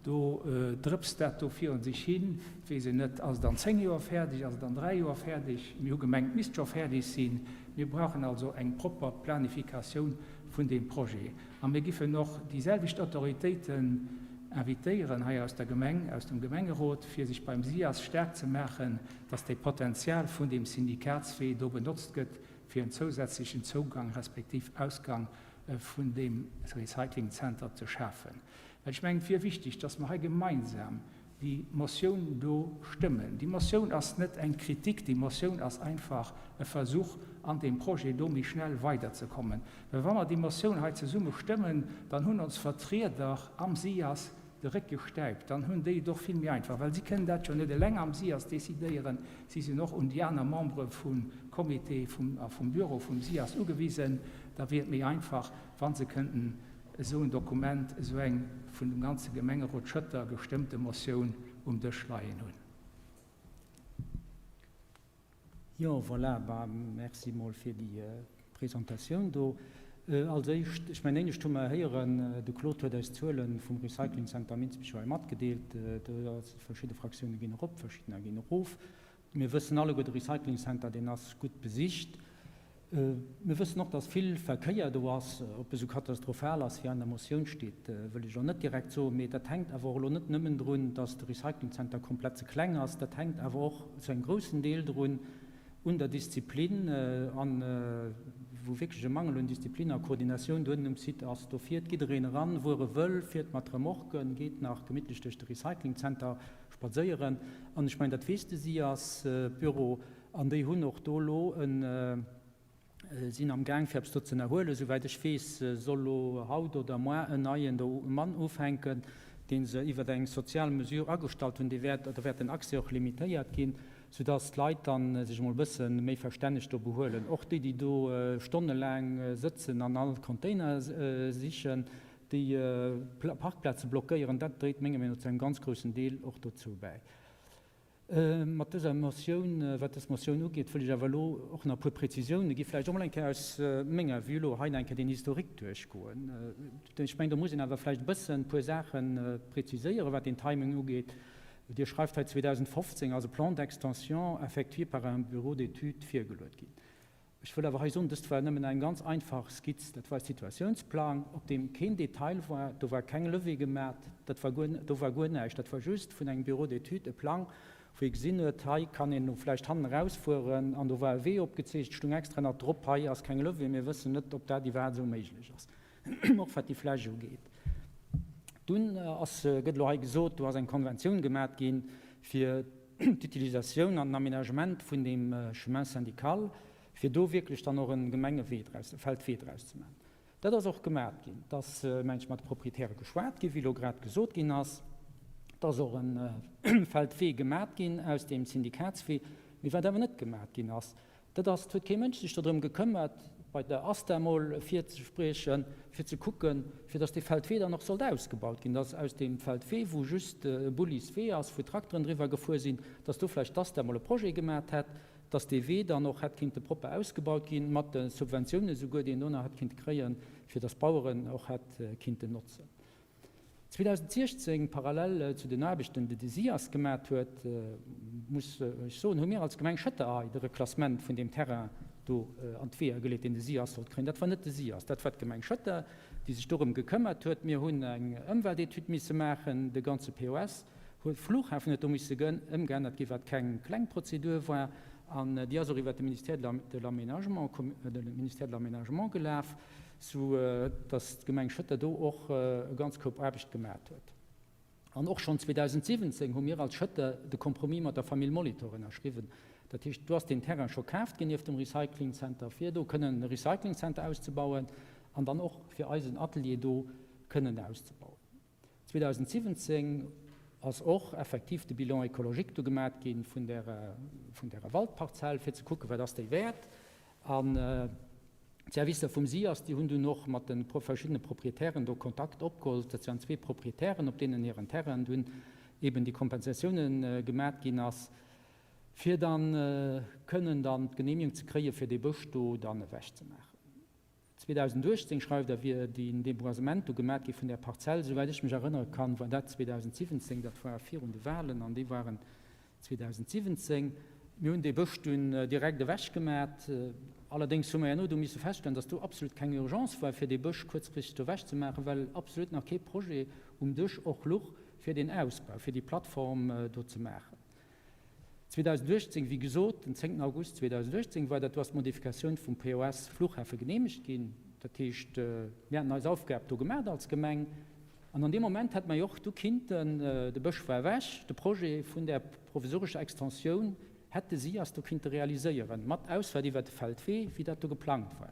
do drëpst dat do virun sech hin, weess een net, ass et an 10 Joer fäerdeg, ass et an 3 Joer fäerdeg. Mir hu gemengt, et misst scho fäerdeg sinn. Mir brauchen also eng propper Planifikatioun vun deem Projet. A mir giffen och déi selwecht Autoritéiten invitéieren hei aus der Gemeng, aus dem Gemengerot, fir sech beim SIAS staark ze maachen, dass dee Potenzial vun deem Syndikatswee do benotzt gëtt, fir en zousätzlechen Zougang respektiv Ausgang vun deem Recyclingzenter ze schafen. Well ech mengen, et wier wichteg, dass mer hei gemeinsam. Déi Motioun do stëmmen. Déi Motioun ass net eng Kritik, déi Motioun ass einfach e Versuch, an deem Projet do méi schnell weiderzekommen. Well wa mer déi Motioun hei zesumme stëmmen, dann hunn ons Vertrieder am SIAS de Réck gestäipt, dann hunn déi et och vill méi einfach, well si kënnen dat jo net eleng am SIAS decidéieren, si sinn och un déi aner Membere vum Comité vum a vum Büro vum SIAS ugewisen. Da wier et méi einfach, wa se kënnten esou en Dokument, esou eng vun dem ganze Gemengerot Schëtter gestëmmte Motioun um Dësch leien hunn. Jo, voilà, bah, merci mol fir déi Presentatioun do. Als éischt, ech mengen, éinescht hu mer héieren, de Claude huet eis d'Zuele vum Recycling Center Minsbech hei matgedeelt. Do ass, verschidde Fraktioune ginn erop, verschiddener ginn erof. Mir wëssen alleguer, de Recycling Center, deen ass gutt besicht. Mir wëssen och, dass vill Verkéier do ass. Ob esou katastrophal ass, wéi an der Motioun steet, wëll ech elo net direkt soen. Mee dat hänkt awer och elo net nëmmen drun, dass de Recycling Center komplett ze kleng ass. Dat hänkt awer och zu engem groussen Deel drun un der Disziplin an wou wierklech e Mangel un Disziplin a Koordinatioun duerno um Site ass. Do fiert jiddereen eran, wuer e wëll, fiert mat Remorquen, geet nach gemittlech duerch de Recycling Center spadséieren. An ech mengen, dat weess de SIAS-Büro. An déi hunn och do elo en, sinn am Gaang fir eppes do ze ënnerhuelen. Esouwäit ech weess, soll elo haut oder moar en neien do Mann ufänken, dee se iwwer eng sozial Mesure agestallt hunn. Dee wäert, da wäert den Accès och limitéiert ginn, soudass d'Leit da sech emol e bësse méi verstänneg do behuelen. Och déi, déi do stonnelaang sëtzen an all Container sichen, déi Parkplaze blockéieren, dat dréit menger Meenung no zu engem ganz groussen Deel och dozou bäi. Mat dëser Motioun, wat dës Motioun ugeet, wëll ech awer elo och nach e puer Präzisiounen gi, vläicht och mol eng Kéier aus menger Vue elo hei nach eng Kéier deen Historique duerchgoen. Ech mengen, do muss een awer vläicht e bëssen e puer Saache präziséieren, wat deen Timing ugeet. Dir schreift hei, 2015 ass e Plan d'extension effectué par un bureau d'études virgeluet ginn. Ech wëll awer hei soen, dëst war nëmmen eng ganz einfach Skizz, dat war e Situatiounsplang, op deem keen Detail war, do war keng Levée gemat, dat war guer, do war guer näischt. Dat war just vun engem Bureau d'études e Plang, wou ee gesinn huet, hei kann een elo vläicht hannen erausfueren an do war e Wee opgezeechent, stung extra nach drop, hei ass keng Levée, mir wëssen net, ob dat iwwerhaapt esou méiglech ass, och wat déi Fläch ugeet. Dunn ass, gëtt elo hei gesot, do ass eng Konventioun gemat ginn, fir d'Utilisatioun an den Aménagement vun deem Chemin syndical, fir do wierklech dann och e Gemengewee draus, e Feldwee draus ze maachen. Dat ass och gemat ginn. Et ass, meng ech, mat de Proprietäre geschwat ginn, wéi elo grad gesot ginn ass. Et ass och e Feldwee gemat ginn aus deem Syndikatswee. Mee wat awer net gemat ginn ass, Dat ass, et huet kee Mënsch sech dodrëm gekëmmert, bei der ASTA emol virzespriechen, fir ze kucken, fir datt dee Feldwee dann och sollt ausgebaut ginn, datt aus deem Feldwee, wou just e bullis Wee ass, wou Trakteren driwwer gefuer sinn, datt do vläicht d'ASTA emol e Projet gemat hätt, datt dee Wee dann och hätt kinnte propper ausgebaut ginn, mat de Subventiounen esouguer, déi een do nach hätt kinnte kréien, fir datt d'Baueren och hätt kinnten notzen. 2016, parallel zu den Aarbechten, déi de SIAS gemat huet, muss ech soen, hu mir als Gemeng Schëtter hei de Reklassement vun deem Terrain do an d'Weeër geleet, deen de SIAS sollt kréien. Dat war net de SIAS, dat war d'Gemeng Schëtter, déi sech dorëm gekëmmert huet. Mir hunn eng Ëmweltetüd misse maachen, de ganze POS huet, Flughafen huet do misse ëmgeännert ginn, wat keng kleng Prozedur war, an déi ass och iwwert de Ministère de l'Aménagement, de Ministère de l'Aménagement gelaf. Sou dass d'Gemeng Schëtter do och e ganz Koup Aarbecht gemat huet. An och schonn 2017 hu mir als Schëtter de Compromis mat der Famill Molitor ënnerschriwwen. Dat heescht, do ass deen Terrain scho kaaft ginn nieft dem Recycling Center, fir do kënnen e Recycling Center auszebauen an dann och fir eisen Atelier do kënnen auszebauen. 2017 ass och effektiv de Bilan écologique do gemat gi vun där, vun därer Waldparzell, fir ze kucken, wat ass déi wäert. An d'Servicer vum SIAS, déi hunn dunn och mat de verschiddene Proprietären do Kontakt opgeholl. Dat waren zwee Proprietären, op deenen hiren Terrainen dunn eben déi Kompensatiounen gemat ginn ass, fir dann kënnen dann d'Genehmigung ze kréien, fir dee Bësch do dann ewechzemaachen. 2018, schreift Der, wier deen Deboisement do gemat gi vun där Parzell. Souwäit ech mech erënnere kann, war dat 2017, dat war virun de Wahlen an déi waren 2017. Mir hunn dee Bësch dunn direkt ewechgemat. Allerdéngs hu mer herno du misse feststellen, dass do absolut keng Urgence war, fir dee Bësch kuerzfristeg do ewechzemaachen, well absolut nach kee Projet um Dësch och luch fir deen Ausbau, fir déi Plattform do ze maachen. 2018, wéi gesot, den 10 August 2018 war dat, do ass d'Modifikatioun vum POS Fluchhafe geneemegt ginn. Dat heescht, mir haten eis Aufgab do gemaach als Gemeng. An an deem Moment hätt mer jo och du kinnten, de Bësch war ewech, de Projet vun där provisorescher Extensioun hätt de SIAS do kinnte realiséieren, mat Ausfahrt iwwert de Feldwee, wéi dat do geplangt war.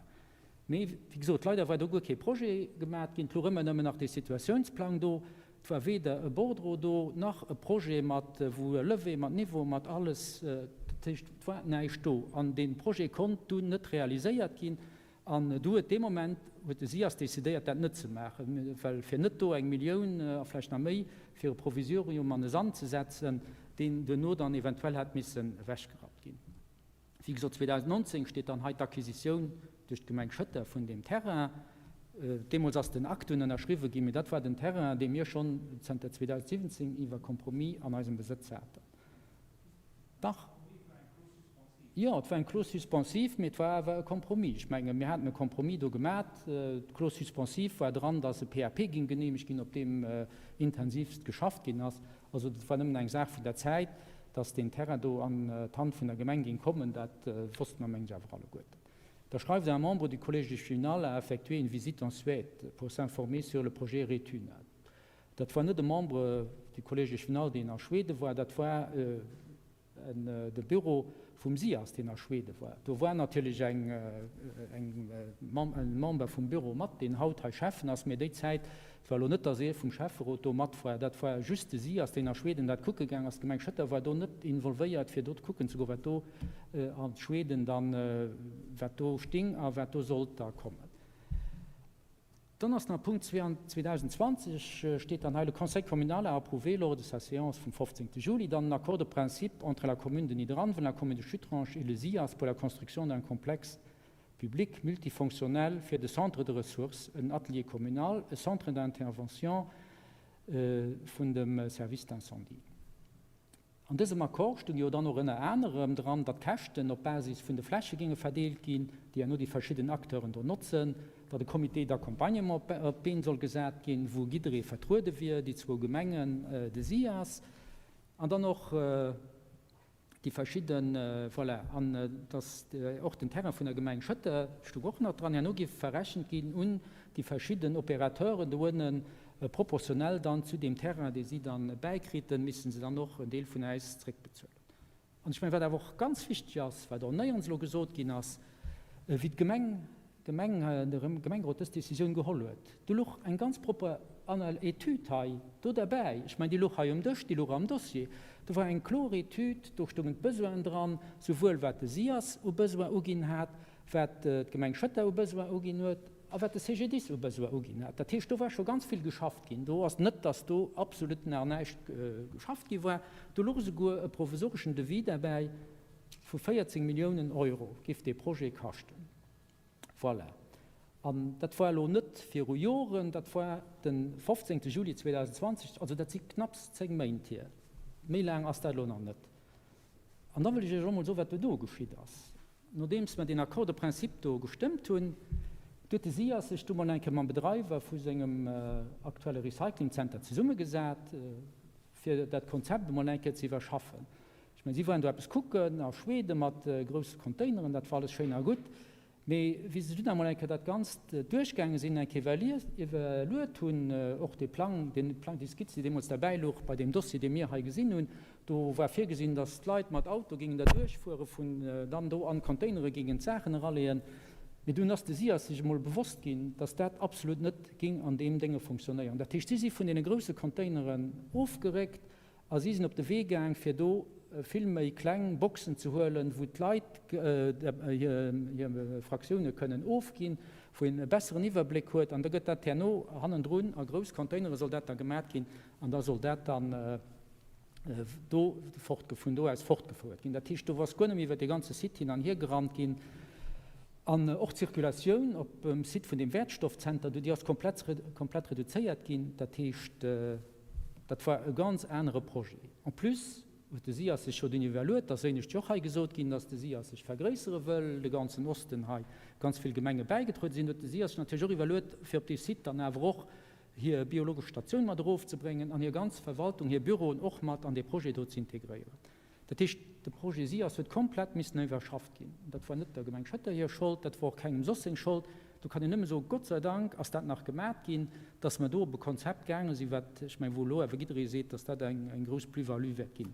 Mee, wéi gesot, leider war do guer kee Projet gemat ginn. Et louch ëmmer nëmmen nach dee Situatiounsplang do. Et war weder e Bordereau do, nach e Projet mat, wou e Levé, mat Niveau, mat alles. Dat heescht, et war näischt do. An dee Projet konnt dunn net realiséiert ginn. An du huet dee Moment huet de SIAS decidéiert, dat net ze maachen, well fir net do eng Millioun a vläicht nach méi fir e Provisorium an de Sand ze setzen, deen duerno dann eventuell hätt missen ewechgerappt ginn. Wéi gesot, 2019 steet dann hei d'Acquisitioun duerch d'Gemeng Schëtter vun deem Terrain. Deemools ass den Akt dunn ënnerschriwwe ginn, mee dat war den Terrain, dee mir schonn zënter 2017 iwwer Compromis an eisem Besëtz haten. Dach. Jo, et war eng Clause suspensive, mee et war awer e Compromis. Ech menge mir haten e Compromis do gemat. D'Clause suspensive war dran, datt e PAP ging geneemegt ginn, op deem intensivst geschafft ginn ass. Also dat war nëmmen eng Saach vun der Zäit, datt deen Terrain do an d'Hand vun der Gemeng ging kommen. Dat wosste mer, mengen ech, awer alleguerten. Da schreift un membre du Collège échevinal a effectué une visite en Suède pour s'informer sur le projet Retuna. Dat war net e Membre du Collège échevinal, deen a Schweden war, dat war de Büro vum SIAS, deen a Schweden war. Do war natierlech eng e Member vum Büro mat, deen haut hei Schäffen ass, mä déi Zäit, et war elo net, datt ee vum Schäfferot do mat war, dat war just de SIAS, deen a Schweden dat kucke gaang ass. D'Gemeng Schëtter war do net involvéiert, fir do kucken ze goen, wat do a Schweden dann, wat do sting a wat do sollt da kommen. Dann ass nach Punkt 2020 steet dann hei, Le Conseil communal a approuvé lors de sa séance vum 15. Juli dann un accord de principe entre la commune de Niederanven, la commune de Schuttrange et le SIAS pour la construction d'un complexe public multifonctionnel fir de Centre de ressources, en atelier communal, e Centre d'intervention vun dem Service d'incendie. An dësem Accord stoung jo dann och ënner anerem dran, datt d'Käschten op Basis vun de Fläche géinge verdeelt ginn, déi herno déi verschidden Acteuren do notzen, datt e Comité d'accompagnement op d'Been soll gesat ginn, wou jidderee vertruede wier, déi zwou Gemengen, de SIAS an dann och déi verschidden, voilà, an datt och den Terrain vun der Gemeng Schëtter stoung och nach dran, herno géif verrechent ginn un déi verschidden Opérateuren do ënnen, Proportionell dann zu deem Terrain, dee si dann bäikriten, misste se dann och en Deel vun äis zréckbezuelen. An ech mengen, wat awer och ganz wichteg ass, wat och néierens elo gesot ginn ass, wéi d'Gemeng, d'Gemeng, de Gemengerot dës Décisioun geholl huet, do louch eng ganz propper Anal Etüd hei do derbäi. Ech mengen, déi louch hei um Dësch, déi louch am Dossier. Do war eng kloer Etüd, do stoungen d'Besoinen dran, souwuel wat de SIAS u Besoin uginn hat, wat d'Gemeng Schëtter u Besoin uginn huet a wat de CGDIS u Besoin uginn hat. Dat heescht, do war scho ganz vill geschafft ginn. Do ass net, datt do absolut nach näischt geschafft gi war. Do louch esouguer e provisoreschen Devis derbäi vu 14 Milliounen Euro géif dee Projet kaschten. Voilà. An dat war elo net viru Joren, dat war de 15. Juli 2020, also dat si knapps 10 Méint hier. Méi laang ass dat elo nach net. An da wëll ech Iech och emol soen, wat duerno geschitt ass. Nodeems mer deen Accord de principe do gestëmmt hunn, huet de SIAS sech du mol eng Kéier mam Bedreiwer vu sengem aktuelle Recyclingzenter zesummegesat, fir dat Konzept emol eng Kéier ze iwwerschaffen. Ech mengen, si waren do eppes kucken a Schweden mat grousse Containeren, dat war alles schéin a gutt. Mee wéi se dunn emol eng Kéier dat Ganzt duerchgaange sinn, eng Kéier iwwerluet hunn, och dee Plang, deen Plang, déi Skizz, déi deemools derbäi louch bei deem Dossier, dee mir hei gesinn hunn, do war virgesinn, datt d'Leit mat Auto géingen derduerchfuere vun dann do an d'Containere géingen d'Saachen eraleeën. Mee dunn ass de SIAS sech emol bewosst ginn, datt dat absolut net géing an deem Dénge funktionéieren. Dat heescht, si si vun deene grousse Containeren ofgeréckt A si sinn op de Wee gaang, fir do vill méi kleng Boxen ze huelen, wou d'Leit hir Fraktioune kënnen ofginn, wou een e besseren Iwwerbléck huet. An da gëtt dat herno hannendrun a grouss Containere soll dat da gemat ginn an da soll dat dann do fort, vun do aus fortgefouert ginn. Dat heescht, do ass guer net méi iwwer dee ganze Site hin an hier gerannt ginn. An och d'Circulatioun op dem Site vun deem Wäertstoffzenter do, déi ass komplett, komplett reduzéiert ginn. Dat heescht, Dat war e ganz anere Projet. En plus huet de SIAS sech jo dunn iwwerluet, dat ass éinescht jo och hei gesot ginn, datt de SIAS sech vergréissere wëll, de ganzen Osten hei ganz vill Gemenge bäigetruede sinn, huet de SIAS sech natierlech och iwwerluet, fir op dee Site dann awer och hir biologesch Statioun mat erofzebréngen an hir ganz Verwaltung, hir Büroen och mat an dee Projet do ze integréieren. Dat heescht. de Projet SIAS huet komplett missen iwwerschafft ginn. Dat war net der Gemeng Schëtter hir Schold, dat war och kengem soss seng Schold. Do kann een nëmme soen, Gott sei Dank ass dat nach gemat ginn, dass mer do op e Konzept gaange sinn, wat, ech mengen, wou elo awer jidderee seet, dass dat eng grouss Plus-value wäert ginn.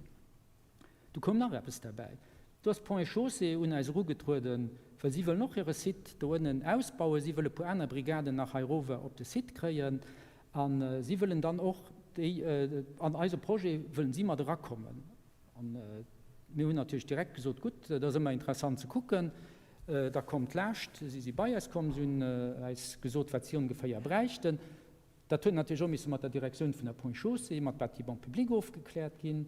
Do koum nach eppes derbäi. Do ass d'Ponts et Chaussées un äis erugetrueden, well si wëllen och hire Site do ënnen ausbauen. Si wëlle e puer aner Brigaden nach heirower op de Site kréien a si wëllen dann och déi, an eise Projet wëllen si mat erakommen. A mir hunn natierlech direkt gesot, Gutt, dat ass ëmmer interessant ze kucken, da kommt laascht. Si si bei eis komm, si hunn äis gesot, wat si ongeféier bräichten. Dat huet natierlech och misse mat der Direktioun vun der Ponts et Chaussées, mat Bâtiments publics ofgekläert ginn.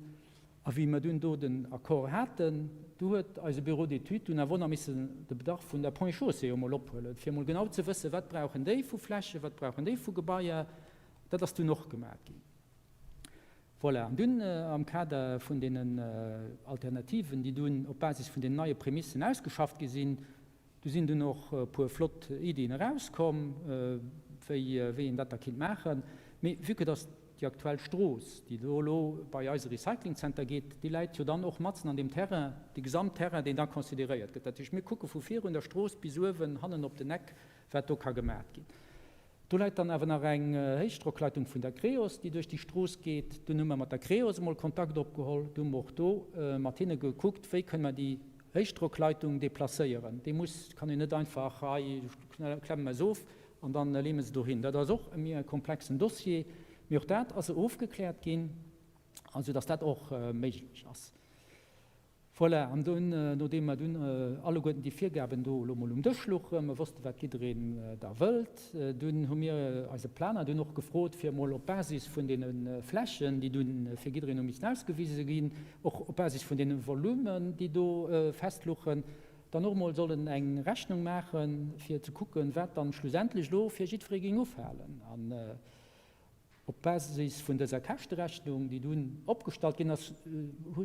A wéi mer dunn do den Accord haten, du huet eise Bureau d'études dunn awer och nach missen de Bedarf vun der Ponts et Chaussées emol ophuelen, fir emol genau ze wëssen, wat brauchen déi vu Flächen, wat brauchen déi vu Gebaier. Dat ass dunn och gemaach ginn. Voilà, an dunn am Kader vun deenen Alternativen, déi dunn op Basis vun den neie Prämissen ausgeschafft gi sinn, Do sinn dunn och e puer flott Iddien erauskomm, wéi wéi een dat da kinnt maachen. Mee vue que dass déi aktuell Strooss, déi do elo bei eise Recyclingzenter geet, déi läit jo dann och matzen an deem Terrain, dee Gesamtterrain, deen da consideréiert gëtt. Dat heescht, mir kucke vu virun der Strooss bis uewen hannen op den Eck, wat do ka gemaat ginn. Do läit dann awer nach eng Héichdrockleitung vun der Creos, déi duerch déi Strooss geet. Dunn hu mer mat der Creos emol Kontakt opgeholl. Du hu mer och do mat hinne gekuckt, wéi kënne mer déi Héichdrockleitung deplacéieren. Déi muss, kann een net einfach, hei klemme mer se of an dann leeë mer se dohin. Dat ass och e méi e komplexen Dossier, mee och dat ass ofgekläert ginn, esou datt dat och méiglech ass. Voilà, an dunn, nodeem mer dunn alleguerten déi Virgaben do elo mol um Dësch luchen, mer wosste wat jiddereen da wëllt, dunn hu mir eise Planer dunn och gefrot, fir emol op Basis vun deene Flächen, déi dunn fir jiddereen hu missen ausgewise ginn, och op Basis vun deene Volumen, déi do festluchen, dann och emol sollen eng Rechnung maachen, fir ze kucken, wat dann schlussendlech elo fir jiddweree géing ufalen. An Op Basis vun dëser Käschterechnung, déi dunn opgestallt ginn ass,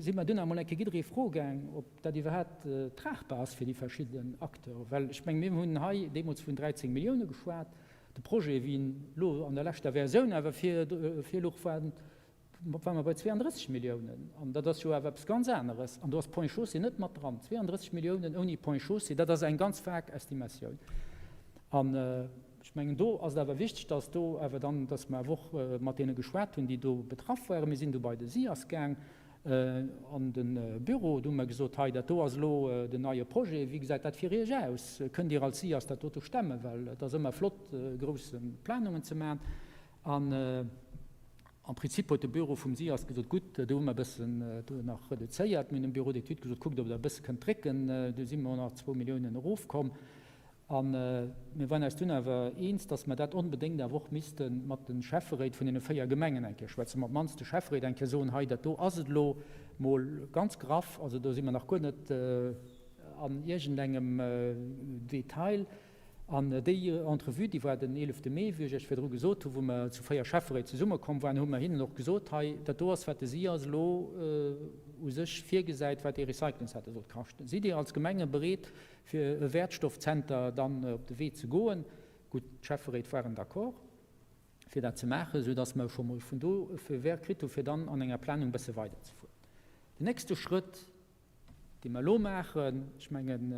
si mer dunn emol eng Kéier jidderee froe gaang, ob dat iwwerhaapt tragbar ass fir déi verschidden Acteuren. Well ech menge mir hunn hei deemools vun 13 Millioune geschwat. De Projet, wéi en elo an der leschter Versioun awer virluch, war mer bei 32 Milliounen. An dat ass jo awer eppes ganz aneres. An do ass Ponts et Chaussées net mat dran. 32 Milliounen ouni Ponts et Chaussées, dat ass eng ganz vag Estimatioun. An ech mengen, do ass et awer wichteg, dass do awer dann, dass mer awer och mat deene geschwat hunn, déi do betraff waren. Mir sinn du bei de SIAS gaang an de Büro. Do hu mer gesot, Hei, dat do ass elo den neie Projet. Wéi gesäit dat fir Iech aus? Kënnt Dir als SIAS dat dote stemmen? Well et ass ëmmer flott, grousse Planungen ze maachen. An am Prinzip huet de Büro vum SIAS gesot, Gutt, do hu mer e bëssen do nach reduzéiert. Mir hunn dem Bureau d'études gesot, Kuckt, ob Der e bësse kënnt drécken. Do si mer och nach zwou Milliounen erofkomm. A mir waren eis dunn awer eens, dass mer dat onbedéngt awer och misste mat de Schäfferéit vun deene 4 Gemengen eng Kéier schwätzen, mat mannst de Schäfferéit eng Kéier soen, hei dat do ass et elo mol ganz graff, also do si mer nach guer net an iergendengem Detail. An déi Entrevue, déi war den 11 Mee, wéi ech Iech virdru gesot hu, wou mer zu 4 Schäfferéit zesummekomm waren, hu mer hinnen och gesot, hei dat do ass wat de SIAS elo u sech virgesäit, wat dee Recyclingcenter sollt kaschten. Sidd Dir als Gemenge bereet, fir e Wäertstoffzenter dann op de Wee ze goen. Gutt, d'Schäfferéit waren d'accord, fir dat ze maachen, esou dass mer scho mol vun do e Feu vert kritt hu fir dann an enger Planung e bësse weiderzefueren. Den nächste Schrëtt, dee mer elo maachen, ech mengen,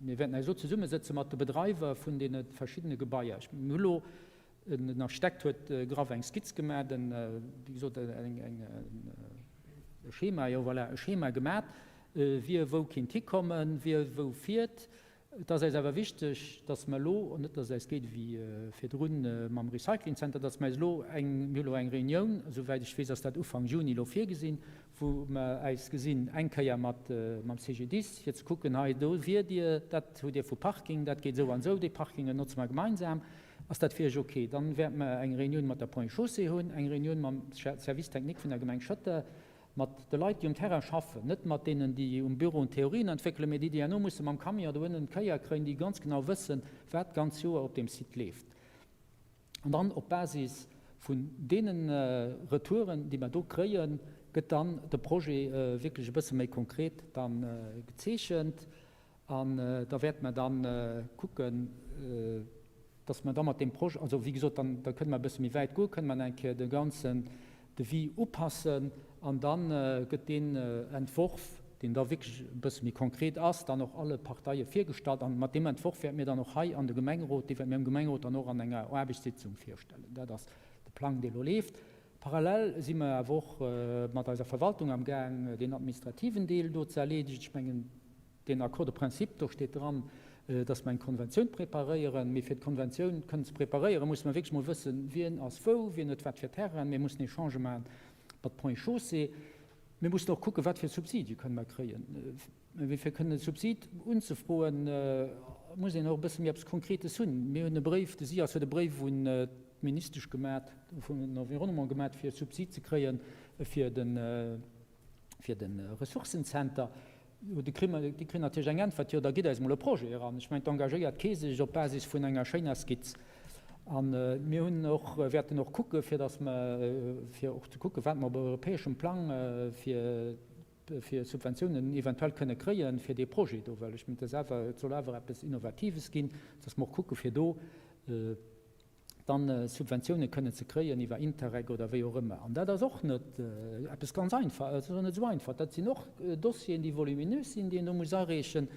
mir wäerten eis elo zesummesëtze mat de Bedreiwer vun deene verschiddene Gebaier. Ech, mir hu elo Den Architekt huet graff eng Skizz gemat, en, wéi gesot, eng, eng, e Schema, jo voilà, e Schema gemat, wie wou kinnt hikommen, wie wou fiert. Et ass eis awer wichteg, dass mer elo, net dass et eis geet ewéi virdrun mam Recyclingcenter, dass mer eis elo eng, mir hu elo eng Reunioun, esouwäit ech weess ass dat Ufank Juni elo virgesinn, wou mer äis gesinn eng Kéier mat mam CGDIS, fir ze kucken, hei do wier Dir, dat hutt Dir vu Parking, dat geet esou an esou, déi Parkingen notze mer gemeinsam. Ass dat fir Iech ok? Dann wäerte mer eng Reunioun mat der Ponts et Chaussées hunn, eng Reunioun mam Service technique vun der Gemeng Schëtter, mat de Leit, déi um Terrain schaffen, net mat deenen, déi um Büro Theorien entwéckelen, mee déi, déi herno musse mam Camion do ënnen d'Kéier kréien, déi ganz genau wëssen, wat d'ganz Joer op deem Site leeft. An dann op Basis vun deene Retouren, déi mer do kréien, gëtt dann de Projet wierklech e bësse méi konkret da gezeechent. An da wäerte mer da kucken, dass mer da mat deem Projet, also wéi gesot, dann da kënne mer e bësse méi wäit goen, kënne mer nach eng Kéier de ganzen Devis upassen an da gëtt deen Entworf. deen da wierklech e bësse méi konkret ass, dann och alle Parteie virgestallt. An mat deem Entworf wäerte mir dann och hei an de Gemengerot, dee wäerte mir am Gemengerot dann och an enger Aarbechtssitzung virstellen. Dat ass de Plang, dee elo leeft. Parallel si mer awer och mat eiser Verwaltung am Gaang, deen administrativen Deel do ze erleedegen. Ech mengen, deen Accord de principe, do steet dran, dass mer eng Konventioun preparéieren. Mee fir d'Konventioun kënnen ze preparéieren, musse mer wierklech mol wëssen, wien ass wou, wien huet wat fir Terrainen. Mir mussen Echangë maachen mat Ponts et Chaussées. Mir mussen och kucken, wat fir Subsidie kënnen mer kréien. Mee fir kënnen e Subsid unzefroen, muss een och e bësse méi eppes Konkretes hunn. Mir hunn e Bréif, de SIAS huet e Bréif un d'Ministesch gemat, vun den Environnement gemat, fir e Subsid ze kréie fir de, fir de Ressourcenzenter. Jo, déi kréien, déi kréien natierlech eng Äntwert, Jo, da gitt eis mol e Projet eran. Ech mengen, et engagéiert kee sech op Basis vun enger schéiner Skizz. A mir hunn och, wäerten och kucke fir datt mer, fir och ze kucke wat mer op europäeschem Plang fir, fir Subventiounen eventuell kënne kréie fir dee Projet do, well ech mengen, et ass awer, et soll awer eppes Innovatives ginn, datt mer och kucke fir do dann Subventioune kënnen ze kréien iwwer Interreg oder wéi och ëmmer. An dat ass och net eppes ganz einfach, dat ass och net esou einfach. Dat sinn och Dossieren, déi voluminös sinn, déi een do muss areechen.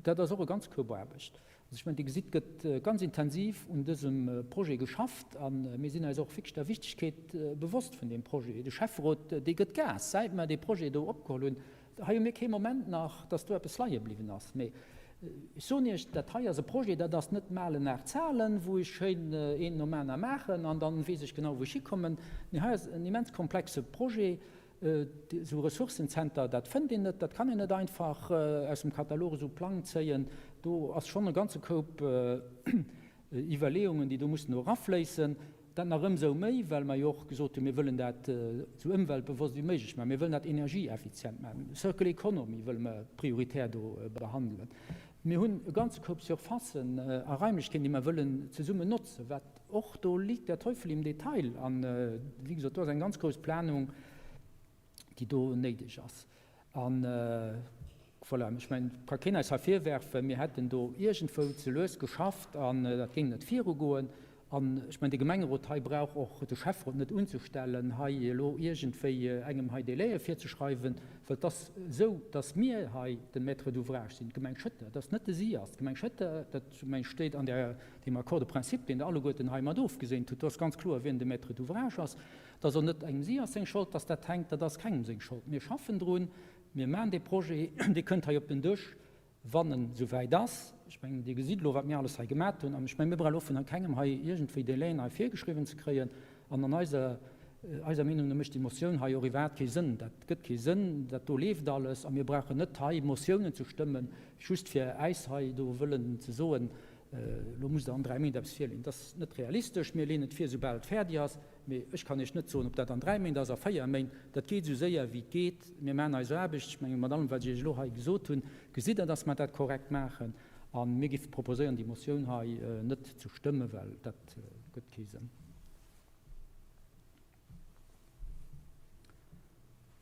Dat ass och e ganz Koup Aarbecht. Also ech mengen, Dir gesitt, et gëtt ganz intensiv un dësem Projet geschafft a mir sinn eis och wierklech der Wichtigkeet bewosst vun deem Projet. De Schäfferot, dee gëtt Gas, säit mer dee Projet do opgeholl hunn. Hei hu mir kee Moment nach, dass do eppes leie bliwwen ass. Mee ech soen Iech, dat hei ass e Projet, dat ass net malen nach zahlen, wou ech schéin een nom aner maachen an dann weess ech genau, wou ech hikommen. Nee, hei ass en immens komplexe Projet. Esou e Ressourcenzenter, dat fënnt een net, dat kann een net einfach aus dem Katalog esou Plang zéien. Do ass schonn e ganze Koup Iwwerleeungen, déi do mussen erafléissen. Dat nach ëmsou méi, well mer jo och gesot hunn, mir wëllen dat esou ëmweltbewosst wéi méiglech maachen, mir wëllen dat energieeffizient maachen, Circle Economy wëlle mer prioritär do behandelen. Mir hunn e ganze Koup Surfacen a Raimlechkeeten, déi mer wëllen zesummen notzen, wat och, do liegt der Teufel im Detail. An, wéi gesot, do ass eng ganz grouss Planung, déi do néideg ass. An voilà, ech mengen, et ka keen eis hei virwerfen, mir hätten do iergendwou ze lues geschafft an dat géing net virugoen. An ech mengen, de Gemengerot hei brauch och de Schäfferot net unzestellen, hei elo iergendwéi engem hei Délaië virzeschreiwen, well et ass esou, dass mir hei de Maître d'ouvrage sinn, d'Gemeng Schëtter, et ass net de SIAS. D'Gemeng Schëtter, dat meng ech steet an där, deem Accord de principe, deen Der alleguerten hei mat ofgeséint hutt, do ass ganz kloer, wien de Maître d'ouvrage ass. Et ass och net engem SIAS seng Schold, dass dat hänkt, dat ass kengem seng Schold. Mir schaffen drun, mir maachen dee Projet, dee kënnt hei op den Dësch, wann en esouwäit ass. Ech mengen, Dir gesitt elo, wat mir alles hei gemat hunn. An ech mengen, mir brauche elo vun kengem hei iergendwéi Délaiën hei virgeschriwwen ze kréien. An an eiser, eiser Meenung no mécht déi Motioun hei och iwwerhaapt kee Sënn. Dat gëtt kee Sënn, dat do leeft alles. A mir brauchen net hei Motiounen ze stëmmen, just fir äis hei do wëllen ze soen, Elo musst Der an dräi Méint eppes virleeën. Dat ass net realistesch. Mir leeën et vir, soubal et fäerdeg ass. Mee ech kann Iech net soen, ob dat an dräi Méint ass, a véier Méint. Dat geet esou séier, wéi et geet. Mir maachen eis Aarbecht. Ech mengen, mat allem, wat ech Iech elo hei gesot hunn, gesitt Der, dass mer dat korrekt maachen. A mir géife proposéieren, déi Motioun hei net ze stëmmen, well dat gëtt kee Sënn.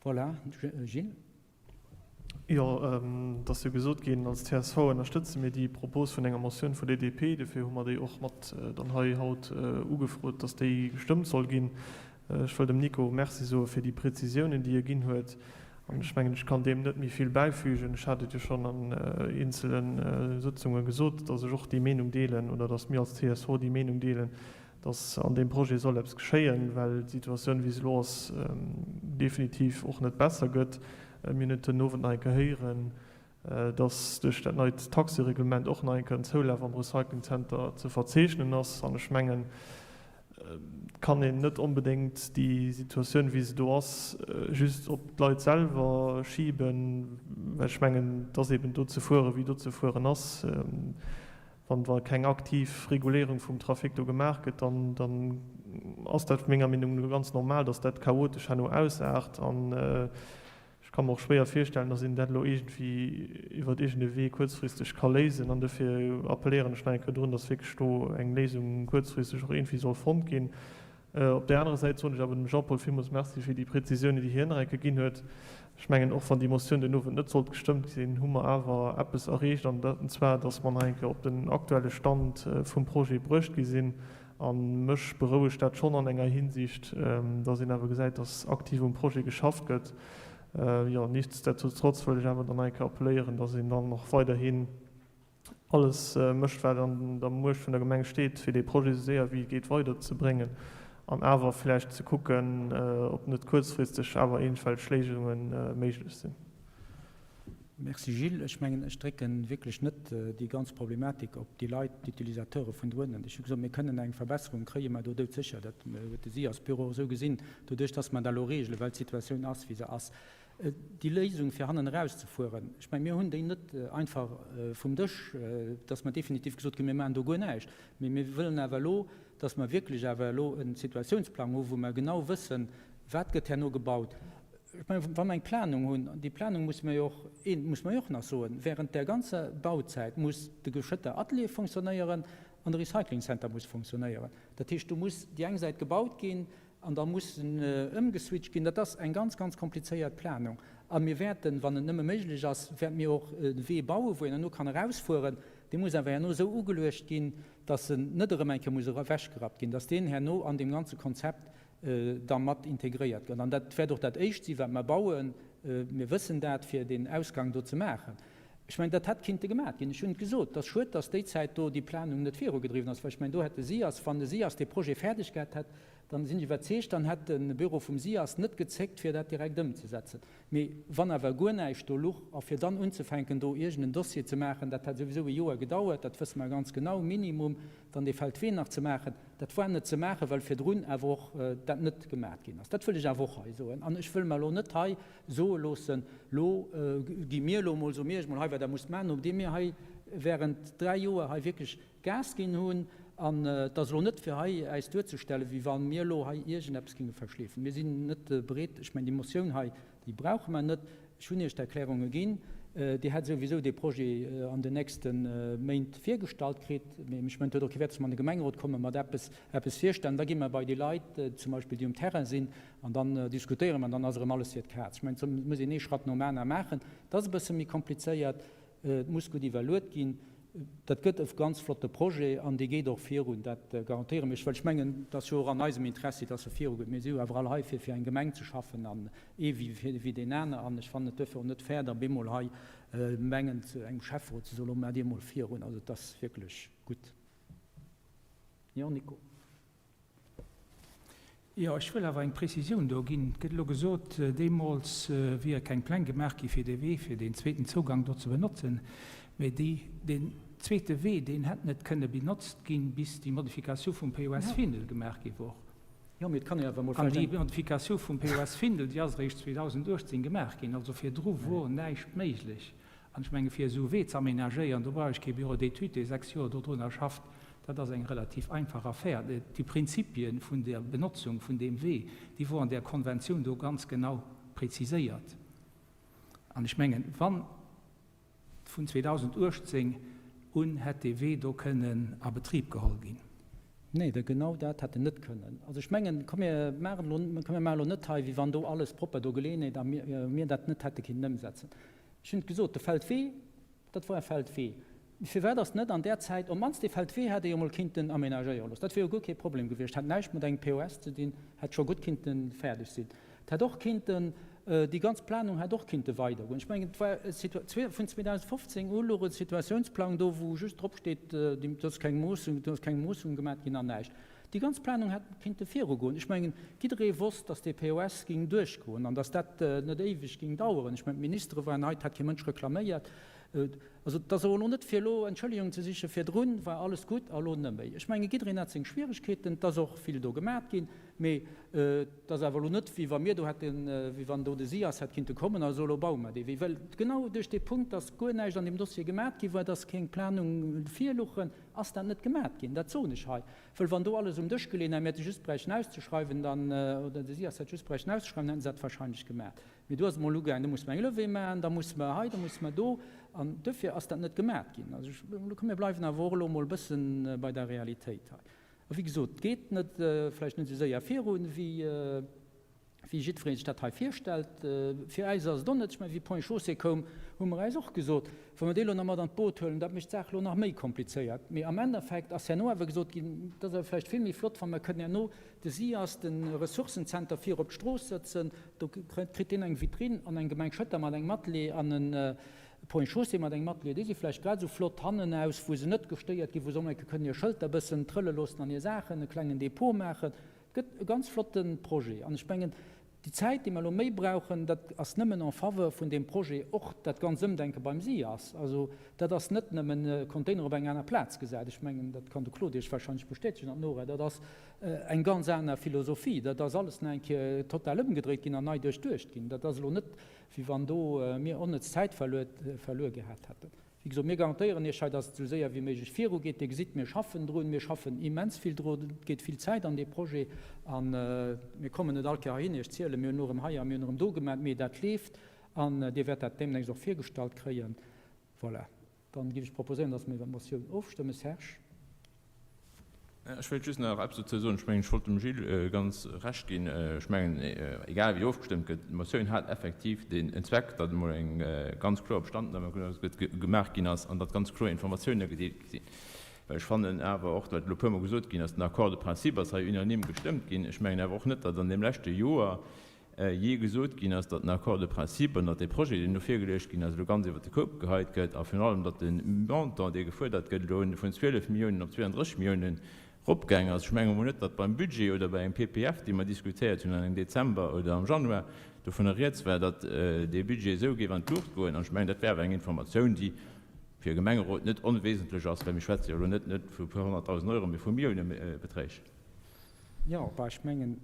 Voilà, Gilles. Jo, et ass jo gesot ginn, als csv ënnerstëtze mir déi Propos vun enger Motioun vun der DP. Dofir hu mer déi och mat dann hei haut ugefrot, dass déi gestëmmt soll ginn. Ech wëll dem Nico Merci soe fir déi Prezisiounen, déi e ginn huet. An ech mengen, ech kann deem net méi vill bäifügen. Ech hat et jo schonn an eenzele Sëtzunge gesot, dass ech och déi Meenung deelen oder dass mir als csv déi Meenung deelen, dass an deem Projet soll eppes geschéien, well d'Situatioun, wéi se elo ass, definitiv och net besser gëtt. Mir hunn et den Owend nach eng Kéier héieren, dass duerch dat neit Taxereglement och nach eng Kéier en Zoulaf am Recyclingzenter ze verzeechnen ass. An ech mengen, et kann een net onbedéngt déi Situatioun, wéi se do ass, just op d'Leit selwer schiben, well ech mengen, et ass eben do ze fueren, wéi do ze fueren ass. Wann wa keng aktiv Reguléierung vum Trafic do gemaach gëtt, dann, dann ass dat menger Meenung no ganz normal, dass dat chaotesch herno ausaart. An ech ka mer och schwéier virstellen, dass een dat elo iergendwéi iwwert iergend e Wee kuerzfristeg ka léisen. An dofir appelléieren ech nach eng Kéier drun, dass wierklech do eng Léisung kuerzfristeg och iergendwéi soll fonnt ginn. Op där anerer Säit soen ech awer dem Jean-Paul villmools Merci fir déi Präzisiounen, déi hien nach eng Kéier ginn huet. Ech mengen, och wann déi Motioun den Owend net sollt gestëmmt sinn, hu mer awer eppes erreecht, an zwar, dass mer nach eng Kéier op den aktuelle Stand vum Projet bruecht gi sinn. A mech berouegt dat schonn an enger Hinsicht, dass een awer gesäit, dass aktiv um Projet geschafft gëtt. Jo, nichtsdestotrotz wëll ech awer dann nach eng Kéier appelléieren, dass een dann och weiderhin alles mécht, wat an der Muecht vun der Gemeng steet, fir dee Projet esou séier wéi et geet weiderzebréngen an awer vläicht ze kucken, ob net kuerzfristeg awer iergendwelch Léisunge méiglech sinn. Merci Gilles. Ech mengen, ech drécke wierklech net déi ganz Problematik op déi Leit, d'Utilisateure vun Douanen. Ech hu gesot, mir kënnen eng Verbesserung kréie mer do doudsécher. Dat huet de SIAS-Büro och esou gesinn, doduerch datt mer dat elo regelen, well d'Situatioun ass, wéi se ass. Déi Léisung, fir hannen erauszefueren, ech mengen, mir hunn déi net einfach vum Dësch, datt mer definitiv gesot hunn, mir maachen do guer näischt. Mee mir wëllen awer elo, datt mer wierklech awer elo e Situatiounsplang hu wou mer genau wëssen, wat gëtt herno gebaut. Ech mengen, wa mer eng Planung hunn, an déi Planung musse mer jo och, eent muss mer jo och nach soen, während där ganzer Bauzäit muss de Geschëtter Atelier funktionéieren an de Recycling Center muss funktionéieren. Dat heescht, do muss déi eng Säit gebaut ginn an da muss en ëmgeswitcht ginn. Dat ass eng ganz, ganz komplizéiert Planung. A mir wäerten, wann et nëmme méiglech ass, wäerte mir och e Wee bauen, wou een herno kann erausfueren. Dee muss awer herno esou ugeluecht ginn, dass en net erëm eng Kéier muss ewechgerappt ginn, dass deen herno an deem ganze Konzept da mat integréiert gëtt. An dat wäert och dat Éischt sinn, wat mer bauen. Mir wëssen dat, fir deen Ausgang do ze maachen. Ech mengen, dat hätt kinnte gemaat ginn. Ech hunn et gesot, et ass schued, dass déi Zäit do déi Planung net virugedriwwen ass, well ech mengen, do hätt de SIAS, wann de SIAS dee Projet fäerdeg gehat hätt, dann sinn ech iwwerzeegt, dann hätt de Büro vum SIAS net gezéckt, fir dat direkt ëmzesetzen. Mee wann awer guer näischt do luch, a fir dann unzefänken, do iergend en Dossier ze maachen, dat hätt souwisou e Joer gedauert, dat wësse mer ganz genau, minimum, dann dee Feldwee nach ze maachen, dat war net ze maachen, well virdrun awer och dat net gemaat ginn ass. Dat wëll ech awer och hei soen. An ech wëll mer elo net hei soe loossen, Lo gi mir elo emol, soe mir iech emol hei, wat Der musst maachen, nodeem mir hei während dräi Joer hei wierklech Gas ginn hunn. An et ass elo net, fir hei äis duerzestellen, wéi wa mir elo hei iergendeppes géinge verschleefen. Mir sinn net bereet, ech mengen, déi Motioun hei, Déi brauche mer net. Ech hunn Iech d'Erklärunge ginn. Dir hätt souwisou dee Projet an den nächste Méint virgestallt kritt. Mee ech mengen, et huet och kee Wäert, dass mer an de Gemengerot komme mat eppes, eppes virstellen. Da gi mer bei déi Leit zum Beispill, déi um Terrain sinn, an dann diskutéiere mer an dann ass erëm alles fir d'Kaz. Ech mengen, et muss een ee Schratt nom aner maachen. Et ass e bësse méi komplizéiert. Et muss gutt iwwerluet ginn. Dat gëtt e ganz flotte Projet an dee geet och virun, dat garantéiere mir iech, well ech mengen, et ass jo och an eisem Interessi, dass e virugeet. Mir si jo awer all hei, fir fir eng Gemeng ze schaffen an ee wéi deen aner. An ech fannen et duerfir och net fair, da bemol hei mengen, zu engem Schäfferot ze soen, Lo maacht Dir emol virun. Also et ass wierklech gutt. Jo, Nico. Jo, ech wëll awer eng Prezisioun do ginn. Et gëtt elo gesot, deemools wiere keng Pläng gemaach gi fir dee Wee, fir deen zweeten Zougang do ze benotzen. Mee déi, deen zweete Wee, deen hätt net kënne benotzt ginn, bis déi Modifikatioun vum POS Findel gemaach gi wor. Jo, mee et kann ee awer emol An déi vläicht eng. Modifikatioun vum POS Findel, déi ass eréischt 2018 gemaach ginn. Also virdru wor näischt méiglech. An ech menge fir esou e Wee ze aménagéieren, do brauch ech kee Bureau d'études, dee 6 Joer dodrunner schafft. Dat ass eng relativ einfach Affär. Déi Prinzipie vun der Benotzung vun deem Wee, déi wor an där Konventioun do ganz genau preziséiert. An ech mengen, wann vun 2018 un hätt dee Wee do kënnen a Betrib geholl ginn. Nee, da genau dat hätt en net kënnen. Also ech mengen, komm mir maachen elo, komm mir maachen elo net hei, wéi wann do alles propper do geleeën hätt a mir dat net hätte kinnen ëmsetzen. Ech hunn et gesot, de Feldwee, dat wor e Feldwee. Firwat ass net an där Zäit, op d'mannst dee Feldwee hätt ee jo mol kinnten aménagéiere loossen. Dat wier jo guer kee Problem gewiescht, hätt näischt mat engem POS ze dinn, hätt scho gutt kinnte fäerdeg sinn. Et hätt och kinnten, déi ganz Planung hätt och kinnte weidergoen. Ech mengen, et war e vun 2015 u louch e Situationsplang do, wou just drop steet, do ass keng Moossung, do ass keng Moossung gemat ginn an näischt. Déi ganz Planung hätt kinnte virugoen. Ech mengen, jidderee wosst, datt dee POS géing duerchgoen an datt dat net éiweg géing daueren. Ech mengen, d'Ministere waren hei, et hat kee Mënsch reklaméiert. Also, et ass och elo net fir elo Entschëllegungen ze sichen, virdrun war alles gutt a elo net méi. Ech mengen, jiddereen hat seng Schwieregkeeten, et ass och vill do gemat ginn, mee et ass awer elo net, wéi wa mir do hätten, wéi wann do de SIAS hätt kinnte kommen a soen, elo baue mer dee Wee. Well genau duerch dee Punkt, datt guer näischt an deem Dossier gemat gi war, datt keng Planung virluchen, ass dat net gemat ginn. Dat soen ech hei. Wëll wann do alles um Dësch geleeën hätt, mir hätte just bräichten auszeschreiwen, dann, oder de SIAS hätt just bräichten auszeschreiwen, dann hätten se dat wahrscheinlech gemat. Mee do ass et emol ugaangen, do musse mer eng Levée maachen, da musse mer hei, da musse mer do. An duerfir ass dat net gemat ginn. Also ech, komm mir bleiwen awer och elo emol e bësse bei der Realitéit hei. A wéi gesot, et geet net, vläicht net esou séier virun, wéi. wéi jiddweree sech dat hei virstellt. Fir äis ass et och net, ech mengen, wéi Ponts et Chaussées koum, hu mer äis och gesot, wa mer déi elo nach mat an d'Boot huelen, dat mécht d'Saach elo nach méi komplizéiert. Mee am Endeffekt ass herno awer gesot ginn, et ass awer vläicht vill méi flott, wa mer kënnen herno de SIAS, de Ressourcenzenter, vir op d'Strooss sëtzen, do kritt deen eng Vitrine an eng Gemeng Schëtter mat engem Atelier an e Ponts et Chaussées mat engem Atelier, déi si vläicht grad esou flott hannenaus, wou se net gestéiert ginn, wou se och eng Kéier kënnen hir Schëlter e bëssen trëlle loossen an hir Saachen, e klengen Depot maachen. Et gëtt e ganz flotte Projet. An ech mengen, déi Zäit, déi mer elo méi brauchen, dat ass nëmmen en faveur vun deem Projet, och dat ganz Ëmdenke beim SIAS. Also dat ass net nëmmen e Container op eng aner Plaz gesat. Ech mengen, dat kann de Claude Iech wahrscheinlech bestätegen an d'Nora. Dat ass eng ganz aner Philosophie. Dat ass alles nach eng Kéier total ëmgedréit ginn an nei duerchduecht ginn. Dat ass elo net wéi wann do mir onnëtz Zäit verluer gehat hätten. Wéi gesot, mir garantéieren Iech hei, dass et esou séier wéi méiglech virugeet. Dir gesitt, mir schaffen drun, mir schaffen immens vill drun, et geet vill Zäit an dee Projet a mir kommen net all Kéier heihin Iech zielen, mir hunn elo erëm hei a mir hunn erëm do gemaat, mee dat leeft an Dir wäert dat deemnächst och virgestallt kréien. Voilà. Dann géif ech proposéieren, dass mer iwwer d'Motioun ofstëmmen. Serge. Ech wéilt just nach eppes dozou soen. Ech mengen, ech wollt dem Gilles ganz Recht ginn. Ech mengen, egal wéi ofgestëmmt gëtt, d'Motioun hat effektiv den Zweck, datt emol eng ganz kloer Bestandnahme gemaach ginn ass an datt ganz kloer Informatioune gedeelt gi sinn. Well ech fannen awer och, wat elo e puermol gesot ginn ass, den Accord de principe ass hei unanime gestëmmt ginn. Ech mengen awer och net, datt an deem leschte Joer jee gesot ginn ass, datt den Accord de principe an datt dee Projet, deen do virgeluecht ginn ass, elo ganz iwwert de Koup geheit gëtt a virun allem, datt de Montant, dee gefuerdert gëtt, elo vun 12 Milliounen op 32 Milliounen eropgaang ass. Ech menge mol net, datt beim Budget oder bei engem PPF, dee mer diskutéiert hunn an engem Dezember oder am Januar, dovunner rieds war, datt dee Budget esou géif an d'Luucht goen. An ech mengen, dat wär awer eng Informatioun, déi fir e Gemengerot net onwesentlech ass, well mir schwätze jo elo net net vu e puer honnerttausend Euro, mee vu Milliounebeträg. Jo, bah, ech mengen,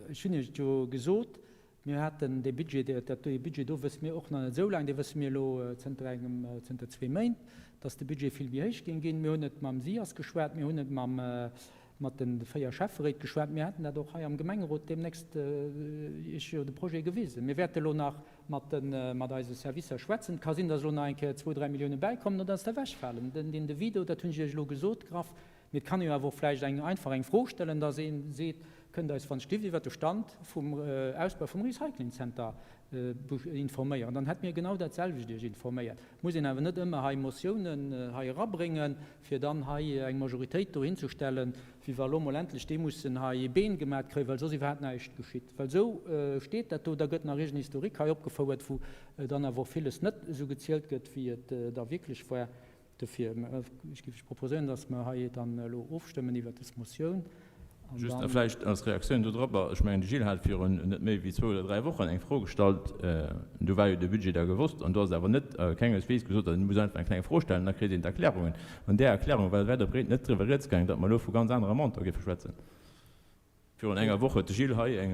ech hunn Iech et jo gesot, mir haten dee Budget, dat dee Budget do wësse mir och nach net esou laang, dee wësse mir elo zënter engem, zënter zwee Méint, datt de Budget vill méi héich géing ginn. Mir hunn et mam SIAS geschwat, mir hunn et mam, mat de 4 Schäfferéit geschwat, mir haten dat och hei am Gemengerot deemnächst Iech jo de Projet gewisen. Mir wäerte elo nach mat de, mat eise Servicer schwätzen. Et ka sinn, datt elo nach eng Kéier zwou, dräi Millioune bäikommen oder datt der ewechfalen. Den, den Devis do, dat hunn ech Iech elo gesot, graff, Mee et kann ee jo awer och vläicht eng einfach eng Fro stellen, dass ee seet, Kënnt eis wann Stiff iwwert de Stand vum Ausbau vum Recyclingcenter informéieren? Dann hätt mir genau dat selwecht Iech informéiert. Et muss een awer net ëmmer hei Motiounen hei erabréngen, fir dann hei eng Majoritéit dohinzestellen, wéi wa elo mol endlech déi mussen hei Been gemat kréien, well soss iwwerhaapt näischt geschitt. Well esou steet dat do. Da gëtt nach iergend Historique hei opgefouert, wou dann awer och villes net esou gezielt gëtt, wéi et da wierklech war. Dofir, ech géif lech proposéieren, dass mer hei dann elo ofstëmmen iwwert dës Motioun an Just dann. vläicht als Reaktioun dodropper, Ech mengen, de Gilles hat virun net méi wéi zwou oder dräi Wochen eng Fro gestallt, do war jo de Budget da gewosst an do ass awer net kengeswees gesot, datt een muss einfach eng kleng Fro stellen, da kritt een d'Erklärungen. An där Erklärung war wäit a breet net driwwer rieds gaangen, datt mer elo vu ganz anere Montant géife schwätzen. Virun enger Woch huet de Gilles hei eng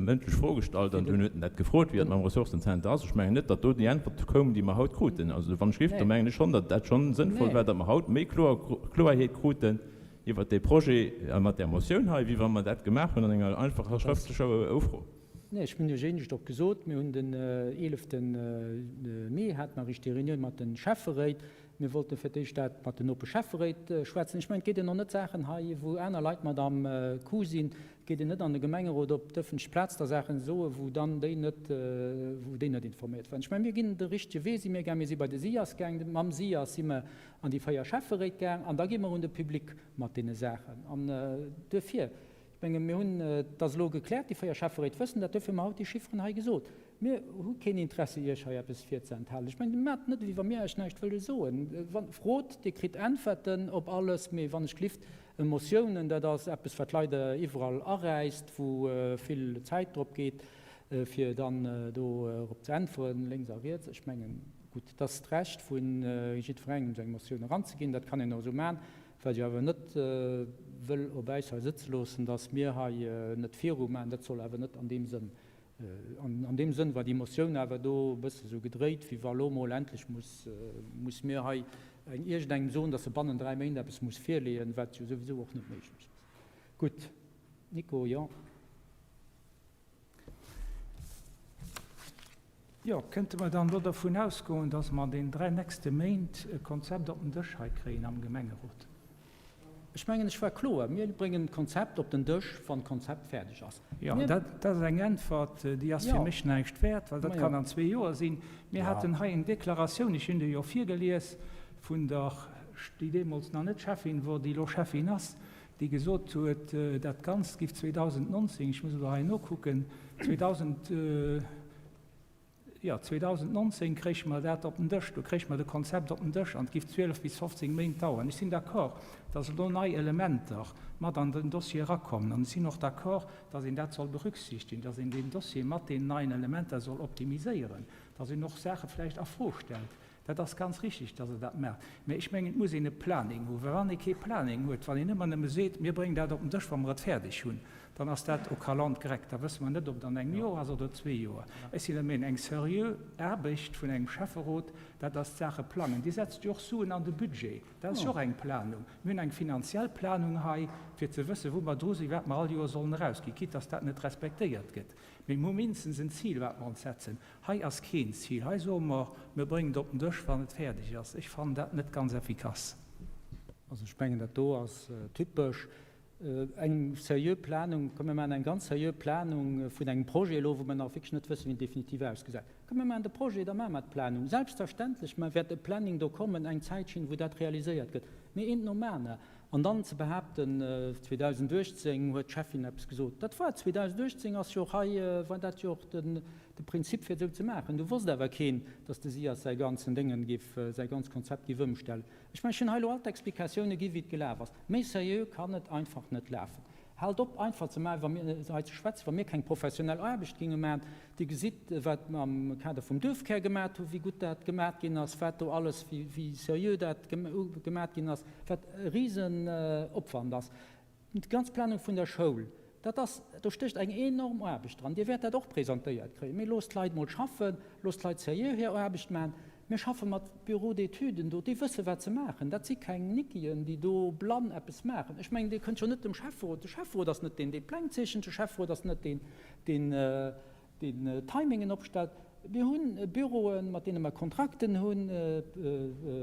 mëndlech Fro gestallt an dunn huet en dat gefrot, wéi dat mam Ressourcenzenter ass. Ech mengen net, datt do déi Äntwert koum, déi mer haut kruten. Also wann ech rifft, da mengen ech schonn, datt dat schonn sënnvoll war, datt mer haut méi kloer Kloerheet kruten iwwert dee Projet a mat där Motioun hei, wéi wa mer dat gemaach hunn an enger einfacher schrëftlecher Ufro. Nee, ech hunn Iech éinescht och gesot, mir hunn den 11 Mee hate mer eréischt déi Reunioun mat de Schäfferéit. Mir wollte fir d'éischt dat mat den oppe Schäfferéit schwätzen. Ech mengen, et geet een och net Saachen hei, wou aner Leit mat am Coup sinn, et geet een net an de Gemengerot op d'ëffentlech Plaz da Saachen soen, wou dann déi net, wou déi net informéiert waren. Ech mengen, mir ginn de richtege Wee si mir gaang. Mir si bei de SIAS gaang. Mam SIAS si mer an déi 4 Schäfferéit gaang an da gi mer un de Public mat deene Saachen. An duerfir, ech menge mir hunn, et ass elo gekläert, déi 4 Schäfferéit wëssen dat, duerfir hu mer haut déi Chifferen hei gesot. Mir hu keen Interesse, Iech hei eppes virzeenthalen. Ech mengen, maacht net, wéi wa mir Iech näischt wëlle soen. Frot, Dir kritt Äntwerten op alles. Mee wann ech gelift, Emotiounen, dat ass eppes, wat leider iwwerall aräisst, wou vill Zäit drop geet, fir dann dorop ze äntweren, lénks a riets. Ech mengen, gutt, et ass d'Recht vu jiddwerengem, seng Motioun eranzeginn. Dat kann een och esou maachen. Wat ech awer net wëll op äis hei sëtze loossen, dass mir hei net virumaachen, dat soll awer net an deem Sënn An deem Sënn war déi Motioun awer do e bësse sou gedréit, wéi wa lo mol endlech muss, muss mir hei eng iergendengem soen, datt e bannen 3 Méint eppes muss virleeën, wat jo souwisou och net méiglech ass. Gutt. Nico, jo. Jo, kënnte mer dann elo dervun ausgoen, datt mer an deenen 3 nächste Méint e Konzept op den Dësch hei kréien am Gemengerot? Ech mengen, ech war kloer, Mir bréngen d'Konzept op den Dësch, wann d'Konzept fäerdeg ass. Jo, dat ass eng Äntwert, déi ass fir mech näischt wäert, well dat kann an zwee Joer sinn. Mir haten hei eng Deklaratioun, ech hunn déi jo virgelies, vun der, déi deemools nach net Schäffin wor, déi elo Schäffin ass, déi gesot huet, dat Ganzt giff 2019, ech muss elo hei nokucken, 2000, jo, 2019 kréiche mer dat op den Dësch, do kréiche mer de Konzept op den Dësch an et giff 12 bis 15 Méint dauern. Ech sinn d'accord, dass elo nei Elementer mat an den Dossier erakommen an ech sinn och d'accord, dass een dat soll berücksichtigen, dass een deen Dossier mat deenen neien Elementer soll optimiséieren, dass een och Saache vläicht a Fro stellt. Dat ass ganz richtig, dass Der dat maacht. Mä ech mengen, et muss een e Planning hunn. Well wann ee kee Planning huet, wann een ëmmer nëmme seet, mir bréngen dat op den Dësch, wa mer et fäerdeg hunn, dann ass dat au calendre grec. Da wësse mer net, ob et an engem Joer ass oder zwee Joer. Ech sinn der Meenung, eng seriö Aarbecht vun engem Schäfferot, dat ass d'Saache plangen. Dir setzt jo och Suen an de Budget. Dat ass jo och eng Planung. Mir hunn eng finanziell Planung hei, fir ze wëssen, wou mer dru sinn, wat mer all Joer sollen erausginn, quitte dass dat net respektéiert gëtt. Mee mir hu mindestens en Zil, wat mer ons setzen. Hei ass keen Zil. Hei soe mer, mir bréngen et op den Dësch, wann et fäerdeg ass. Ech fannen dat net ganz effikass. Also ech mengen, dat do ass typesch eng seriö Planung. Komm, mir maachen eng ganz seriö Planung vun engem Projet elo, wou mer nach wierklech net wëssen, wéi en definitiv ausgesäit. Komm, mir maachen de Projet, da maache mer d'Planung. Selbstverständlech wäert e Planning do kommen, eng Zäitschinn, wou dat realiséiert gëtt. Mee eent nom aner. An dann ze behaapten, 2018 huet d'Cheffin eppes gesot, dat war 2018 ass jo och hei, war dat jo och de Prinzip fir et esou ze maachen. Du wosst awer keen, datt de SIAS säi ganzen Déngen géif, säi ganz Konzept géif ëmstellen. Ech mengen, ech hunn hei elo all d'Explikatioune gi wéi et gelaf ass. Méi seriö kann et einfach net lafen. Haalt op einfach ze maachen, wa mir hei ze schwätzen, wa mir keng professionell Aarbecht géinge maachen. Dir gesitt, wat mer am Kader vum Duerfkär gemat hunn, wéi gutt dat gemat ginn ass, wat do alles, wéi seriö dat gemat ginn ass, wat e Risenopwand ass. Déi ganz Planung vun der Schoul, dat ass, do stécht eng enorm Aarbecht dran. Dir wäert dat och presentéiert kréien. Mee loosst d'Leit mol schaffen, loosst d'Leit seriö hir Aarbecht maachen. Mir schaffe mat Bureaux d'études do, déi wësse wat se maachen. Dat si keng Nickien, déi do blann eppes maachen. Ech mengen, Dir kënnt jo net dem Schäfferot, de Schäfferot ass net deen, dee Pläng zeechent, de Schäfferot ass net deen, deen deen Timingen opstellt. Mir hu Büroen, mat deene mer Kontrakten hunn,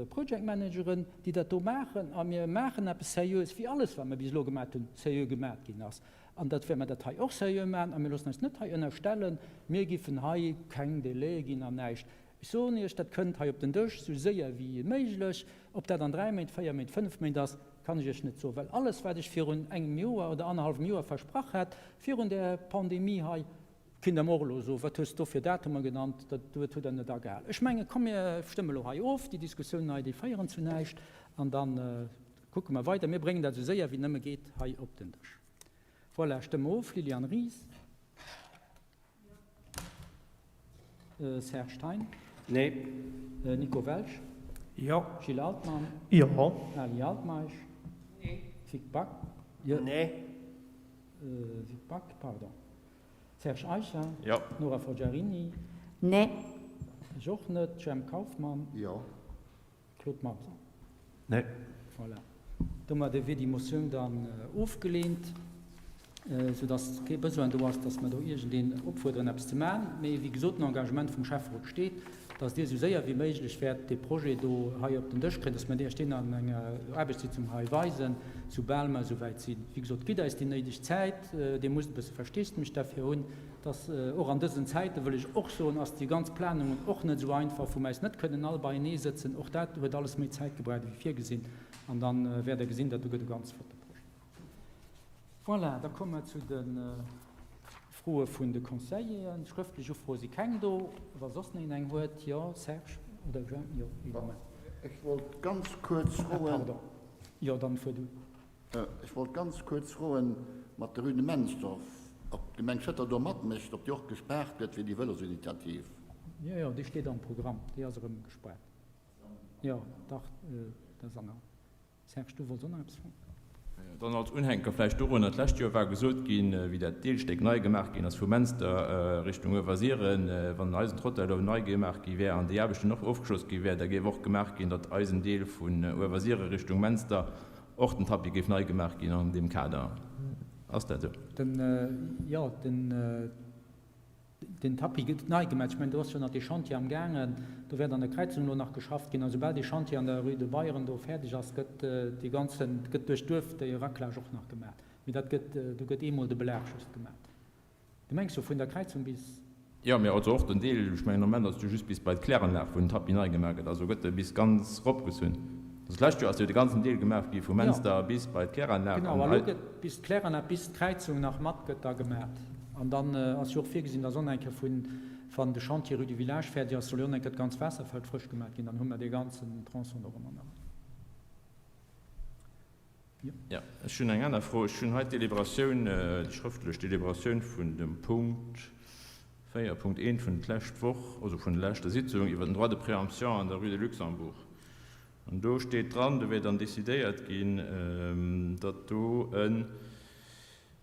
Project Manageren, déi dat do maachen. A mir maachen eppes Seriöes, wéi alles, wat mer bis elo gemat hunn, seriö gemat ginn ass. An dat wäerte mer dat hei och seriö maachen. A mir loossen eis net hei ënnerstellen, mir giffen hei keng Délaië ginn an näischt. Ech soen Iech, dat kënnt hei op den Dësch, esou séier wéi méiglech. Ob dat an dräi Méint, véier Méint, fënnf Méint ass, kann ech Iech net soen, well alles, wat ech virun engem Joer oder annerhallwem Joer versprach hat, virun där Pandemie hei, kinnt Der mer och elo soen, wat hues de do fir Datumer genannt, dat huet Der net agehalen. Ech mengen, komm mir stëmme elo hei of, déi Diskussiounen hei, déi féieren zu näischt, an da kucke mer weider. Mir bréngen dat esou séier wéi nëmme geet hei op den Dësch. Voilà, stëmme of. Liliane Ries. Serge Thein. Nee. Nico Welsch. Jo. Gilles Altmann. Jo. Ali Altmeisch. Nee. Vic Back. Nee. Vic Back, pardon. Serge Eicher. Jo. Nora Forgiarini. Nee. Ech och net. Jemp Kauffmann. Jo. Claude Martin. Nee. Voilà. Domadder wier déi Motioun dann ofgeleent, soudass kee Besoin do ass, dass mer do iergendeen opfuerderen, eppes ze maachen. Mee wéi gesot, den Engagement vum Schäfferot steet, dass Dir esou séier wéi méiglech wäert dee Projet do hei op den Dësch kréien, dass mer Iech deen an enger Aarbechtssitzung hei weisen, soubal mer esouwäit sinn. Wéi gesot, gitt eis déi néideg Zäit. Dir musst e bësse Versteesdemech derfir hunn. Dass och an dësen Zäiten, wëll ech och soen, ass déi ganz Planungen och net esou einfach, wou mer eis net kënnen all beienee sëtzen. Och dat huet alles méi Zäit gebraucht ewéi virgesinn. An da wäert Der gesinn, dat do gëtt e ganz flotte Projet. Voilà, da komme mer zu de Froe vun de Conseilleren. Schrëftlech Ufroe si keng do. Wa soss nach een eng huet, jo, Serge oder Jean? Jo, évidemment. Ech wollt ganz kuerz froen. Ah, pardon. Jo, dann fuer du. Ech wollt ganz kuerz froen, mat der Rue de Mensdorf, ob d'Gemeng Schëtter do matmécht, ob déi och gespaart gëtt fir déi Vëlosinitiativ. Jo, jo, déi steet am Programm, déi ass erëm gespaart. Jo, dach, dat ass an der. Serge, du wollts och nach eppes froen? Dann als Unhänker vläicht dorunner, D'lescht Joer war gesot ginn, wéi dat Deelstéck nei gemaach ginn ass vu Menster Richtung Uewersiren, wann eisen Trottoir elo nei gemaach gi wär an déi Aarbechten och ofgeschloss gi wär, da géif och gemaach ginn, datt eisen Deel vun Uewersire Richtung Menster Och den Tapis géif nei gemaach ginn an deem Kader. Ass dat esou? Den, jo, den, Den Tapis gëtt nei gemaach. Ech mengen, do ass jo nach dee Chantier am gaangen. Do wäert an der Kräizung elo nach geschafft ginn. A soubal dee Chantier an der Rue de Bayern do fäerdeg ass, gëtt dee ganzen, gëtt duerch d'Duerf déi Raclage och nach gemaach. Mee dat gëtt, do gëtt eemol de Belag just gemaach. Du mengs jo vun der Kräizung bis. Jo, mee also och den Deel, ech mengen am Moment ass et jo just bis bei d'Kläranlag, wou den Tapis nei gemaach gëtt, also gëtt e bis ganz eropgezunn. Also d'lescht Joer ass jo de ganzen Deel gemaach gi vu Menster bis bei d'Kläranlag. Genau, a lo gëtt bis d'Kläranlag, bis d'Kräizung nach mat gëtt da gemaat. An dann ass jo och virgesinn, dass och nach eng Kéier vun, wann de Chantier rue du Village fäerdeg ass, soll jo och nach eng Kéier d'ganz Waasserfeld frësch gemaat ginn. Dann hu mer dee ganzen Tronçon do erëm an der Rei. Jo. Jo, ech hunn eng aner Fro. Ech hunn hei d'Deliberatioun, déi schrëftlech Deliberatioun vun dem Punkt 4.1 vun d'lescht Woch, also vun der leschter Sitzung iwwert den Droit de préemption an der Rue de Luxembourg. An do steet dran, do wär dann décidéiert ginn, datt do en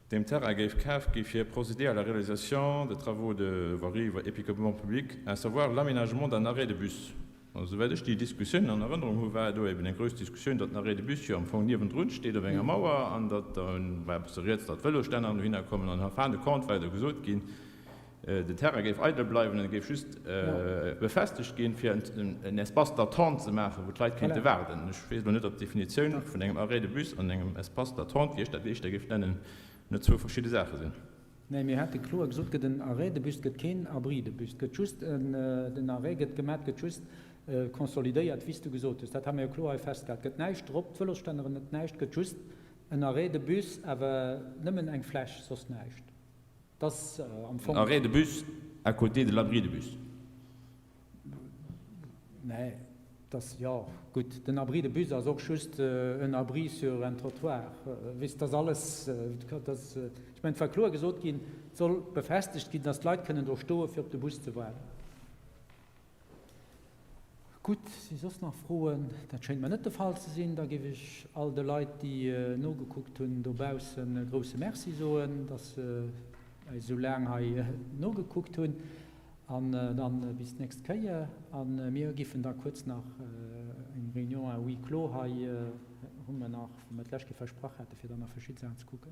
deem Terrain géif kaf gi fir procéder à la réalisation de travaux de voirie et équipement public, à savoir l'aménagement d'un arrêt de bus. An esouwäit ech déi Diskussioun an Erënnerung hu war do eben eng grouss Diskussioun, datt den Arrêt de bus jo am Fong niewendrun steet op enger Mauer an datt da war e bësse rieds, datt d'Vëlosstänneren dohinner kommen an en fin de compte war do gesot ginn, den Terrain géif eidel bleiwen an e géif just befestegt ginn, fir en Espace d'attente ze maachen, wou d'Leit kéinte waarden. Ech weess elo net, ob d'Definitioun vun engem Arrêt de bus an engem Espace d'attente, wéi ech dat éischter géif nennen, net zwou verschidde Saache sinn. Nee, mir hate kloer gesot, et gëtt en Arrêt de bus, et gëtt keen Abri de bus. Et gëtt just en, den Arrêt gëtt gemaach, et gëtt just consolidéiert, wéi s du gesot hues. Dat hu mir jo kloer hei festgehalen. Et gëtt näischt drop, d'Vëlosstänneren net, näischt. Et gëtt just en Arrêt de bus, awer nëmmen eng Fläch, soss näischt. Et ass am Fong. En arrêt de bus à côté de l'abri de bus. Mä dass, jo, gutt, den Abri de bus ass och just en abri sur un trottoir, weess, dass alles, dass, ech mengen, et war kloer gesot ginn, et soll befestegt ginn, dass d'Leit kënnen do stoe fir op de Bus ze waarden. Gutt, si soss nach Froen? Dat schéngt mer net de Fall ze sinn. Da géif ech all de Leit, déi nogekuckt hunn dobaussen, e grouse Merci soen, dass se eis esou laang hei nogekuckt hunn. An dann bis d'nächst Kéier. A mir giffen da kuerz nach eng Réunion à huis clos hei hu mer nach, wou mer d'lescht Kéier versprach hate fir dann nach verschidde Saachen ze kucken.